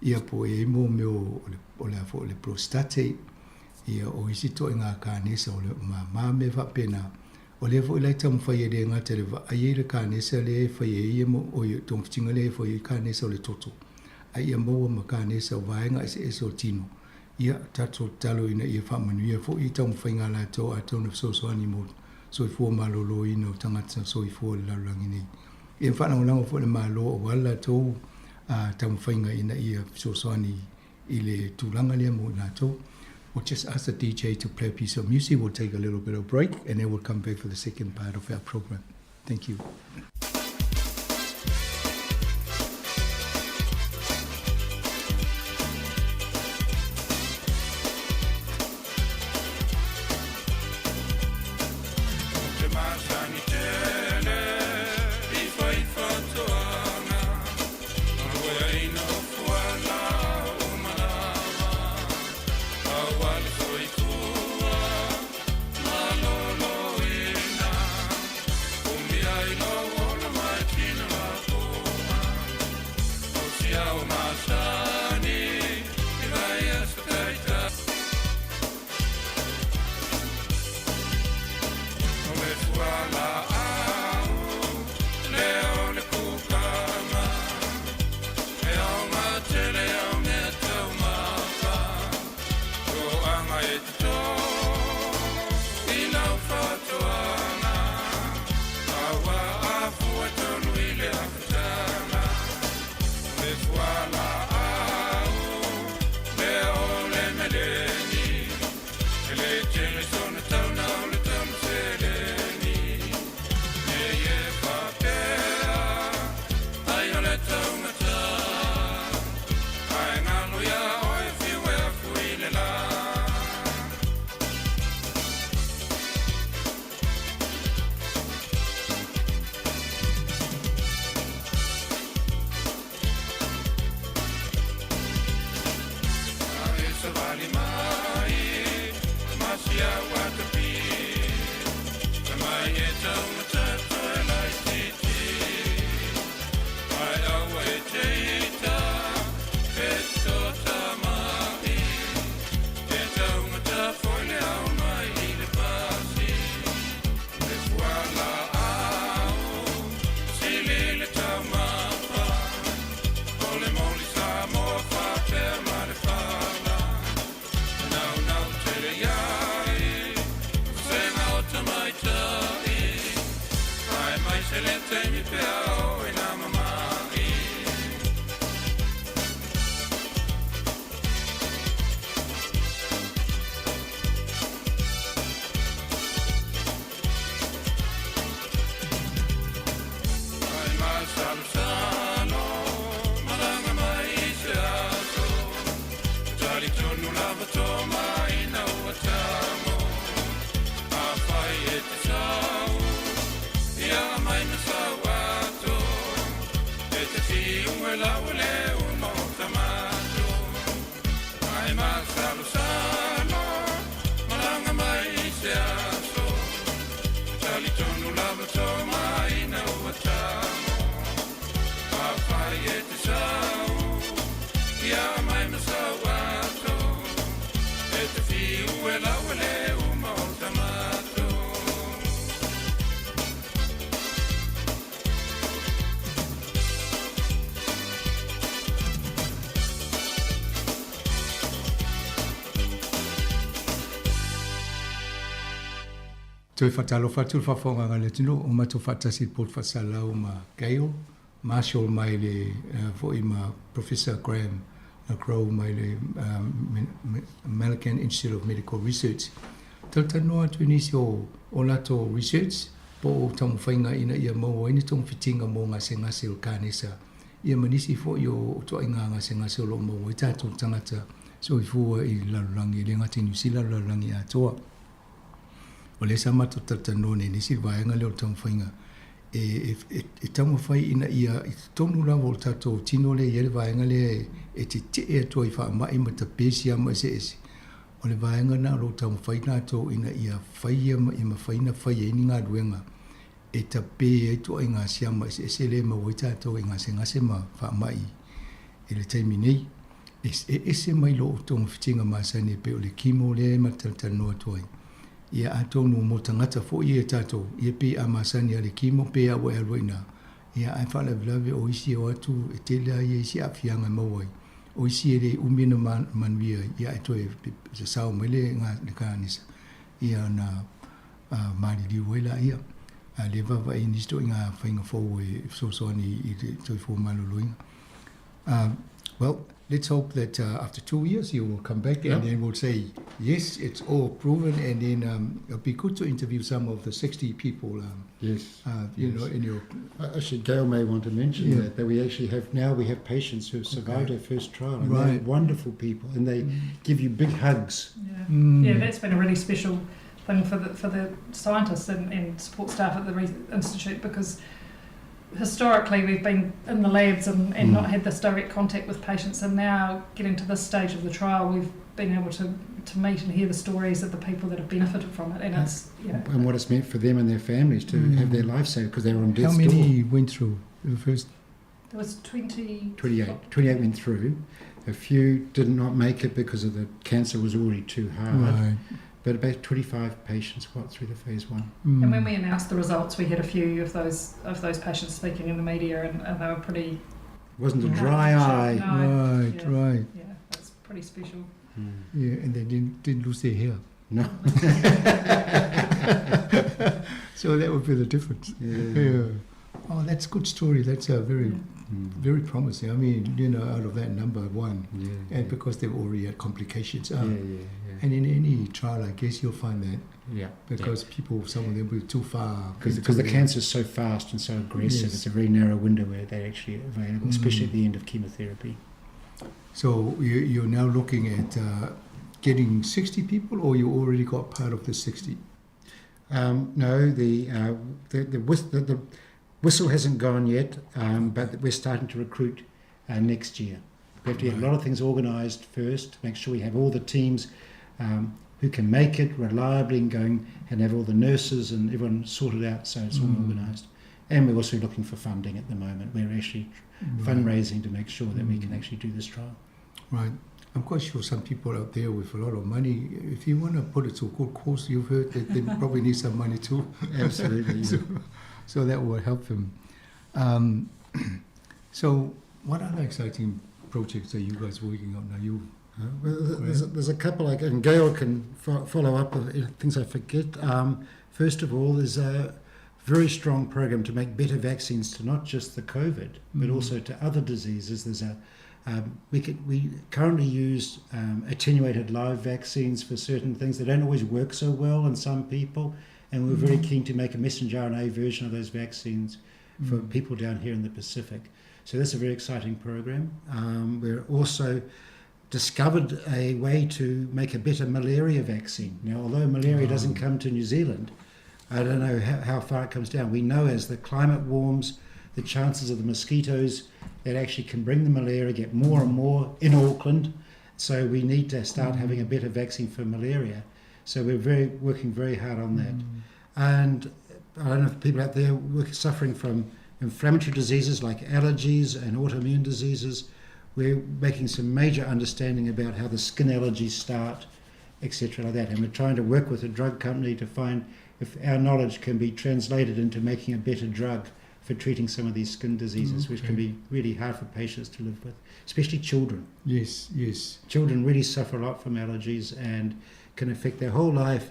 ia po o i ai mo mea o le a foi o le prostate, ia o isi toaiga kanesa o le mamā mea faapena. O lea foi la e taumafai e le gata le vaai ai le kanesa lea e fai ai ia mo oi togafitiga lea e fai ai kanesa o le toto, a ia maua ma kanesa o vaega eseese o tino. Ia tatou tatalo ina ia faamanuia foi i taumafaiga a latou atonu e fesoasoani mo soifua malōlōina o tagata soifua i le lalolagi nei. Ia faalagolago foi le Malo aua le latou taumafaiga ina ia fesoasoani i le tulaga lea mo i latou. We'll just ask the DJ to play a piece of music. We'll take a little bit of break and then we'll come back for the second part of our program. Thank you. Toe faatalofa atu le faafofoga a le atunuu o matou faatasi i le poto faasalalau ma Gail Marshall mai le foi ma Professor Graham LeGros mai le Millikan Institute of Medical Research. Talatalanoa atu i nisi o o latou research po o taumafaiga ina ia maua ai ni togafitiga mo gasegase o le kanesa ia ma nisi foi o ituaiga gasegase o lo o maua ai tatou tagata soifua i le lalolagi, e le gata i Niu Sila, o le lalolagi atoa. O lea sa matou talatalanoa nei i nisi vaega lea o le taumafaiga e, e, e taumafai ina ia i totonu lava o le tatou tino lea e i ai le vaega lea e tetee atu ai i faamai ma tapesi ma eseese. O le vaega lena o lo o taumafai latou ina ia faia ma ia mafai ona fai ai ni galuega e tape ai ituaiga siama eseese lea e maua ai tatou i gasegase ma faamai i le taimi nei. E ese mai lou togafitiga masani e pei o le chemo lea e matalatalanoa atu ai. Ia atonu mo tagata foi ia tatou, ia pei a masani lava i le chemo pe a ua e alu ai i ina, ia ae faalavelave o isi e o atu e tele lava ia isi aafiaga e maua ai. O isi e le umi ona manuia ai, ia ae toe sasao mai le kanesa, ia ona maliliu ai laia. A o lea e vaavaai i nisi ituaiga faiga fou e fesoasoani i le soifua maloloina. Well, let's hope that after 2 years you will come back and then we'll say, yes, it's all proven, and then it'll be good to interview some of the 60 people. Yes. You know, in your... Actually, Gail may want to mention that we actually have, now we have patients who have survived our first trial, and they're wonderful people, and they give you big hugs. Yeah. Yeah, that's been a really special thing for the scientists and support staff at the Institute, because historically we've been in the labs and not had this direct contact with patients, and now getting to this stage of the trial we've been able to meet and hear the stories of the people that have benefited from it, and it's, you know, and what it's meant for them and their families to have their life saved because they were on death's How many door. went through the first? There was 28. 28 went through. A few did not make it because of the cancer was already too hard. But about 25 patients got through the phase 1. And when we announced the results, we had a few of those patients speaking in the media, and they were pretty... It wasn't a dry eye. No. Yeah, that's pretty special. Yeah, and they didn't lose their hair. No. So that would be the difference. Yeah. Oh, that's a good story. That's a very, very promising. Out of that number, one, and because they've already had complications. And in any trial, I guess you'll find that. Because some of them will be too far. Because the cancer is so fast and so aggressive, it's a very narrow window where they're actually available, especially at the end of chemotherapy. So you're now looking at getting 60 people, or you already got part of the 60? No, the whistle hasn't gone yet, but we're starting to recruit next year. We have to get a lot of things organised first, make sure we have all the teams who can make it reliably and going, and have all the nurses and everyone sorted out so it's all organised. And we're also looking for funding at the moment. We're actually fundraising to make sure that we can actually do this trial. Right. I'm quite sure some people out there with a lot of money, if you want to put it to a good cause, you've heard that they probably need some money too. Absolutely. So that will help them. So what other exciting projects are you guys working on now? You Well, there's a couple, and Gail can follow up with things I forget. First of all, there's a very strong program to make better vaccines to not just the COVID, but also to other diseases. We currently use attenuated live vaccines for certain things. They don't always work so well in some people, and we're very keen to make a messenger RNA version of those vaccines for people down here in the Pacific. So that's a very exciting program. We're also discovered a way to make a better malaria vaccine. Now, although malaria doesn't come to New Zealand, I don't know how far it comes down. We know as the climate warms, the chances of the mosquitoes that actually can bring the malaria get more and more in Auckland. So we need to start having a better vaccine for malaria. So we're working very hard on that. And I don't know if people out there were suffering from inflammatory diseases like allergies and autoimmune diseases. We're making some major understanding about how the skin allergies start etc. like that. And we're trying to work with a drug company to find if our knowledge can be translated into making a better drug for treating some of these skin diseases, which can be really hard for patients to live with, especially children. Yes, yes. Children really suffer a lot from allergies and can affect their whole life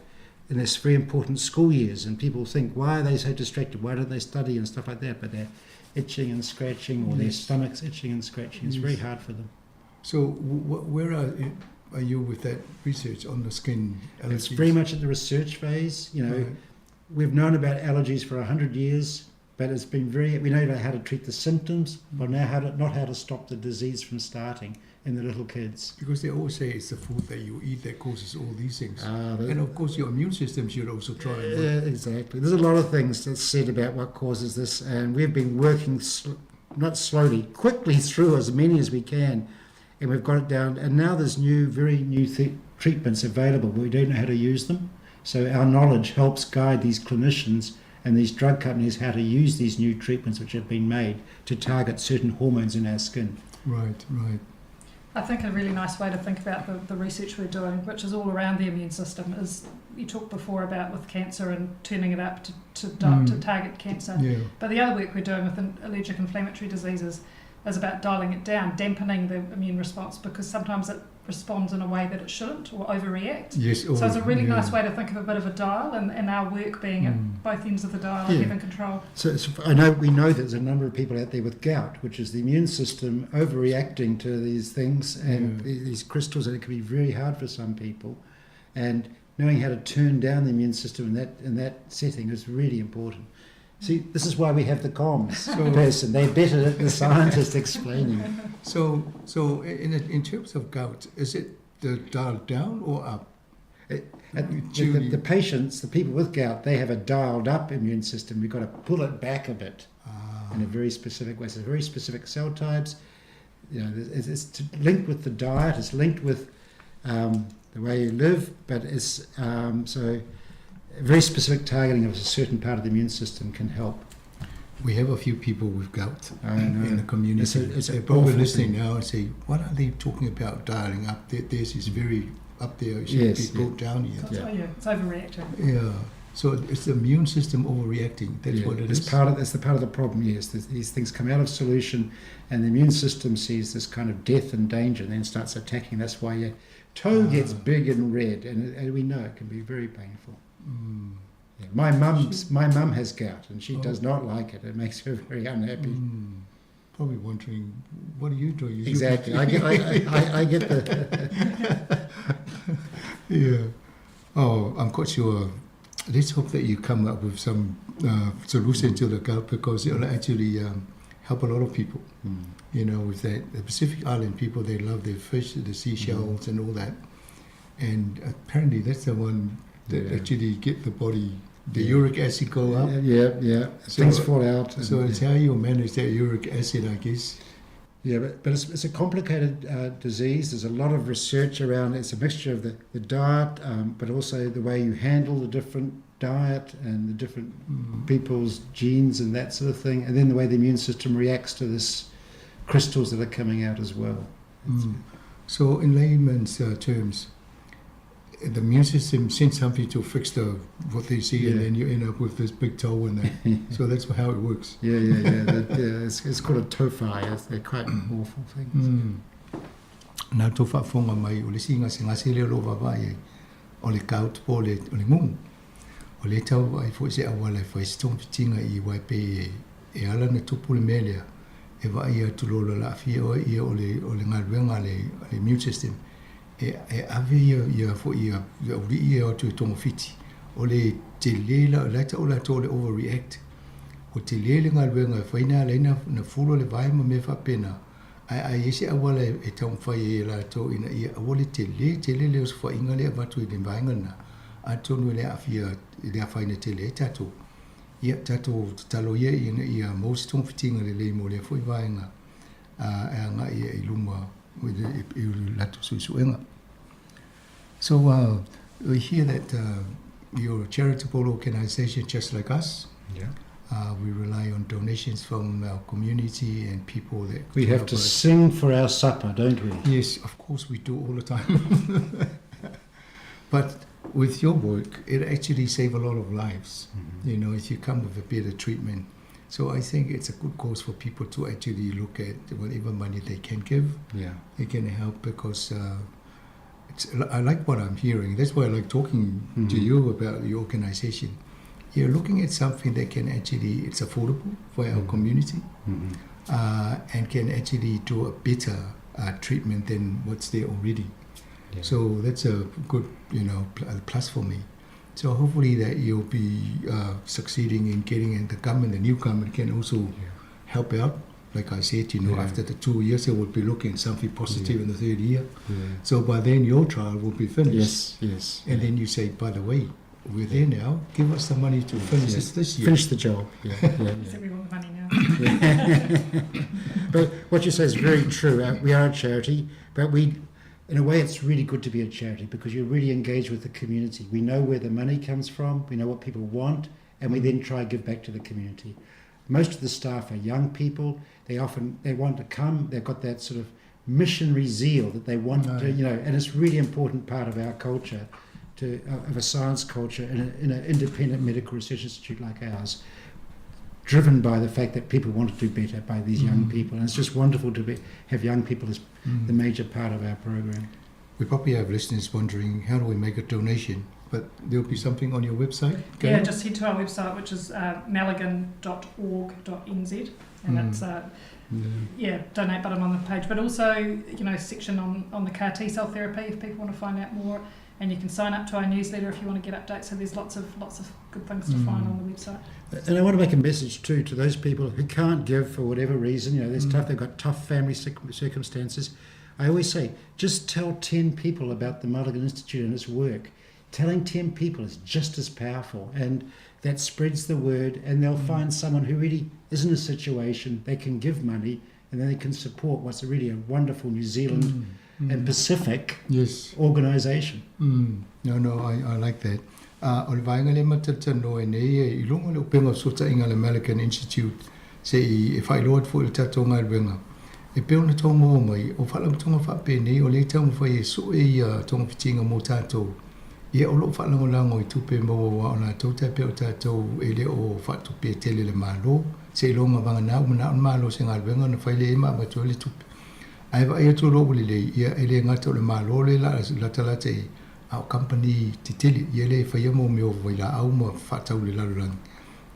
in this very important school years. And people think, why are they so distracted? Why don't they study and stuff like that? But they're itching and scratching, or their stomach's itching and scratching. It's very hard for them. So, where are you with that research on the skin allergies? It's very much at the research phase. You know, we've known about allergies for 100 years, but it's been very, we know about how to treat the symptoms, but now not how to stop the disease from starting in the little kids. Because they always say it's the food that you eat that causes all these things. And of course your immune system should also try and work. Exactly. There's a lot of things that's said about what causes this, and we've been working, not slowly, quickly through as many as we can, and we've got it down. And now there's very new treatments available, but we don't know how to use them. So our knowledge helps guide these clinicians and these drug companies how to use these new treatments which have been made to target certain hormones in our skin. Right, right. I think a really nice way to think about the research we're doing, which is all around the immune system, is you talked before about with cancer and turning it up to target cancer. But the other work we're doing with allergic inflammatory diseases is about dialing it down, dampening the immune response, because sometimes it responds in a way that it shouldn't or overreact. Yes, So it's a really nice way to think of a bit of a dial, and our work being at both ends of the dial and having control. We know that there's a number of people out there with gout, which is the immune system overreacting to these things and these crystals, and it can be very hard for some people. And knowing how to turn down the immune system in that setting is really important. See, this is why we have the comms person. They're better at the scientist explaining. In terms of gout, is it the dialed down or up? The patients, the people with gout, they have a dialed up immune system. We've got to pull it back a bit in a very specific way. So very specific cell types. It's linked with the diet. It's linked with the way you live, but it's so. Very specific targeting of a certain part of the immune system can help. We have a few people with gout I know. in the community. It's They're an probably awful listening thing. now and say, what are they talking about dialing up? This is very up there. It should be brought down here. So it's overreacting. Yeah. So it's the immune system overreacting. That's what it is. It's the part of the problem, yes. These things come out of solution and the immune system sees this kind of death and danger and then starts attacking. That's why your toe gets big and red, and we know it can be very painful. Yeah. My mum has gout, and she does not like it. It makes her very unhappy. Probably wondering, what are you doing? You should Exactly. be I get the. Yeah. Oh, I'm quite sure. Let's hope that you come up with some solution to the gout, because it'll actually help a lot of people. With that, the Pacific Island people, they love their fish, the seashells, and all that. And apparently, that's the one that actually get the body, the uric acid go up. Yeah, yeah. Things fall out. So it's how you manage that uric acid, I guess. Yeah, but it's a complicated disease. There's a lot of research around it. It's a mixture of the diet, but also the way you handle the different diet and the different people's genes and that sort of thing, and then the way the immune system reacts to this crystals that are coming out as well. So in layman's terms, the immune system sends something to fix the what they see, and then you end up with this big toe in there. So that's how it works. Yeah, yeah, yeah. It's called a tophi. They're quite awful things. Na tofa fonga mai o le singa singa se le lo vava e o le gout po le o le ngungu. O le tau ai fo se awala fo se tong fitinga i wai pe e ala na tupu le melia e va ia tu lo la fi o ia o le o le ngaluenga le le immune system. E e ave ia ia fo ia ia o li ia o tu tongo fiti. O le te le la la ta o la to le overreact. O te le le ngaluenga fo ina le na na fulo le vai mo me fa pena. Ai ai ese awala e tau fai e la to ina ia o le te le te le le o fo inga le va tu i le vainga na. A tonu le afia le afai na te le tato. Ia tato talo ia ina ia mo se tongo fitinga le le mo le fo i vainga. A e anga ia i luma o le e i lato suisuenga. So we hear that you're a charitable organization just like us. We rely on donations from our community and people that... We have to help us. sing for our supper, don't we? Yes, of course we do all the time. But with your work, it actually save a lot of lives, mm-hmm. you know, if you come with a better treatment. So I think it's a good cause for people to actually look at whatever money they can give. Yeah. They can help because it's, I like what I'm hearing. That's why I like talking mm-hmm. to you about the organization. You're looking at something that can actually, it's affordable for our mm-hmm. community mm-hmm. and can actually do a better treatment than what's there already. Yeah. So that's a good, you know, plus for me. So hopefully that you'll be succeeding in getting in the government, the new government can also yeah. help out. Like I said, you know, yeah. after the 2 years, they will be looking at something positive yeah. in the third year. Yeah. So by then your trial will be finished. Yes, yes. And then you say, by the way, we're there now. Give us the money to finish this year. Finish the job. Yeah, yeah, yeah. We want the money now. But what you say is very true. We are a charity, but we, in a way, it's really good to be a charity because you really engage with the community. We know where the money comes from, we know what people want, and we then try to give back to the community. Most of the staff are young people. They often, they want to come. They've got that sort of missionary zeal that they want to, you know, and it's really important part of our culture, to of a science culture in an independent medical research institute like ours, driven by the fact that people want to do better by these young people. And it's just wonderful to have young people as the major part of our program. We probably have listeners wondering, how do we make a donation? But there'll be something on your website? Gail? Yeah, just head to our website, which is malaghan.org.nz, and it's donate button on the page. But also, you know, section on the CAR T-cell therapy if people want to find out more. And you can sign up to our newsletter if you want to get updates. So there's lots of good things to find on the website. And I want to make a message too to those people who can't give for whatever reason. You know, there's tough. They've got tough family circumstances. I always say, just tell 10 people about the Malaghan Institute and its work. Telling 10 people is just as powerful, and that spreads the word. And they'll find someone who really is in a situation they can give money, and then they can support what's really a wonderful New Zealand and Pacific organisation. No, I like that. O le vaenga le matatanoa nei e i lunga le upenga o sotainga le Malaghan Institute se i e whailoa atu le tatou galuega. E pei ona tongo mai, o whalangatonga whaapene o le taumafai e soe ia togafitiga mo tatou. Ia o loo faalagolago i tupe maua ua o latou tae o tatou e le o faatupea tele le Malo. Se iloga vaganā ua manao le Malo se galuega ona fai lea ma avatu ai le tupe. Ae vaai atu loa ua lelei, ia e le gata o le Malo le latalata i a o company tetele, ia le faia mo mea o vailaau ma faatau i le lalolagi.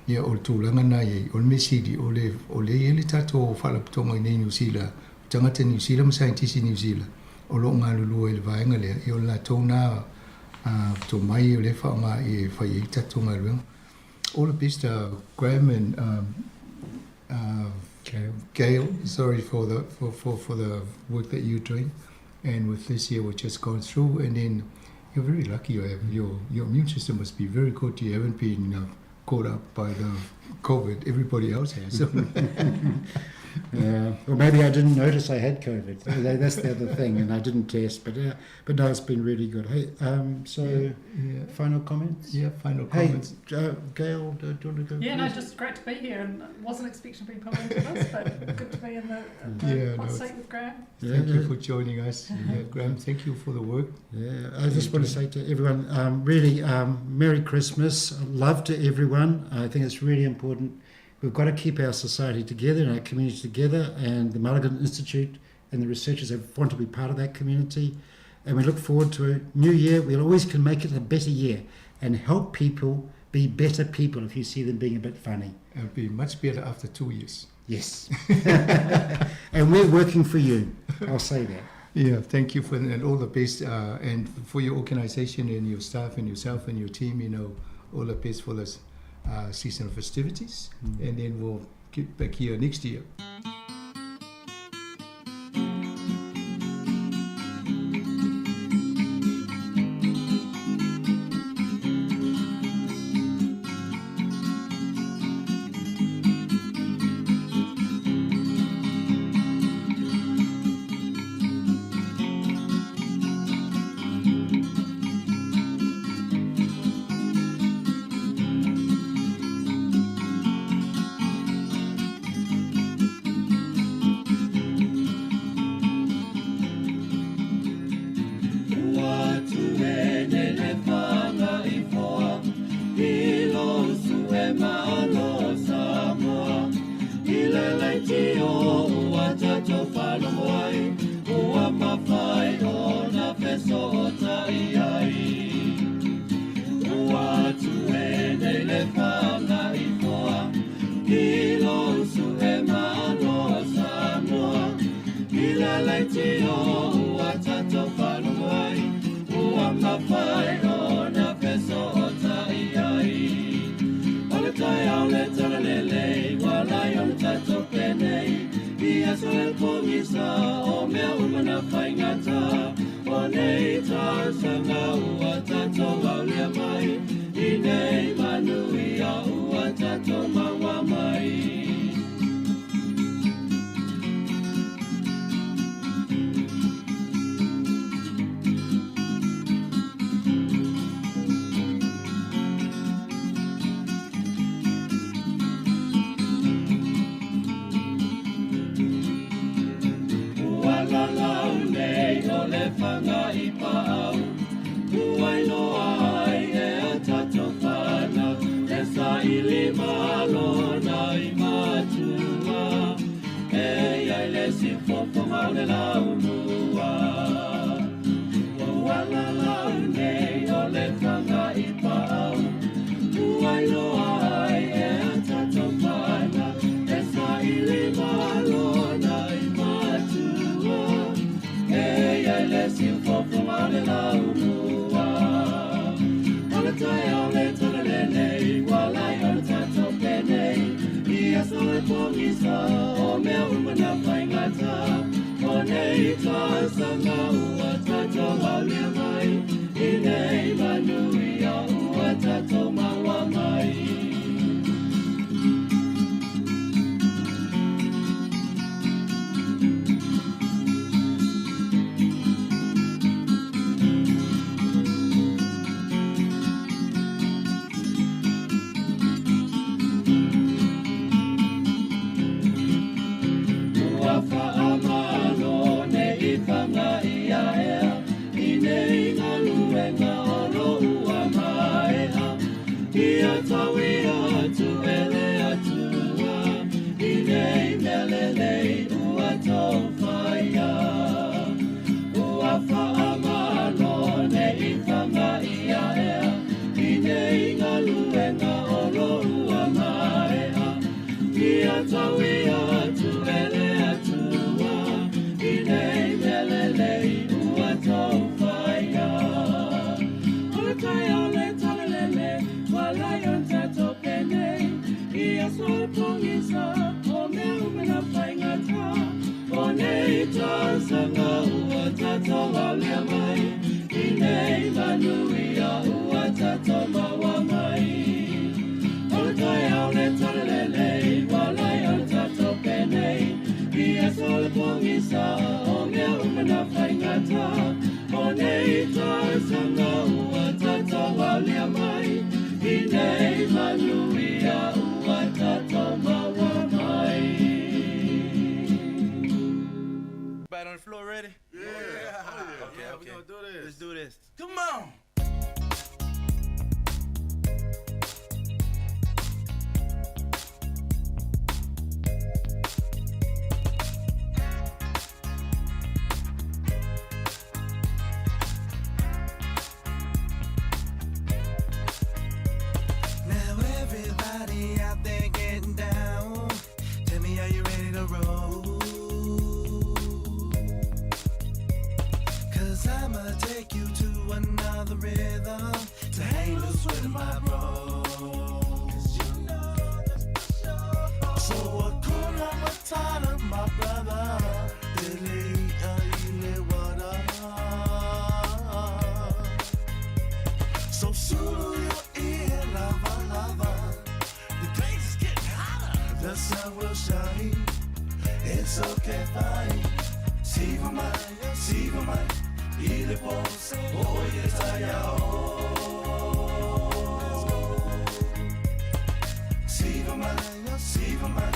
Ia o le tulaga na iai, o le mea sili, o le o lea e i ai le tatou faalapotopotoga i nei Niu Sila, o tagata Niu Sila ma saienitisi Niu Sila, o loo galulue i le vaega lea, ia o le latou na tomai o lea e faaaoga e fai ai tatou galuega. All the best, Graham and Gail, sorry for the for the work that you're doing, and with this year we've just gone through, and then you're very lucky. You have your immune system must be very good. You haven't been caught up by the COVID. Everybody else has. So. Yeah. Well, maybe I didn't notice I had COVID. That's the other thing, and I didn't test. But but no, it's been really good. Hey, so final comments? Yeah, final comments. Hey, Gail, do you want to go Yeah, no, just great to be here, and wasn't expecting to be pulled into this, but good to be in the hot seat with Graham. Thank you for joining us. Yeah, Graham, thank you for the work. Yeah, I just want to say to everyone, really, Merry Christmas. Love to everyone. I think it's really important. We've got to keep our society together and our community together, and the Malaghan Institute and the researchers want to be part of that community. And we look forward to a new year. We always can make it a better year and help people be better people if you see them being a bit funny. It'll be much better after 2 years. Yes. And we're working for you. I'll say that. Yeah, thank you for and all the best and for your organisation and your staff and yourself and your team, you know, all the best for this season of festivities, and then we'll get back here next year. fesotai ai. Ua atu e nei le fanga i foa, i lo usu e malo Samoa. I le leitio ua tatou faalogo ai, ua mafai ona fesotai ai. O le taeao le talalelei, ua lai o le tatou penei, i aso e pogisa, o mea uma na faigata. O nei tausaga ua tatou aulia mai, i nei manuia ua tatou maua mai. Ua lalau nei o le fanga i paau, ua iloa ai e a tatou fanau, e saili malo na i matua, e iai le sifofoga o le laumua. Ua lalau nei o le fanga i paau, ua iloa ai e a tatou fanau, e saili malo na i matua, e iai le sifofoga o le laumua. O le taeao le talalelei, ua lai o le tatou penei, i aso e pogisa, o mea uma na faigata. O nei tausaga ua tatou aulia mai, i nei manuia ua tatou maua mai. Ua faamalo nei fanga ia ea, i nei galuega o lo ua maea. Ia tau ia atu e le Atua, i nei mea lelei ua tou faia. Ua faamalo nei fanga ia ea, i nei galuega o lo ua maea. Ia tau ia atu e le Atua, i nei mea lelei ua tou faia. O le taeao le talalele, ua lai o le tatou penei, i aso e pogisa, o mea uma na faigata. O nei tausaga ua tatou aulia mai, i nei manuia ua tatou maua mai. O le taeao le talalelei, ua lai o le tatou penei, i aso e pogisa, o mea uma na faigata. O nei tausaga ua tatou aulia mai, i nei manuia ua tatou maua mai. Everybody on the floor ready? Yeah. Oh, yeah. Okay, Yeah, we okay. gonna do this. Let's do this. Come on. Now everybody out there getting down. Tell me, are you ready to roll? 'Cause I'ma take you to another rhythm to hang loose with my bros. 'Cause you know that's for sure. So Hakuna Matata, my brother. So sulu your ear, lava, lava. The place is getting hotter. The sun will shine. It's okay, fine. Siva mai, siva mai. Ile po, oh yes I am. Siva mai, siva mai.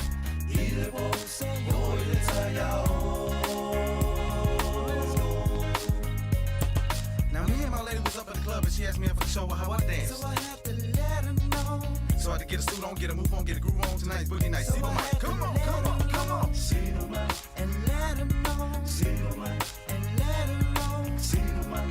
Ile po, oh yes I am. Now me and my lady was up at the club and she asked me if I could show her how I dance. So I had to let her know. So I had to get a suit on, get a move on, get a groove on. Tonight's boogie night. So Siva I mai, had to come on, let come her on, come on. know. Siva mai, and let her know. Siva mai, and let her know. Siva mai,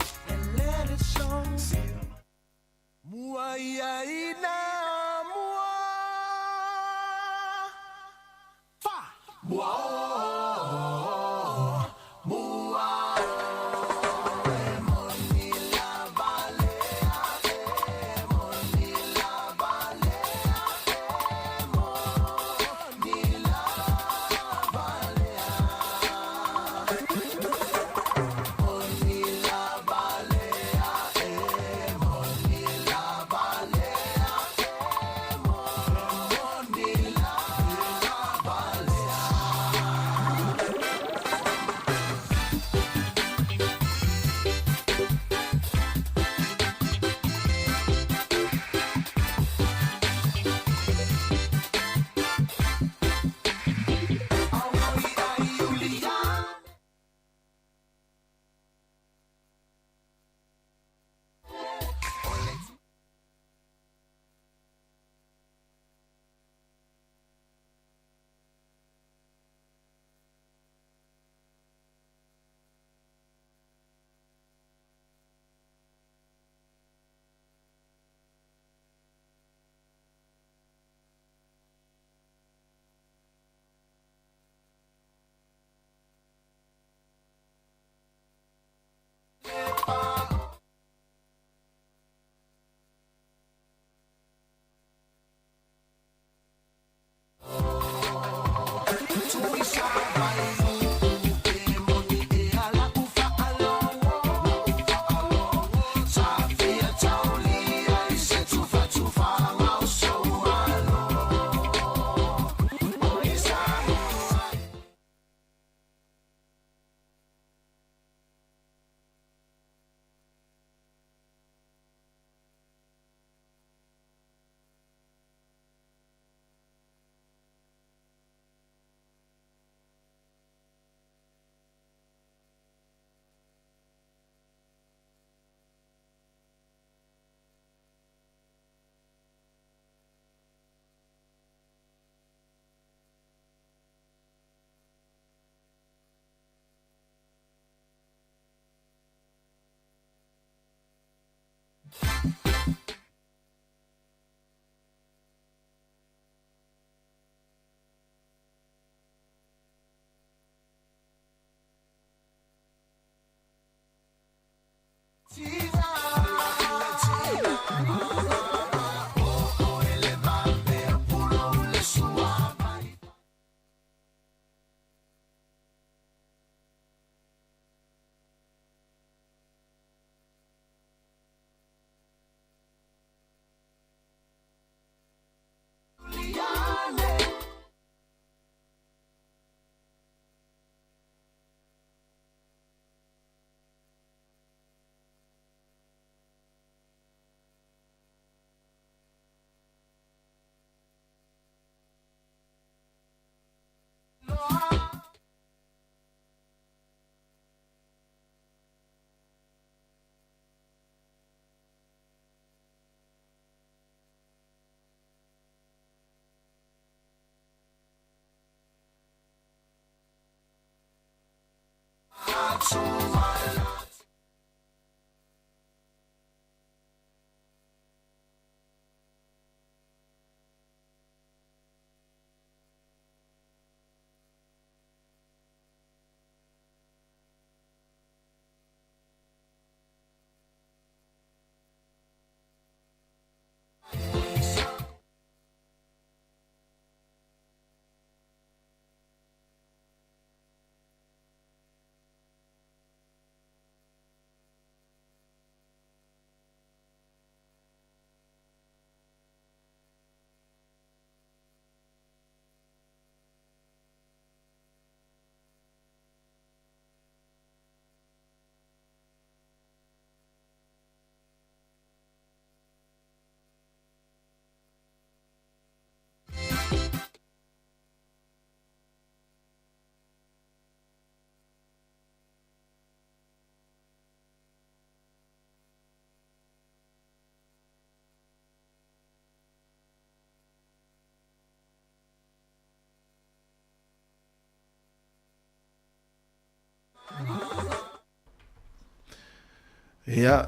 Ia,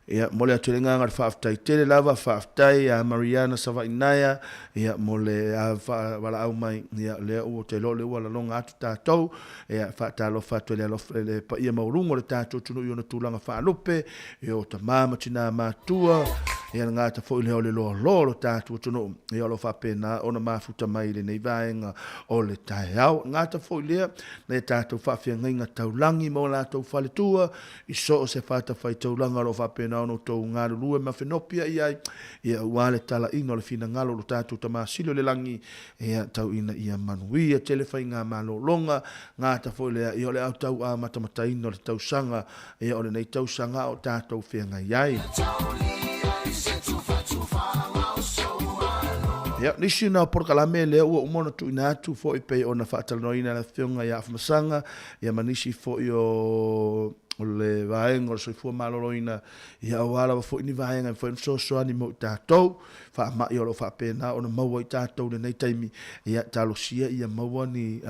ia, mo le atu i le agaga o le faafetai tele lava, faafetai ia Mariana Savainaea, ia, mo le valaau mai, ia, lea ua, ou te iloa o lea ua laloga atu tatou, ia, faatalofa atu i le alofa, i le paia maualuga o le tatou atunuu i ona tulaga faalupe, ia, o tama ma tina matutua, ia, le gata foi lea o le loaloa o le tatou atunuu, ia, o lo o faapena ona mafuta mai i lenei vaega o le taeao. E gata foi lea, nai a tatou faafeagaiga taulagi ma o latou faletua i so o se fatafaitaulaga o lo o faapena ona outou galulue ma fenopiai ai, ia aua le talaina o le finagalo o lo tatou Tama Sili o le Lagi, ia tau ina ia manuia tele faigamalologa, gata foi lea, ia o le autau amatamataina o le tausaga, ia o lenei tausaga a o tatou feagai ai. Ia, nisi na o polokalame lea ua uma ona tuuina atu foi pei ona faatalanoaina e le Afioga ia Afamasaga, ia ma nisi foi o o le vaega o le soifua maloloina, ia aua lava foi ni vaega e mafai ona fesoasoani mo i tatou, faamai o lo o faapena ona maua i tatou i lenei taimi, ia talosia ia maua ni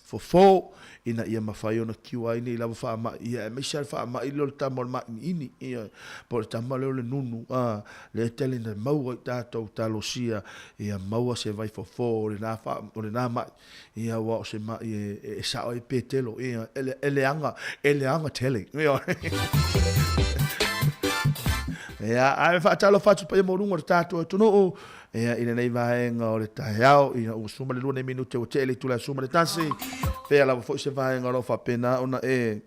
fofo ina ia mafai ona cure ai nei lava faamai, ia aemaise lava le faamai lea o le tama o le mainiini, ia, po o le tama lea o le nunu, a, lea e tele ina maua i tatou talosia ia maua se vaifofo o lena faa, o lena mai, ia aua o se mai e, e sao ai Petelo, ia, e, e leaga, e leaga tele, ia. Ia, ae faatalofa atu paia maualuga o le tatou atunuu, Ia, i lenei vaega o le taeao, ina ua 12 nei minute ua tea i le itula e 11, fea lava foi se vaega o lo o faapena ona e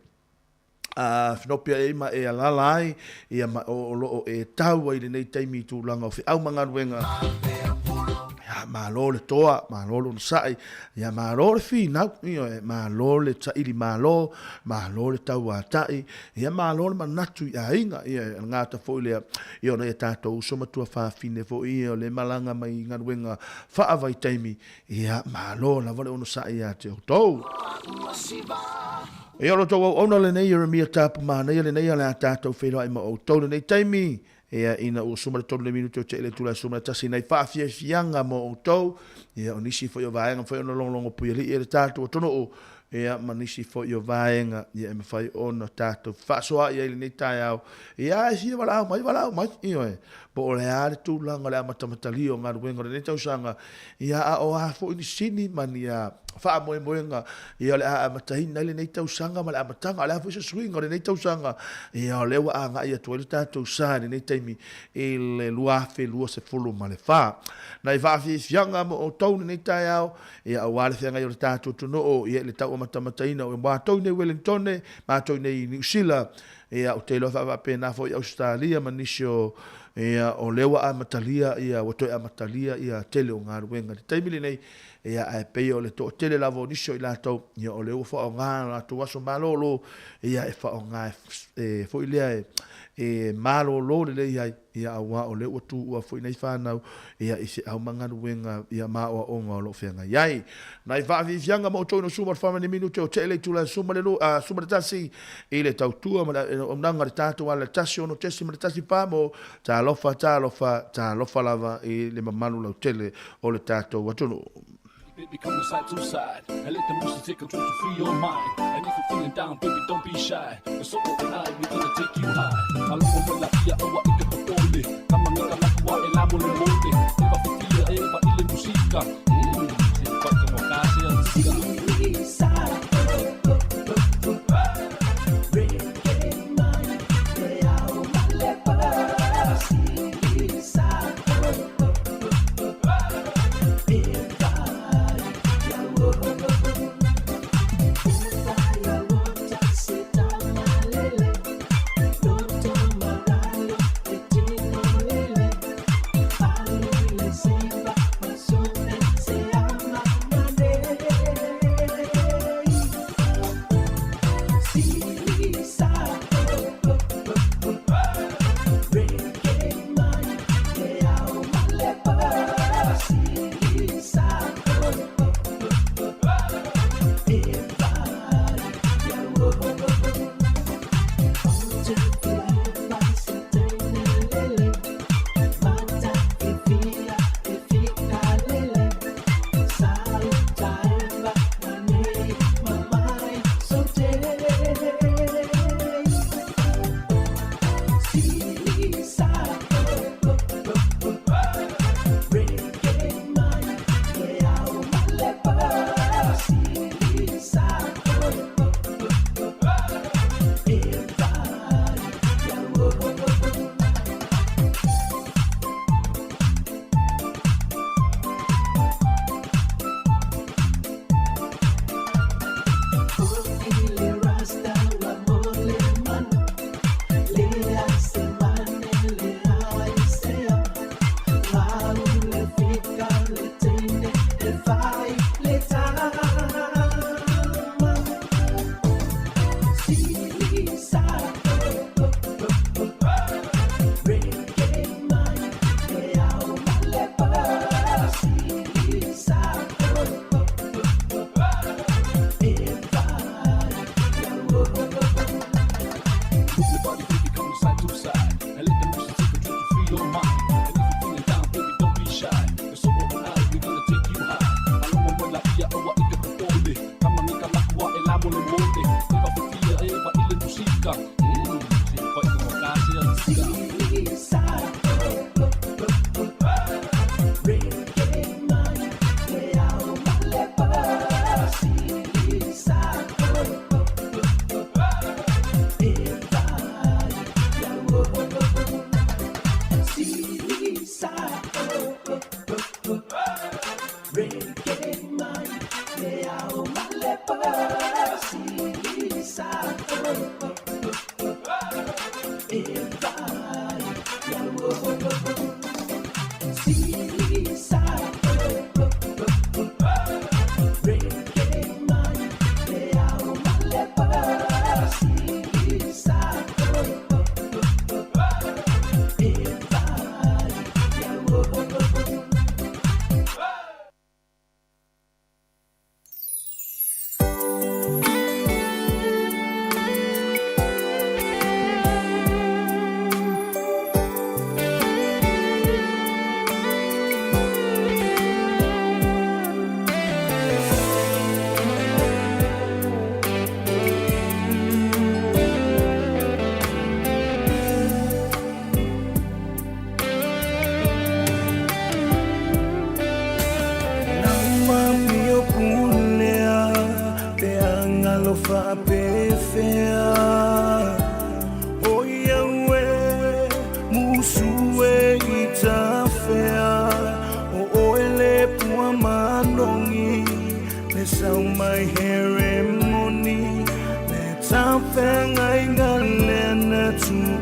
fenopia ai ma e alaala ai, ia ma o lo o e tau ai i lenei taimi i tulaga o feau ma galuega. Ia, malo le toa, malo le onosai, ia malo le finau, ioe, malo le saili malo, malo le tauatai, Ia malo le manatu i aiga, ia e gata foi lea ia ona ia tatou uso ma tuafafine foi ia o le malaga mai i galuega faavaitaimi, ia malo lava le onosai ia te outou. Ia o lo outou auauna lenei Jeremia Tapu manaia lenei o le a tatou feiloai ma outou lenei taimi, ia ina ua suma le 3 le minute o te le tula suma le tasi nei faafiafiaga mo outou, ia o nisi foi o vaega foi ona logologo puialii e le tatou atunuu. ia, ma nisi foi o vaega, ia, e mafai ona tatou fefaasoaai ai i lenei taeao, ia, e fia valaau mai, valaau mai, ioe, po o le a le tulaga o le amatamatalia o galuega o lenei tausaga, ia, a o a foi ni sini ma ni faamoemoega, ia, o le a amataina ai lenei tausaga ma le amataga, o le a foi se suiga o lenei tausaga, ia, o lea ua agai atu ai le tatou sa i lenei taimi i le 2024. Nai faafiafiaga mo outou i lenei taeao, ia, aua le feagai o le tatou atunuu, ia, i le tau amatamataina o matou i nei Welingtone, matou i nei Niu Sila, ia, ou te iloa faafaapena foi Ausetalia ma nisi o, ia, o lea ua amatalia, ia, ua toe amatalia, ia, tele o galuega i le taimi lenei, ia, ae pei o le toatele lava o nisi o i latou, ia, o lea ua faaaoga o latou aso malolo, ia, e faaaoga e, foi lea e, e malolo lelei ai, ia aua o lea ua tuua foi nei fanau ia i feau ma galuega ia ma aoaoga o lo o feagai ai. Nai faafiafiaga ma outou ina suma le whamani minute o teele i tula suma le lu, suma le tasi i le tautua ma le auaunaga le tatou ala le tasi ono tesi ma le tasi pa mo talofa talofa talofa lava i le mamalu lautele o le tatou atunuu. Baby, come side to side and let the music take control to free your mind. And if you're feeling down, baby, don't be shy. The solo and I, we're gonna take you high. Aloha wela ia aua i ka popole. Ka mangaka makua e la mole mole. E va fifia e va ile musika. Se whaka mo ka se a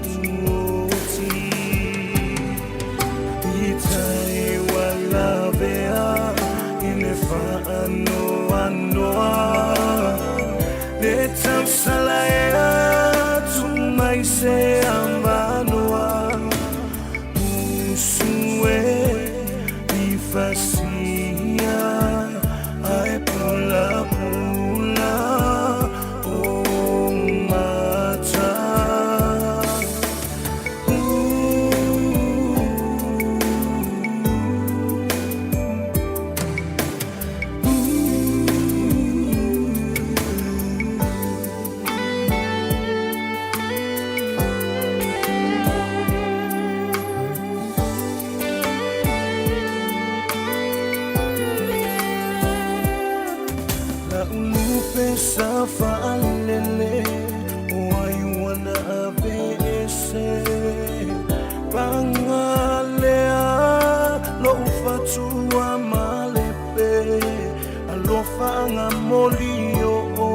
tuuti I tai ua lavea i le faanoanoa Le tausala ea tuu mai se avanoa Usu e i fasia ae pulapula o mata. La'u lupe sa fa'alele o ai ua na aveese Pagalea lo'u fatua malepe alofa moli o'o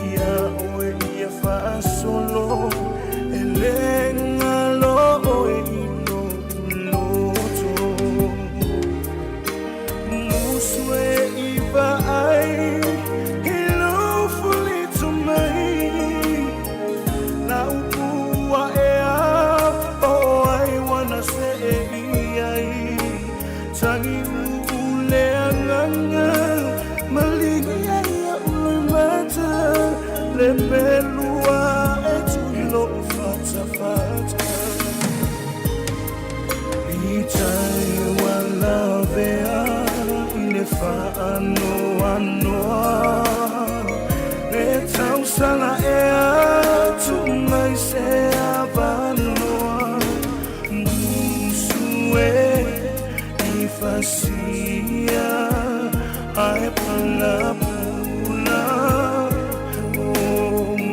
ia oe ia fa'asolo e lē galo oe i lo'u loto Musu e i va'ai i lou fulito mai Lau pua ea o ai wana se e i ai Tagi uu le agaga maligi ai a'u loimata Le pelua e tui lo'u fatafata I tai ua lavea i le fa'anoanoa Le tausala ea tuu mai se avanoa Musu e i fasia ae pulapula o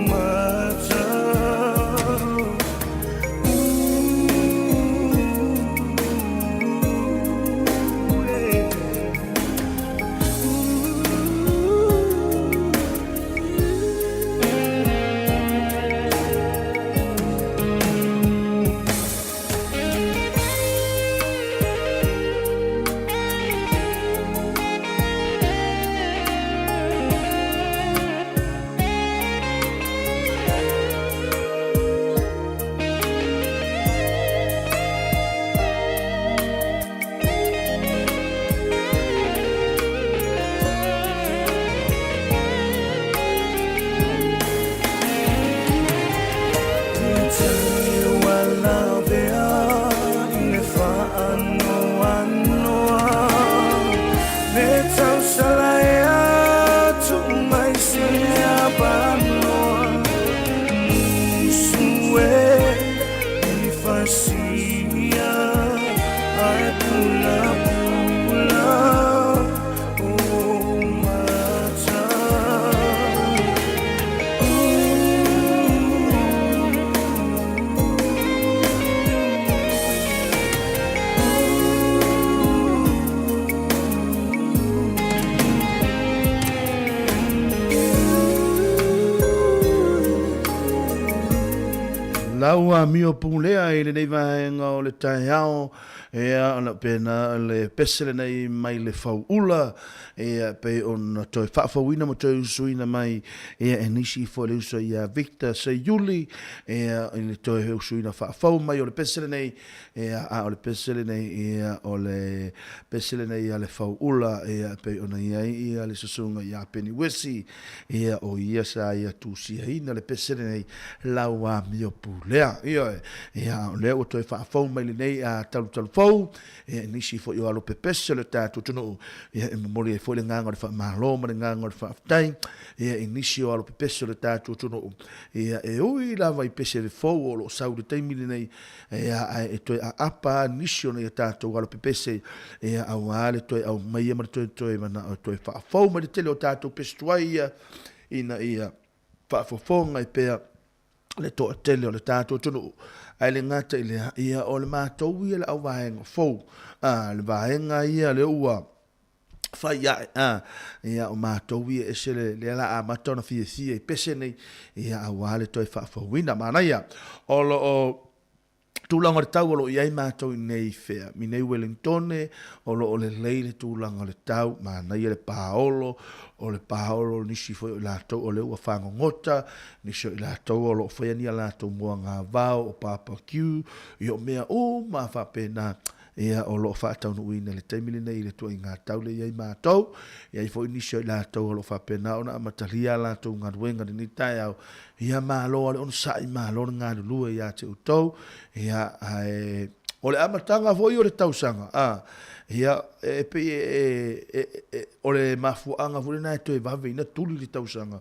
mata. I tai ua lavea i le fa'anoanoa Le tausala ea tuu mai se avanoa Musu e i fasia ae pulapula o mata. Lau amio pulea i lenei vaega o le taeao, ia, ona pena le pese lenei mai le fauula, ia, pei ona toe faafouina ma toe usuina mai, ia, e nisi foi le uso ia Victor Seiuli, ia, i le toe usuina faafou mai o le pese lenei, ia, a o le pese lenei, ia, o le pese lenei a le fauula, ia, pei ona i ai ia le susuga ia Peni Wesi, ia, o ia sa ia tusiaina le pese lenei lau amio pulea. Ioe, ia, o lea ua toe faafou mai lenei a talutalu fou, ia, nisi foi o alo pepese o le tatou atunuu, ia, e momoli ai foi le agaga o le faamalo ma le agaga o le faafetai, ia, i nisi o alo pepese o le tatou atunuu, ia, e ui lava i pese fou o lo o sau i le taimi lenei, ia, ae e toe aapa nisi o nai a tatou alo pepese, ia, auā le toe aumaia ma le toe toe manao e toe faafou mai le tele o tatou pese tuai ia, ina ia faafofoga ai pea le toatele o le tatou atunuu. Ae le gata i lea, ia o le matou ia le auvaega fou, a, le vaega ia lea ua Fai ae, a, ia, o matou ia ese le, lea la amata ona fiafia i pese nei, ia, auā le toe faafouina. Manaia, o lo o tulaga o le tau o lo o i ai matou i nei fea, i nei Wellingtone, o lo o lelei le tulaga o le tau, manaia le paolo, o le paolo o nisi foi o i latou o lea ua fagogota, nisi o i latou o lo o faia ni a latou moagavao, o barbecue, ia o mea uma faapena. Ia, o lo o faataunuuina i le taimi lenei i le tuaiga tau lea i ai matou. E i ai foi nisi o i latou o lo o faapena ona amatalia a latou galuega i lenei taeao. Ia, malo lava le onosai, malo le galulue ia te outou. Ia, ae o le amataga foi o le tausaga, a, ia, e pei e, e, e, o le mafuaaga foi lena e toe vave ina tuli le tausaga.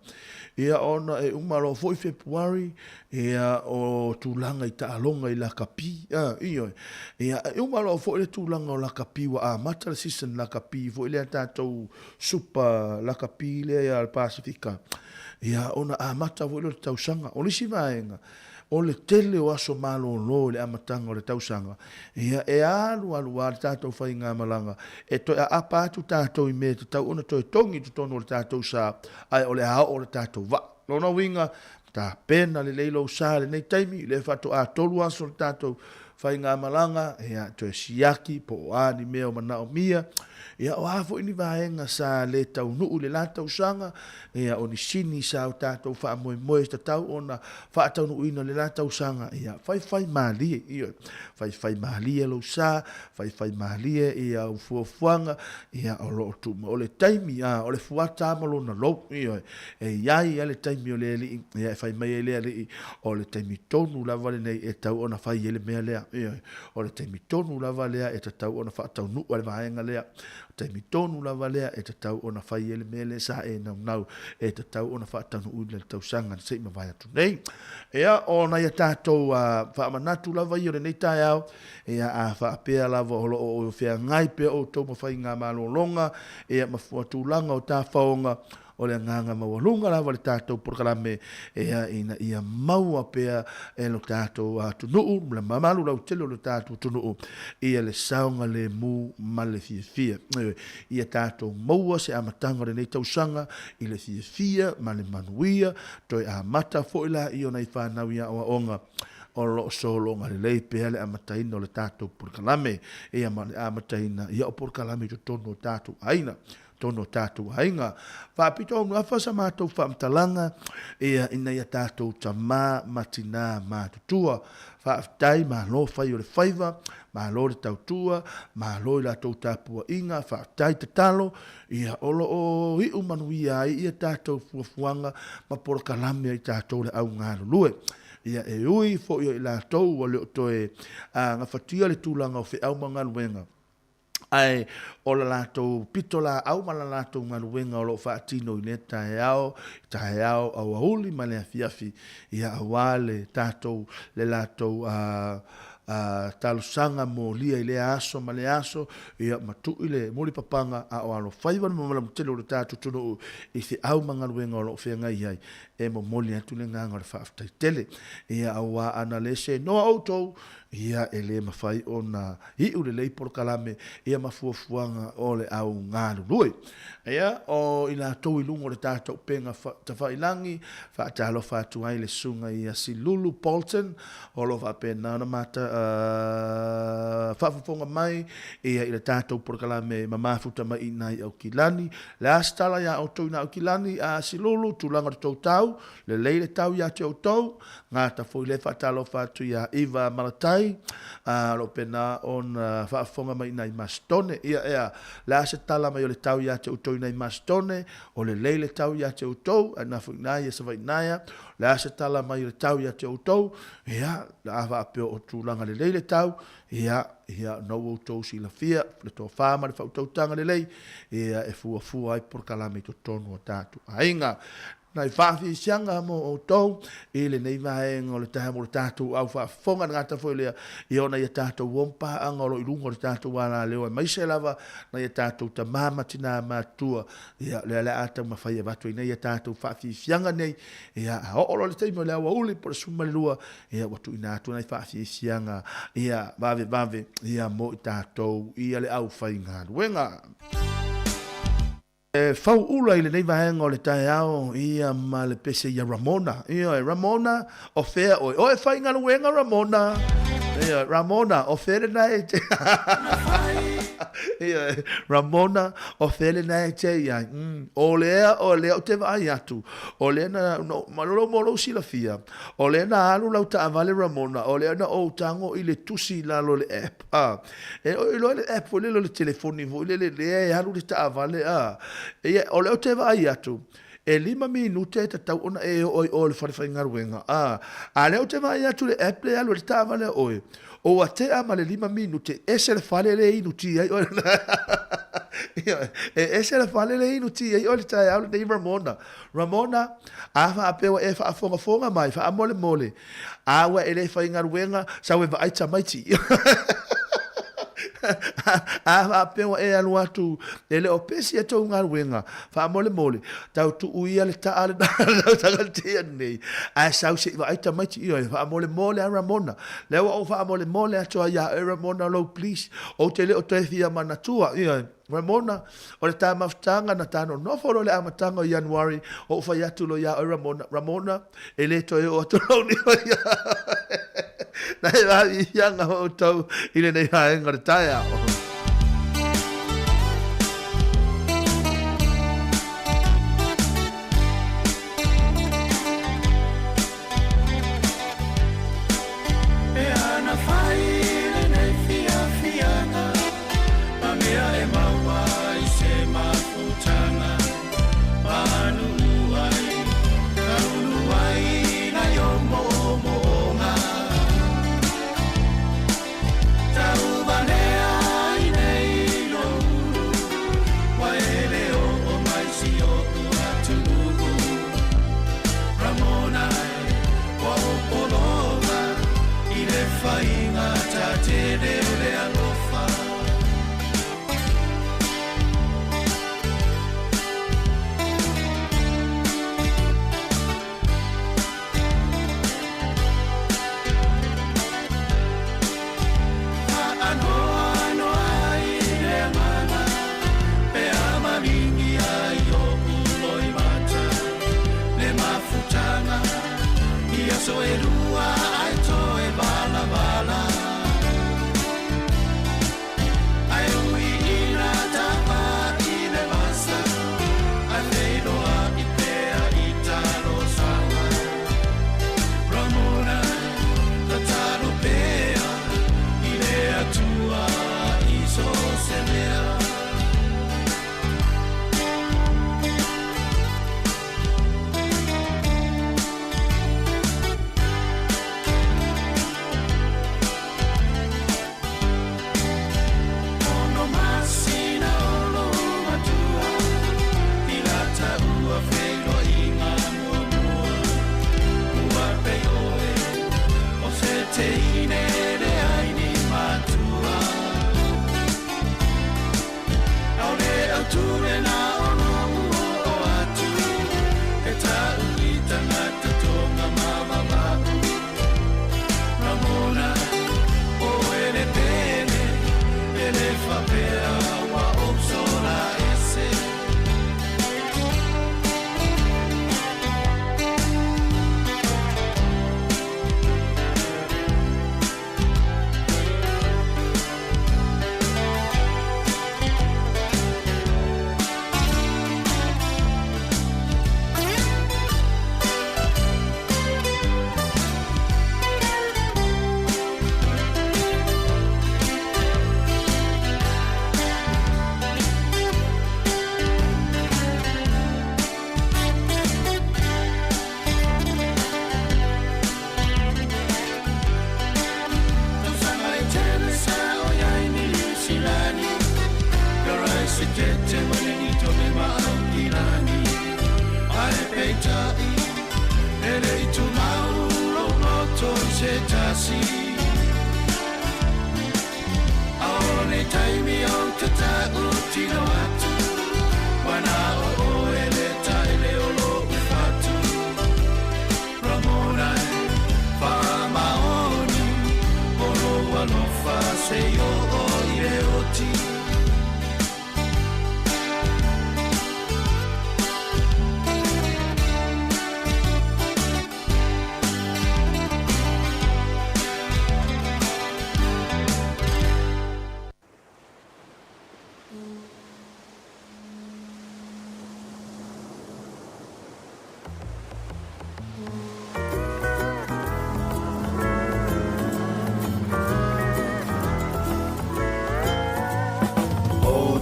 Ia, ona e uma loa foi Fepuari, Ia, o tulaga i taaloga i lakapi, a, ioe. Ia, e uma loa foi le tulaga o lakapi ua amata le season lakapi foi lea tatou super lakapi lea ia le Pasefika. Ia, ona amata foi lea o le tausaga. O le isi vaega, o le tele o aso malolo i le amataga o le tausaga, ia, e alu alu lava le tatou faigamalaga, e toe aapa atu tatou i mea e tatau ona toe togi i totonu o le tatou sa, ae o le a oo le tatou vaa. Lona uiga, Tapena lelei lou sa i lenei taimi, lea faatoa 3 aso le tatou faigamalaga, ia, toe siaki po o a ni mea o manaomia, ia, o a foi ni vaega sa le taunuu i le la tausaga, ia, o ni sini sa o tatou faamoemoe e tatau ona faataunuuina i le la tausaga, ia, faifai malie, ioe, faifai malie lou sa, faifai malie ia au fuafuaga, ia, o lo o tuu mai. O le taimi, a, o le fuata lava ma lona lou, ioe. E i ai lava le taimi o le Alii, ia e fai mai ai le Alii, o le taimi tonu lava lenei e tatau ona fai ai le mea lea. Ioe. O le taimi tonu lava lea e tatau ona faataunuu ai le vaega lea. O le taimi tonu lava lea e tatau ona fai ai le mea lea sa e naunau e tatau ona faataunuuina i le tausaga na se i mavae atu nei. Ia, o nai a tatou faamanatu lava ia o lenei taeao, ia a faapea lava o lo o feagai pea outou ma faigamalologa, ia ma tulaga o tafaoga, O le agaga maualuga lava o le tatou polokalame ea ina ia maua pea e lo tatou atunuu ma le mamalu lautele o lo tatou atunuu ia le saogalemu ma le fiafia. Ioe, ia tatou maua se amataga o lenei tausaga i le fiafia ma le manuia, toe amata foi laia o nai fanau i aoaoga o lo o sologa lelei pea le amataina o le tatou polokalame ia ma le amataina ia o polokalame i totonu o tatou aiga. totonu o tatou aiga. Faapito aunuafa sa matou faamatalaga ia ina ia tatou tama ma tina matutua. Faafetai, malo fai o le faiva, malo le tautua, malo i latou tapuaiga, faafetai tatalo, ia o lo o iu manuia ai ia tatou fuafuaga ma polokalame a i tatou le au galulue. Ia e ui foi o i latou ua le o toe gafatia le tulaga o feau ma galuega, Ae o la latou pitolaau ma la latou galuega o lo o faatino i lea taeao, taeao aoauli ma le afiafi, ia aua le tatou, le latou talosaga molia i lea aso ma lea aso, ia ma tui le mulipapaga a o alofaiva le malamalama tele o le tatou atunuu i feau ma galuega o lo o feagai ai, e momoli atu le agaga o le faafetai tele. Ia aua ana le senoa outou, ia e le mafai ona iu lelei polokalame ia ma fuafuaga o le au galulue. Ia, o i latou i luga o le tatou upega tafailagi, faatalofa atu ai le susuga ia Silulu Bolton, o lo o faapena ona mata, faafofoga mai ia i le tatou polokalame ma mafuta mai i ina i Aukilani. Le a se tala iā outou i ina Aukilani, a Silulu, tulaga o le tou tau, lelei le tau ia te outou, Gata foi lea faatalofa atu ia Iva Malatai, a o lo o pena ona faafofoga mai inā i Masitone. Ia ea, le a se tala mai o le tau ia te outou inā i Masitone, o lelei le tau ia te outou, a ina foi inā ia Savaii naea, o le a se tala mai o le tau ia te outou, ia, a faapea o tulaga lelei le tau, ia, ia, na ua outou silafia le tofa ma le faautautaga lelei, ia, e fuafua ai polokalame i totonu o tatou aiga. Nai faafiasiaga mo outou i lenei vaega o le taeao mo le tatou au faafofoga. Le gata foi lea i ona ia tatou om paaga o lo o i luga o le tatou alaleo aemaise lava nai a tatou tama ma tina matutua. Ia, o lea le a taumafai e avatu ai nei a tatou faafiafiaga nei. Ia, a oo loa le taimi o le aoauli po o le 12, ia ua tuuina atu nai faafiafiaga ia vavevave ia mo i tatou ia le aufaigaluega. E fau ula i lenei vaega o le taeao ia ma le pese ia Ramona. Ioe, Ramona, o fea oe? O e faigaluega Ramona. Ioe, Ramona, o fea lena e te... Ioe, Ramona, o fea lena e te i ai? Mm, o lea, o lea ou te vaai atu. O lea na, no, ma lolo mo lou silafia. O lea na alu lau taavale Ramona, o lea na ou tago i le tusi i lalo o le app. Ah, E o iloa le app foi lele o le telefoni foi lele lea e alu le taavale a. Ia, o lea ou te vaai atu, e 5 minute e tatau ona e oo ai oe i le fale faigaluega a. A lea ou te vaai atu i le app lea e alu ai le taavale a oe, o ua tea ma le 5 minute, ese le fale lea e inu ti ai oe. Ioe, e ese le fale lea e inu ti ai oe i le taeao lenei Ramona. Ramona, a faapea ua e faafogafoga mai, faamolemole, A ua e le faigaluega, sau e vaai tamaiti. A faapea ua e alu atu, e le o pesi a tou galuega, faamolemole, tau tuu ia le taa lena lau tagata nei, ae sau se i vaai tamaiti. Ioe, faamolemole a Ramona. Lea ua ou faamolemole atu ai ia oe Ramona lou please, ou te le o toe fia manatua. Ioe. Ramona, o le ta mafutaga na ta nonofo loa i le amataga o Ianuari, ou fai atu loa ia oe Ramona, Ramona, e le toe oo atu lou lima ia oe. Na he vāviianga o outou i lenei vaega o le taeao.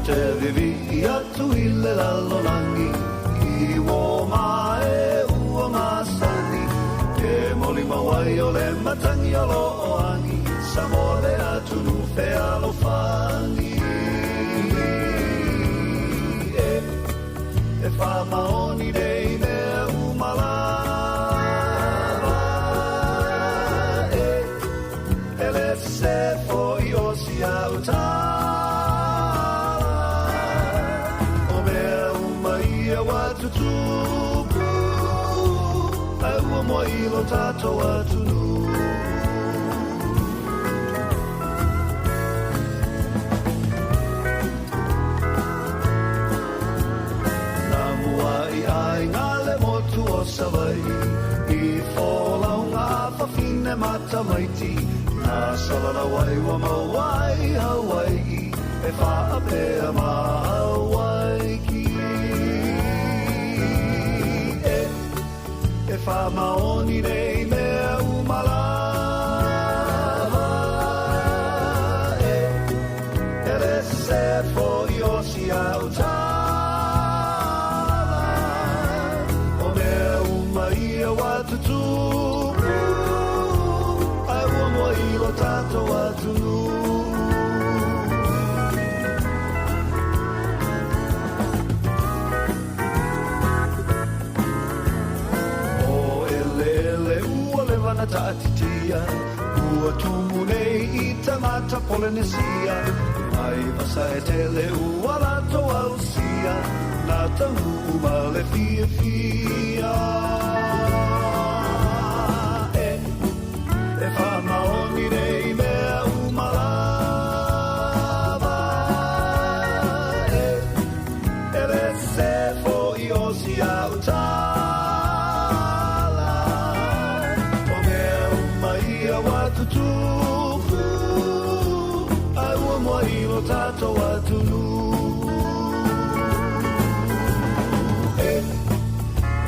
te vivii atu i le lalolagi I uō ma e ua masani Ke molimau ai o le matagi o loo agi Samoa le atunuu fealofani E e faamaoni nei mea uma lava E e le sese foi o si au tala O mea uma ia ua tutupu Ae ua moa i lo tatou atunuu. Na mua'i aiga le motu o Savaii I folauga a fafine ma tamaiti Na salalau ai ua maua ai Hawai'i E faapea ma Hawaiki E E faamaoni nei mea uma lava E e le sese foi o si au tala O mea uma ia ua tutupu Ae ua moa i lo tatou atunuu. O eleele ua leva na taatitia, Ua tumu nei i tagata Polenesia, Mai vasa e tele ua latou ausia, Na taunuu ma le fiafia. E, e faamaoni nei mea uma lava, E, E le sese foi o si au tala O mea uma ia ua tutupu Ae ua moa i lo tatou atunuu E,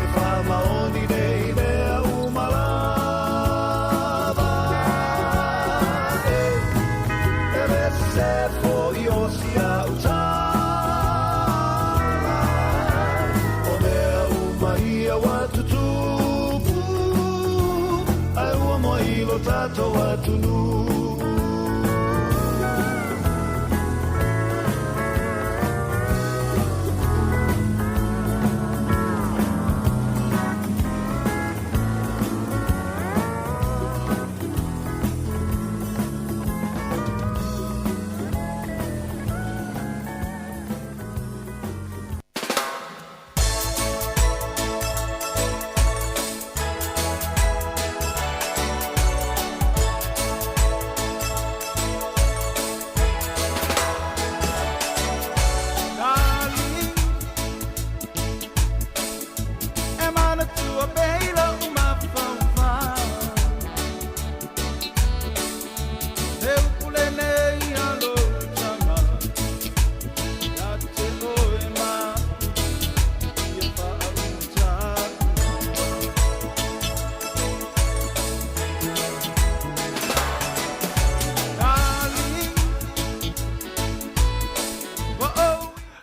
e faamaoni nei mea uma lava E, e le sese foi o si au tala O mea uma ia ua tutupu Ae ua moa i lo tatou atunuu.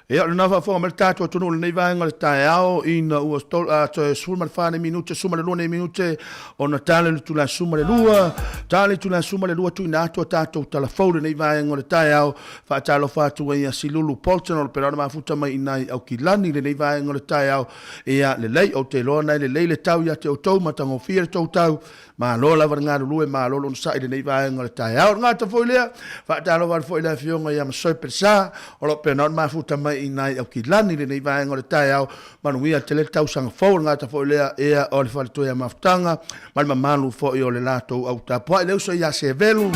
Ia, o lena faafofoga mai le tatou atunuu i lenei vaega o le taeao ina ua toe 14 nei minute, 12 nei minute ona tala i le itula 12, tala i le itula 12 tuuina atu a tatou tala fou i lenei vaega o le taeao. Faatalofa atu ai ia Silulu Polton o le pela ona mafuta mai i ina i Aukilani i lenei vaega o le taeao. Ia, lelei, ou te iloa na e lelei le tau ia te outou, matagofie le tou tau. Malo lava le galulue, malo le onosai i lenei vaega o le taeao. O le gata foi lea, faatalofa atu foi i le afioga ia Masoe Pelesa, o lo o pena ona mafuta mai i ina i Aukilani i lenei vaega o le taeao. Manuia tele le tausaga fou. O le gata foi lea, ia, o le faletoe a Mafutaga ma le mamalu foi o le latou au tapuai. Le uso ia Sevelu,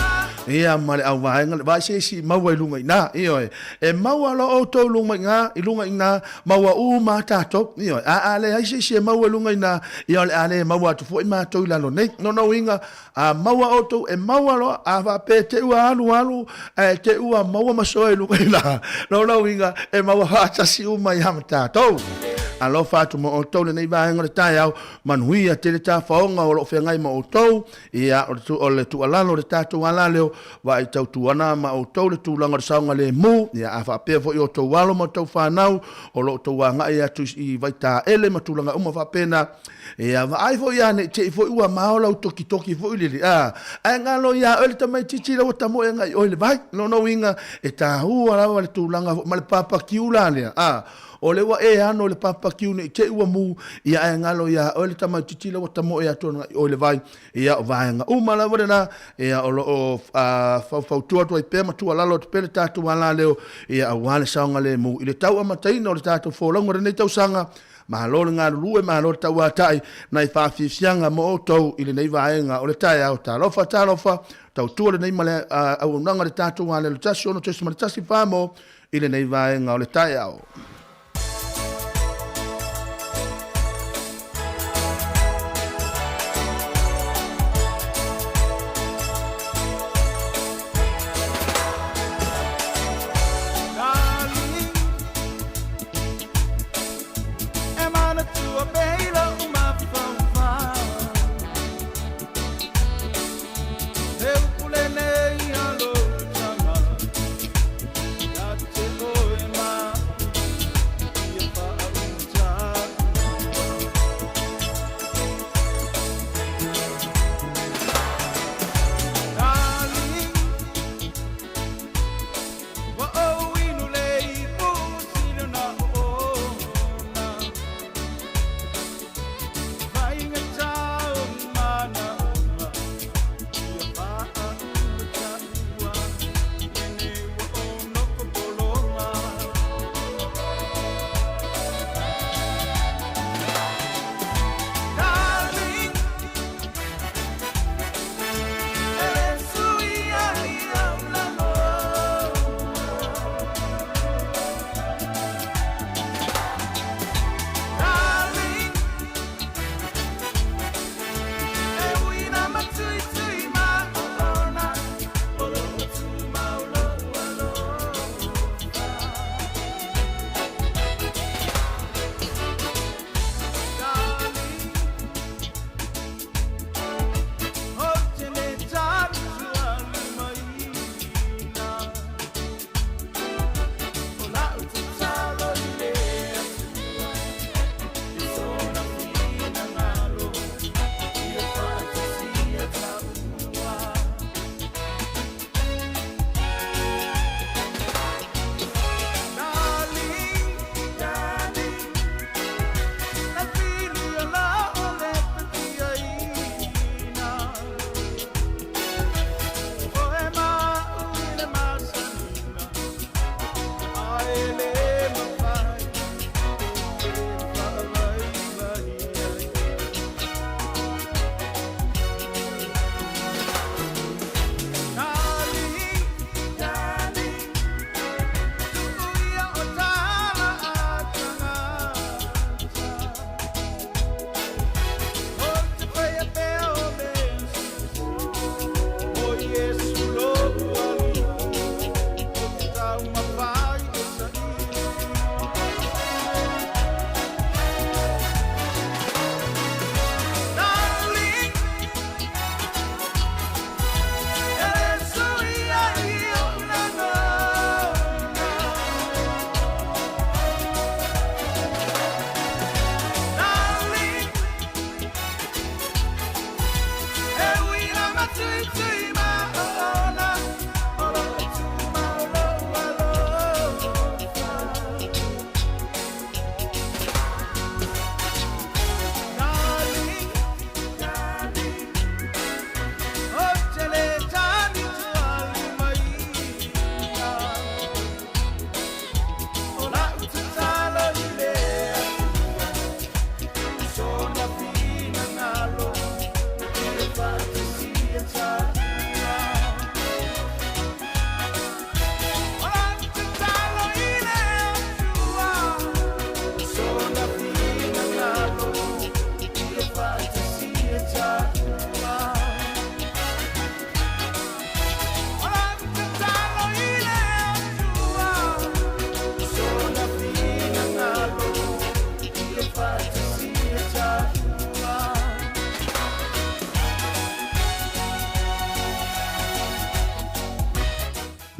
ia, ma le auvaega, le vaai se isi maua i luga i ina. Ioe, e maua loa outou luga i ina, i luga i ina, maua uma a tatou. Ioe, a leai se isi e maua i luga i ina, ia o le a le maua atu foi matou i lalo nei. Lona uiga, a maua outou, e maua loa, a faapea te i ua alu alu, ae te i ua maua ma soe i luga i ina, lona uiga, e maua faatasi uma ai lava ma tatou. Alofa atu ma outou lenei vaega o le taeao, manuia tele tafaoga o lo o feagai ma outou. Ia, o le, o le tuualalo o le tatou alaleo, vaai tautuana ma outou le tulaga o le saogalemu. Ia, a faapea foi outou alo ma outou fanau o lo o outou agai atu i vaitaele ma tulaga uma faapena, ia, vaai foi ia ne i te i foi ua mao lau tokitoki foi lele, a, ae galo ia oe le tamaitiiti la ua tamoe agai i oe i le vai. Lona uiga, e taua lava le tulaga foi ma le papakiu la lea, a, O lea ua e ano i le papakiu ne i te i ua mu, ia ae galo iā oe le tamaitiiti la ua tamoe atu ana i oe i le vai. Ia, o vaega uma lava lena, ia, o lo o faufautua atu ai pea ma tuualalo atu pea le tatou alaleo, ia, aua le saogalemu i le tau amataina o le tatou folauga o lenei tausaga. Malo le galulue, malo le tauatai, nai faafiafiaga mo outou i lenei vaega o le taeao. Talofa, talofa, tautua lenei ma le auaunaga i le tatou alelo 16.1 Famo i lenei vaega o le taeao.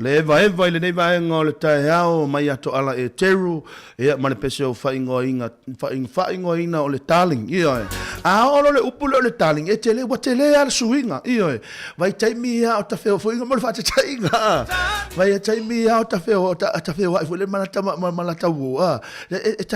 Le evaeva i lenei vaega o le taeao mai ia Toala Eteru, ia ma le pese o faaigoaina, faaigoaina o le darling, ioe. A oo loa le upu lea o le darling, e tele, ua tele lava le suiga, ioe. Vaitaimi lava o tafeofoiga mo le faataitaiga, vaitaimi lava o tafeo, tafeoai foi lea ma lata, ma lata uo, a, e, e,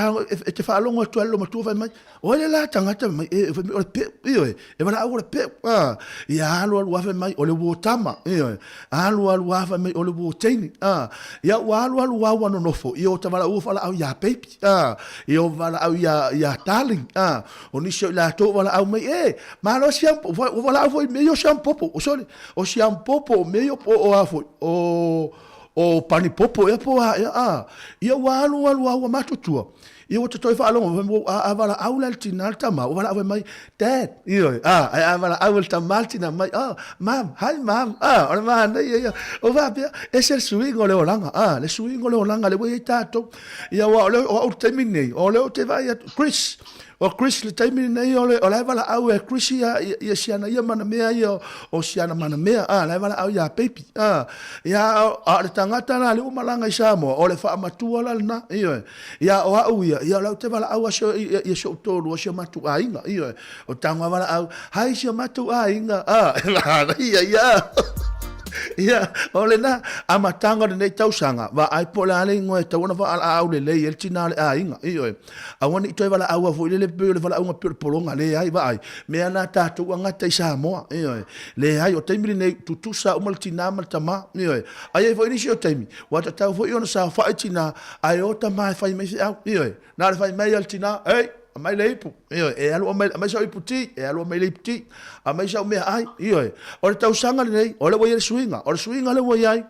e te faalogo atu lava i le loomatua fai mai, O ai le la tagata mai e fai mai o le peu, ioe, e valaau o le peu, a, ia alu alu lava fai mai o le uo tama, ioe, alu alu lava fai mai o le uo teine, a, ia ua alu alu lava ua nonofo, ia o ta valaau ua valaau ia baby, a, ia o valaau ia, ia darling, a, o nisi o i latou ua valaau mai, e, malo siampo, ua valaau foi i mea ia o siampopo, o sorry, o siampopo, o mea ia o a foi, o, o panipopo ea po o a ea, a, ia ua alu alu lava ua matutua. Ia ua toe faalogo fai mai, a valaau la le tina le tama, ua valaau fai mai, Dad, ioe, a, ae a valaau e le tama le tina mai, oh, Mom, hi Mom, a, o le manaia ia, o faapea, ese le suiga o le olaga, a, le suiga o le olaga lea ua i ai tatou. Ia aua o lea, o au i le taimi lenei, o lea ou te vaai atu, Chris, o Chris i le taimi lenei, o le, o la e valaau e Chris ia, ia, ia si ana ia manamea ia, o si ana manamea, a, la e valaau ia baby, a, ia, a o le tagata la lea ua malaga i Samoa, o le faamatua la lena, ioe. Ia, o au ia, ia o lau te valaau a si, ia, ia si ou toalua, si o matou aiga, ioe. O tago a valaau, hai si o matou aiga, a, ia, ia. Ia, o lena amataga o lenei tausaga, vaai po o le a le igoa e tatau ona faalaau lelei ai le tina o le aiga, ioe. Aua ne i toe valaau foi lele pei o le valaauga pei o le pologa, leai, vaai, mea na tatou ua gata i Samoa, ioe. Leai, o taimi lenei, tutusa uma le tina ma le tama, ioe. Ae i ai foi nisi o taimi, ua tatau foi ona saofai tina, Ae o tama e fai mai feau, ioe, na o le fai mai a le tina, Ei, aumai le ipu, ioe, e alu aumai, aumai sau ipu ti, e alu aumai le ipu ti, aumai sau meaai, ioe. O le tausaga lenei, o lea ua i ai le suiga, o le suiga lea ua i ai,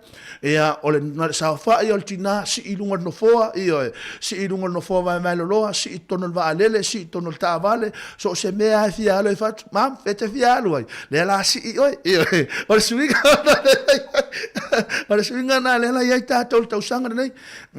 ia, o le, na o le saofai o le tina, sii i luga o le nofoa, ioe, sii i luga o le nofoa vaevaeloloa, sii i totonu o le vaalele, sii i totonu o le taavale, so o se mea lava e fia alu ai fatu, Mum, e te fia alu ai, lea la sii oe, ioe, o le suiga o le suiga lena lea la i ai tatou i le tausaga lenei.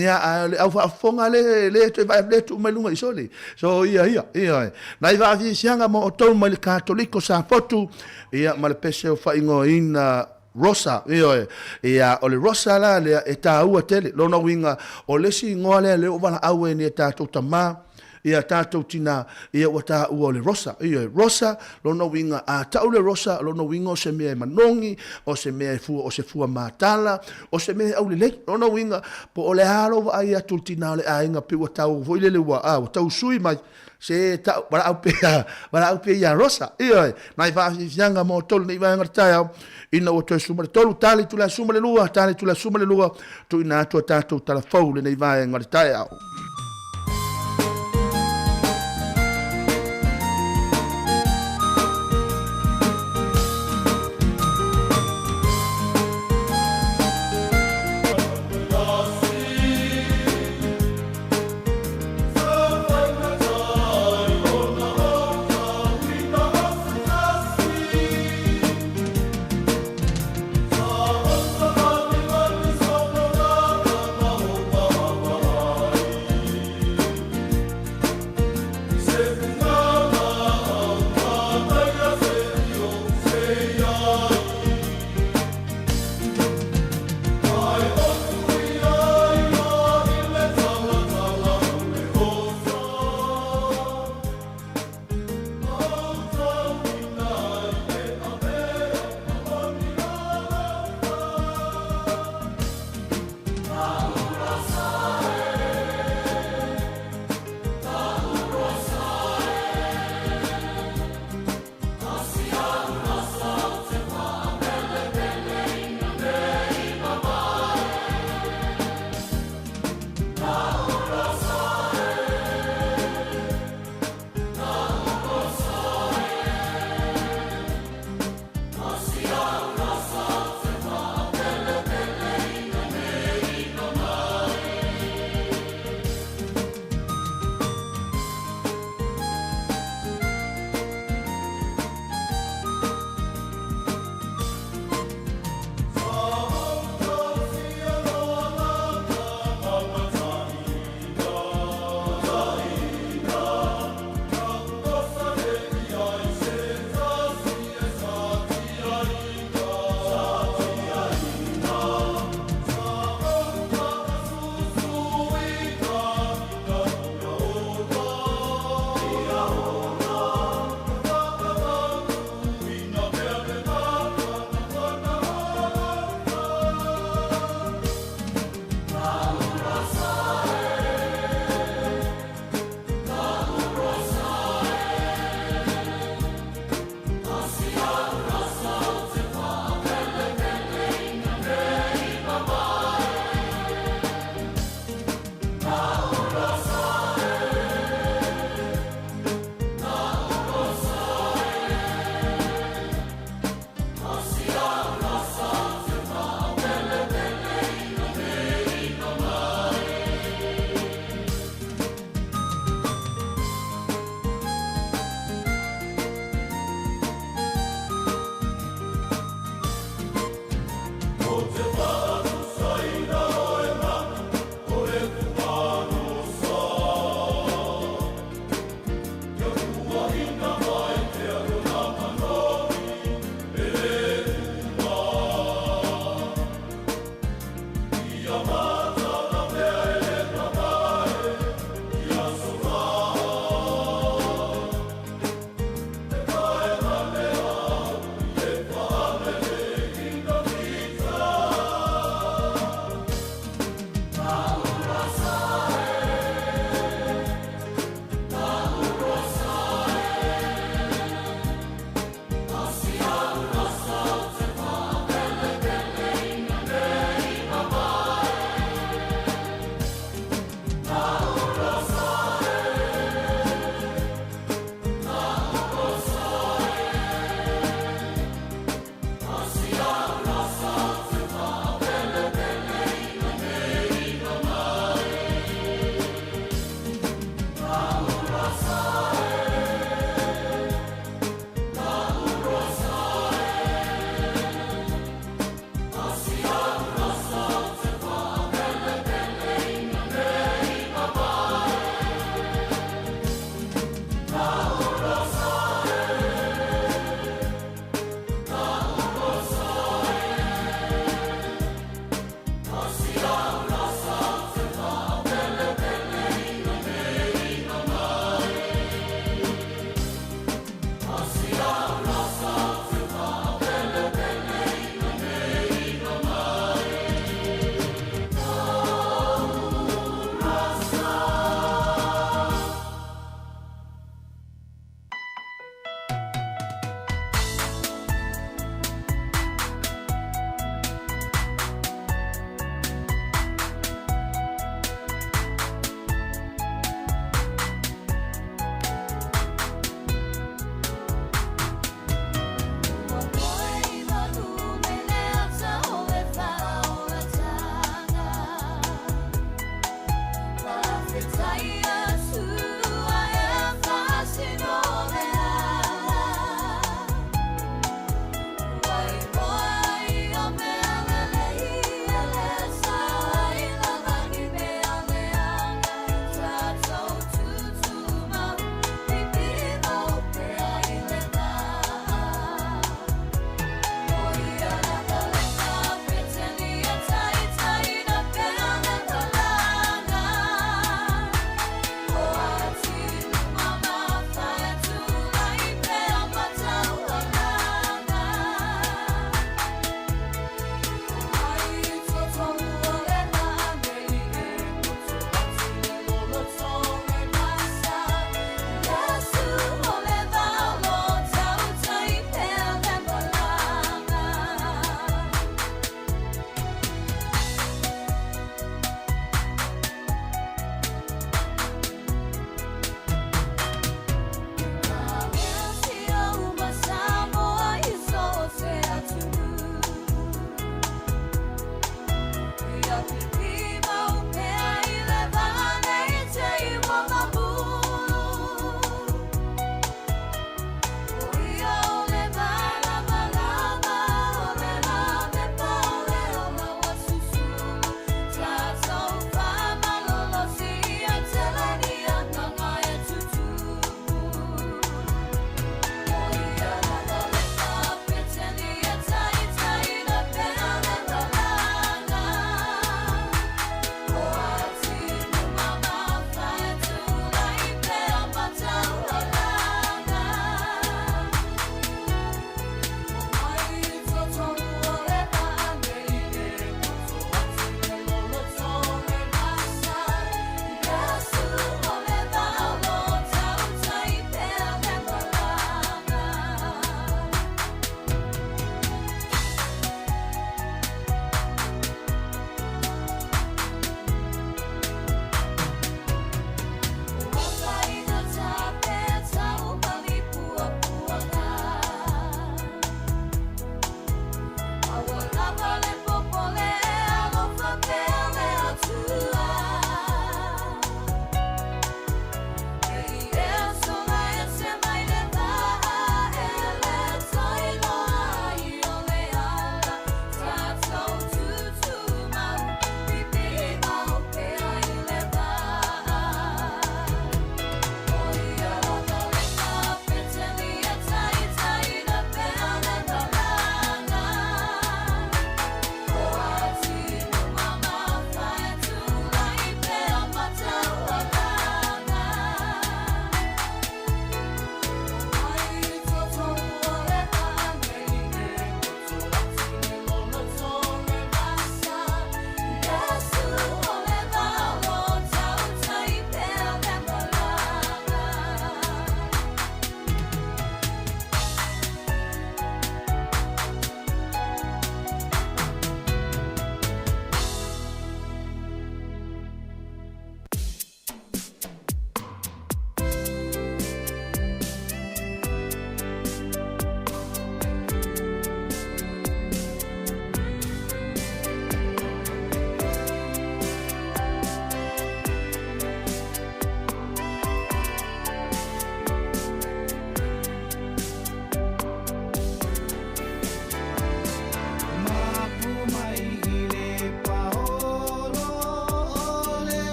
Ia, a o le au faafofoga le, le toe vaai, le tuu mai luga i soli. So, ia, ia, ia. Nai faafiafiaga mo outou mai le Katoliko Safotu, ia, ma le pese o faaigoaina Rosa, ioe. Ia, o le Rosa la lea e taua tele. Lona uiga, o le isi igoa lea lea ua valaau ai nei e tatou tama, ia tatou tina, ia ua taua o le Rosa. Ioe, Rosa, lona uiga, a tau le Rosa, lona uiga o se mea e manogi, o se mea e fua, o se fua matala, o se mea e aulelei. Lona uiga, po o le a lou vaai atu i le tina o le aiga, pei ua tau foi lele ua, a, ua tau sui mai, se tau, valaau pea, valaau pea ia Rosa. Ioe, nai faafiafiaga mo outou lenei vaega o le taeao, ina ua toe suma le tolu, tali itula e suma le lua, tali itula e suma le lua, Tuuina atu a tatou tala fou lenei vaega o le taeao.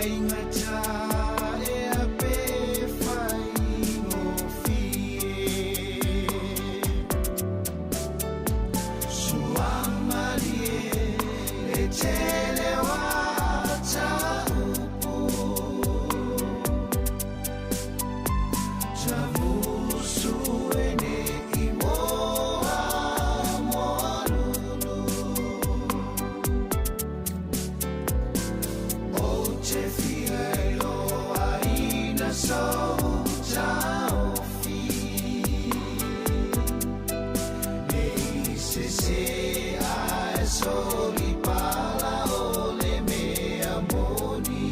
Faigata ea pe faigofie Suamalie le tele o ata upu Tamusu e nei moa moa lulu Ou te fia iloaina sou taofi Nei sese ae solipala o le mea moni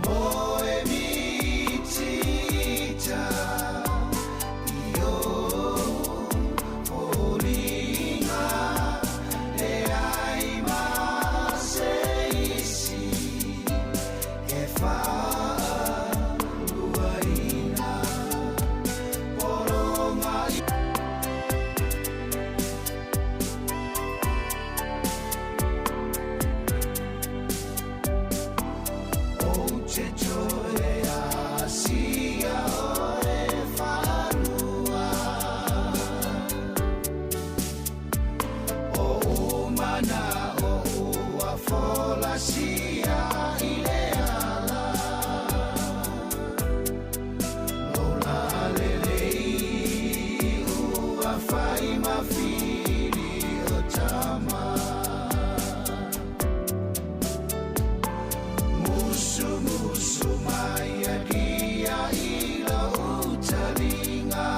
Moe miti ita i ou foliga Leai ma se isi e faaluaina Pologa Ou te toe asia oe faalua O umana o ua folasia i le ala Lou lalelei ua fai ma fili o tama Musumusu mai a dia i lou taliga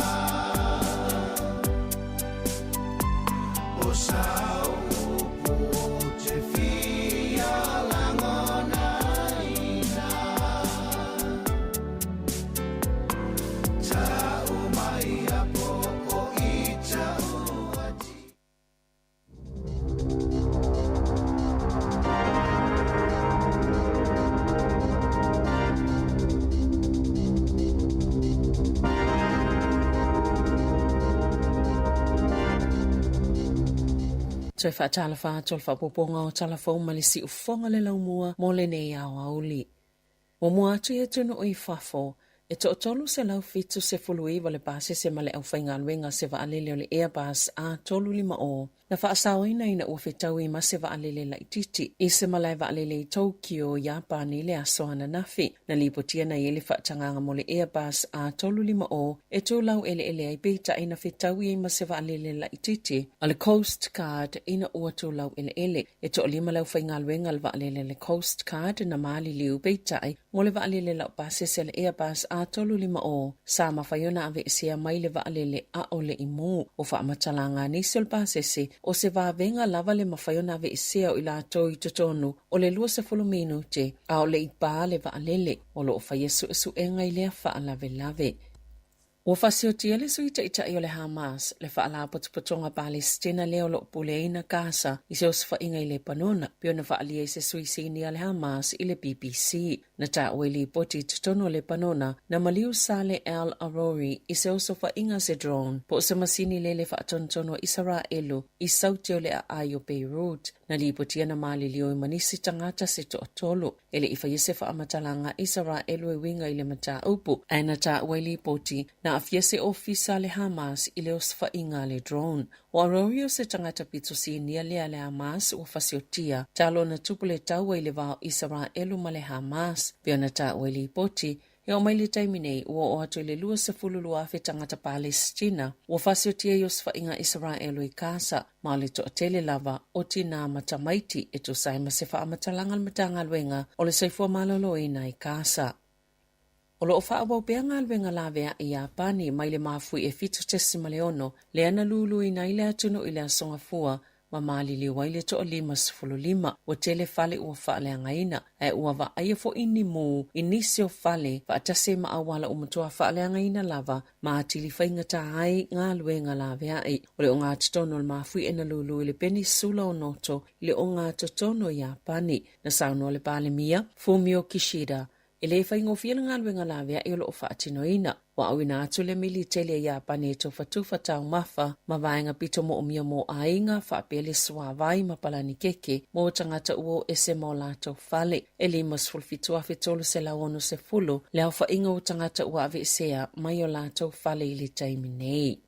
O sau upu ou te fia lagonaina Tau mai a po o ita ua Toe faatalofa atu o le faaopoopoga o Tala Fou ma le Siufofoga le Laumua mo lenei aoauli. Muamua atu i atunuu i fafo, e toatolu 179 le pasese ma le aufaigaluega se vaalele o le Airbus A350 na faasaoina ina ua fetaui ma se vaalele laitiiti i se malae vaalele i Tokyo, Iapani i le aso ananafi. Na lipotia na i ai le faatagaga mo le Airbus A350 e tu laueleele ai peitai na fetaui ai ma se vaalele laitiiti a le Coast Guard ina ua tu laueleele. E toalima le aufaigaluega a le vaalele a le Coast Guard na maliliu peitai mo le vaalele laupasese a le Airbus A350 sa mafai ona aveesea mai le vaalele ʻaʻole i mū. Ua faamatalaga a nisi o le pasese o se vavega lava le mafai ona aveesea o i latou i totonu o le 20 minute a o le i pā le vaalele. O lo o faia suesuega i lea faalavelave. Ua faasiotia le Sui Taitai o le Hamas, le Faalapotopotoga Palesitina lea o lo o puleaina Gaza i se osofaiga i Lepanona, pei ona faaalia i se sui sinia a le Hamas i le BBC. Na taua i lipoti i totonu o Lepanona, na maliu Saleh al-Arouri i se osofaiga a se drone po o se masini lele faatonutonu a Isaraelu i Saute o le aai o Beirut. Na lipotia na maliliu ai ma nisi tagata se toatolu. E le i faia se faamatalaga a Isaraelu e uiga i le mataupu, ae na taua i lipoti, na aafia se ofisa a le Hamas i le osofaiga a le drone. O Arouri o se tagata pito sinia lea a le Hamas ua fasiotia talu ona tupu le taua i le va o Isaraelu ma le Hamas. Pei ona taua i lipoti, E oo mai le taimi nei, ua oo atu i le 22,000 tagata Palesitina ua faasiotia i osofaiga Isaraelu i Kasa, ma o le toatele lava o tinā ma tamaiti e tusa ai ma se faamatalaga a le Matagaluega o le Soifua Maloloina i Kasa. O lo o faaauau pea galuega laveai i Iapani mai le mafui e 7.6 lea na luluina ai le atunuu i le Aso Gafua ma maliliu ai le toalima 15. Ua tele fale ua faaleagaina, ae ua vaaia foi ni mū i nisi o fale faatasi ai ma auala ua matua faaleagaina lava ma atili faigata ai galuega laveai. O le ogatotonu o le mafuie na lulu i le Penisula o Noto i le ogatotonu o Iapani. Na saunoa le Palemia, Fumio Kishida, E le faigofie le galuega laveai o lo o faatinoina. Ua auina atu le militeli a Iapani e tufatufa taumafa ma vaega pito moomia mo aiga faapea le suavai ma palanikeke mo tagata ua o ese ma o latou fale. E 57,360 le aofaiga o tagata ua aveesea mai o latou fale i le taimi nei.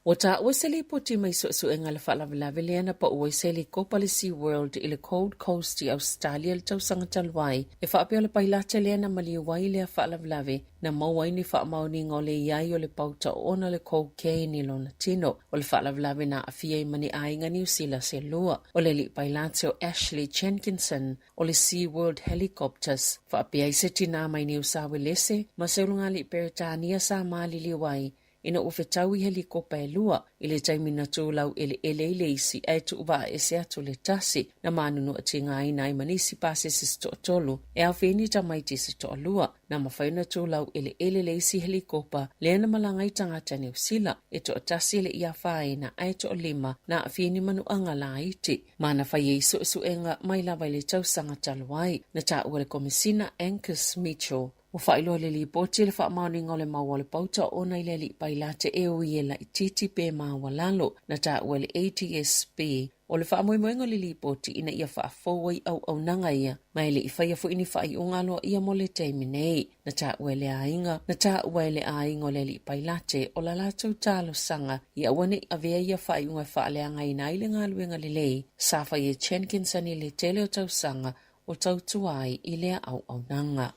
Ua taua se lipoti mai suesuega le faalavelave lea na pau ai se helikopa le Sea World i le Gold Coast i Ausetalia i le tausaga talu ai. E faapea o le pailate lea na maliu ai lea faalavelave na maua ai ni faamaoniga o le i ai o le pauta oona o le cocaine i lona tino. O le faalavelave na aafia ai ma ni aiga Niu Sila se lua. O le alii pailate o Ashley Jenkinson o le Sea World Helicopters faapea ai se tinā mai Niu Sawelese ma se ulugalii Peretania sa maliliu ai ina ua fetau i helikopa e lua i le taimi na tū laueleele ai le isi ae tuuvaa ese atu le tasi na manunua tigaina ai ma nisi pasese se toatolu e aofia ai ni tamaiti se toalua. Na mafai ona tū laueleele le isi helikopa lea na malaga ai tagata Niu Sila e toatasi e le i afaina ae toalima na aafia i ni manuaga laiti. Ma na fai ai suesuega mai lava i le tausaga talu ai. Na taua le Komesina Angus Mitchell Ua faailoa le lipoti le faamaoniga o le mau o le pauta ona i le alii pailate e ui e laitiiti pe maualalo na taua e le ATSB. O le faamoemoega o le lipoti ina ia faafou ai auaunaga ia, ma e le i faia foi ni faaiuga aloaia mo le taimi nei. Na taua e le aiga, na taua e le aiga o le alii pailate o la latou talosaga ia aua ne i avea ia faaiuga e faaleagaina ai le galuega lelei sa fai e Jenkinson i le tele o tausaga o tautua ai i lea auaunaga.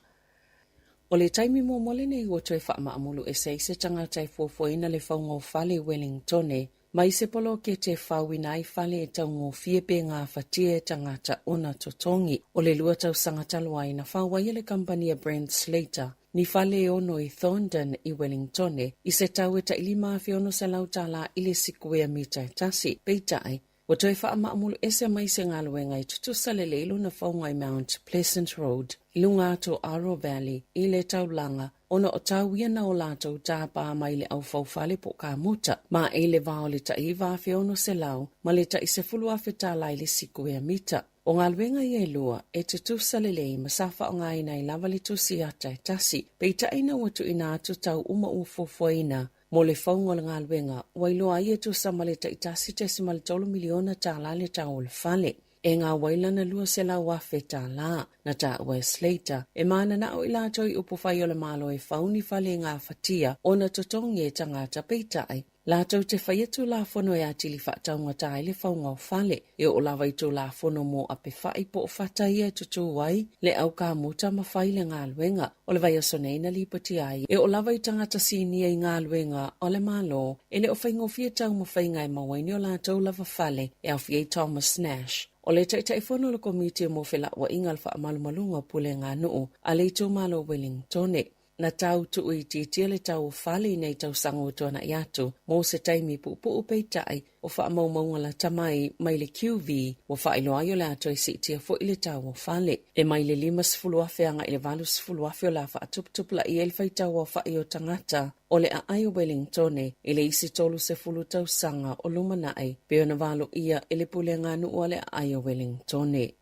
O le taimi muamua lenei ua toe faamaamulu ese ai se tagata e fuafuaina le fauga o fale i Wellingtone mai se poloketi e fauina ai fale e taugofie pe gafatia e tagata ona totogi. O le lua tausaga talu ai na fau ai e le kamupani a Brent Slater ni fale e ono i Thorndon i Wellingtone i se tau e tai $5,600 tālā i le sikuea mita e tasi. Peitai, Ua toe faamaamulu ese mai se galuega e tutusa lelei lona fauga i Mount Pleasant Road i luga atu o Aro Valley i le taulaga ona o tau ia na o latou tāpā mai le au faufale po o kamuta ma e le va o le tai $9,600 ma le tai $10,000 tālā i le sikuea mita. O galuega ia e lua, e tutusa lelei ma sa faaaogaina ai lava le tusi ata e tasi, peitai ina ua tuuina atu tau uma ua fuafuaina mo le fauga o le galuega, ua iloa ai e tusa ma le tai $1.3 miliona tālā le tau o le fale. E gau ai lana $200,000 tālā. Na taua e Slater, e mananao i latou i upufai o le Malo e fau ni fale e gafatia ona totogi e tagata, peitai, Latou te faia Tulafono e atili faataugata ai le fauga o fale, e oo lava i Tulafono mo apefa'i po o fata ia e tutū ai le au kamuta ma fai le galuega. O le vaiaso nei na lipotia ai e oo lava i tagata sinia i galuega a le Malo e le o faigofie taumafaiga e maua ai ni o latou lava fale e aofia ai Thomas Nash, o le Taitaifono o le Komiti mo Felauaiga le Faamalumaluga o Pulega Nuu a le Itumalo o Wellingtone. Na tau tuuitiitia le tau o fale i nei tausaga ua tuanai atu mo se taimi puupuu peitai o faamaumauga lata mai mai le QV ua faailoa ai o le a toe siitia foi le tau o fale. E mai le 50,000 agai i le 80,000 o le a faatuputupulaia ai le faitau aofai o tagata o le aai o Wellingtone i le isi 30 tausaga o lumanai pei ona valoia e le Pulega Nuu a le Aai o Wellingtone.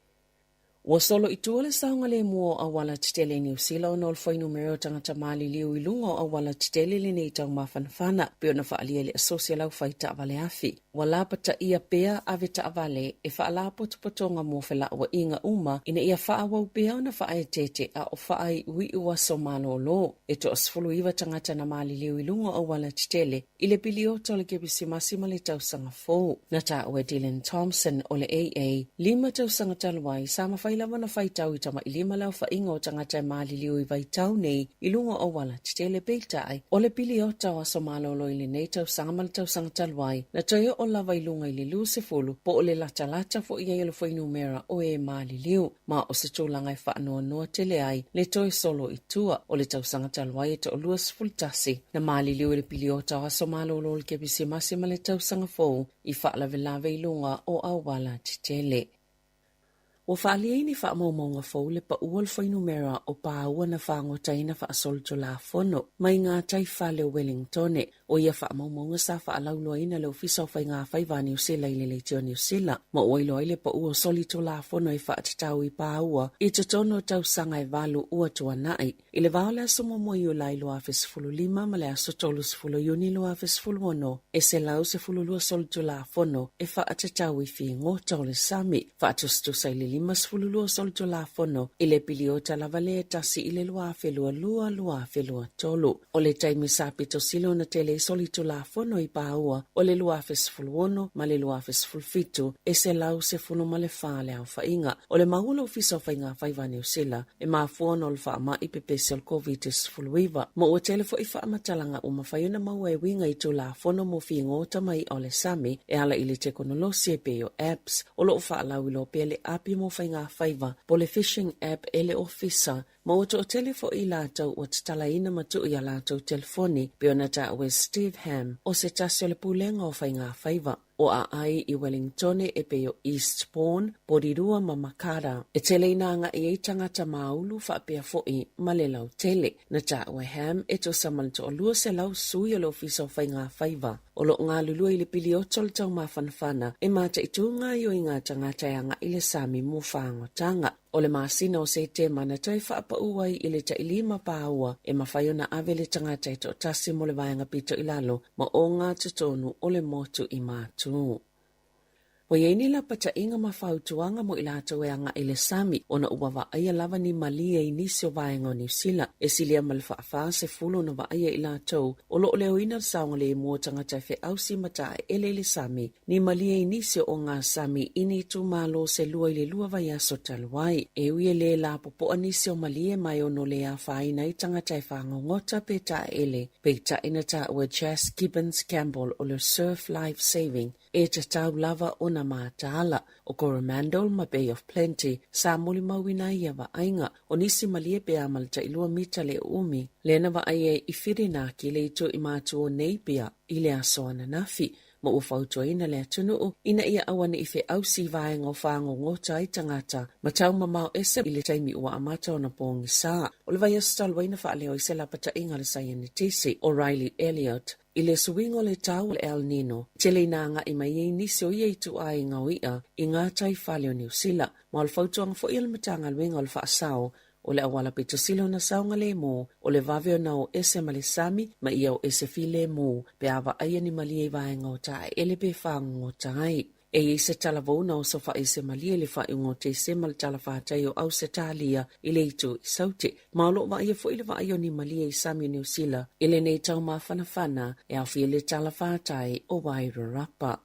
Ua solo i tua le saogalemu o auala tetele i Niu Sila ona o le fuainumera o tagata maliliu i luga o auala tetele i lenei tau mafanafana, pei ona faaalia i le Asosi a le Aufai Taavale Afi. Ua lapataia pea ave taavale e faalapotopotoga mo felauaiga uma ina ia faaauau pea ona faaeteete a o faaiuiu aso malolo. E toa 19 tagata na maliliu i luga o auala tetele i le piliota o le Kerisimasi ma le Tausaga Fou. Na taua e Dylan Thompson o le AA, lima tausaga talu ai, sa mafai lava ona faitau i tamailima le aofaiga o tagata e maliliu i vaitau nei i luga o auala tetele. Peitai, o le piliota o aso malolo i lenei tausaga ma le tausaga talu ai, na toe oo lava i luga i le 20 po o le latalata foi ai o le fuainumera o e maliliu. Ma o se tulaga e faanoanoa tele ai le toe solo i tua o le tausaga talu ai e toalua 11 na maliliu i le piliota o aso malolo o le Kerisimasi ma le tausaga fou i faalavelave i luga o auala tetele. Ua faaalia i ni faamaumauga fou le pau o le fuainumera o paua na fagotaina faasolitulafono mai gatai fale o Wellingtone. O ia faamaumauga sa faalauiloaina e le Ofisa o Faiga Faiva a Niu Sila i le Leitio Niu Sila, ma ua iloa ai le pau o solitulafono e faatatau i paua i totonu o tausaga e valu ua tuanai. I le va o le aso 1 Iulai 2015 ma le aso 30 Iuni 2016, e 112 solitulafono e faatatau i figota o le sami, faatusatusa i le 52 solitulafono i le piliota lava lea e tasi i le 2022-2023. O le taimi sa pito sili ona tele ai solitulafono i paua o le 2016 ma le 2017, e 114 le aofaiga. O le mau a le Ofisa o Faiga Faiva a Niu Sila, e mafua ona o le faamai pepesi o le Koviti-19, ma ua tele foi faamatalaga ua mafai ona maua e uiga i Tulafono mo Figota ma I'a o le Sami e ala i le tekonolosi e pei o apps o lo o faalauiloa pea le api mo faiga faiva po o le phishing app e le Ofisa, ma ua toatele foi i latou ua tatalaina ma tuu i a latou telefoni, pei ona taua e Steve Hamm o se tasi o le Pulega o Faiga Faiva. O aai i Wellingtone e pei o Eastbourne, Porirua ma Makara. E tele ina agai ai tagata māulu faapea foi ma le lautele. Na taua e Hamm e tusa ma le 200 sui o le Ofisa o Faiga Faiva o lo o galulue i le piliota o le taumafanafana e mataitū gaoioiga a tagata e agai i le sami mo fagotaga. O le masina o Setema na toe faapau ai i le tailima paua e mafai ona ave le tagata e toatasi mo le vaega pito i lalo ma ogatotonu o le motu i Matu. Ua i ai ni lapataiga ma fautuaga mo i latou e agai i le sami ona ua vaaia lava ni malie i nisi o vaega o Niu Sila e silia ma le faafa sefulu ona vaaia i latou o lo o leoina le saogalemu o tagata e feausi ma taeele i le sami Ni malie i nisi o ogasami i ni itumalo se lua i le lua vaiaso talu ai. E ui e lē lapopoa nisi o malie ma e ono lē afaina ai tagata e fagogota pe taeele, peitai na taua e Jas Gibbons Campbell o le Surf Life Saving e tatau lava ona mataala. O Coromandel ma Bay of Plenty sa molimauina ai ia vaaiga. O nisi malie pe a ma le tailua mita le uumi, lea na vaai ai i Whirinaki le itu i Matu o Napier i le aso ananafi. ma ua fautuaina le atunuu ina ia auaneʻi feausi i vaega o fagogota ai tagata ma taumamao ese i le taimi ua amata ona pogisa. O le vaiaso talu ai na faaleo ai se lapataiga a le saienitisi o Riley Elliott i le suiga o le tau o le El Nino, tele ina agai mai ai nisi o ia ituaiga o iʻa i gatai fale o Niu Sila, ma o le fautuaga foi a le Matagaluega o le Faasao O le auala pito sili ona saogalemu, o le vave ona o ese ma le sami ma ia o ese filemu pe a vaaia ni malie i vaega o taeele pe fagogota ai. E i ai se talavou na osofaʻi i se malie i le faaiuga o Tesema le talafatai o Ausetalia i le itu i Saute, ma o lo o vaaia foi le vaai o ni malie i sami o Niu Sila i lenei tau mafanafana e aofia i le talafatai o Wairarapa.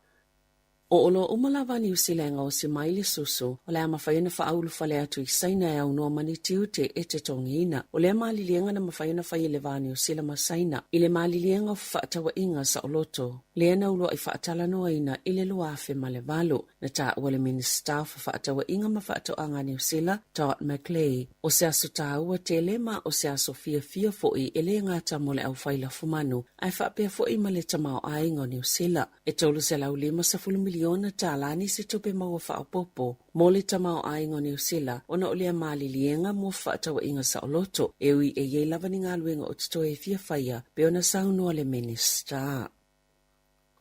O oloa uma lava a Niu Sila e gaosi mai le susu, o le a mafai ona faaulufale atu i Saina e aunoa ma ni tiute e totogiina. O lea maliliega na mafai ona fai e le va Niu Sila ma Saina i le maliliega o fefaatauaiga saoloto, lea na uluai faatalanoaina i le 2008. Na taua le Minisita o Fefaatauaiga ma Faatoaga a Niu Sila, Todd McClay, o se aso taua tele ma o se aso fiafia foi e le gata mo le aufai lafumanu ae faapea foi ma le tamaoaiga o Niu Sila. E $350 miliona tālā nisi tupe maua faaopoopo mo le tamaoaiga o Niu Sila ona o lea maliliega mo fefaatauaiga saoloto, e ui e i ai lava ni galuega o totoe e fia faia, pei ona saunoa le Minisita.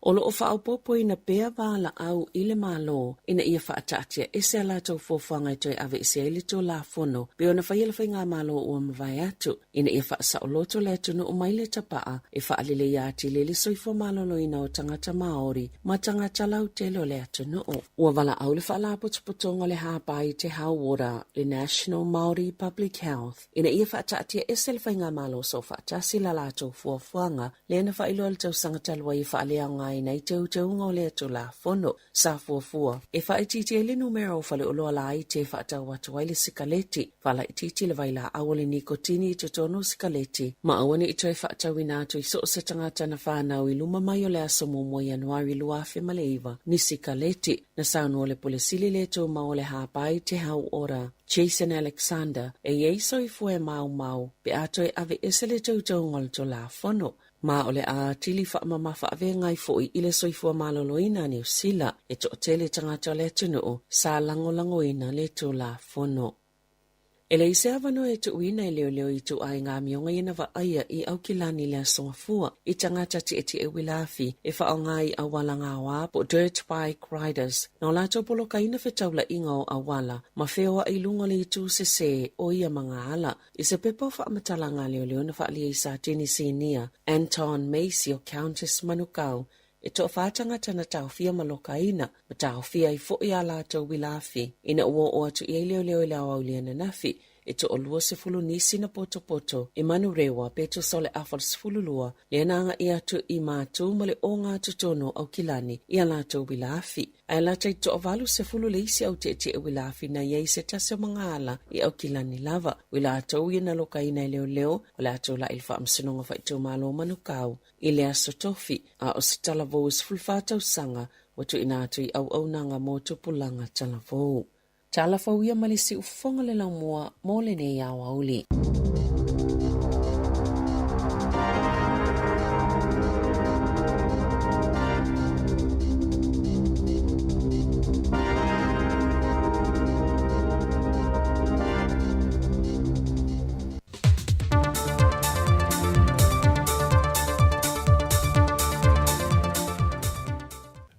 O lo o faaopoopoina pea valaau i le Malo ina ia faataatia ese a latou fuafuaga e toe aveese ai le Tulafono pei ona faia le Faigamalo ua mavae atu. Ina ia faasaoloto le atunuu mai le tapaa e faaleleia atili ai le soifua maloloina o tagata Māori ma tagata lautele o le atunuu. Ua valaau le Faalapotopotoga o le Hāpai i te Hauora, le National Māori Public Health, ina ia faataatia ese le Faigamalo Soofaatasi la latou fuafuaga lea na faailoa i le tausaga talu ai e faaleaogaina ai teuteuga o lea Tulafono. Sa fuafua e faaitiitia ai le numera o faleoloa laiti e faatau atu ai le sikaleti, faalaitiiti le vailaau o le nikotini i totonu o sikaleti, ma aua ne i toe faatauina atu i so o se tagata na fanau i luma mai o le aso 1 Ianuari 2009 ni sikaleti. Na saunoa le Pule Sili le Tumau o le Hāpai Te Hau Ora, Jason Alexander, e i ai soifua e maumau pe a toe aveese le teuteuga o le Tulafono. Ma o le a atili faamamafa avega ai foi i le soifua maloloina a Niu Sila e toatele tagata o le atunuu sa lagolagoina le Tulafono. E leai se avanoa e tuuina e leoleo i ituaiga amioga ia na vaaia i Aukilani i le Aso Gafua i tagata tietie uila afi e faaaoga i auala gaoa po o dirt bike riders na o latou polokaina fetaulaiga o auala ma feoai i luga o le itu sesē o ia magaala. I se pepa o faamatalaga a leoleo na faaalia i Satini Sinia Anton Macey o Countess Manukau e toafa tagata na taofia ma lokaina ma taofia ai foi a latou uila afi ina ua oo atu i ai leoleo i le aoauli ananafi e toalua nisi na potopoto i Manurewa pe tusa o le afa o le 12 lea na agaia atu i Matu ma le ogatotonu o Aukilani i a latou uila afi. Ae lata i 80 le isi au tietie uila afi na i ai se tasi o magaala i Aukilani lava. O i latou ia na lokaina e leoleo o le a tula'i i le Faamasinoga Faaitumalo o Manukau i le Aso Tofi, a o se talavou e 14 tausaga ua tuuina atu i auaunaga mo tupulaga talavou. Tala fou ia ma le siufofoga le laumua mo lenei aoauli.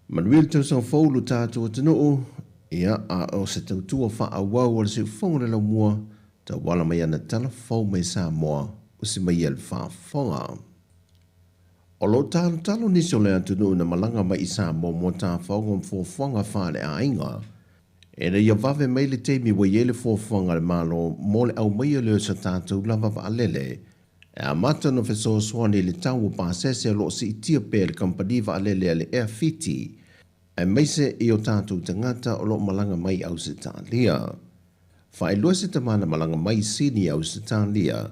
Manuia le tausaga fou lo tatou atunuu, ia, a o se tautua faaauau a le siufofoga o le laumua, tauala mai ana tala fou mai Samoa, usi mai ia le faafofoga. O lo o talotalo nisi o le atunuu na malaga mai i Samoa mo tafaoga ma fuafuaga faaleaiga, ina ia vave mai le taimi ua i ai le fuafuaga a le Malo mo le aumaia lea o se tatou lava vaalele e amata ona fesoasoani i le tau o pasese o lo o siitia pea e le kamupani vaalele a le Air Fiti, aemaise i o tatou tagata o lo o malaga mai i Ausetalia. Faailoa se tama na malaga mai i Sini i Ausetalia,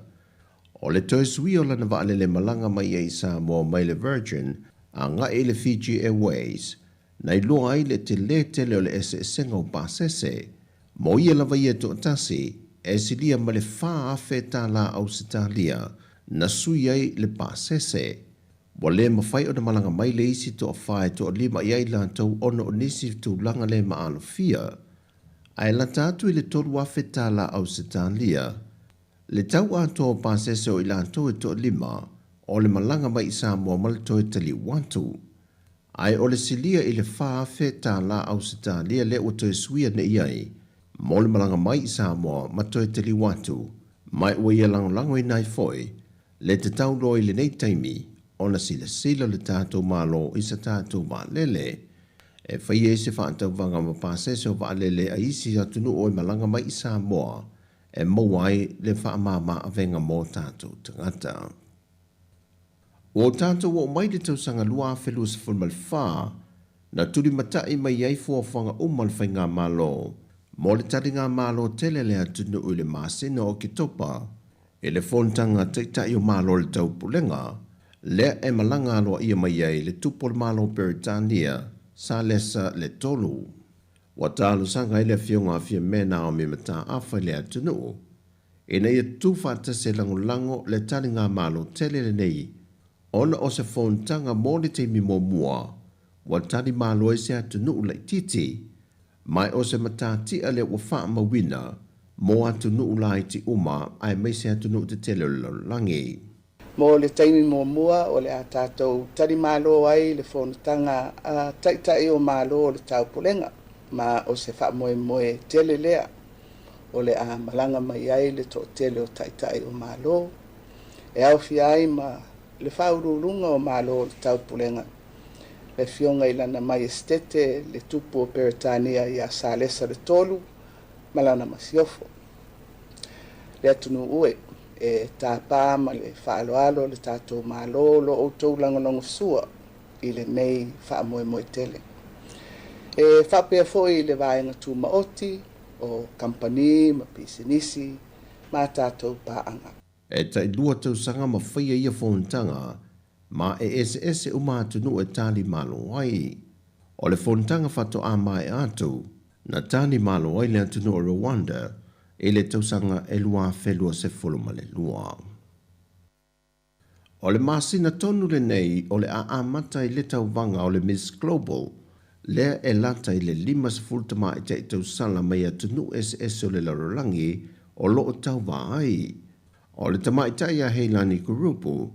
o le toe suia o lana vaalele malaga mai ai i Samoa mai le Virgin agai i le Fiji Airways, na iloa ai le telē tele o le eseesega o pasese. Mo ia lava ia e toatasi, e silia ma le 4,000 tālā Ausetalia na sui ai le pasese. Ua le mafai ona malaga mai le isi toafa e toalima i ai latou ona o nisi tulaga le maalofia, ae lata atu i le 3,000 tālā Ausetalia le tau atoa o pasese o i latou e toalima o le malaga mai i Samoa ma le toe taliu atu. Ae o le silia i le 4,000 tālā Ausetalia lea ua toe suia nei ai mo le malaga mai i Samoa ma toe taliu atu, ma ua ia lagolagoina ai foi le tatau loa i lenei taimi ona silasila le tatou Malo i sa tatou vaalele e faia ai se faatauvaga ma pasese o vaalele a isi atunuu e malaga mai i Samoa e maua ai le faamama avega mo tatou tagata. Ua o tatou oo mai le tausaga 2024, na tulimatai mai ai fuafuaga uma a le Faigamalo mo le taligamalo tele a le atunuu i le masina o Oketopa i le Fonotaga a Taitai o Malo o le Taupulega, lea e malaga aloaia mai ai le Tupu o le Malo o Peretania, Salesa le Tolu. Ua talosaga ai le Afioga a Fiame Naomi Mataafa i le atunuu ina ia tutufaatasi e lagolago le taligamalo tele lenei ona o se fonotaga mo le taimi muamua ua talimalo ai se atunuu laitiiti, ma o se matatia lea ua faamauina mo atunuu laiti uma aemaise atunuu tetele o le lalolagi. Mo le taimi muamua o le a tatou talimalo ai le fonotaga a Taitai o Malo o le Taupulega, ma o se faamoemoe tele lea o le a malaga mai ai le toatele o Taitai o Malo e aofia ai ma le faauluuluga o Malo o le Taupulega, le Afioga i Lana Maiestete le Tupu o Peretania ia Salesa le Tolu ma lana masiofo. Le atunuu e e tāpā ma le faaaloalo le tatou Malo lo outou lagolagosua i lenei faamoemoe tele. E faapea foi i le vaega tumaoti o kamupani ma pisinisi ma tatou paaga. E tailua tausaga ma faia ia fonotaga ma e eseese uma atunuu e talimalo ai. O le fonotaga faatoa maea atu, na talimalo ai le atunuu o Rwanda i le tausaga e 2022. O le masina tonu lenei o le a amata ai le tauvaga o le Miss Global, lea e lata i le 50 tamaitai tausala mai atunuu eseese o le lalolagi o lo o tauva ai. O le tamaitai ia Heilani Kurupu,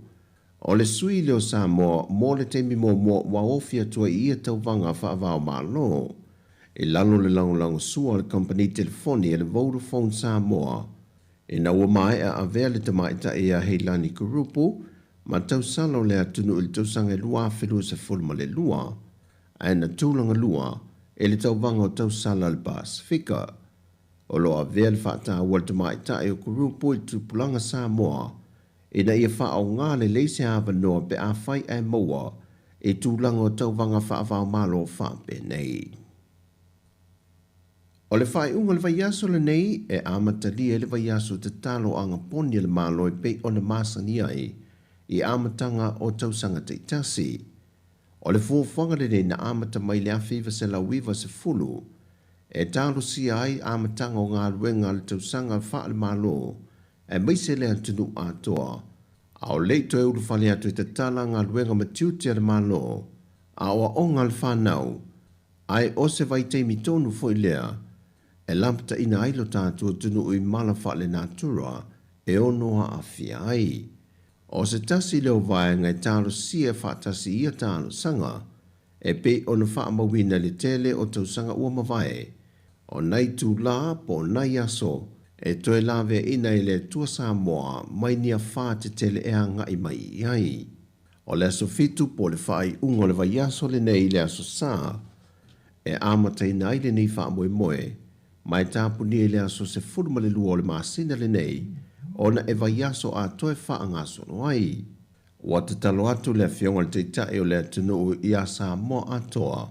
o le sui lea o Samoa mo le taimi muamua ua ofi atu ai i ia tauvaga faava-o-Malo. I lalo o le lagolagosua a le kamupani telefoni a le Vodafone Samoa, Ina ua maea avea le tamaitai ia Heilani Kurupu ma tausala o le atunuu i le tausaga e 2022, ae na tulaga lua i le tauvaga o tausala a le Pasefika. O lo o avea le faataua a le tamaitai o Kurupu i le tupulaga Samoa ina ia faaaoga lelei se avanoa pe afai ae maua i tulaga o tauvaga faava-o-Malo faapenei. O le faaiuga o le vaiaso lenei e amatalia ai le vaiaso tatalo agaponi a le Malo e pei ona masani ai i amataga o tausaga taitasi. O le fuafuaga lenei na amata mai i le 1990 e talosia ai amataga o galuega a le tausaga faale-Malo aemaise le atunuu atoa, a o le i toe ulufale atu e tatala galuega ma tiute a le Malo, aoaoga a le fanau, Ae o se vaitaimi tonu foi lea e lapataina ai lo tatou atunuu i mala faalenatura e ono aafia ai. O se tasi lea o vaega e talosia e faatasi i ia talosaga, e pei ona faamauina i le tele o tausaga ua mavae, o nai itulā po o nai aso e toe laveaiina e le Atua Samoa mai ni afā tetele e agai mai i ai. O le aso Fitu po o le faaiuga o le vaiaso lenei i le aso Sa e amataina ai lenei faamoemoe, ma e tapunia i le aso 12 o le masina lenei ona e vaiaso atoa e faagasolo ai. Ua tatalo atu le Afioga i le Taitai o le atunuu ia Samoa atoa,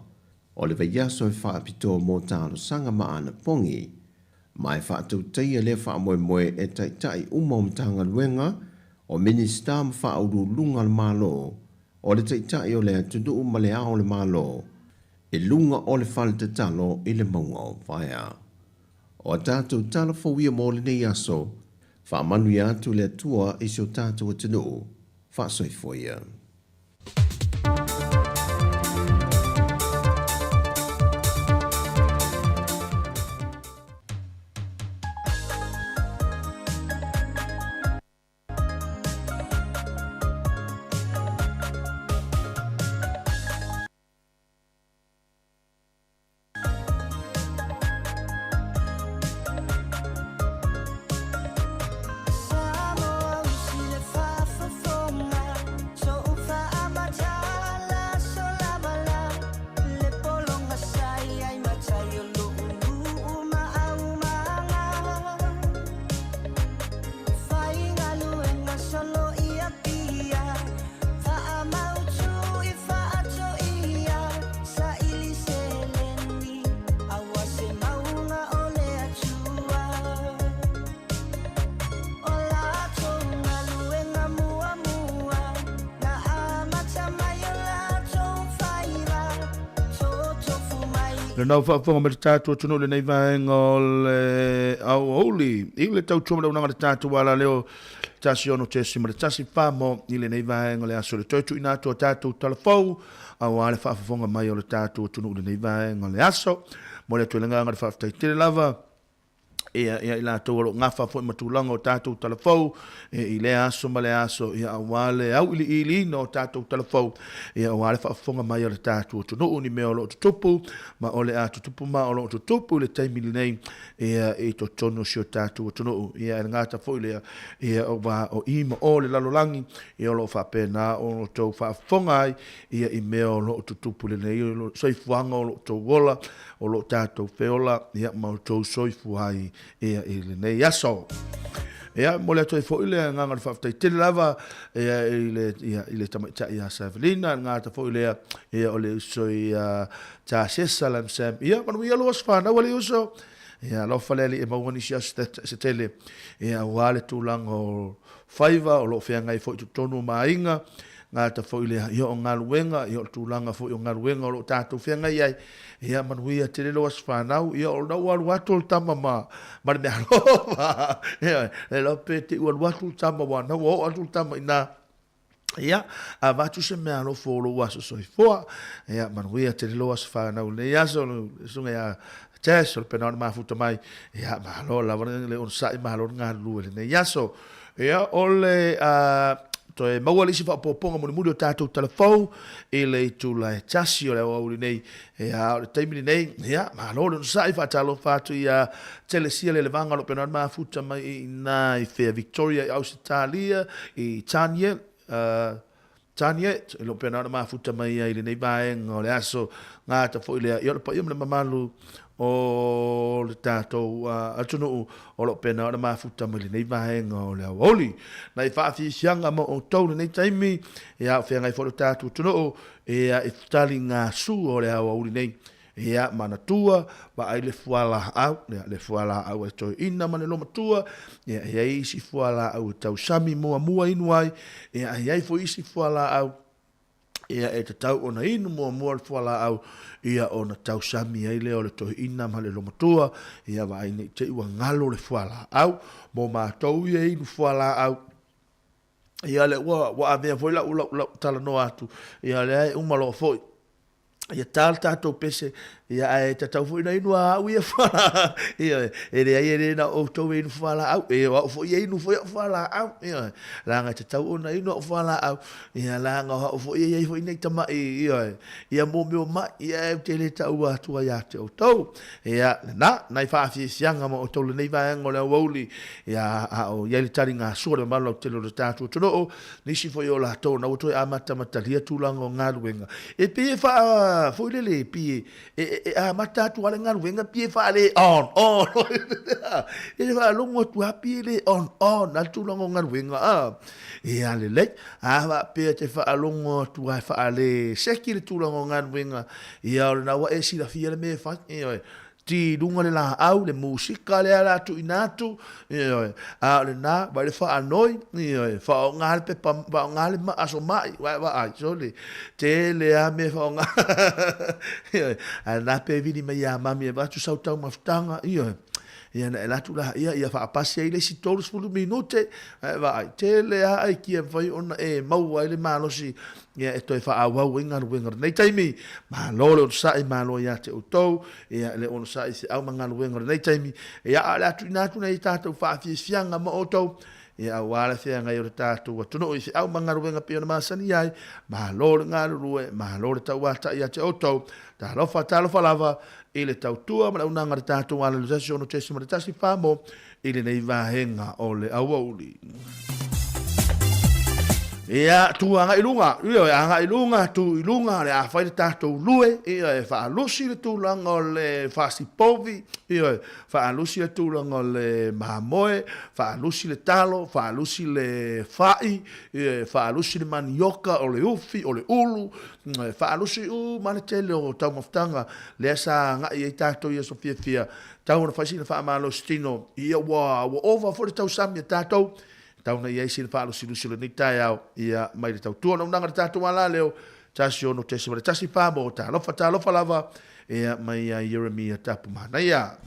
o le vaiaso e faapitoa mo talosaga ma anapogi, ma e faatautaia lea faamoemoe e taitai uma o Matagaluega, o Minisita ma Faauluuluga o le Malo, o le Taitai o le atunuu ma le Ao o le Malo, i luga o le fale tatalo i le mauga o Vaea. O a tatou tala fou ia mo lenei aso, faamanuia atu le Atua i si o tatou atunuu. Faasoifua ia. Lena ua faafofoga mai le tatou atunuu i lenei vaega o le aoauli i le tautua ma le auaunaga a le tatou alaleo 16.1 mo i lenei vaega o le aso le toe tuuina atu o tatou talafou aua le faafofoga mai o le tatou atunuu i lenei vaega o le aso. Momoli atu ai le agaga o le faafetai tele lava ia, ia i latou o lo o gafa foi ma tulaga o tatou talafou e, i lea aso ma lea aso, ia, aua le auiliiliina o tatou talafou, ia, aua le faafofoga mai o le tatou atunuu ni mea o lo o tutupu ma o le a tutupu ma o lo o tutupu i le taimi lenei ia, i totonu o si o tatou atunuu. Ia, e le gata foi lea, ia, aua o i ma o le lalolagi, ia, o lo o faapena ona outou faafofoga ai ia i mea o lo o tutupu i lenei soifuaga o lo o outou ola, o lo o tatou feola ia ma outou soifua ai ia i lenei aso. Ia, momoli atu ai foi le agaga o le faafetai tele lava ia, i le, ia, i le tamaitai ia Savelina, le gata foi lea ia, o le uso ia Tasesa Lamsam. Ia, manuia lou aso fanau a le uso. Ia, alofa le Alii e maua nisi aso se tele ia, aua le tulaga o faiva o lo o feagai foi i totonu o ma aiga, gata foi lea ia o galuega, ia o le tulaga foi o galuega o lo o tatou feagai ai, ia manuia tele lou aso fanau, ia o lena ua alu atu le tama ma, ma le meaalofa, ia, le iloa pe te i ua alu atu le tama, ua na ua oo atu le tama i ina. Ia, avatu se mea alofa o lou aso soifua. Ia, manuia tele lou aso fanau i lenei aso, le susuga ia Tess, o le pena o le mafuta mai. Ia, malo lava le onosai, malo le galulue i lenei aso. Ia, o le toe maua le isi faaopoopoga mulimuli o tatou talafou i le itula e tasi o le aoauli nei. Ia, o le taimi lenei, ia, malo le onosai, faatalofa atu ia Telesia Lelevaga o lo o pena o le mafuta mai i ina i Fea Victoria i Ausetalia, i Taniel, Taniet, e le o pena ona mafuta mai ai i lenei vaega o le aso gata foi lea. Ia o le paia ma le mamalu o le tatou atunuu o lo o pena ona mafuta mai lenei vaega o le aoauli. Nai faafiafiaga mo outou lenei taimi, ia o feagai foi le tatou atunuu, ia i taligasu o le aoauli nei. Ia, manatua, vaai le fualaau, ia, le fualaau a toeaina ma le lomatua, ia, e i ai isi fualaau e tausami muamua inu ai, ia, e i ai foi isi fualaau, ia, e tatau ona inu muamua le fualaau, ia, ona tausami ai lea o le toeaina ma le lomatua, ia, vaai ne i te i ua galo le fualaau. Mo matou ia e inu fualaau, ia, lea ua, ua avea foi lau, lau, lau talanoa atu, ia, lea e uma loa foi. Ia ta le tatou pese, ia ae tatau foi ona inu a au ia fualaau. Ioe, e leai e le na o outou e inu fualaau, e o au foi e inu foi au fualaau. Ioe, leaga e tatau ona inu au fualaau, ia leaga o au foi e i ai foi nei tamai, ioe, ia mo mea o mai, ia ou te le taua atua ia te outou. Ia, lena, nai faafiafiaga mo outou lenei vaega o le aoauli, ia a o i ai le taligasua le mamalu lautele o le tatou atunuu, Nisi foi o latou na ua toe amatamatalia tulaga o galuega. E pei e faa, foi lele, e pei e, e, e amata atu lava le galuega, pei e faale on, on. E faalogo atu lava pei e le on, on lava le tulaga o galuega. A, ia lelei. A faapea e te faalogo atu lava e faale seki le tulaga o galuega, ia o lena ua e silafia le mea e fai. Ioe. Ti i luga le laau, le musika lea la tuuina atu, ioe, a o lena, vaai le faanoi, ioe, faaaoga le pepa, faaaoga le aso mai, vaai, vaai, sole, tele lava mea e faaaoga, ioe, a lena pe vili mai ia mami e avatu sau taumafataga, ioe, ia ona e alu atu laia, ia faapasi ai le isi 30 minute, vaai, vaai, tele lava aikia e mafai ona e maua ai le malosi ia e toe faaauau ai galuega o lenei taimi. Malo le onosai, malo ia te outou, ia le onosai i feau ma galuega o lenei taimi. Ia a o le a tuuina atu nei tatou faafiafiaga ma outou, ia aua le feagai o le tatou atunuu i feau ma galuega pei ona masani ai. Malo le galulue, malo le tauatai ia te outou. Talofa, talofa lava i le tautua ma le auaunaga a le tatou Alelu 16.1 Famo i lenei vaega o le aoauli. Ia, tu agai i luga, ioe, agai i luga, tu i luga, o le a fai le tatou lue, ioe, faalusi le tulaga o le fasipovi, ioe, faalusi le tulaga o le mamoe, faalusi le talo, faalusi le fai, ioe, faalusi le manioka, o le ufi, o le ulu, ioe, faalusi uma le tele o taumafataga lea sa agai ai tatou i aso fiafia. Tau ona fai sina faamalosi tino, ia ua, ua ova foi le tausami a tatou, tau ona i ai sina faalusilusi o lenei taeao, ia mai le tautua naunaga le tatou alaleo, 16.1 Famo, talofa, talofa lava, ia mai ia Ieremia Tapumanaia.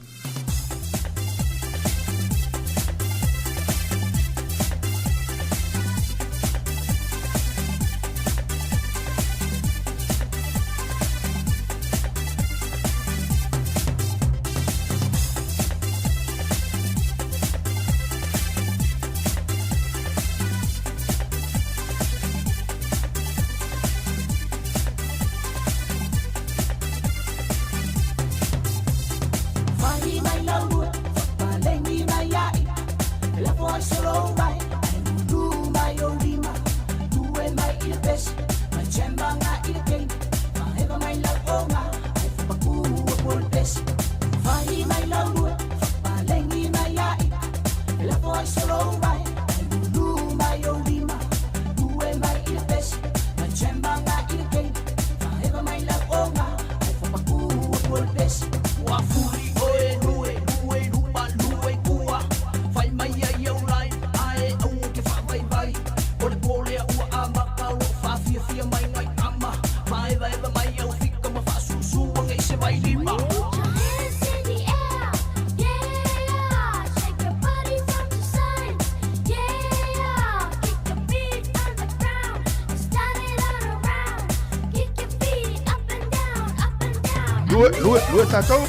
Lue, lue, lue tatou.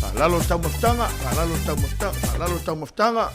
Faalalo le taumafataga, faalalo le taumafataga, faalalo le taumafataga.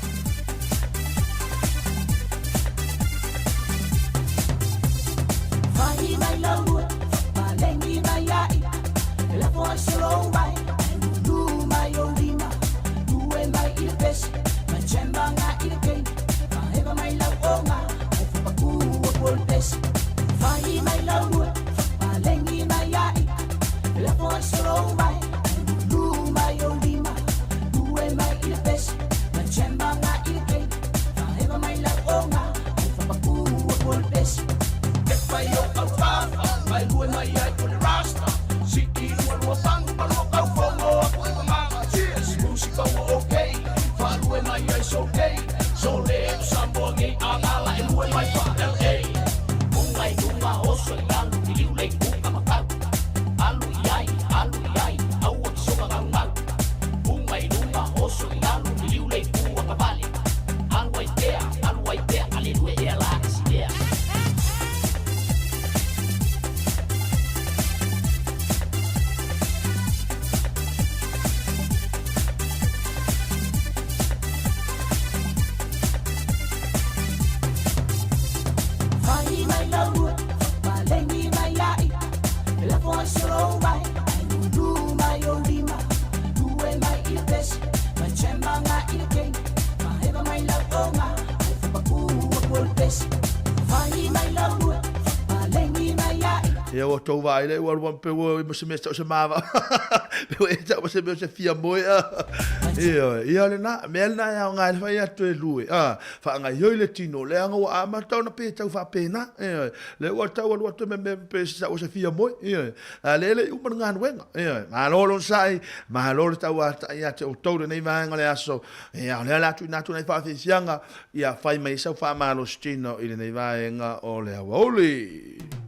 Ia ua tou vaai lea ua alu pe ua i se mea tau se mava. Pe ua e tau se mea se fia moe a. Ia, ia le na, mea le na ia ngai le fai atu e lue. A, faagaioi le tino, leaga ua amata ona pe tau faapena. Ioe, lea ua tau alu atu me mea pe se sau se fia moe. Ioe, a lea e le i uma le galuega. Ioe, malo le onosai, malo le tauatai ia te outou lenei vaega o le aso. Ia, o lea o le a tuuina atu nai faafiafiaga, ia fai mai sau faamalositino i lenei vaega o le aoauli.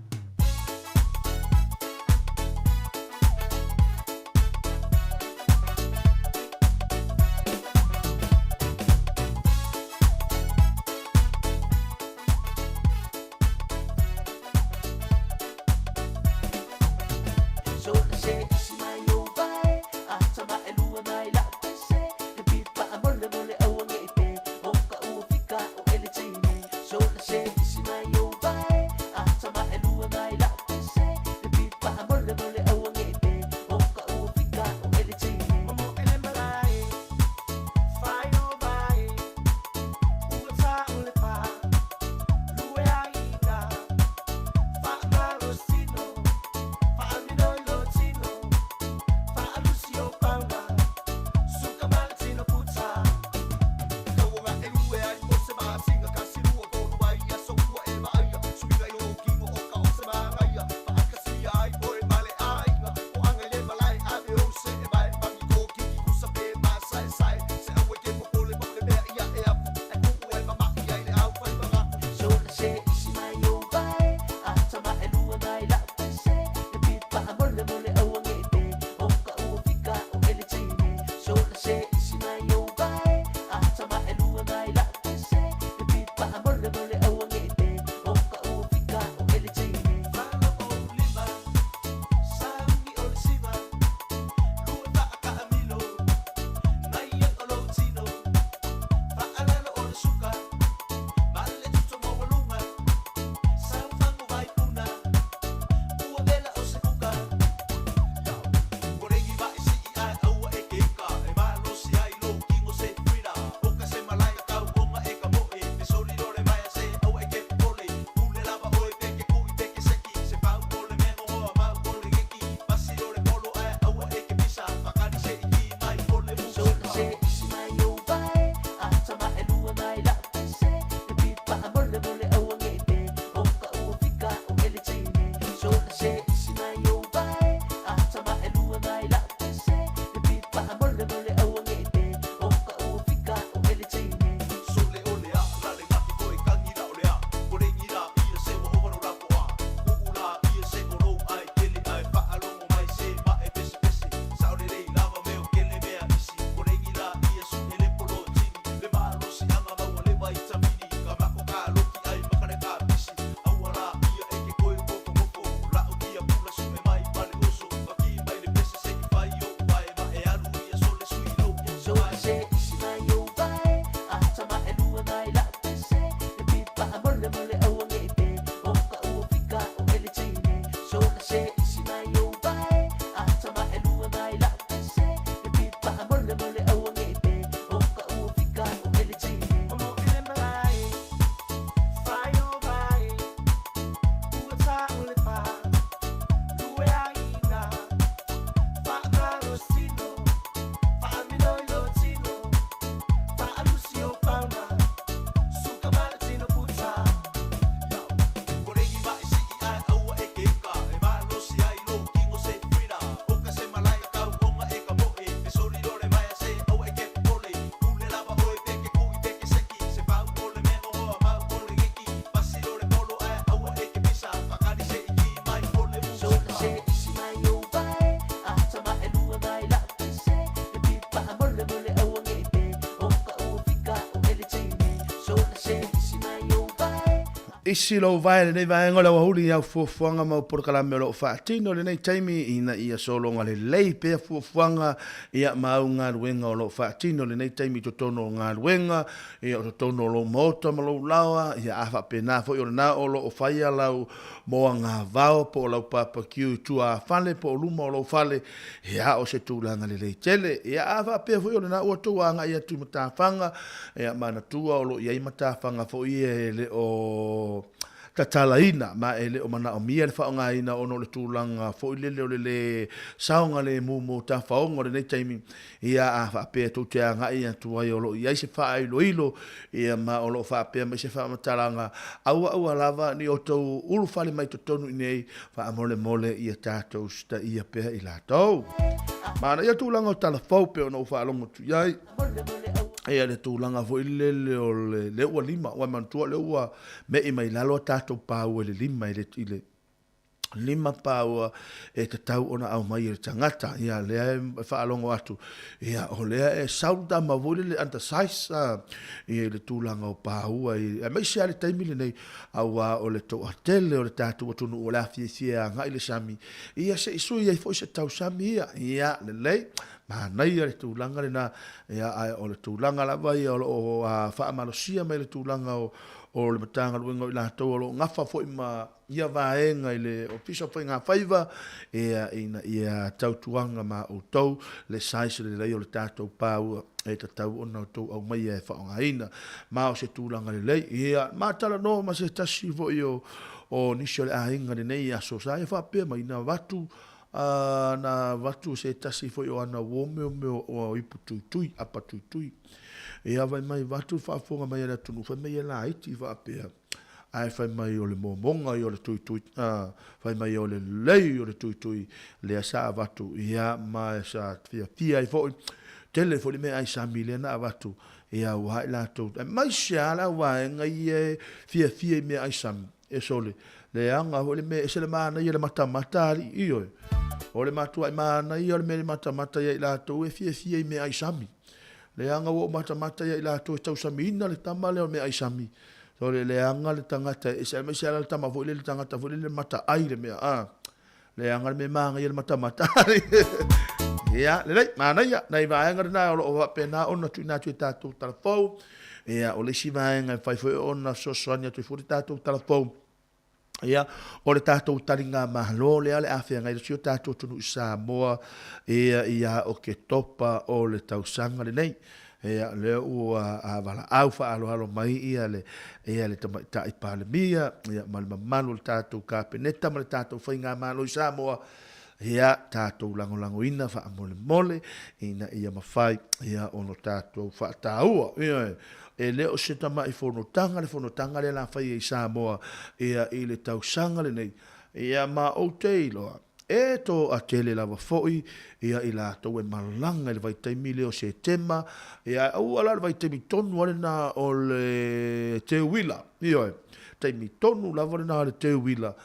Isi lou vae i lenei vaega o le aoauli i au fuafuaga ma au polokalame o lo o faatino i lenei taimi ina ia sologa lelei pea fuafuaga ia ma au galuega o lo o faatino i lenei taimi i totonu o galuega ia o totonu o lou maota ma lou laoa ia a faapena foi o lena o lo o faia lau moagavao po o lau papakiu i tuafale po o luma o lou fale ia o se tulaga lelei tele. Ia a faapea foi o lena ua tou agai atu i matafaga, ia manatua o lo o i ai matafaga foi ia e le o tatalaina, ma e le o manaomia le faaaogaina ona o le tulaga foi lele o le lē saogalemu mo tafaoga o lenei taimi. Ia a faapea tou te agai atu ai o lo o i ai se faailoilo, ia ma o lo o faapea mai se faamatalaga, aua aua lava ni outou ulufale mai totonu i inei, faamolemole ia tatou usitaia pea i latou. Manaia tulaga o tala fou pei ona ou faalogo atu i ai. Ia le tulaga foi lele o le, lea ua lima, ua manatua lea ua me'i mai lalo a tatou paua i le lima i le, i le lima paua e tatau ona aumai e le tagata. Ia, lea e faalogo atu, ia, o lea e sau le tama foi lele undersize, ia, i le tulaga o paua, aemaise lava le taimi lenei, aua o le toatele o le tatou atunuu o le a fiafia e agai i le sami, ia, se i sui ai foi se tausami ia. Ia, lelei, manaia le tulaga lena, ia, ae o le tulaga lava ia o lo o faamalosia mai le tulaga o le Matagaluega o i latou o lo o gafa foi ma ia vaega i le Ofisa o Faigafaiva, ia, ina ia tautuaga ma outou le size lelei o le tatou paua e tatau ona outou aumaia e faaaogaina. Ma o se tulaga lelei. Ia, ma talanoa ma se tasi foi o, o nisi o le aiga i lenei aso, sa ia faapea mai, na avatu, na avatu se tasi foi o ana uo meomeo o ipu tuitui, apa tuitui. Ia, fai mai, avatu le faafofoga mai a le atunuu, fai mai e laiti faapea. Ae fai mai o le momoga ia o le tuitui, a, fai mai o le lelei o le tuitui lea sa avatu, ia, ma sa fiafia ai foi, tele foi le meaai sami lea na avatu, ia, aua i latou, aemaise lava le au vaega ia e fiafia i meaai sami, e sole, leaga foi le mea, e ese le manaia le matamata alii, ioe, o le matuai manaia o le mea le matamata ia i latou e fiafia i meaai sami. Leaga ua ou matamata ia i latou e tausamiina le tama lea o le meaai sami. So le leaga le tagata e ese aemaise lava le tama foi lele, le tagata foi lele mataai le mea a. Leaga le mea manaia le matamata. Ia, lelei, manaia, nai vaega lena o lo o faapena ona tuuina atu i tatou talafou. Ia, o le isi vaega e mafai foi ona fesoasoani atu ai foi le tatou talafou, Ia, o le tatou taligamalo lea o le a feagai ai si o tatou atunuu i Samoa ia ia Oketopa o le tausaga lenei. Ia, lea ua valaau faaaloalo mai ia le ia le Tamaitai Palemia ia ma le mamalu o le tatou Kapeneta ma le tatou Faigamalo i Samoa, ia tatou lagolagoina faamolemole ina ia mafai ia ona tatou faataua. Ioe, e le o se tamai fonotaga le fonotaga lea la faia i Samoa ia i le tausaga lenei, ia ma ou te iloa e toatele lava foi ia i latou e malaga i le vaitaimi lea o Setema, ia ae aua la le vaitaimi tonu lava lena o le teuila, ioe, taimi tonu lava lena o le teuila.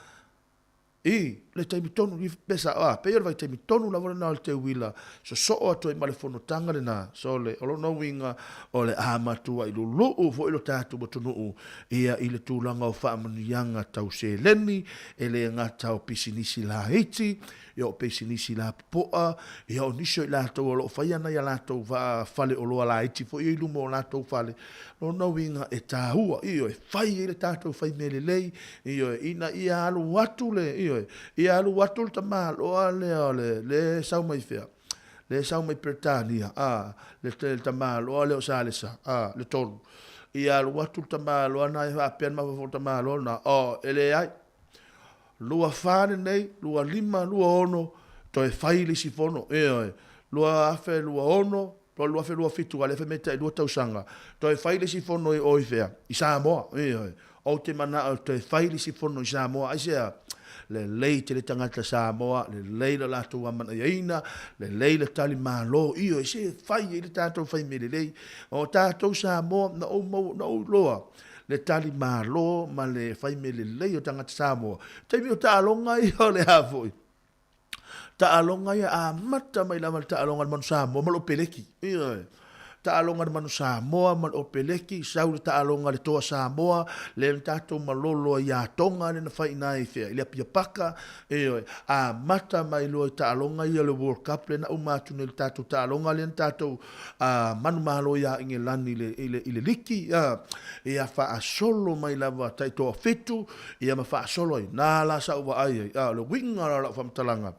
I le taimi tonu, i pe sa'o, a, pei o le vaitaimi tonu lava lena o le teuila, sosoo atu ai ma le fonotaga lena, sole, o lona uiga, o le a matuai lulu'u foi lo tatou atunuu, ia, i le tulaga o faamanuiaga tau seleni, e le gata o pisinisi laiti, ia o pisinisi lapopoa, ia o nisi o i latou o lo o faia nai a latou faleoloa laiti foi ia i luma o latou fale, Lona uiga e tāua, ioe, fai ai le tatou fai mea lelei, ioe, ina ia alu atu le, ioe, ia alu atu le tamaloa lea o le, le sau mai fea, le sau mai Peretania, a, le, le tamaloa lea o Salesa, a, le tolu. Ia alu atu le tamaloa na e faapea le mafaufau tamaloa lena, oh, e leai, 24 lenei, 25, 26, toe fai le isi fono, ioe, 2026, 2027, a o lea e fai mai e tailua tausaga, toe fai le isi fono i o i fea? I Samoa, ioe. Ou te manao e toe fai le isi fono i Samoa, aisea? Lelei tele tagata Samoa, lelei lo latou amanaiaina, lelei le tali malo, ioe, se fai ai le tatou fai mea lelei. O tatou Samoa, na ou maua, na ou iloa le tali malo ma le fai mea lelei o tagata Samoa. Taimi o taaloga ia o le a foi? Taaloga ia amata mai lava le taaloga a le Manu Samoa ma le Opeleki. Ioe. Taaloga a le Manu Samoa ma le Opeleki, sau le taaloga a le Toa Samoa, lea na tatou malolo ai ia Tonga lea na fai i ina i fea, i le Apia Paka, ioe. Amata mai loa i taaloga ia o le World Cup lea na uma atu nei i le tatou taaloga lea na tatou manumalo ia Igelani i le, i le, i le liki, ia faasolo mai lava taitoafitu, ia ma faasolo ai, na la sa ou vaai ai, a o le uiga la o lau faamatalaga,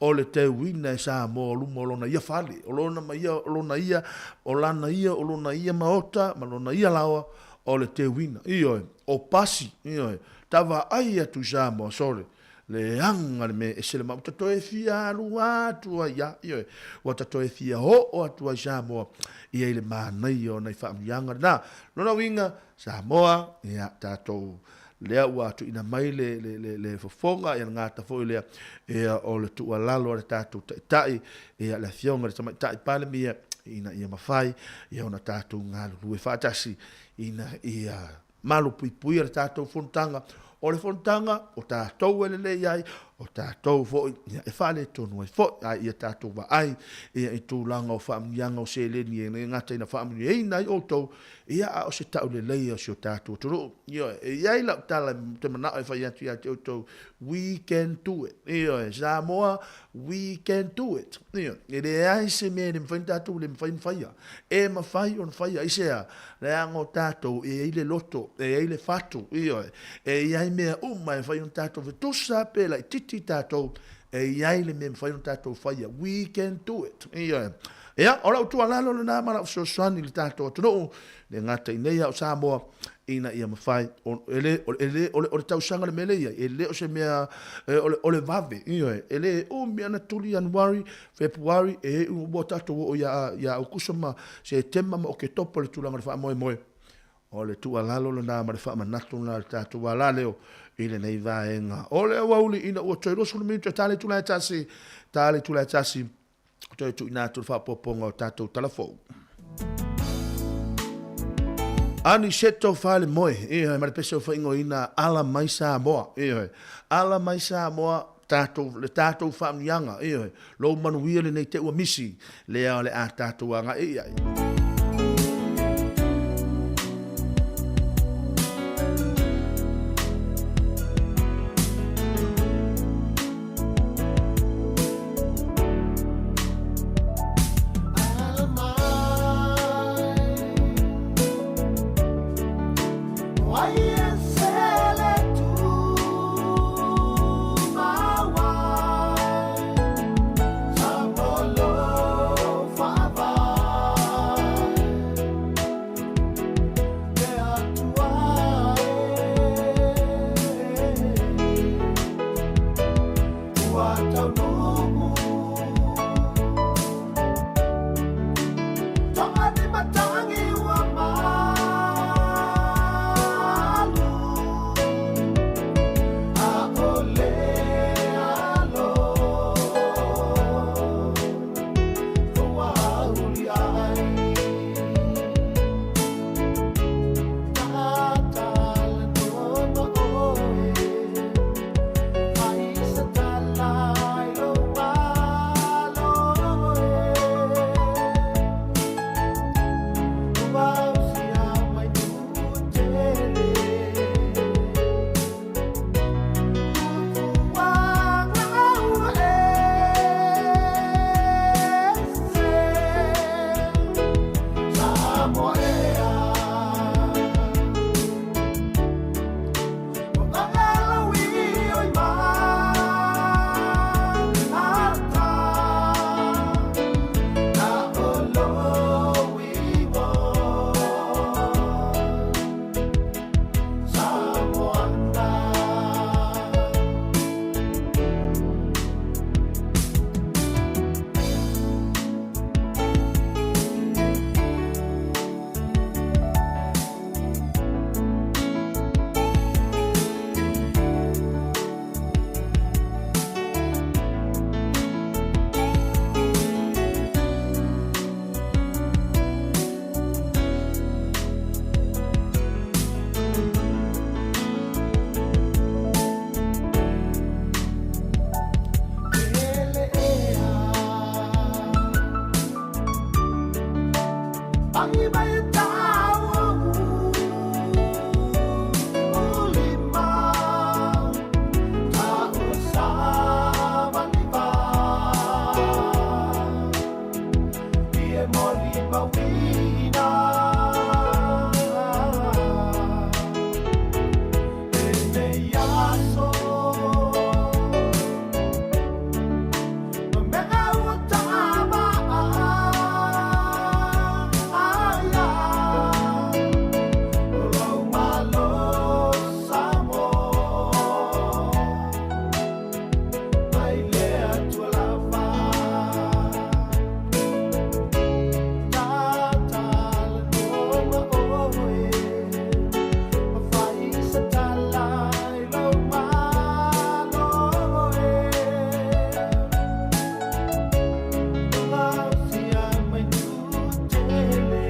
o le teuina e Samoa o luma o lona ia fale, o lona ma ia, o lona ia, o lana ia, o lona ia maota, ma lona ia laoa, o le teuina, ioe, o pasi, ioe, ta vaai atu i Samoa, sole, leaga le mea e ese le mau, ta toe fia alu atu ai ia, ioe, ua ta toe fia oo atu ai Samoa, ia i le manaia o nai faamanuiaga lena. Lona uiga, Samoa, ia, tatou, lea ua tuuina mai le, le, le, le fofoga, ia le gata foi lea, ia, o le tuualalo a le tatou Taitai, ia, le Afioga i le Tamaitai Palemia, ina ia mafai, ia, ona tatou galulue faatasi, ina ia malupuipuia le tatou fonotaga. O le fonotaga, o tatou e lelei ai, o tatou foi ia, e faaletonu ai foi, a ia tatou vaai ia, i tulaga o faamanuiaga o seleni e le gata ina faamanuiaina ai outou, Ia, a o se taulelei o si o tatou atunuu. Ioe, e i ai lau tala ou te manao e fai atu ia te outou, we can do it. Ioe, Samoa, we can do it. Ioe, e leai se mea e le mafai ona tatou le mafai ona faia. E mafai ona faia, aisea? Leaga o tatou e i ai le loto, e i ai le fatu, ioe, e i ai mea uma e mafai ona tatou fetusa pe laitiiti tatou, e i ai le mea e mafai ona tatou faia. We can do it. Ioe. Ia, o lau tuualalo lena ma lau fesoasoani i le tatou atunuu, le gata i nei a o Samoa, ina ia mafai, e le, e le, o le, o le tausaga le mea lea e i ai, e le o se mea, o le, o le vave, ioe, e le umi ana tuli Ianuari, Fepuari, e ua tatou oo ia, ia Aukuso ma Setema ma Oketopa le tulaga o le faamoemoe. O le tuualalo lena ma le faamanatu lena i le tatou alaleo i lenei vaega. O le aoauli ina ua toe 20 minute e ta le itula e tasi, ta le itula e tasi, toe tuuina atu le faaopoopoga o tatou tala fou. Aniseto Falemoe, ioe, ma le pese o faaigoaina Ala Mai Samoa, ioe, Ala Mai Samoa, tatou, le tatou faamanuiaga, ioe, lou manuia lenei te ua misi, lea o le a tatou agai i ai. Agi mai tau ulima Ta o savaliva Ie moli mawina Lenei aso Mea ua tama aia O lou malo Samoa Mai le Atua lava Tatala noma oe Ma fai se tala i lou malo e Lausia mai nutele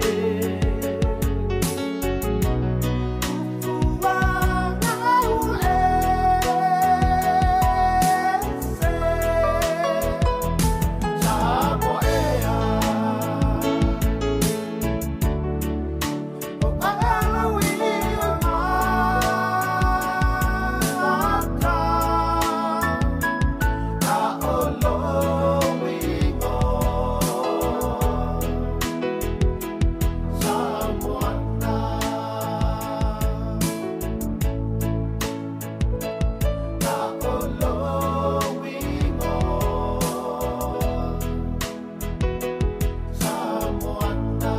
Ufuanga ulese Samoa ea O alawili mata A o loigo Samoana A o loigo Samoana.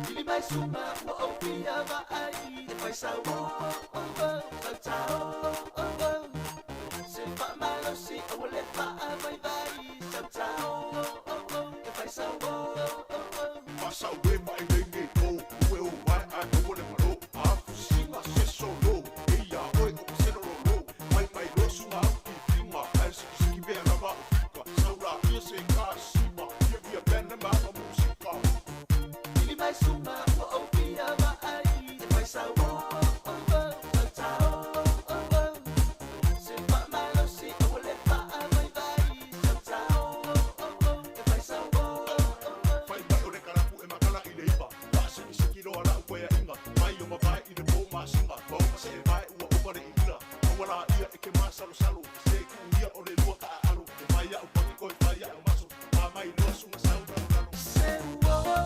Ili mai suma ua ou fia vaai e fai sau oh oh oh sau tao oh oh Se faamalosi aua le faavaivai sau tao oh oh oh e fai sau oh oh oh Masa ue mai lenge ko ue o mai a no le malo a fusinga se solo e ia oi o se lo lo mai mai lo sunga ki finga a si si be na ba ka saura ia se ka sima ia ia bena ma musika. Ili mai suma ua ou fia vaai e fai sau oh oh oh sau tao oh oh Se faamalosi aua le faavaivai sau tao oh oh e fai sau oh oh oh Fai mai o le karapu e makala i le ipa Pa siki siki loa la ua inga Mai o mavae i le po masinga Mau ma se e vae ua opa le ila Aua la ia e ke masalo salo Se ku ia o le lua ka alo E mai au paki koe fai au maso Pa mai loa sunga sau lalo lalo Se ua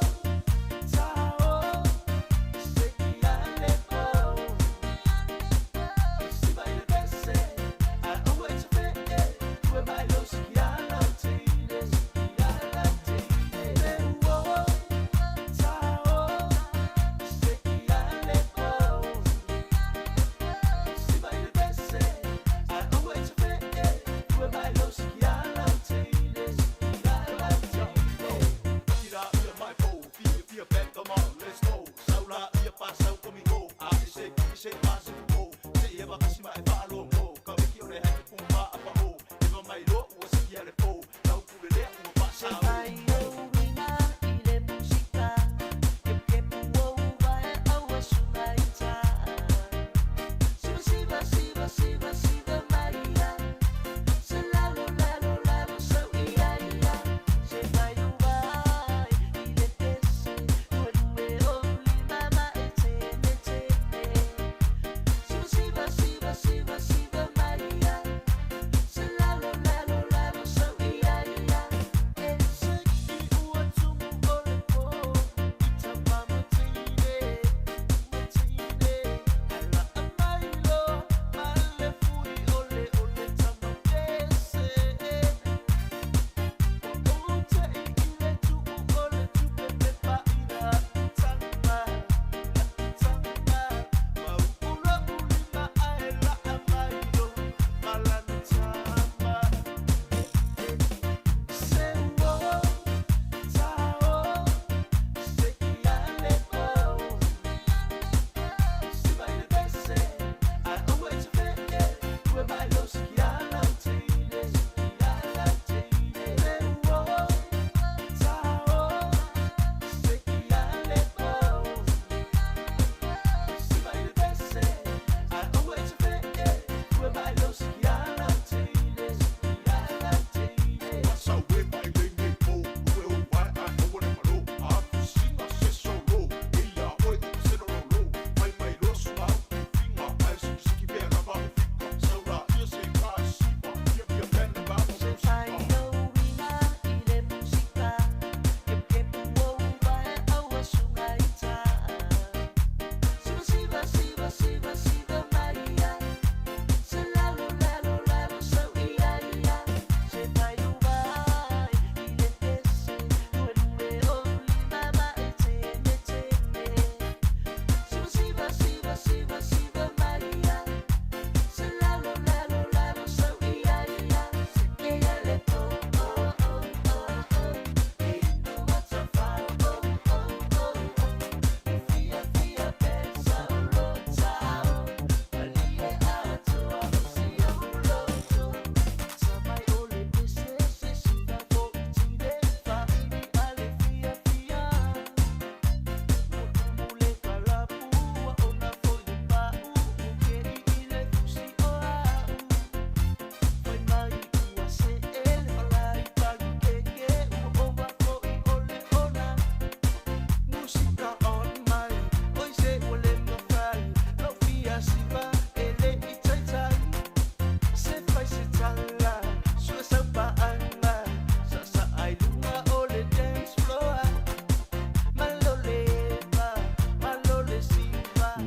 tao se ia le po Si vai le vese a aua e te fe ue mai lo si ia lau teine si ia lau teine Se ua tao se ia le po Si vai le vese a aua e te fe ue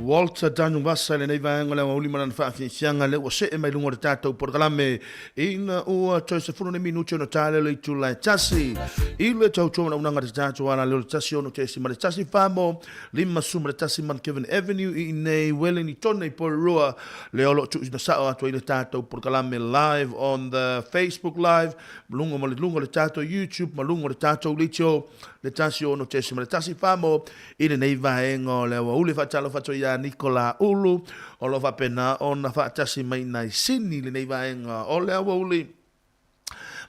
Walter Daniel Vasa i lenei vaega o le aoauli ma lana faafiafiaga lea ua see mai luga o le tatou polokalame ina ua toe 10 minuti ona ta lea o le itula e tasi i le tautua manaunauga a te tatou ala lea o le 16.1 Famo 51 Mount Avenue i inei Wellington i Porirua lea o lo o tuuina sao atu ai le tatou polokalame live on the Facebook live luga ma le luga o le tatou YouTube ma luga o le tatou leitio le 16.1 Famo i lenei vaega o le aoauli. E faatalofa atu ai ia Nicola Ulu o lo o faapena ona faatasi mai nai Sini i lenei vaega o le aoauli.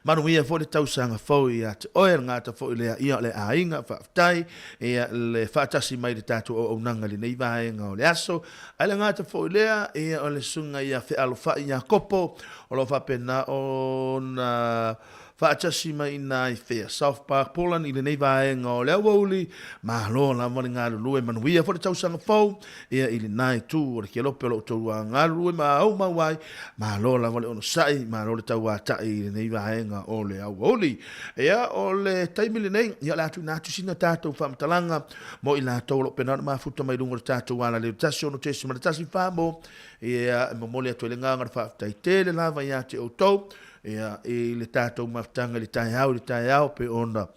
Manuia foi le tausaga fou ia te oe, le gata foi lea ia o le aiga, faafetai ia le faatasi mai le tatou auaunaga i lenei vaega o le aso. Ae le gata foi lea ia o le susuga ia Fealofai Iakopo o lo o faapena ona faatasi mai i ina i Fair South Park, Portland i lenei vaega o le aoauli. Malo lava le galulue, manuia foi le tausaga fou ia i lena itu o le kelope o lo outou galulue ma aumau ai. Malo lava le onosai, malo le tauatai i lenei vaega o le aoauli. Ia, o le taimi lenei, ia o le a tuuina atu sina tatou faamatalaga mo i latou o lo o pena ona mafuta mai luga o le tatou alaleu 16.14 mo, ia, e momoli atu ai le agaga o le faafetai tele lava ia te outou. Ia, i le tatou mafutaga i le taeao i le taeao, pe ona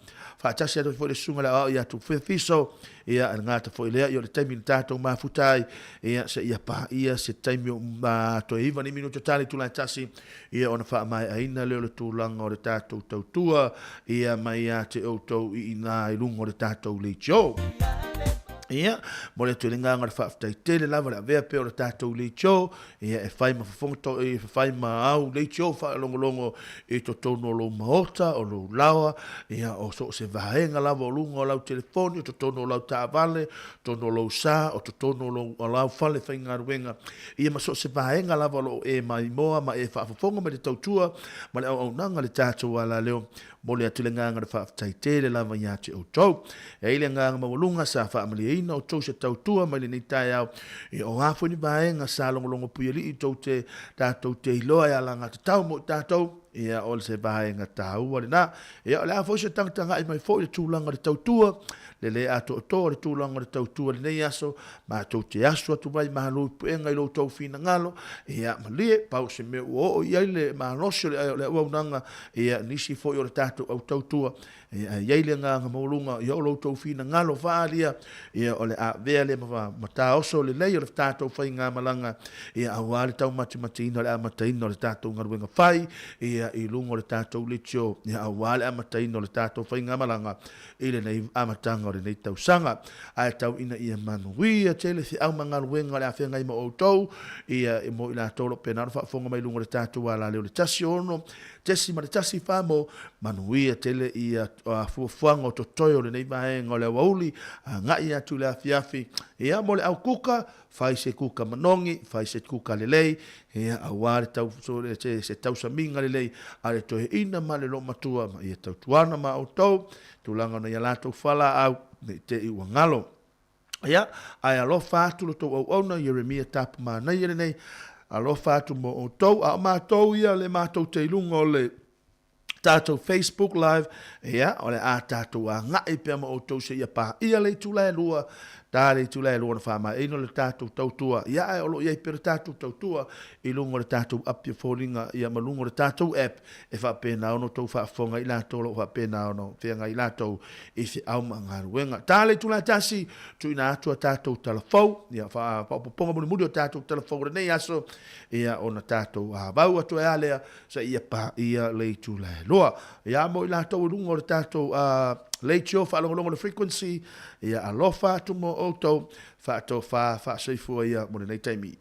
faatasi atu ai foi le susuga i le aoao ia Tupe Fiso, ia, e gata foi lea, ia o le taimi na tatou mafuta ai, ia, seia paia se taimi o ma toe 9 ni minuta tali itula e tasi, ia, ona faamaeaina lea o le tulaga o le tatou tautua, ia, mai ia te outou i ina i luga o le tatou leitio. Ia, momoli atu ai le agaga o le faafetai tele lava le avea pea o le tatou leitio, Ia, e fai ma fofoga to, e fai ma au leitio faalogologo i totonu o lou maota, o lou laoa, ia, o so o se vaega lava o luga o lau telefoni, o totonu o lau taavale, totonu o lou sa, o totonu o lou, o lau fale faigaluega, ia ma so o se vaega lava o lo o e maimoa ma e faafofoga mai le tautua ma le auaunaga a le tatou alaleo. Momoli atu le agaga o le faafetai tele lava ia te outou. E ai le agaga maualuga sa faamalieina outou se tautua mai lenei taeao, ia o a foi ni vaega sa logologo puialii tou te tatou te iloa e alagatatau mo i tatou, ia o se vaega taua lena. Ia o le a foi se tagatagai mai foi i le tulaga o le tautua, le le atoatoa o le tulaga o le tautua i lenei aso, matou te asu atu mai malu i puega i lo outou finagalo, ia malie, pau se mea ua oo i ai le malosi o le auaunaga, ia nisi foi o le tatou au tautua, ia ae i ai le agaga maualuga, ia o lo outou finagalo faaalia, ia o le a avea lea ma taoso lelei o le tatou faigamalaga, ia aua le taumatimatiina o le amataina o le tatou galuega fai, ia i luga o le tatou leitio, ia aua le amataina o le tatou faigamalaga i lenei amataga o lenei tausaga. Ae tau ina ia manuia tele feau ma galuega o le a feagai ma outou, ia mo i latou o lo o pena ona faafofoga mai luga o le tatou alaleo le 16.14 mo manuia tele ia fuafuaga o totoe o lenei vaega o le aoauli, agai atu i le afiafi, ia mo le au kuka, fai se kuka manogi, fai se kuka lelei, ia aua le tau, se tausamiga lelei a le toeaina ma le loomatua ma ia tautuana ma outou, tulaga ona ia latou fualaau, ne i te i ua galo. Ia, ae alofa atu lo tou auauna, Ieremia Tapu manaia lenei, alofa atu mo outou, a o matou ia le matou te i luga o le tatou Facebook Live, ia, o le a tatou agai pea ma outou seia paia le itula e lua, ta le itula e lua ona faamaeaina o le tatou tautua, ia, ae o lo o i ai pea le tatou tautua i luga o le tatou api o foliga, ia, ma luga o le tatou app, e faapena ona outou faafofoga i latou o lo o faapena ona feagai latou i feau ma galuega. Ta le itula e tasi, tuuina atu a tatou tala fou, ia, faaopoopoga mulimuli o tatou tala fou o lenei aso, ia, ona tatou avau atu ai a lea, seia paia le itula e lua. Ia mo i latou i luga o le tatou leitio faalogologo le frequency, ia alofa atu mo outou, faatofa faasoifua ia mo lenei taimi.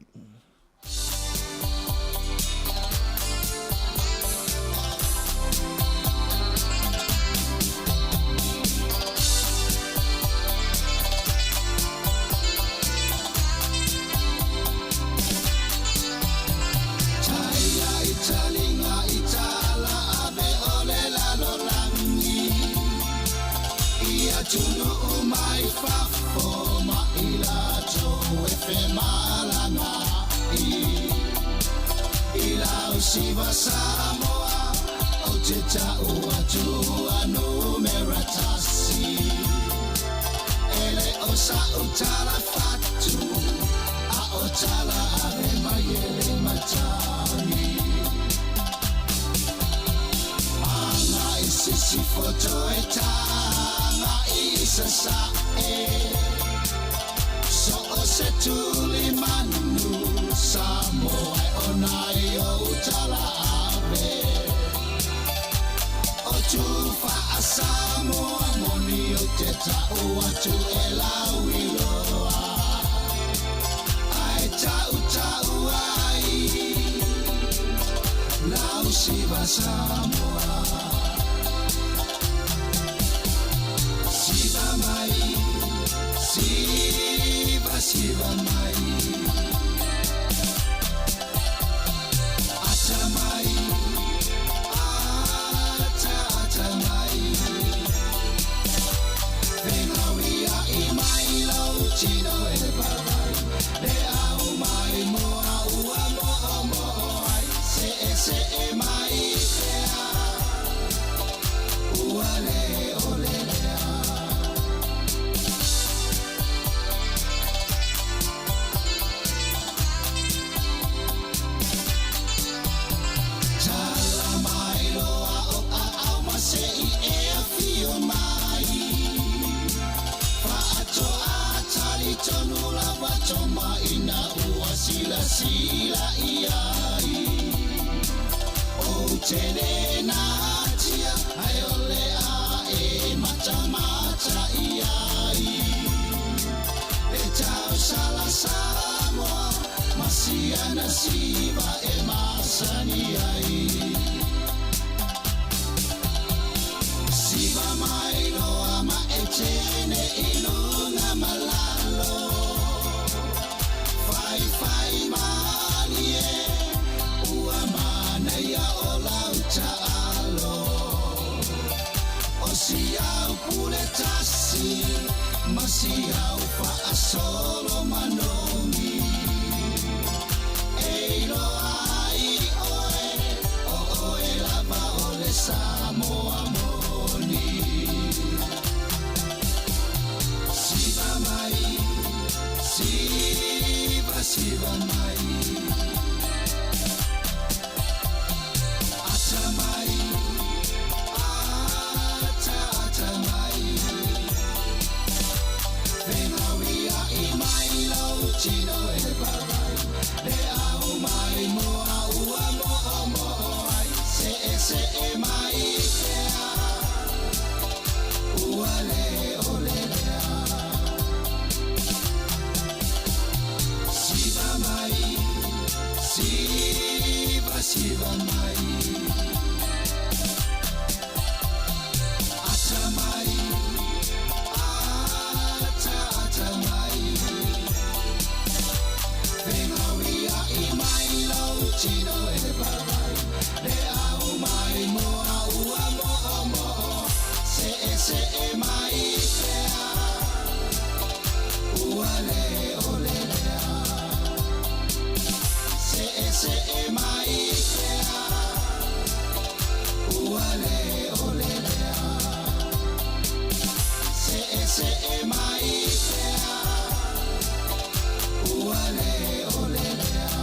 tala ave mai e le matagi. Aga i sisifo toe taga i sasae. So o se tuli manu Samoa e ona i ou tala ave. O tufa a Samoa moni o te tau atu e lauiloa. Ai tau tau ai lau siva Samoa. Siva mai, siva siva mai. Ata mai, ata ata mai. Fegauia i mai lau tino e vavai. Le au mai moa ua moo moo ai. Se e se e mai pea. Ua le o le lea. Tala mai loa o aao ma se i e afio mai. Faatoa tali tonu lava toma ina ua sila sila i ai. O tele natia ai o le a e matamata i ai. Le tau sala Samoa ma siana siva e masani ai. Siva mai loa ma e tene i lunga malalo. Fai fai malie ua manaia o lau taalo. O si au pule tasi ma si au faasolo manogi. E iloa ai oe o oe lava o le Samoa moni. Siva mai, siva siva mai. Ata mai, ata ata mai. Fegauia i mai lau tino e vavai. Le au mai moa ua moo moo ai. Se e se e mai pea. Ua le o le lea. Siva mai, siva siva mai. Ata mai, ata ata mai. Fegauia i mai lau tino e vavai. Le au mai moa ua moo moo. Se e se e mai pea. Ua le o le lea. Se e se e mai pea. Ua le o le lea. Se e se e mai pea. Ua le o le lea.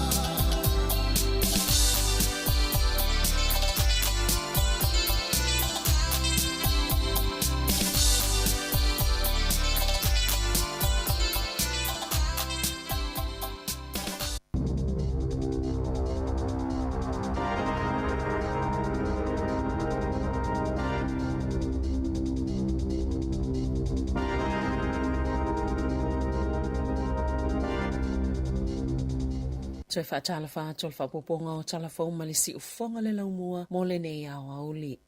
Toe faatalofa atu o le faaopoopoga o Tala Fou ma le Siufofoga le Laumua mo lenei aoauli.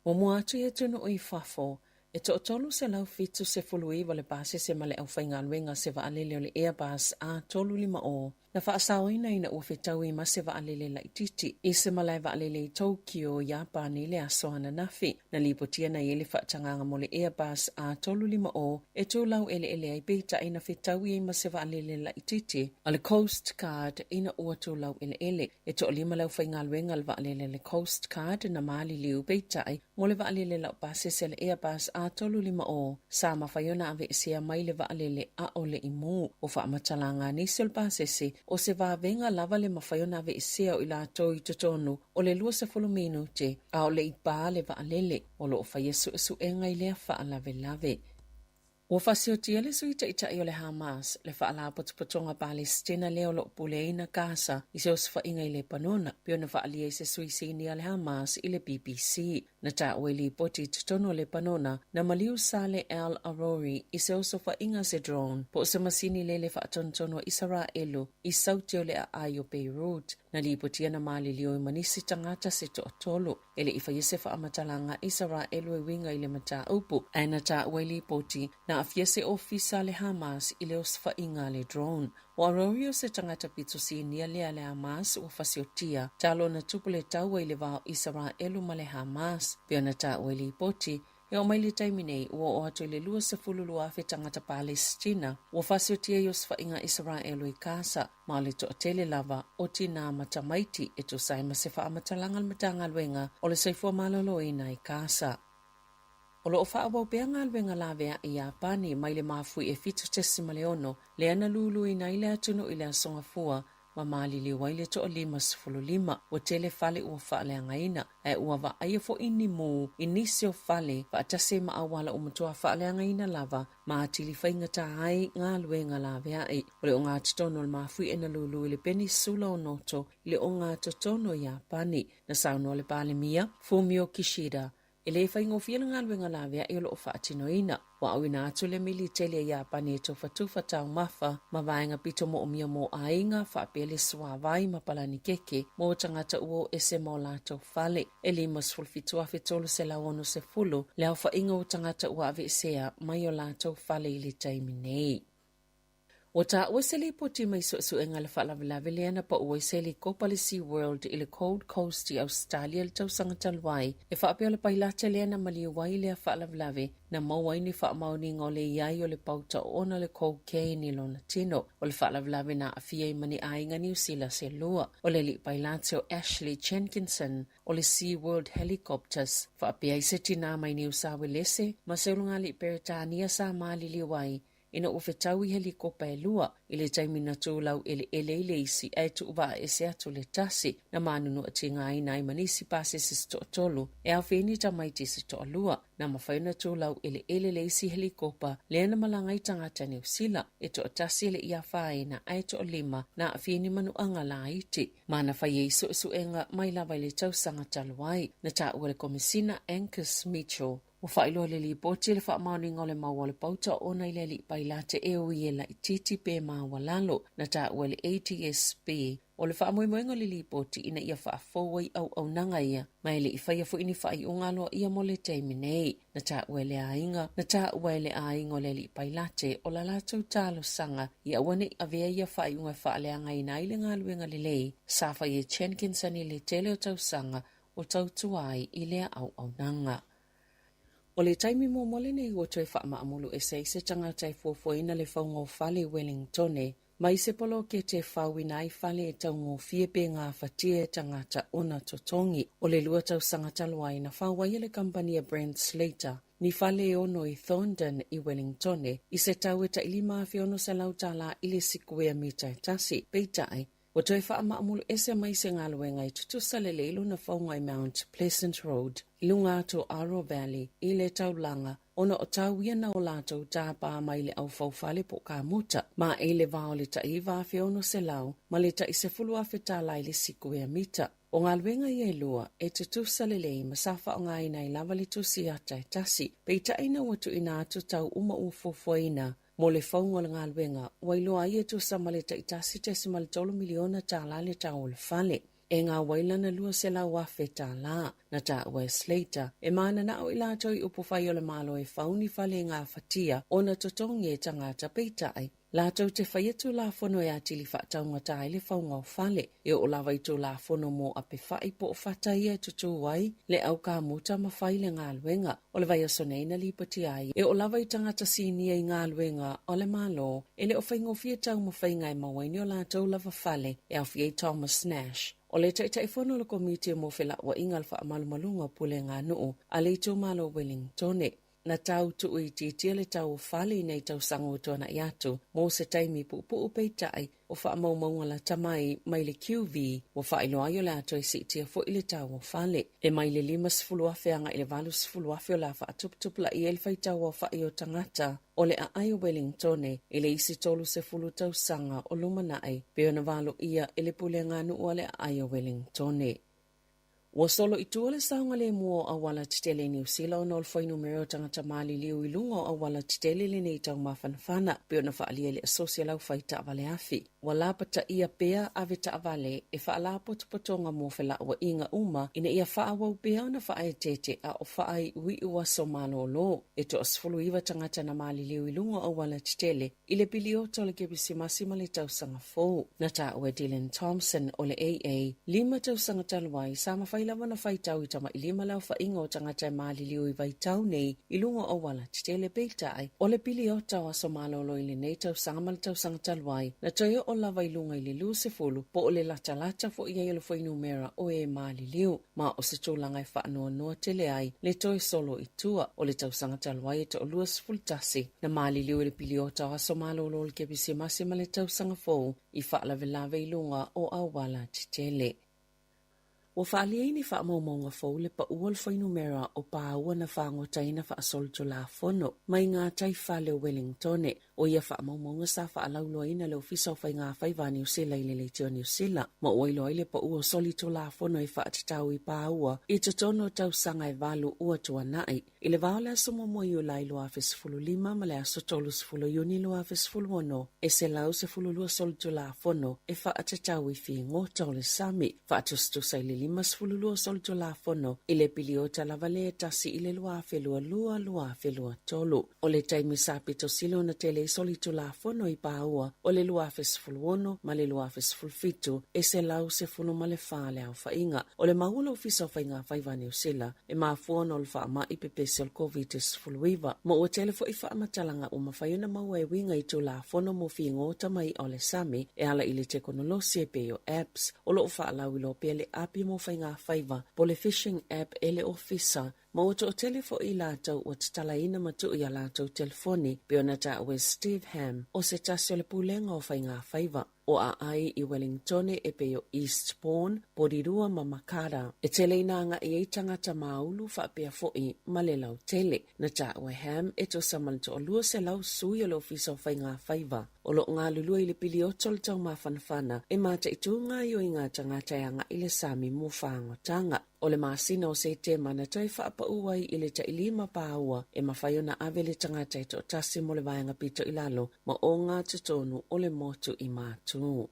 Muamua atu i atunuu i fafo, e toatolu 179 le pasese ma le aufaigaluega se vaalele o le Airbus A350 na faasaoina ina ua fetaui ma se vaalele laitiiti i se malae vaalele i Tokyo, Iapani i le aso ananafi. Na lipotia na i ai le faatagaga mo le Airbus A350 e tu laueleele ai peitai na fetaui ai ma se vaalele laitiiti a le Coast Guard ina ua tu laueleele. E toalima le aufaigaluega a le vaalele a le Coast Guard na maliliu peitai mo le vaalele laupasese a le Airbus A350 sa mafai ona aveesea mai le vaalele ʻaʻole i mū. O faamatalaga a nisi o le pasese. o se vavega lava le mafai ona aveesea o i latou i totonu o le 20 minute a o le i pā le vaalele. O lo o faia suesuega i lea faalavelave. Ua faasiotia le Sui Taitai o le Hamas, le Faalapotopotoga Palesitina lea o lo o puleaina Gaza i se osofaiga i Lepanona, pei ona faaalia i se sui sinia a le Hamas i le BBC. Na taua i lipoti i totonu o Lepanona, na maliu Saleh al-Arouri i se osofaiga a se drone po o se masini lele faatonutonu a Isaraelu i Saute o le aai o Beirut. Na lipotia na maliliu ai ma nisi tagata se toatolu. E le i faia se faamatalaga a Isaraelu e uiga i le mataupu, ae na taua i lipoti na aafia se ofisa a le Hamas i le osofaiga a le drone. O Arouri o se tagata pito sinia lea a le Hamas ua fasiotia talu ona tupu le taua i le va o Isaraelu ma le Hamas. Pei ona taua i lipoti, E oo mai le taimi nei, ua oo atu i le 22,000 tagata Palesitina ua fasiotia i osofaiga Isaraelu i Kasa, ma o le toatele lava o tinā ma tamaiti e tusa ai ma se faamatalaga a le Matagaluega o le Soifua Maloloina i Kasa. O lo o faaauau pea galuega laveai i Iapani mai le mafui e 7.6 lea na luluina ai le atunuu i le Aso Gafua ma maliliu ai le toa-55. Ua tele fale ua faaleagaina, ae ua vaaia foi ni mū i nisi o fale faatasi ai ma auala ua matua faaleagaina lava ma atili faigata ai galuega laveai. O le ogatotonu o le mafuie na lulu i le Penisula o Noto i le ogatotonu o Iapani. Na saunoa le Palemia, Fumio Kishida, E le faigofie le galuega laveai o lo o faatinoina. Ua auina atu le militeli a Iapani e tufatufa taumafa ma vaega pito moomia mo aiga, faapea le suavai ma palanikeke mo tagata ua o ese ma o latou fale. E 57,360 le aofaiga o tagata ua aveesea mai o latou fale i le taimi nei. Ua taua se lipoti mai suesuega a le faalavelave lea na pau ai se helikopa a le Sea World i le Gold Coast i Ausetalia i le tausaga talu ai, e faapea o le pailate lea na maliu ai lea faalavelave na maua ai ni faamaoniga o le i ai o le pauta oona o le cocaine i lona tino. O le faalavelave na aafia ai ma ni aiga Niu Sila se lua. O le alii pailate o Ashley Jenkinson o le Sea World Helicopters, faapea ai se tinā mai Niu Sawelese ma se ulugalii Peretania sa maliliu ai ina ua fetau i helikopa e lua i le taimi na tulau eleele ai le isi ae tuuvaa ese atu le tasi na manunu atigaina ai ma nisi pasese se toatolu e aofia ai ni tamaiti se toalua. Na mafai ona tulau eleele le isi helikopa lea na malaga ai tagata Niu Sila e toatasi e le i afaina ae toalima na aafia i ni manuaga laiti ma na fai ai suesuega mai lava i le tausaga talu ai. Na taua le Komesina Angus Mitchell Ua faailoa le lipoti le faamaoniga o le mau o le pauta ona i le alii pailate e ui e laitiiti pe maualalo na taua e le ATSB. O le faamoemoega o le lipoti ina ia faafou ai auaunaga ia ma e le i faia foi ni faaiuga aloaia mo le taimi nei. Na taua e le aiga, na taua e le aiga o le alii pailate o la latou talosaga ia aua ne i avea ia faaiuga e faaleagaina ai le galuega lelei sa fai e Jenkinson i le tele o tausaga o tautua ai i lea auaunaga. O le taimi muamua lenei ua toe faamaamulu ese ai se tagata e fuafuaina le fauga o fale i Wellingtone mai se poloketi e fauina ai fale e taugofie pe gafatia e tagata ona totogi. O le lua tausaga talu ai na fau ai e le kamupani a Brent Slater ni fale e ono i Thorndon i Wellingtone i se tau e tai $5,600 tālā i le sikuea mita e tasi. Peitai, Ua toe faamaamulu ese mai se galuega e tutusa lelei lona fauga i Mount Pleasant Road i luga atu o Aro Valley i le taulaga ona o tau ia na o latou tāpā mai le au faufale po o kamuta ma e le va o le tai $9,600 ma le tai $10,000 tālā i le sikuea mita. O galuega ia e lua e tutusa lelei ma sa faaaogaina ai lava le tusi ata e tasi, peitai ina ua tuuina atu tau uma ua fuafuaina Mo le fauga o le galuega, ua iloa ai e tusa ma le tai $1.3 miliona tālā le tau o le fale. E gau ai lana $200,000 tālā. Na taua e Slater, e mananao i latou i upufai o le Malo e fau ni fale e gafatia ona totogi e tagata peitai, latou te faia Tulafono e atili faataugata ai le fauga o fale. E oo lava i Tulafono mo apefa'i po o fata ia e tutū ai le au kamuta ma fai le galuega. O le vaiaso nei na lipotia ai, e oo lava i tagata sinia i galuega a le Malo, e le o faigofie taumafaiga e maua ai ni o latou lava fale e aofia ai Thomas Nash, o le Taitaifono o le Komiti mo Felauaiga o le Faamalumaluga o Pulega a Nuu a le Itumalo o Wellingtone. Na tau tuuitiitia le tau o fale i nei tausaga ua tuanai atu mo se taimi puupuu peitai o faamaumauga lata mai mai le QV ua faailoa ai o le a toe siitia foi le tau o fale. E mai le 50,000 agai i le 80,000 o le a faatuputupulaia ai le faitau aofai o tagata o le aai o Welingtone i le isi 30 tausaga o lumanai, pei ona valoia e le Pulega-a-Nuu a le aai o Welingtone. Ua solo i tua le saogalemu o auala tetele i Niu Sila ona o le fuainumera o tagata maliliu i luga o auala tetele i lenei tau mafanafana, pei ona faaalia e le Asosi a le Aufai Taavale Afi. Ua lapataia pea avetaavale e faalapotopotoga mo felauaiga uma ina ia faaauau pea ona faaeteete a o faaiuiu aso malolo. E toa-19 tagata na maliliu i luga o auala tetele i le piliota o le Kerisimasi ma le Tausaga Fou. Na taua e Dylan Thompson o le AA, lima tausaga talu ai, sa mafai lava ona faitau i tamailima le aofaiga o tagata e maliliu i vaitau nei i luga o auala tetele. Peitai, o le piliota o aso malolo i lenei tausaga ma le tausaga talu ai, na toe oo lava i luga i le 20, po o le latalata foi i ai o le fuainumera o e maliliu. Ma o se tulaga e faanoanoa tele ai le toe solo i tua o le tausaga talu ai e toa-21 na maliliu i le piliota o aso malolo o le Kerisimasi ma le Tausaga Fou i faalavelave i luga o auala tetele. Ua faaalia i ni faamaumauga fou le pau o le fuainumera o pāua na fagotaina faasolitulafono mai ngā taifale o Wellingtone. O ia faamaumauga sa faalauiloaina e le Ofisa o Faiga Faiva a Niu Sila i le Leitio Niu Sila, ma ua iloa ai le pau o solitulafono e faatatau i pāua i totonu o tausaga e valu ua tuanai. I le va o le aso 1 Iulai 2015 ma le aso 30 Iuni 2016, e 112 solitulafono e faatatau i figota o le sami, faatusatusa i le 52 solitulafono i le piliota lava le tasi i le 2022-2023. O le taimi sa pito sili ona tele ai solitulafono i Paua o le 2016 ma le 2017, e 114 le aofaiga. O le mau o le Ofisa o Faiga Faiva a Niu Sila, e mafua ona o le faamai pepesi o le Koviti-19, ma ua tele foi faamatalaga ua mafai ona maua e uiga i Tulafono mo Figota ma I'a o le Sami e ala i le tekonolosi e pei o apps o lo o faalauiloa pea le api mo faigafaiva po o le phishing app e le Ofisa ma ua toatele foi i latou ua tatalaina ma tuu i a latou telefoni pei ona taua e Steve Hamm o se tasi o le Pulega o Faigafaiva. O aai i Wellingtone e pei o Eastbourne, Porirua ma Makara. E tele ina agai ai tagata māulu faapea foi ma le lautele. Na taua e Hamm e tusa ma le toa-200 sui o le Ofisa o Faiga Faiva o lo o galulue i le piliota o le taumafanafana e mataitū gaoioiga tagata e agai i le sami mo fagotanga. O le masina o Setema na toe faapau ai i le tailima pāua e mafai ona ave le tagata e toatasi mo le vaega pito i lalo ma o ngā totonu o le motu i Mātū.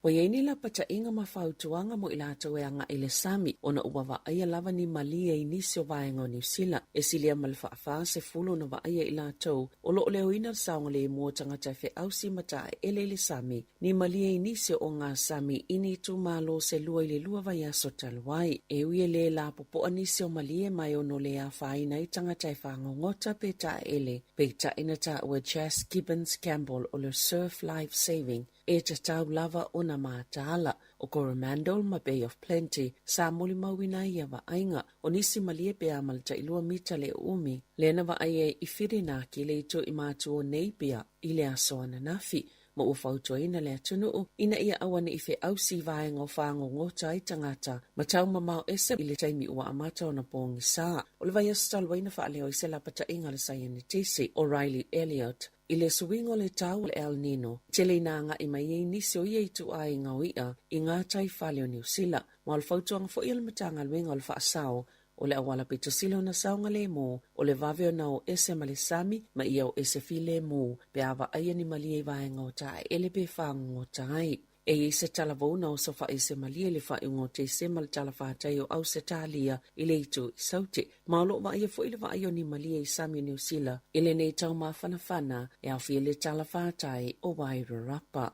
Ua i ai ni lapataiga ma fautuaga mo i latou e agai i le sami ona ua vaaia lava ni malie i nisi o vaega o Niu Sila e silia ma le faafa sefulu ona vaaia i latou o lo o leoina le saogalemu o tagata e feausi ma taeele i le sami Ni malie i nisi o ngā sami i ni itumalo se lua i le lua vaiaso talu ai. E ui e lē lapopoa nisi o malie ma e ono lē afaina ai tagata e fagogota pe taeele, peitai na taua e Chas Gibbons Campbell o le Surf Life Saving e tatau lava ona mataala. O Coromandel ma Bay of Plenty sa molimauina ai ia vaaiga. O nisi malie pe a ma le tailua mita le uumi, lea na vaai ai i Whirinaki le itu i Matu o Napier i le aso ananafi. ma ua fautuaina le atunuu ina ia auaneʻi feausi i vaega o fagogota ai tagata ma taumamao ese i le taimi ua amata ona pogisa. O le vaiaso talu ai na faaleo ai se lapataiga a le saienitisi o Riley Elliott i le suiga o le tau o le El Nino, tele ina agai mai ai nisi o ia ituaiga o iʻa i ngā tai fale o Niu Sila, ma o le fautuaga foi a le Matagaluega o le Faasao O le auala pito sili ona saogalemu, o le vave ona o ese ma le sami ma ia o ese filemu pe a vaaia ni malie i vaega o taeele pe fagogota ai. E i ai se talavou na oso faaese malie i le faaiuga o Tesema le talafatai o Ausetalia i le itu i Saute, ma o lo o vaaia foi le vaai o ni malie i sami o Niu Sila i lenei taumafanafana e aofia i le talafatai o Wairarapa.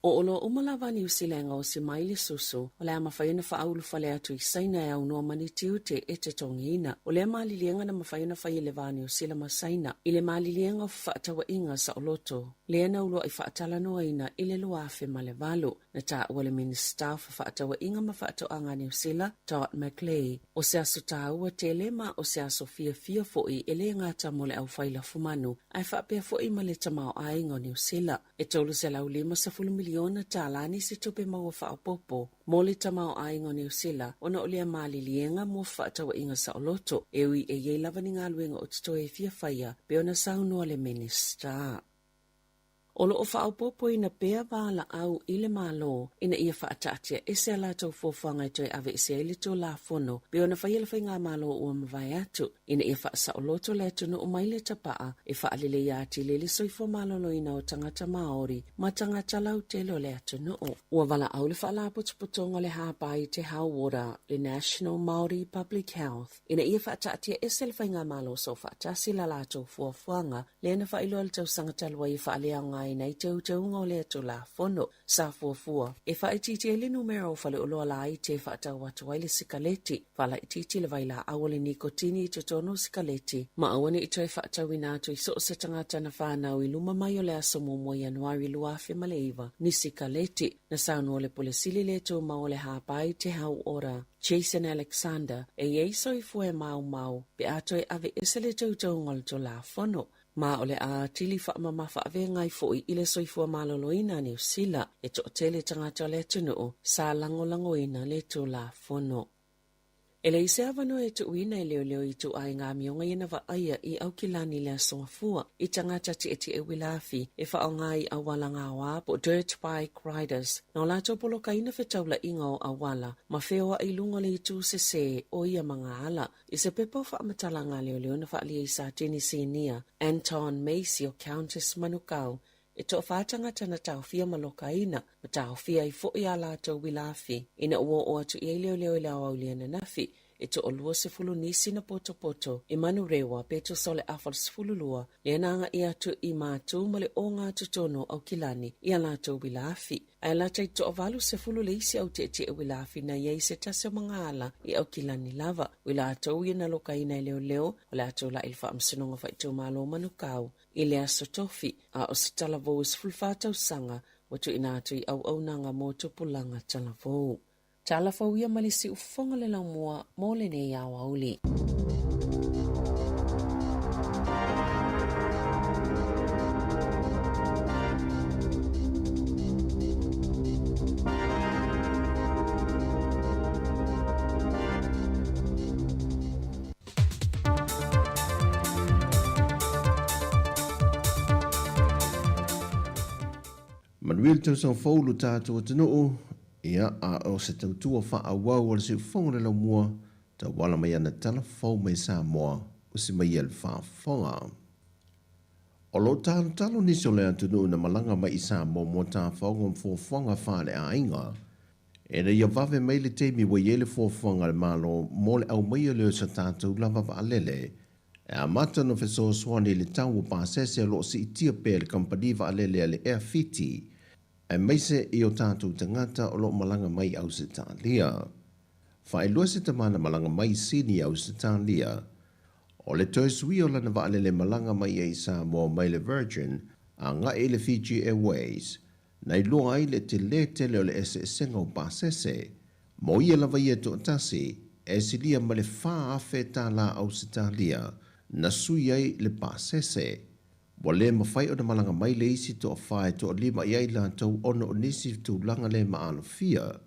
O oloa uma lava a Niu Sila e gaosi mai le susu, o le a mafai ona faaulufale atu i Saina e aunoa ma ni tiute e totogiina. O lea maliliega na mafai ona fai e le va o Niu Sila ma Saina i le maliliega o fefaatauaiga saoloto, lea na uluai faatalanoaina i le 2008. Na taua le Minisita o Fefaatauaiga ma Faatoaga a Niu Sila, Dot McLeay, o se aso taua tele ma o se aso fiafia foi e le gata mo le aufai lafumanu ae faapea foi ma le tamaoaiga o Niu Sila. E $350 miliona tālā nisi tupe maua faaopoopo mo le tamaoaiga o Niu Sila ona o lea maliliega mo fefaatauaiga saoloto, e ui e i ai lava ni galuega o totoe e fia faia, pei ona saunoa le Minisita. O lo o faaopoopoina pea valaau i le Malo ina ia faataatia ese a latou fuafuaga e toe aveese ai le Tulafono pei ona faia le Faigamalo ua mavae atu ina ia faasaoloto le atunuu mai le tapaa e faaleleia atili ai le soifua maloloina o tagata Māori ma tagata lautele o le atunuu. Ua valaau le Faalapotopotoga o le Hāpai Te Hauora, le National Māori Public Health, ina ia faataatia ese le Faigamalo Soofaatasi la latou fuafuaga lea na faailoa i le tausaga talu ai e faaleaogaina ai teuteuga o lea Tulafono sa fuafua e faaitiitia ai le numera o faleoloa laiti e faatau atu ai le sikaleti, faalaitiiti le vailaau o le nikotini i totonu o sikaleti, ma aua ne i toe faatauina atu i so o se tagata na fanau i luma mai o le aso 1 Ianuari 2009 ni sikaleti. Na saunoa le Pule Sili le Tumau o le Hāpai Te Hau Ora, Jason Alexander, e i ai soifua e maumau pe a toe aveese le teuteuga o le Tulafono, ma o le a atili faamamafa avega ai foi i le soifua maloloina a Niu Sila e toatele tagata o le atunuu sa lagolagoina le Tulafono. E leai se avanoa e tuuina e leoleo i ituaiga amioga ia na vaaia i Aukilani i le Aso Gafua i tagata tietie uila afi e faaaoga i auala gaoā po o dirt bike riders na o latou polokaina fetaulaiga o auala ma feoai i luga o le itu sesē o ia magaala. I se pepa o faamatalaga a leoleo na faaalia i Satini Sinia Anton Macy o Countess Manukau E toafa tagata na taofia ma lokaina, ma taofia ai foi ā latou uila afi. Ina ua oo atu i ai leoleo i le aoauli ananafi, e toalua sefulu nisi na potopoto i Manurewa pe tusa o le afa o le 12, lea na agaia atu i Matū ma le ogatotonu o Aukilani i a latou uila afi. Ae lata i toa-80 le isi au tietie uila afi na i ai se tasi o magaala i Aukilani lava. O i latou ia na lokaina e leoleo, o le a tulai i le Faamasinoga Faaitumalo o Manukau I le Aso Tofi, a o se talavou e 14 tausaga ua tuuina atu i auaunaga mo tupulaga talavou. Tala fou ia mai le siufofoga le laumua mo lenei aoauli. Manuia le tausaga fou lo tatou atunuu, ia, a o se tautua faaauau a le siufofoga o le laumua, tauala mai ana tala fou mai Samoa, usi mai ia le faafofoga. O lo o talotalo nisi o le atunuu na malaga mai i Samoa mo tafaoga ma fuafuaga faaleaiga, Ina ia vave mai le taimi ua i ai le fuafuaga a le Malo mo le aumaia lea o sa tatou lava vaalele, e amata ona fesoasoani i le tau o pasese o lo o siitia pea e le kamupani vaalele a le Air Fiti, aemaise i o tatou tagata o lo o malaga mai i Ausetalia. Faailoa se tama na malaga mai i Sini i Ausetalia, o le toe suia o lana vaalele malaga mai ai i Samoa mai le Virgin agai i le Fiji Airways, Na iloa ai le telē tele o le eseesega o pasese. Mo ia lava ia e toatasi, e silia ma le 4,000 tālā Ausetalia na sui ai le pasese. Ua le mafai ona malaga mai le isi toafa e toalima i ai latou ona o nisi tulaga le maalofia.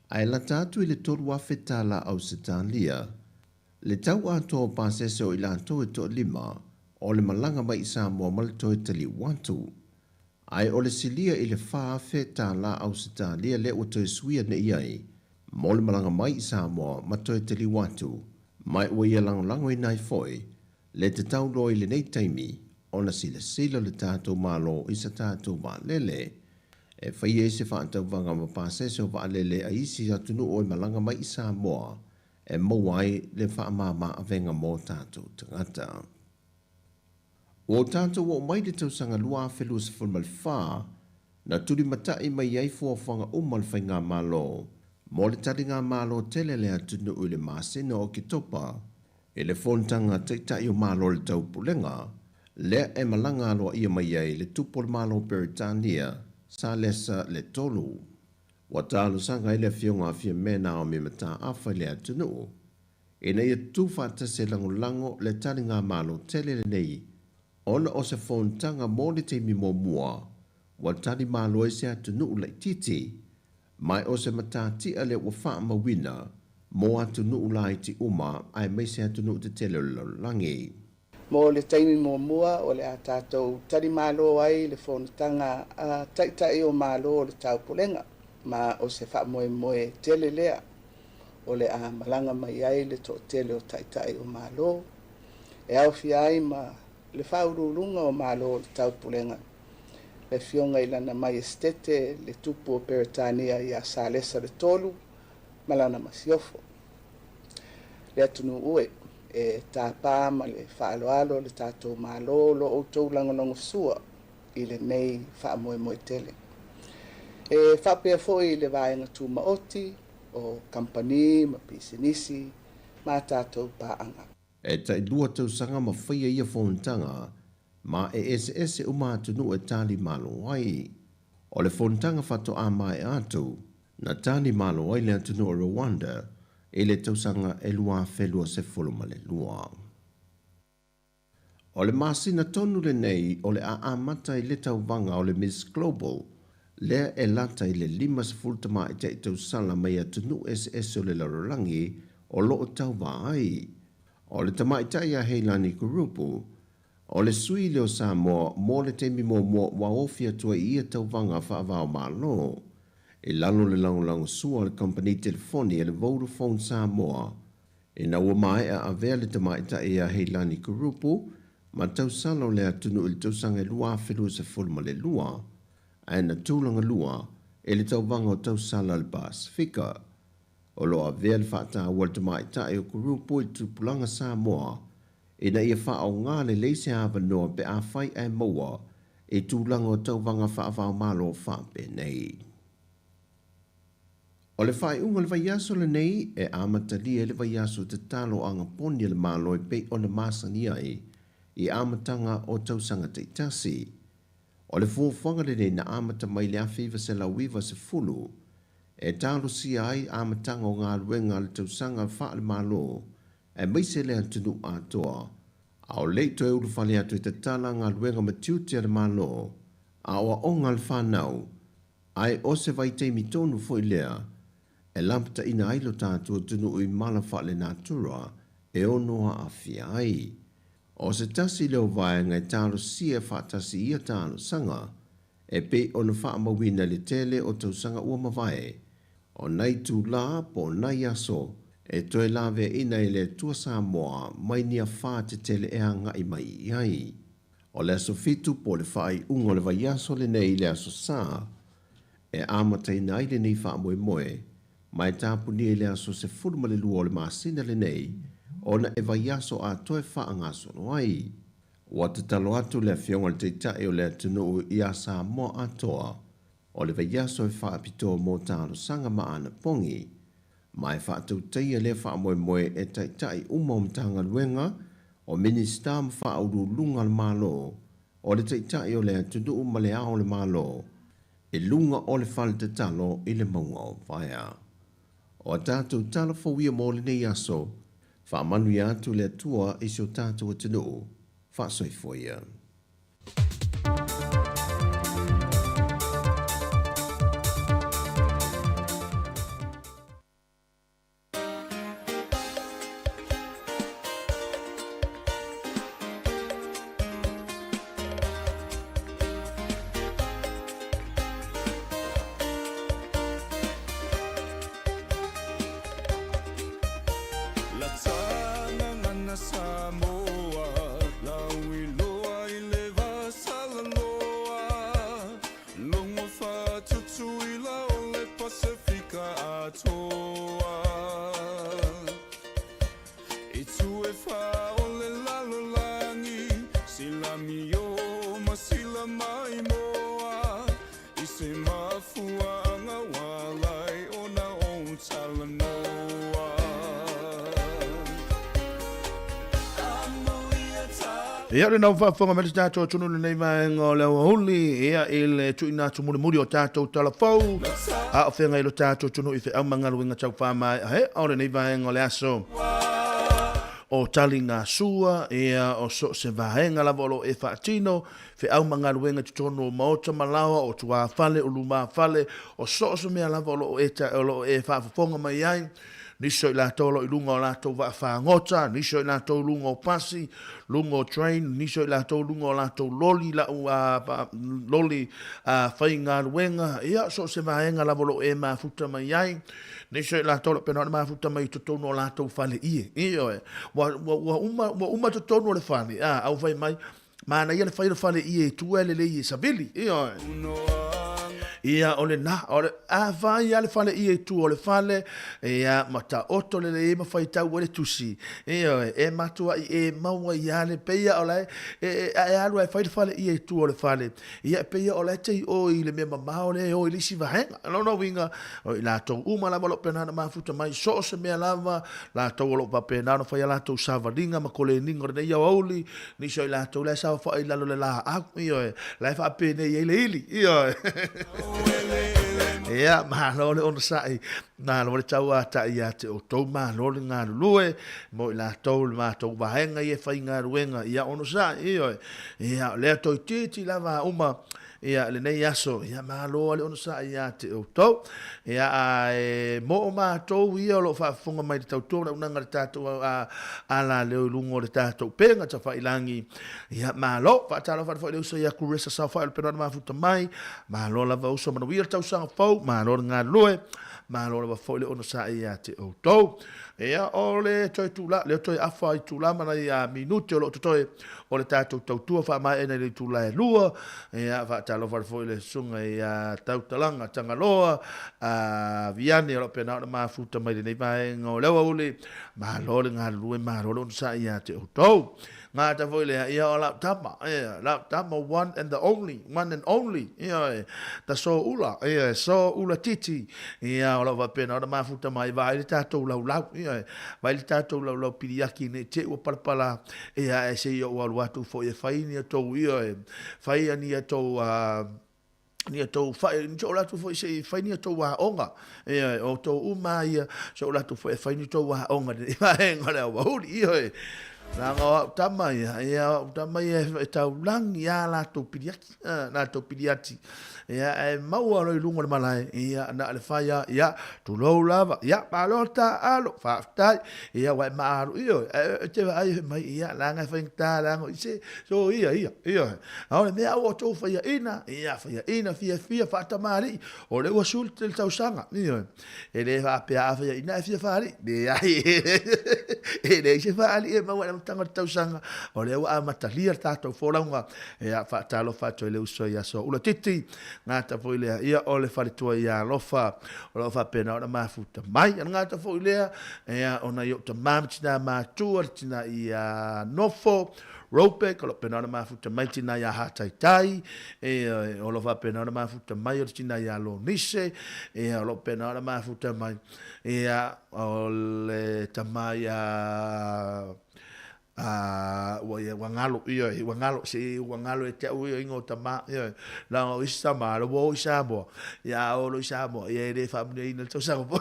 Ae lata atu i le 3,000 tālā Ausetalia le tau atoa o pasese o i latou e toalima o le malaga mai i Samoa ma le toe taliu atu. Ae o le silia i le 4,000 tālā Ausetalia lea ua toe suia nei ai mo le malaga mai i Samoa ma toe taliu atu, ma ua ia lagolagoina ai foi le tatau loa i lenei taimi ona silasila le tatou Malo i sa tatou vaalele e faia ai se faatauvaga ma pasese o vaalele a isi atunuu e malaga mai i Samoa e maua ai le faamāmā avega mo tatou tagata. Ua tatou oo mai i le tausaga 2024, Na tulimata'i mai ai fuafuaga uma a le Faigamalo mo le taligamalo tele a le atunuu i le masina o Oketopa i le Fonotaga a Taitai o Malo o le Taupulega, lea e malaga aloaia mai ai le Tupu o le Malo o Peretania, Salesa le Tolu. Ua talosaga ai le Afioga a Fiame Naomi Mataafa i le atunuu ina ia tutufaatasi e lagolago le taligamalo tele lenei ona o se fonotaga mo le taimi muamua ua tali malo ai se atunuu laitiiti, ma o se matatia lea ua faamauina mo atunuu laiti uma aemaise atunuu tetele o le lalolagi. Mo le taimi muamua o le a tatou tali malo ai le fonotaga a Taitai o Malo o le Taupulega, ma o se faamoemoe tele lea o le a malaga mai ai le toatele o Taitai o Malo e aofia ai ma le Faauluuluga o Malo o le Taupulega, le Afioga i Lana Maiestete le Tupu o Peretania ia Salesa le Tolu ma lana Masiofo. Le atunuu e, e tapa ma le faaaloalo le tatou Malo lo outou lagolagosua i lenei faamoemoe tele. E faapea foi i le vaega tumaoti o kamupani ma pisinisi ma tatou paaga. E tailua tausaga ma faia ia fonotaga, ma e eseese uma atunuu e tali malo ai. O le fonotaga faatoa maea atu, na tali malo ai le atunuu o Rwanda i le tausaga e 2022. O le masina tonu lenei o le a amata ai le tauvaga o le Miss Global, lea e lata i le 50 tamaitai tausala mai atunuu eseese o le lalolagi o lo o tauva ai. O le tamaitai ia Heilani Kurupu, o le sui lea o Samoa mo le taimi muamua ua ofi atu ai i ia tauvaga faava-o-Malo. I lalo o le lagolagosua a le kamupani telefoni a le Vodafone Samoa, Ina ua maea avea le tamaitai ia Heilani Kurupu ma tausala o le atunuu i le tausaga e 2022, ae na tulaga lua i le tauvaga o tausala a le Pasefika. O lo o avea le faataua a le tamaitai o Kurupu i le tupulaga Samoa ina ia faaaoga lelei se avanoa pe afai ae maua i tulaga o tauvaga faava-o-Malo faapenei. O le faaiuga o le vaiaso lenei e amatalia ai le vaiaso tatalo agaponi a le Malo e pei ona masani ai i amataga o tausaga taitasi. O le fuafuaga lenei na amata mai le 1990 e talosia ai amataga o galuega a le tausaga faale-Malo aemaise le atunuu atoa, a o le i toe ulufale atu e tatala galuega ma tiute a le Malo, aoaoga a le fanau, Ae o se vaitaimi tonu foi lea e lapataina ai lo tatou atunuu i mala faalenatura e ono aafia ai. O se tasi lea o vaega e talosia faatasi i ia talosaga e pei ona faamauina i le tele o tausaga ua mavae, o nai itulā po o nai aso e toe laveaiina e le Atua Samoa mai ni afā tetele e agai mai i ai. O le aso Fitu po o le faaiuga o le vaiaso lenei i le aso Sa e amataina ai lenei faamoemoe, ma e tapunia i le aso 12 o le masina lenei ona e vaiaso atoa e faagasolo ai. Ua tatalo atu le Afioga i le Taitai o le atunuu ia Samoa atoa, o le vaiaso e faapitoa mo talosaga ma anapogi, ma e faatautaia lea faamoemoe e taitai uma o Matagaluega, o Minisita ma Faauluuluga a le Malo, o le Taitai o le atunuu ma le Ao o le Malo, i luga o le fale tatalo i le mauga o Vaea. O a tatou tala fou ia mo lenei aso, faamanuia atu le Atua i si o tatou atunuu. Faasoifua ia. Ia, lena ua faafofoga mai le tatou atunuu i lenei vaega o le aoauli, ia, i le tuuina atu mulimuli o tatou tala fou, a o feagai lo tatou atunuu i feau ma galuega tau faamaeaea o lenei vaega o le aso o taligasua, ia, o so o se vaega lava o lo o e faatino, feau ma galuega i totonu o maota ma laoa, o tuafale, o lumafale, o so o se mea lava o lo o e, o lo o e faafofoga mai ai, nisi o i latou o lo o i luga o latou vaa fagota, nisi o i latou i luga o pasi, luga o train, nisi o i latou i luga o latou loli lau a, loli a faigaluega, ia, so o se vaega lava o lo o e mafuta mai ai, nisi o i latou o lo o pena ona mafuta mai i totonu o latou fale ie, ioe, ua, ua, ua uma, ua uma totonu o le fale, a, au fai mai, Manaia le fai o le fale ie i tua e lelei e savili, ioe. Ia, o lena, o le, a fai lava le fale ie i tua o le fale, ia, ma taoto lelei ai ma faitau ai le tusi, ioe, e matuai e maua ai lava le pei lava o la e, e, e, a e alu lava e fai le fale ie i tua o le fale, ia, e pei lava o la e te i o i le mea mamao lea e o i le isi vaega. O lona uiga, o i latou uma lava o lo o pena ona mafuta mai, so o se mea lava, latou o lo o faapena ona fai a latou savaliga ma koleniga o lenei aoauli, Nisi o i latou la e saofai i lalo o le laau, ioe, la e faapenei ai le ili, ioe. Ia, malo le onosai, malo le tauatai ia te outou, malo le galulue, mo i latou le matou vaega ia e faigaluega, ia onosai, ioe. Ia, o lea toeitiiti lava uma, Ia, lenei aso, ia malo lava le onosai ia te outou. Ia, ae mo o matou ia o lo o faafofoga mai i le tautua ma le auaunaga a le tatou alaleo i luga o le tatou upega tafailagi. Ia, malo. Faatalofa atu foi i le uso ia Kuresa Saofai o le Penoana Mafuta mai. Malo lava uso, manuia le tausaga fou, malo le galulue, malo lava foi le onosai ia te outou. Ia, o le toe tula, le toe afa itula ma nai minute o lo o totoe o le tatou tautua faamaeaina i le itula e 2. Ia, faatalofa atu foi i le susuga ia Tautalaga Tagaloa a Viane o lo o pena ona mafuta mai lenei vaega o le aoauli. Malo le galulue, malo le onosai ia te outou. Gata foi lea, ia o lau tama, ia, lau tama one and the only, one and only, ia, ta so ula, ia, so ula titi, ia, o lo o faapena ona mafuta mai, vaai le tatou laulau, ia, vaai le tatou laulau piliaki nei te ua palapala. Ia, ae se i ou alu atu foi e fai ni a tou, ioe, fai ni a tou, ni a tou fai, ni ou atu foi se i fai ni a tou aoga, ioe, o tou uma ia, se ou atu foi e fai ni tou aoga i vaega o le aoauli, ioe. Leaga o au tama ia, ia o au tama ia e taulagi a latou piliaki, latou piliati. Ia, ae maua loa i luga o le malae, ia, na o le fai lava, ia, tulou lava, ia, malo taaalo, faafetai, ia, ua e maalu, ioe, ae e te vaai mai, ia, leaga e faigata, leaga, se, so ia, ia, ioe. A o le mea ua outou faiaina, ia, faiaina, fiafia, faatamalii, o lea ua sui le tausaga, ioe. E le faapea a faiaina e fia faalii, leai, e leai se faalii e maua i le amataga o le tausaga, o lea ua amatalia le tatou folauga. Ia, faatalofa atu ai le uso ia Soula Titi, gata foi lea, ia, o le faletua ia Alofa, o lo o faapena ona mafuta mai. Ia, gata foi lea, ia, o nai ou tama ma tina matua, le tina ia Nofo, Robeck, o lo o faapena ona mafuta mai le tina ia Hataitai, ia, o lo o faapena ona mafuta mai o le tina ia Lonise, ia, o lo o faapena ona mafuta mai, ia, o le tama ia Ā, ua ia, ua galo, ioe, ua galo, se ua galo e te au ia ingoa o tama, ioe. Leaga o isi tama, o la ua o i Samoa, ia a o loa i Samoa, ia e le faamanuiaina le tausaga fou.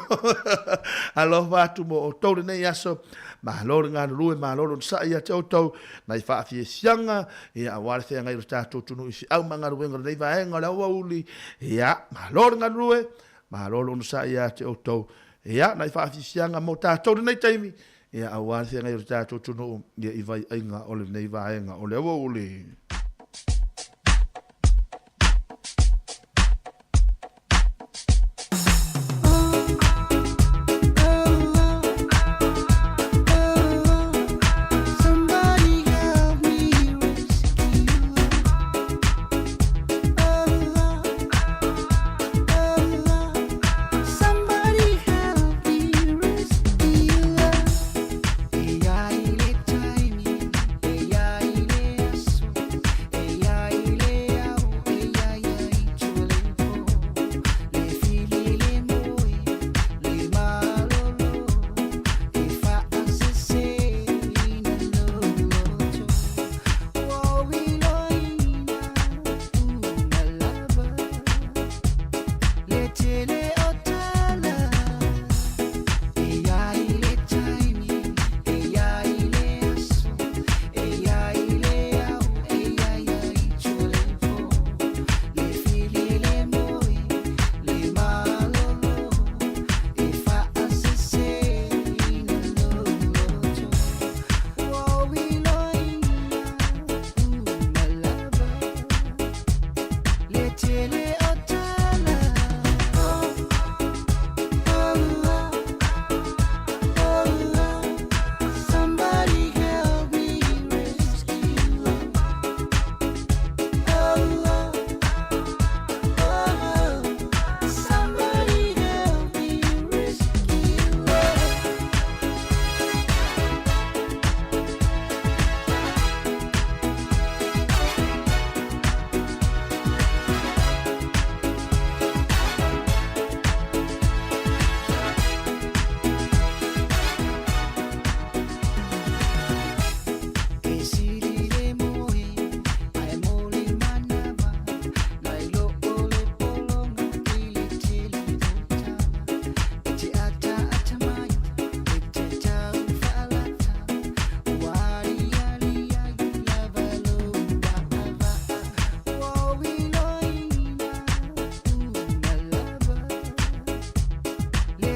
Alofa atu mo outou lenei aso, malo le galulue, malo le onosai ia te outou, nai faafiafiaga, ia aua le feagai o le tatou atunuu i feau ma galuega o lenei vaega o le aoauli, ia, malo le galulue, malo le onosai ia te outou, ia, nai faafiafiaga mo tatou lenei taimi, Ia aua le feagai o le tatou atunuu ia i vaiaiga o lenei vaega o le aoauli.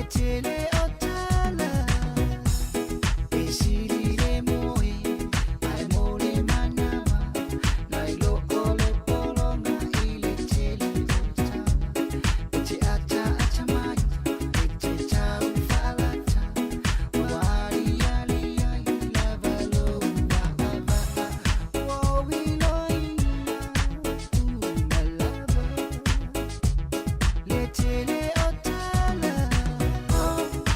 Le tele o tala e sili le moe ae mo le manawa nai lo o le pologa i le tele o tala e te ata ata mai e te tau faalata ua aliali ai lava lou vaavaa ua oiloina uma lava le tele o tala oh.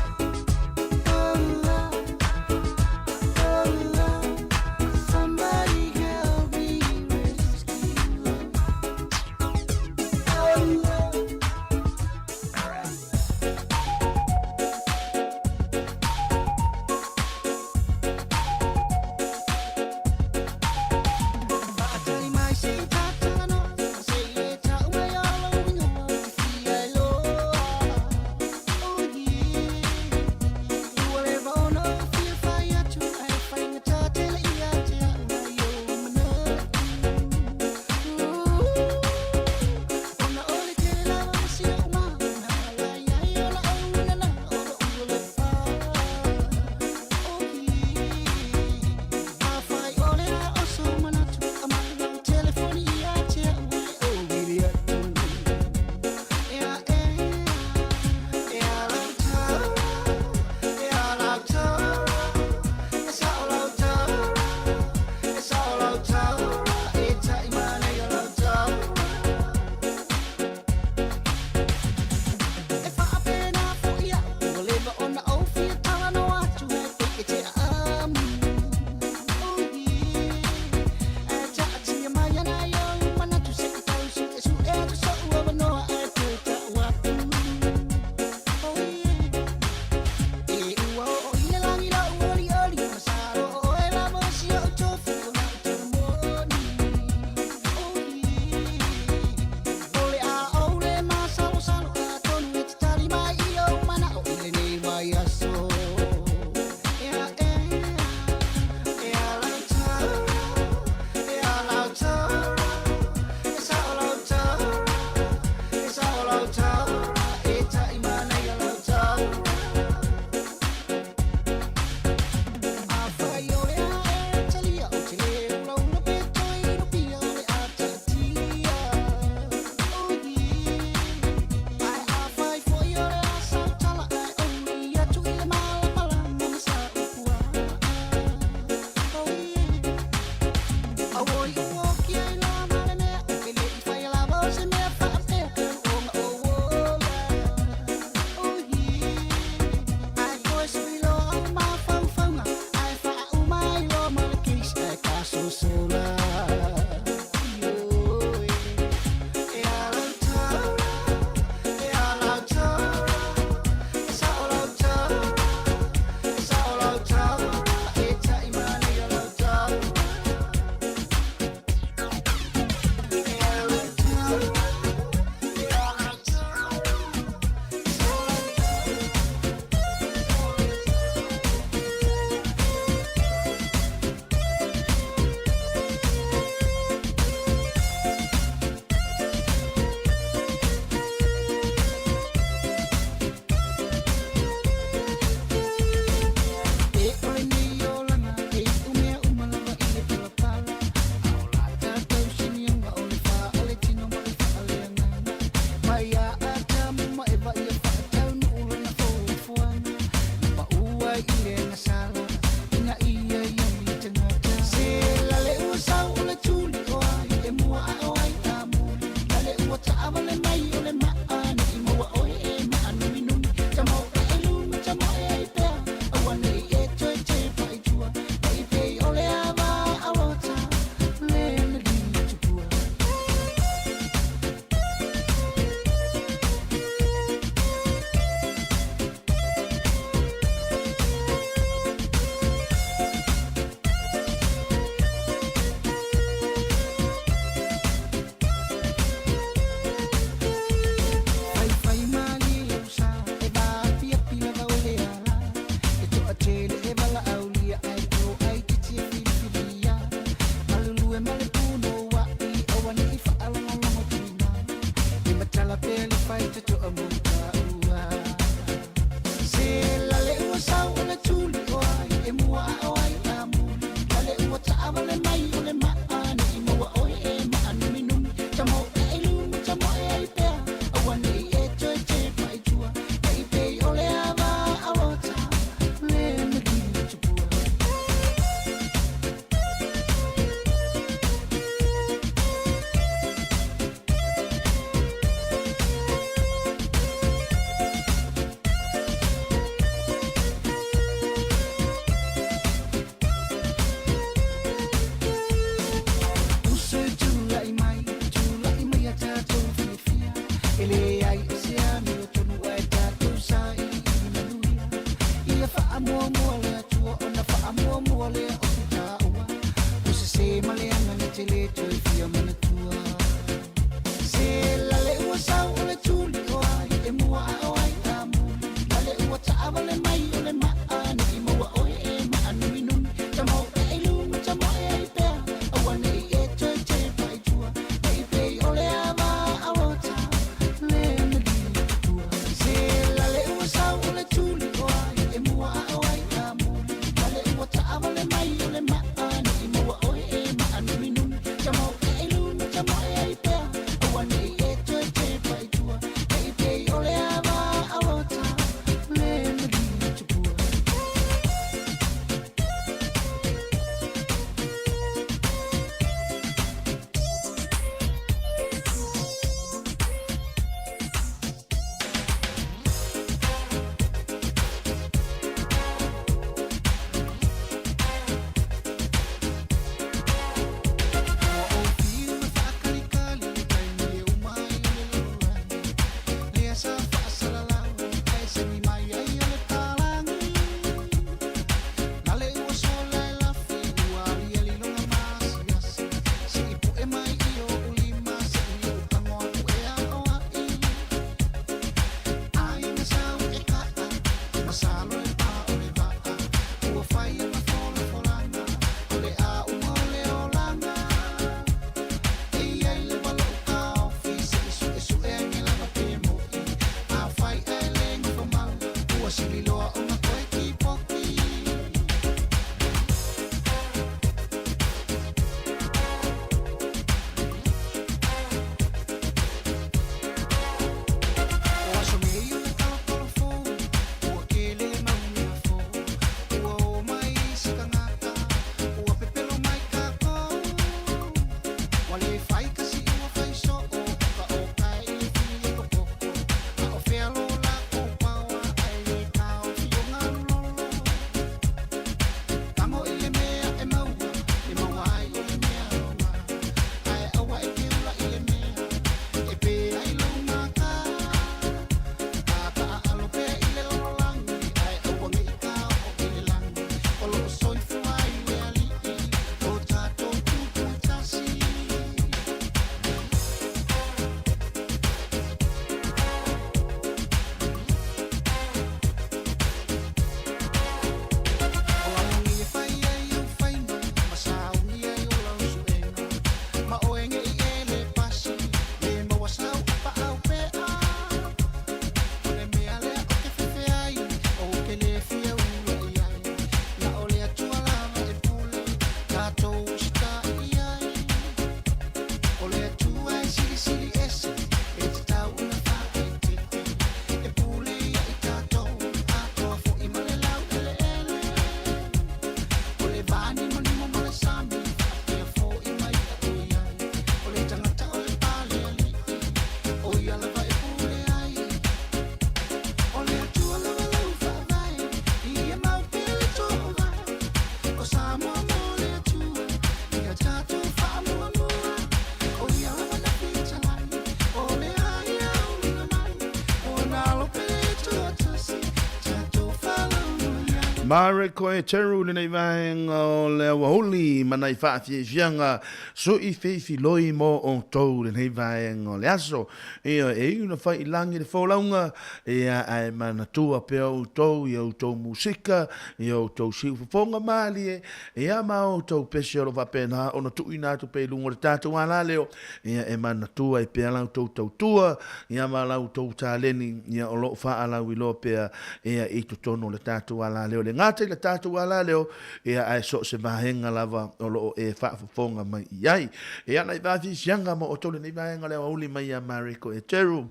Mareko e Teru lenei vaega o le aoauli ma nai faafiafiaga sui feifiloi mo outou lenei vaega o le aso. Ia, e iu na fai i lagi le folauga, ia, ae manatua pea outou i a outou musika, i a outou siufofoga malie, ia, ma outou pese o lo o faapena ona tuuina atu pea i luga o le tatou alaleo, ia, e manatua ai pea la outou tautua, ia, ma la outou taleni, ia, o lo o faalauiloa pea, ia, i totonu o le tatou alaleo. E le gata i le tatou alaleo, ia, ae so o se vaega lava o lo o e faafofoga mai i ai. Ia, nai vafifiaga mo outou lenei vaega o le aoauli mai ia Mareko Eteru.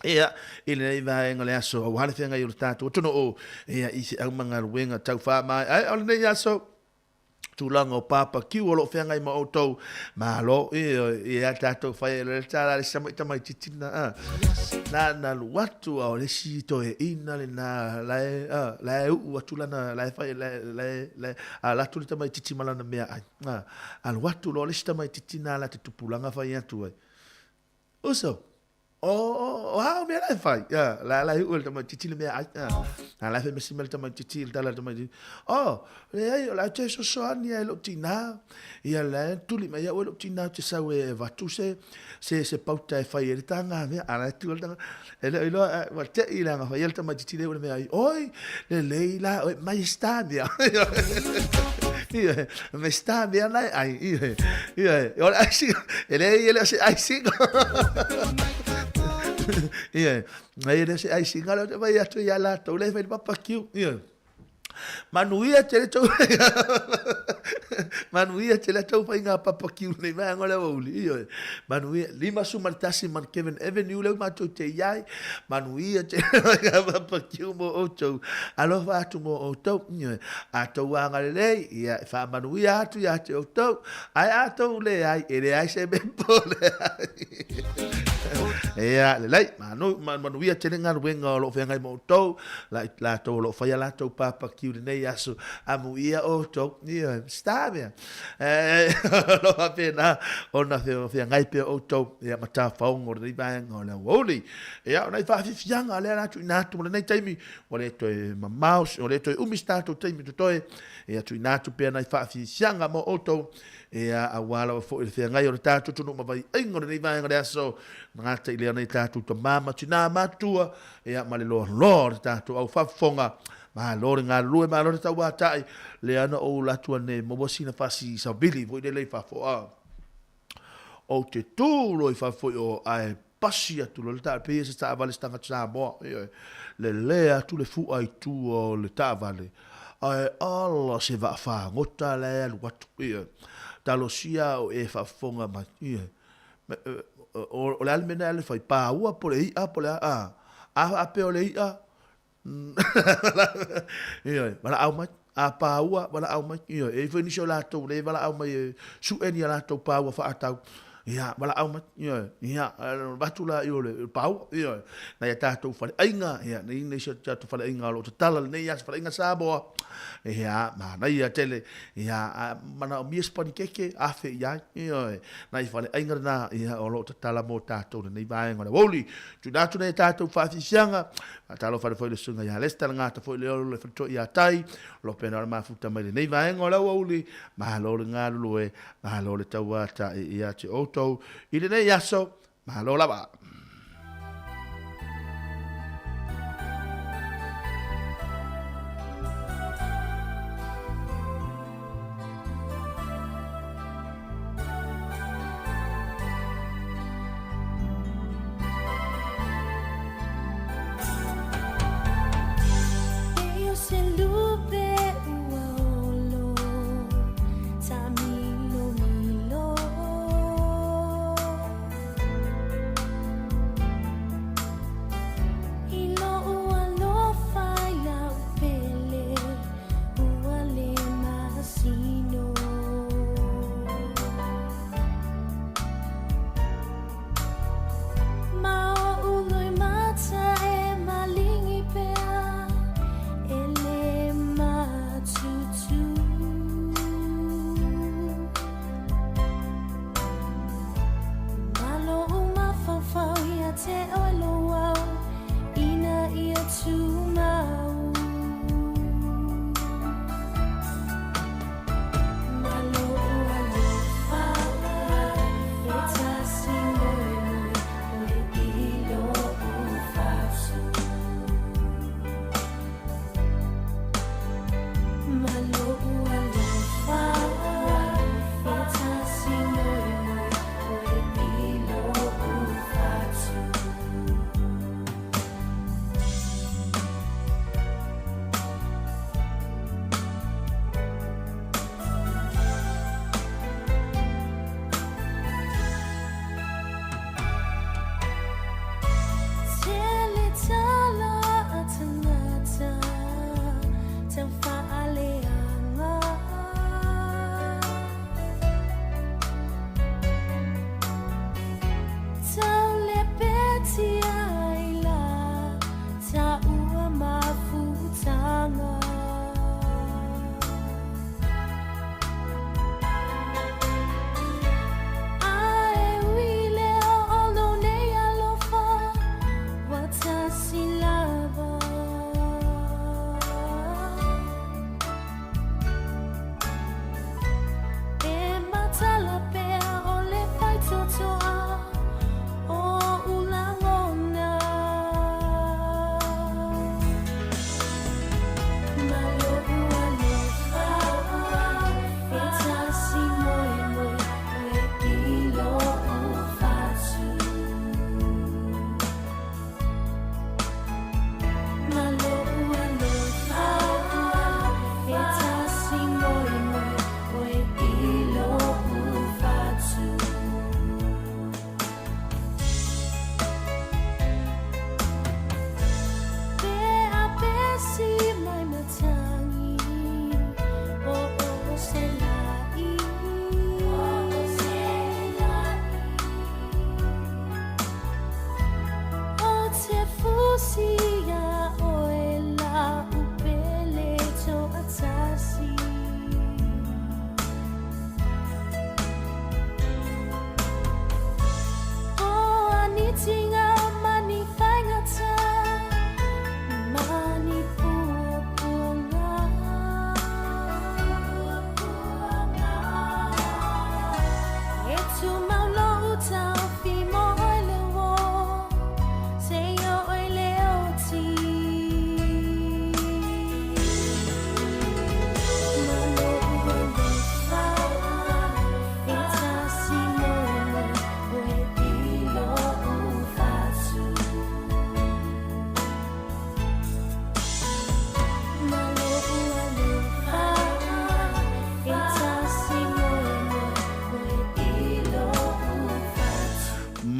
Ia, i lenei vaega o le aso, aua le feagai o le tatou atunuu, ia, i se aumagaluega tau faamaea. Ae o lenei aso, tulaga o papa kiu o lo o feagai ma outou, malo, ia, ia tatou fai e le tala le sama i tamaititi na, a. Na na alu atu a o le isi toeaina lena la e, a, la e uu atu lana, la e fai, la e, la e, la e ala atu le tamaititi ma lana meaai. A, alu atu loa le isi tamaititi na ala te tupulaga fai atu ai. Uso, o, o, o a au mea la e fai? A, la, la e uu e le tamaititi le meaai. A, Na la e fai mai le tamaitiiti i le tala a le tamaitiiti, Oh, leai, o le a toe fesoasoani lava i lou tinā. Ia la e tuli mai au e lou tinā ou te sau e avatu se, se, se pauta e fai ai le taga mea. A la e tu le tagata, e le o iloa, ua te i leaga fai ai le tamaitiiti lea i le mea ai, Oi, lelei la oe, mai e se tā mea. Ioe, mai se tā mea la e ai. Ioe, ioe, o le aisiga, e leai e le o se aisiga. Ioe, Ai e le se aisiga lea ou te vaai atu ia latou lea e fai le papakiu. Ioe. Manuia tele tou Manuia tele tou faiga papakiu nei vaega o le aoauli. Ioe. Manuia 51 ma Kevin Avenue lea ua matou te i ai. Manuia tele faiga papakiu mo outou. Alofa atu mo outou. Ioe. A tou agalelei, ia e faamanuia atu ia te outou. Ae a tou leai, e leai se mea pole ai. Ia, lelei, manu, manuia tele galuega o lo o feagai ma outou, la, latou o lo o fai a latou papakiu i lenei aso, amuia outou, ia, sta mea. Eh, o lo o faapena ona feagai pea outou, ia, ma tafaogo o lenei vaega o le aoauli. Ia, o nai faafiafiaga lea la tuuina atu mo lenei taimi, ua le toe mamao, ua le toe umi se tatou taimi totoe, ia tuuina atu pea nai faafiafiaga mo outou, Ia, aua lava foi le feagai o le tatou atunuu ma vaiaiga o lenei vaega o le aso, gata i lea nai tatou tamā ma tinā matutua, ia, ma le loaloa o le tatou au faafofoga. Malo le galulue, malo le tauatai, lea na ou alu atu ane maua sina fasi savili foi lele i fafo, a. Ou te tu loa i fafo i o, ae pasi atu loa le taavale, pei se taavale se tagata Samoa, ioe, lele atu le fu'a i tua o le taavale, ae ala se vaa fagota la e alu atu, ioe. Talosia o e faafofoga mai, ioe. O le a le mea na e alu e fai, paua po o le i'a po o le a, a, a faapea o le i'a, Ioe, valaau mai. A paua, valaau mai. Ioe, e i ai foi nisi o latou lea e valaau mai e su'e ni a latou paua fa'atau. Ia, valaau mai. Ioe, ia, avatu la i o le paua. Ioe, nai a tatou faleaiga, ia, nei nisi o tatou faleaiga o lo o tatala lenei aso, faleaiga Samoa. Ia, manaia tele. Ia, a manaomia se panikeke, afe i ai. Ioe, nai faleaiga lena, ia, o lo o tatala mo tatou lenei vaega o le aoauli. Tuuina atu nei a tatou faafiafiaga, faatalofa atu foi i le susuga ia Lester Gata foi Leolo le Faletoa ia Tai, o lo o pena o le mafuta mai lenei vaega o le aoauli, malo le galulue, malo le tauatai ia te outou i lenei aso, malo lava.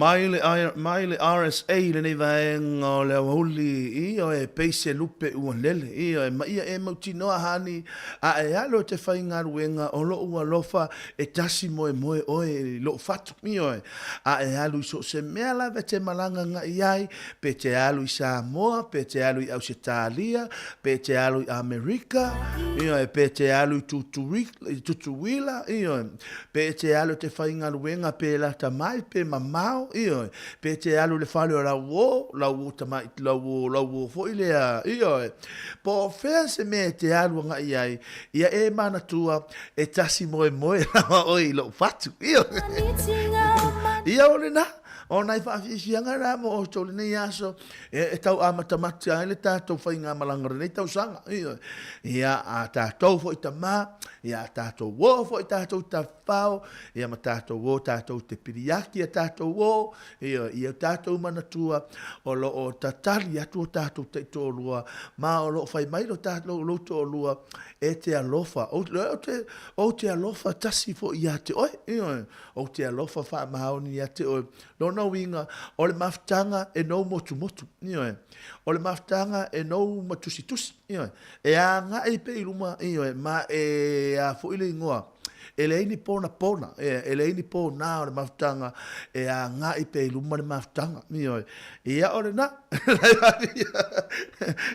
Mai le, mai le RSA i lenei vaega o le aoauli, ioe, pei se lupe ua lele, ioe, ma ia e mautinoa hani, a e alu e te faigaluega o lou alofa e tasi moemoe oe i lou fatu, ioe, a e alu i so o se mea lava e te malaga agai ai, pe te alu i Samoa, pe te alu i Ausetalia, pe te alu i Amerika, ioe, pe te alu i Tutuila, ioe, Pe te alu te faigaluega pe lata mai pe mamao, ioe, pe te alu i le fale o lau uō, lau uō tamai, lau uō, lau uō foi lea, ioe. Po o fea se mea e te alu agai ai, ia e manatua, e tasi moemoe lava oe i lou fatu, ioe. Ia o lena, o nai faafiafiaga na mo outou lenei aso, e tau amatamata ai le tatou faigamalaga o lenei tausaga. Ioe. Ia, a tatou foi tamā, ia a tatou uō foi tatou tafao, ia ma tatou uō tatou te piliaki a tatou uō, ioe, ia tatou manatua o lo o tatali atu o tatou taitoalua, ma o lo o fai mai lo tatou lou toalua e te alofa, ou te, ou te alofa tasi foi ia te oe, ioe, ou te alofa faamaoni ia te oe. Lona uiga, o le mafutaga e nou motumotu, ioe, o le mafutaga e nou matusitusi, ioe, e agai pea i luma, ioe, ma e a foi le igoa, e leai ni ponapona, e leai ni pōnā o le mafutaga, e agai pea i luma le mafutaga, ioe. Ia o lena,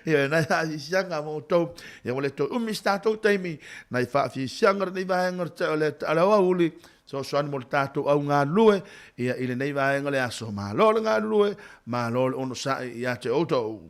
ioe, nai faafiafiaga mo outou, ia ua le toe umi se tatou taimi, nai faafiafiaga o lenei vaega o le aoauli, Fesoasoani mo le tatou au galulue ia i lenei vaega o le aso. Malo le galulue, malo le onosai ia te outou.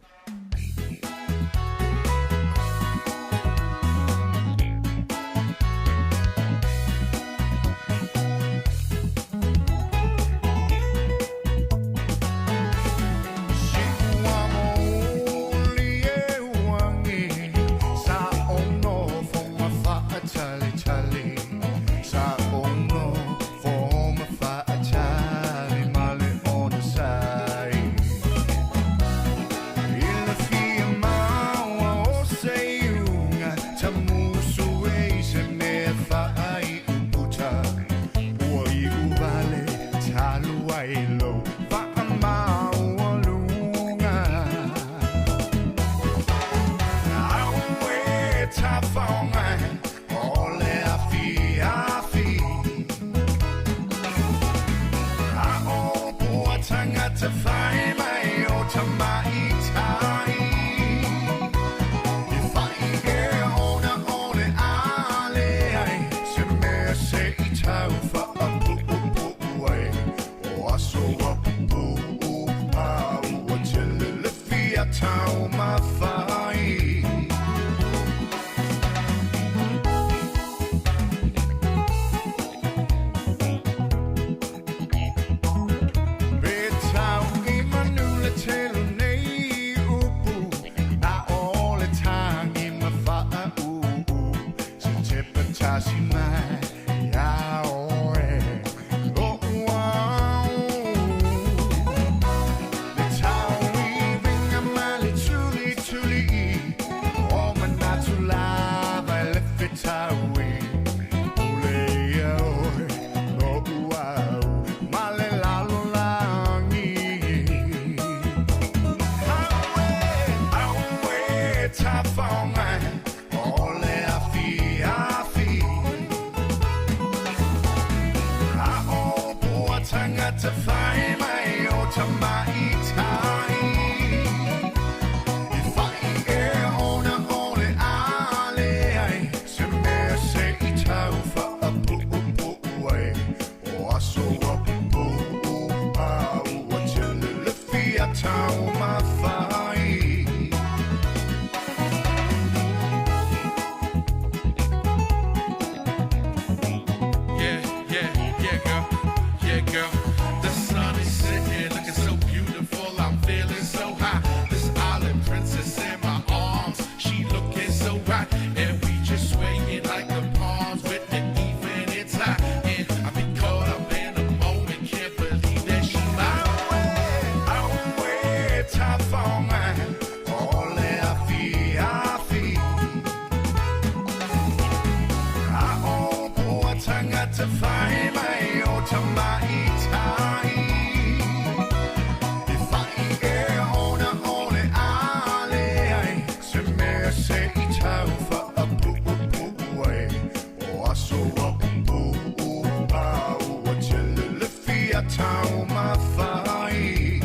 taumafa ai.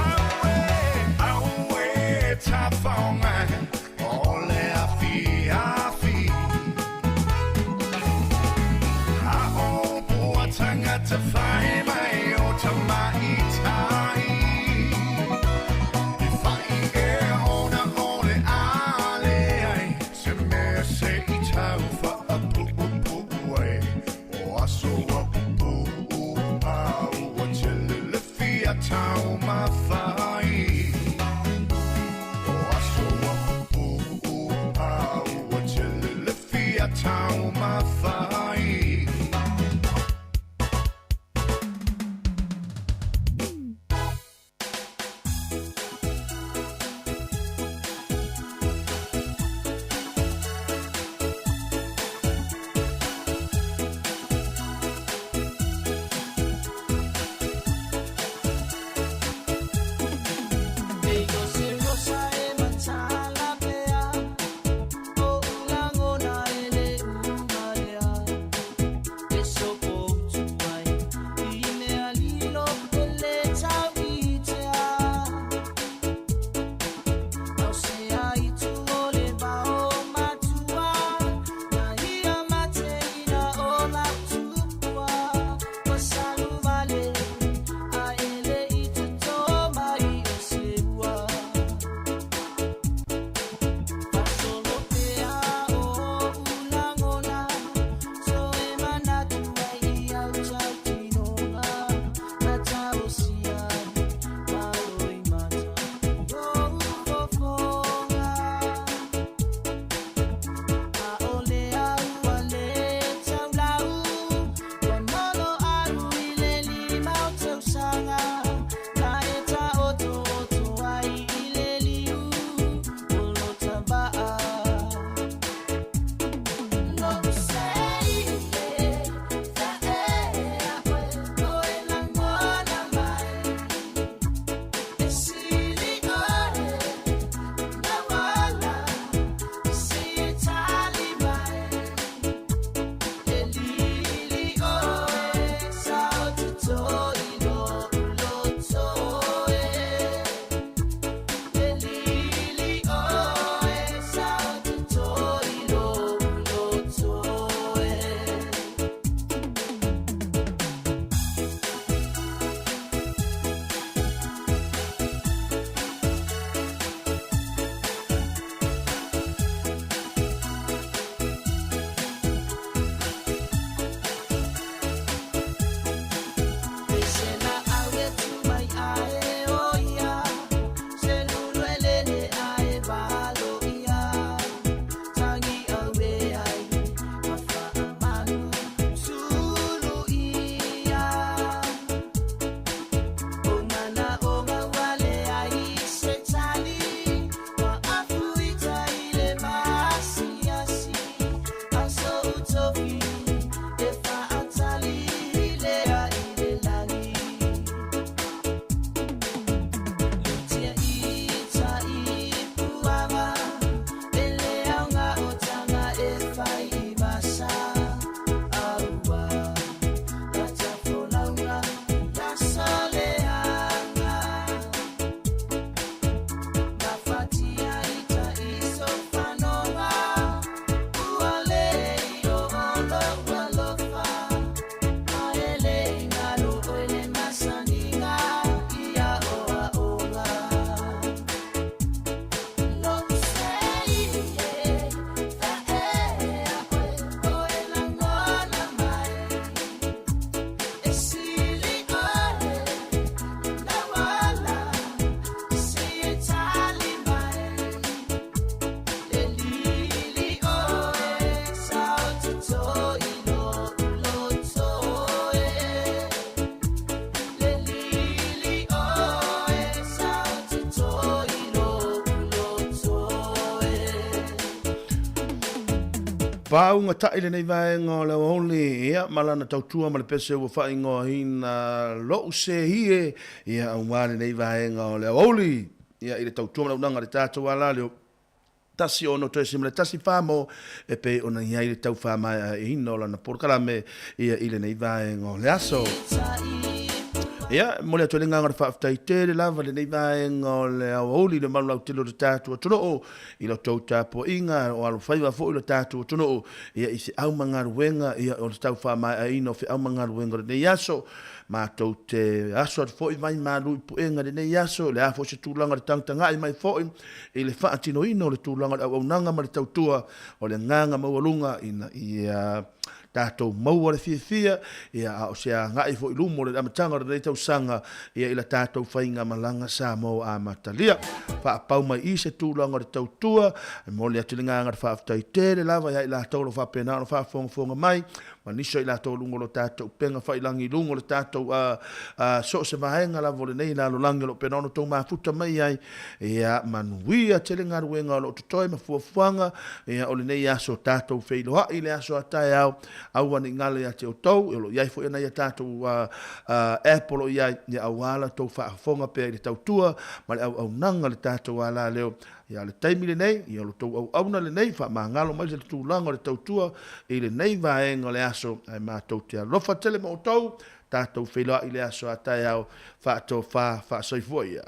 Aue, aue, tafaoga o le afiafi. A o pua tangata whai mai o tamaitai. I whai e ona o le ale ai, se mea se i tau whaapuupuu ai. O aso a pupuu a ua tele le fia taumafa ai. O aso a pupuu a ua tele le fia taumafa ai. Pauga taʻi lenei vaega o le aoauli, ia, ma lana tautua ma le pese ua faaigoaina loʻu sehie, ia, aua lenei vaega o le aoauli, ia, i le tautua ma le auaunaga a le tatou alaleo. 16.14 mo e pei ona i ai le tau faamaeaina o lana polokalame ia i lenei vaega o le aso. Ia, momoli atu ai le agaga o le faafetai tele lava i lenei vaega o le aoauli i le mamalu lautele o le tatou atunuu i la outou tapuaiga o alofaiva foi le tatou atunuu ia i feau ma galuega ia o le tau faamaeaina o feau ma galuega o lenei aso. Matou te aso atu foi mai malu i puega i lenei aso, le a foi se tulaga o le tagatagai mai foi i le faatinoina o le tulaga o le auaunaga ma le tautua o le agaga maualuga ina ia tatou maua le fiafia, ia, a o se agai foi i luma o le amataga o lenei tausaga, ia, i la tatou faigamalaga Samoa amatalia. Faapau mai i se tulaga o le tautua, e momoli atu le agaga o le faafetai tele lava ia i latou o lo o faapena ona faafogafoga mai, ma nisi o i latou o luga o lo tatou upega failagi i luga o le tatou so o se vaega lava o lenei lalolagi o lo o pena ona outou mafuta mai ai. Ia manuia tele galuega o lo o totoe ma fuafuaga ia o lenei aso tatou feiloai i le aso a taeao. Aua ne i galo ia te outou, o lo o i ai foi nai a tatou app o lo o i ai, ia aua la outou faafofoga pea i le tautua ma le auaunaga a le tatou alaleo. Ia, o le taimi lenei, ia o lo outou auauna lenei, faamagalo mai se tulaga o le tautua i lenei vaega o le aso, ae matou te alofa tele ma outou, tatou feiloai i le aso a taeao, faatofa, faasoifua ia.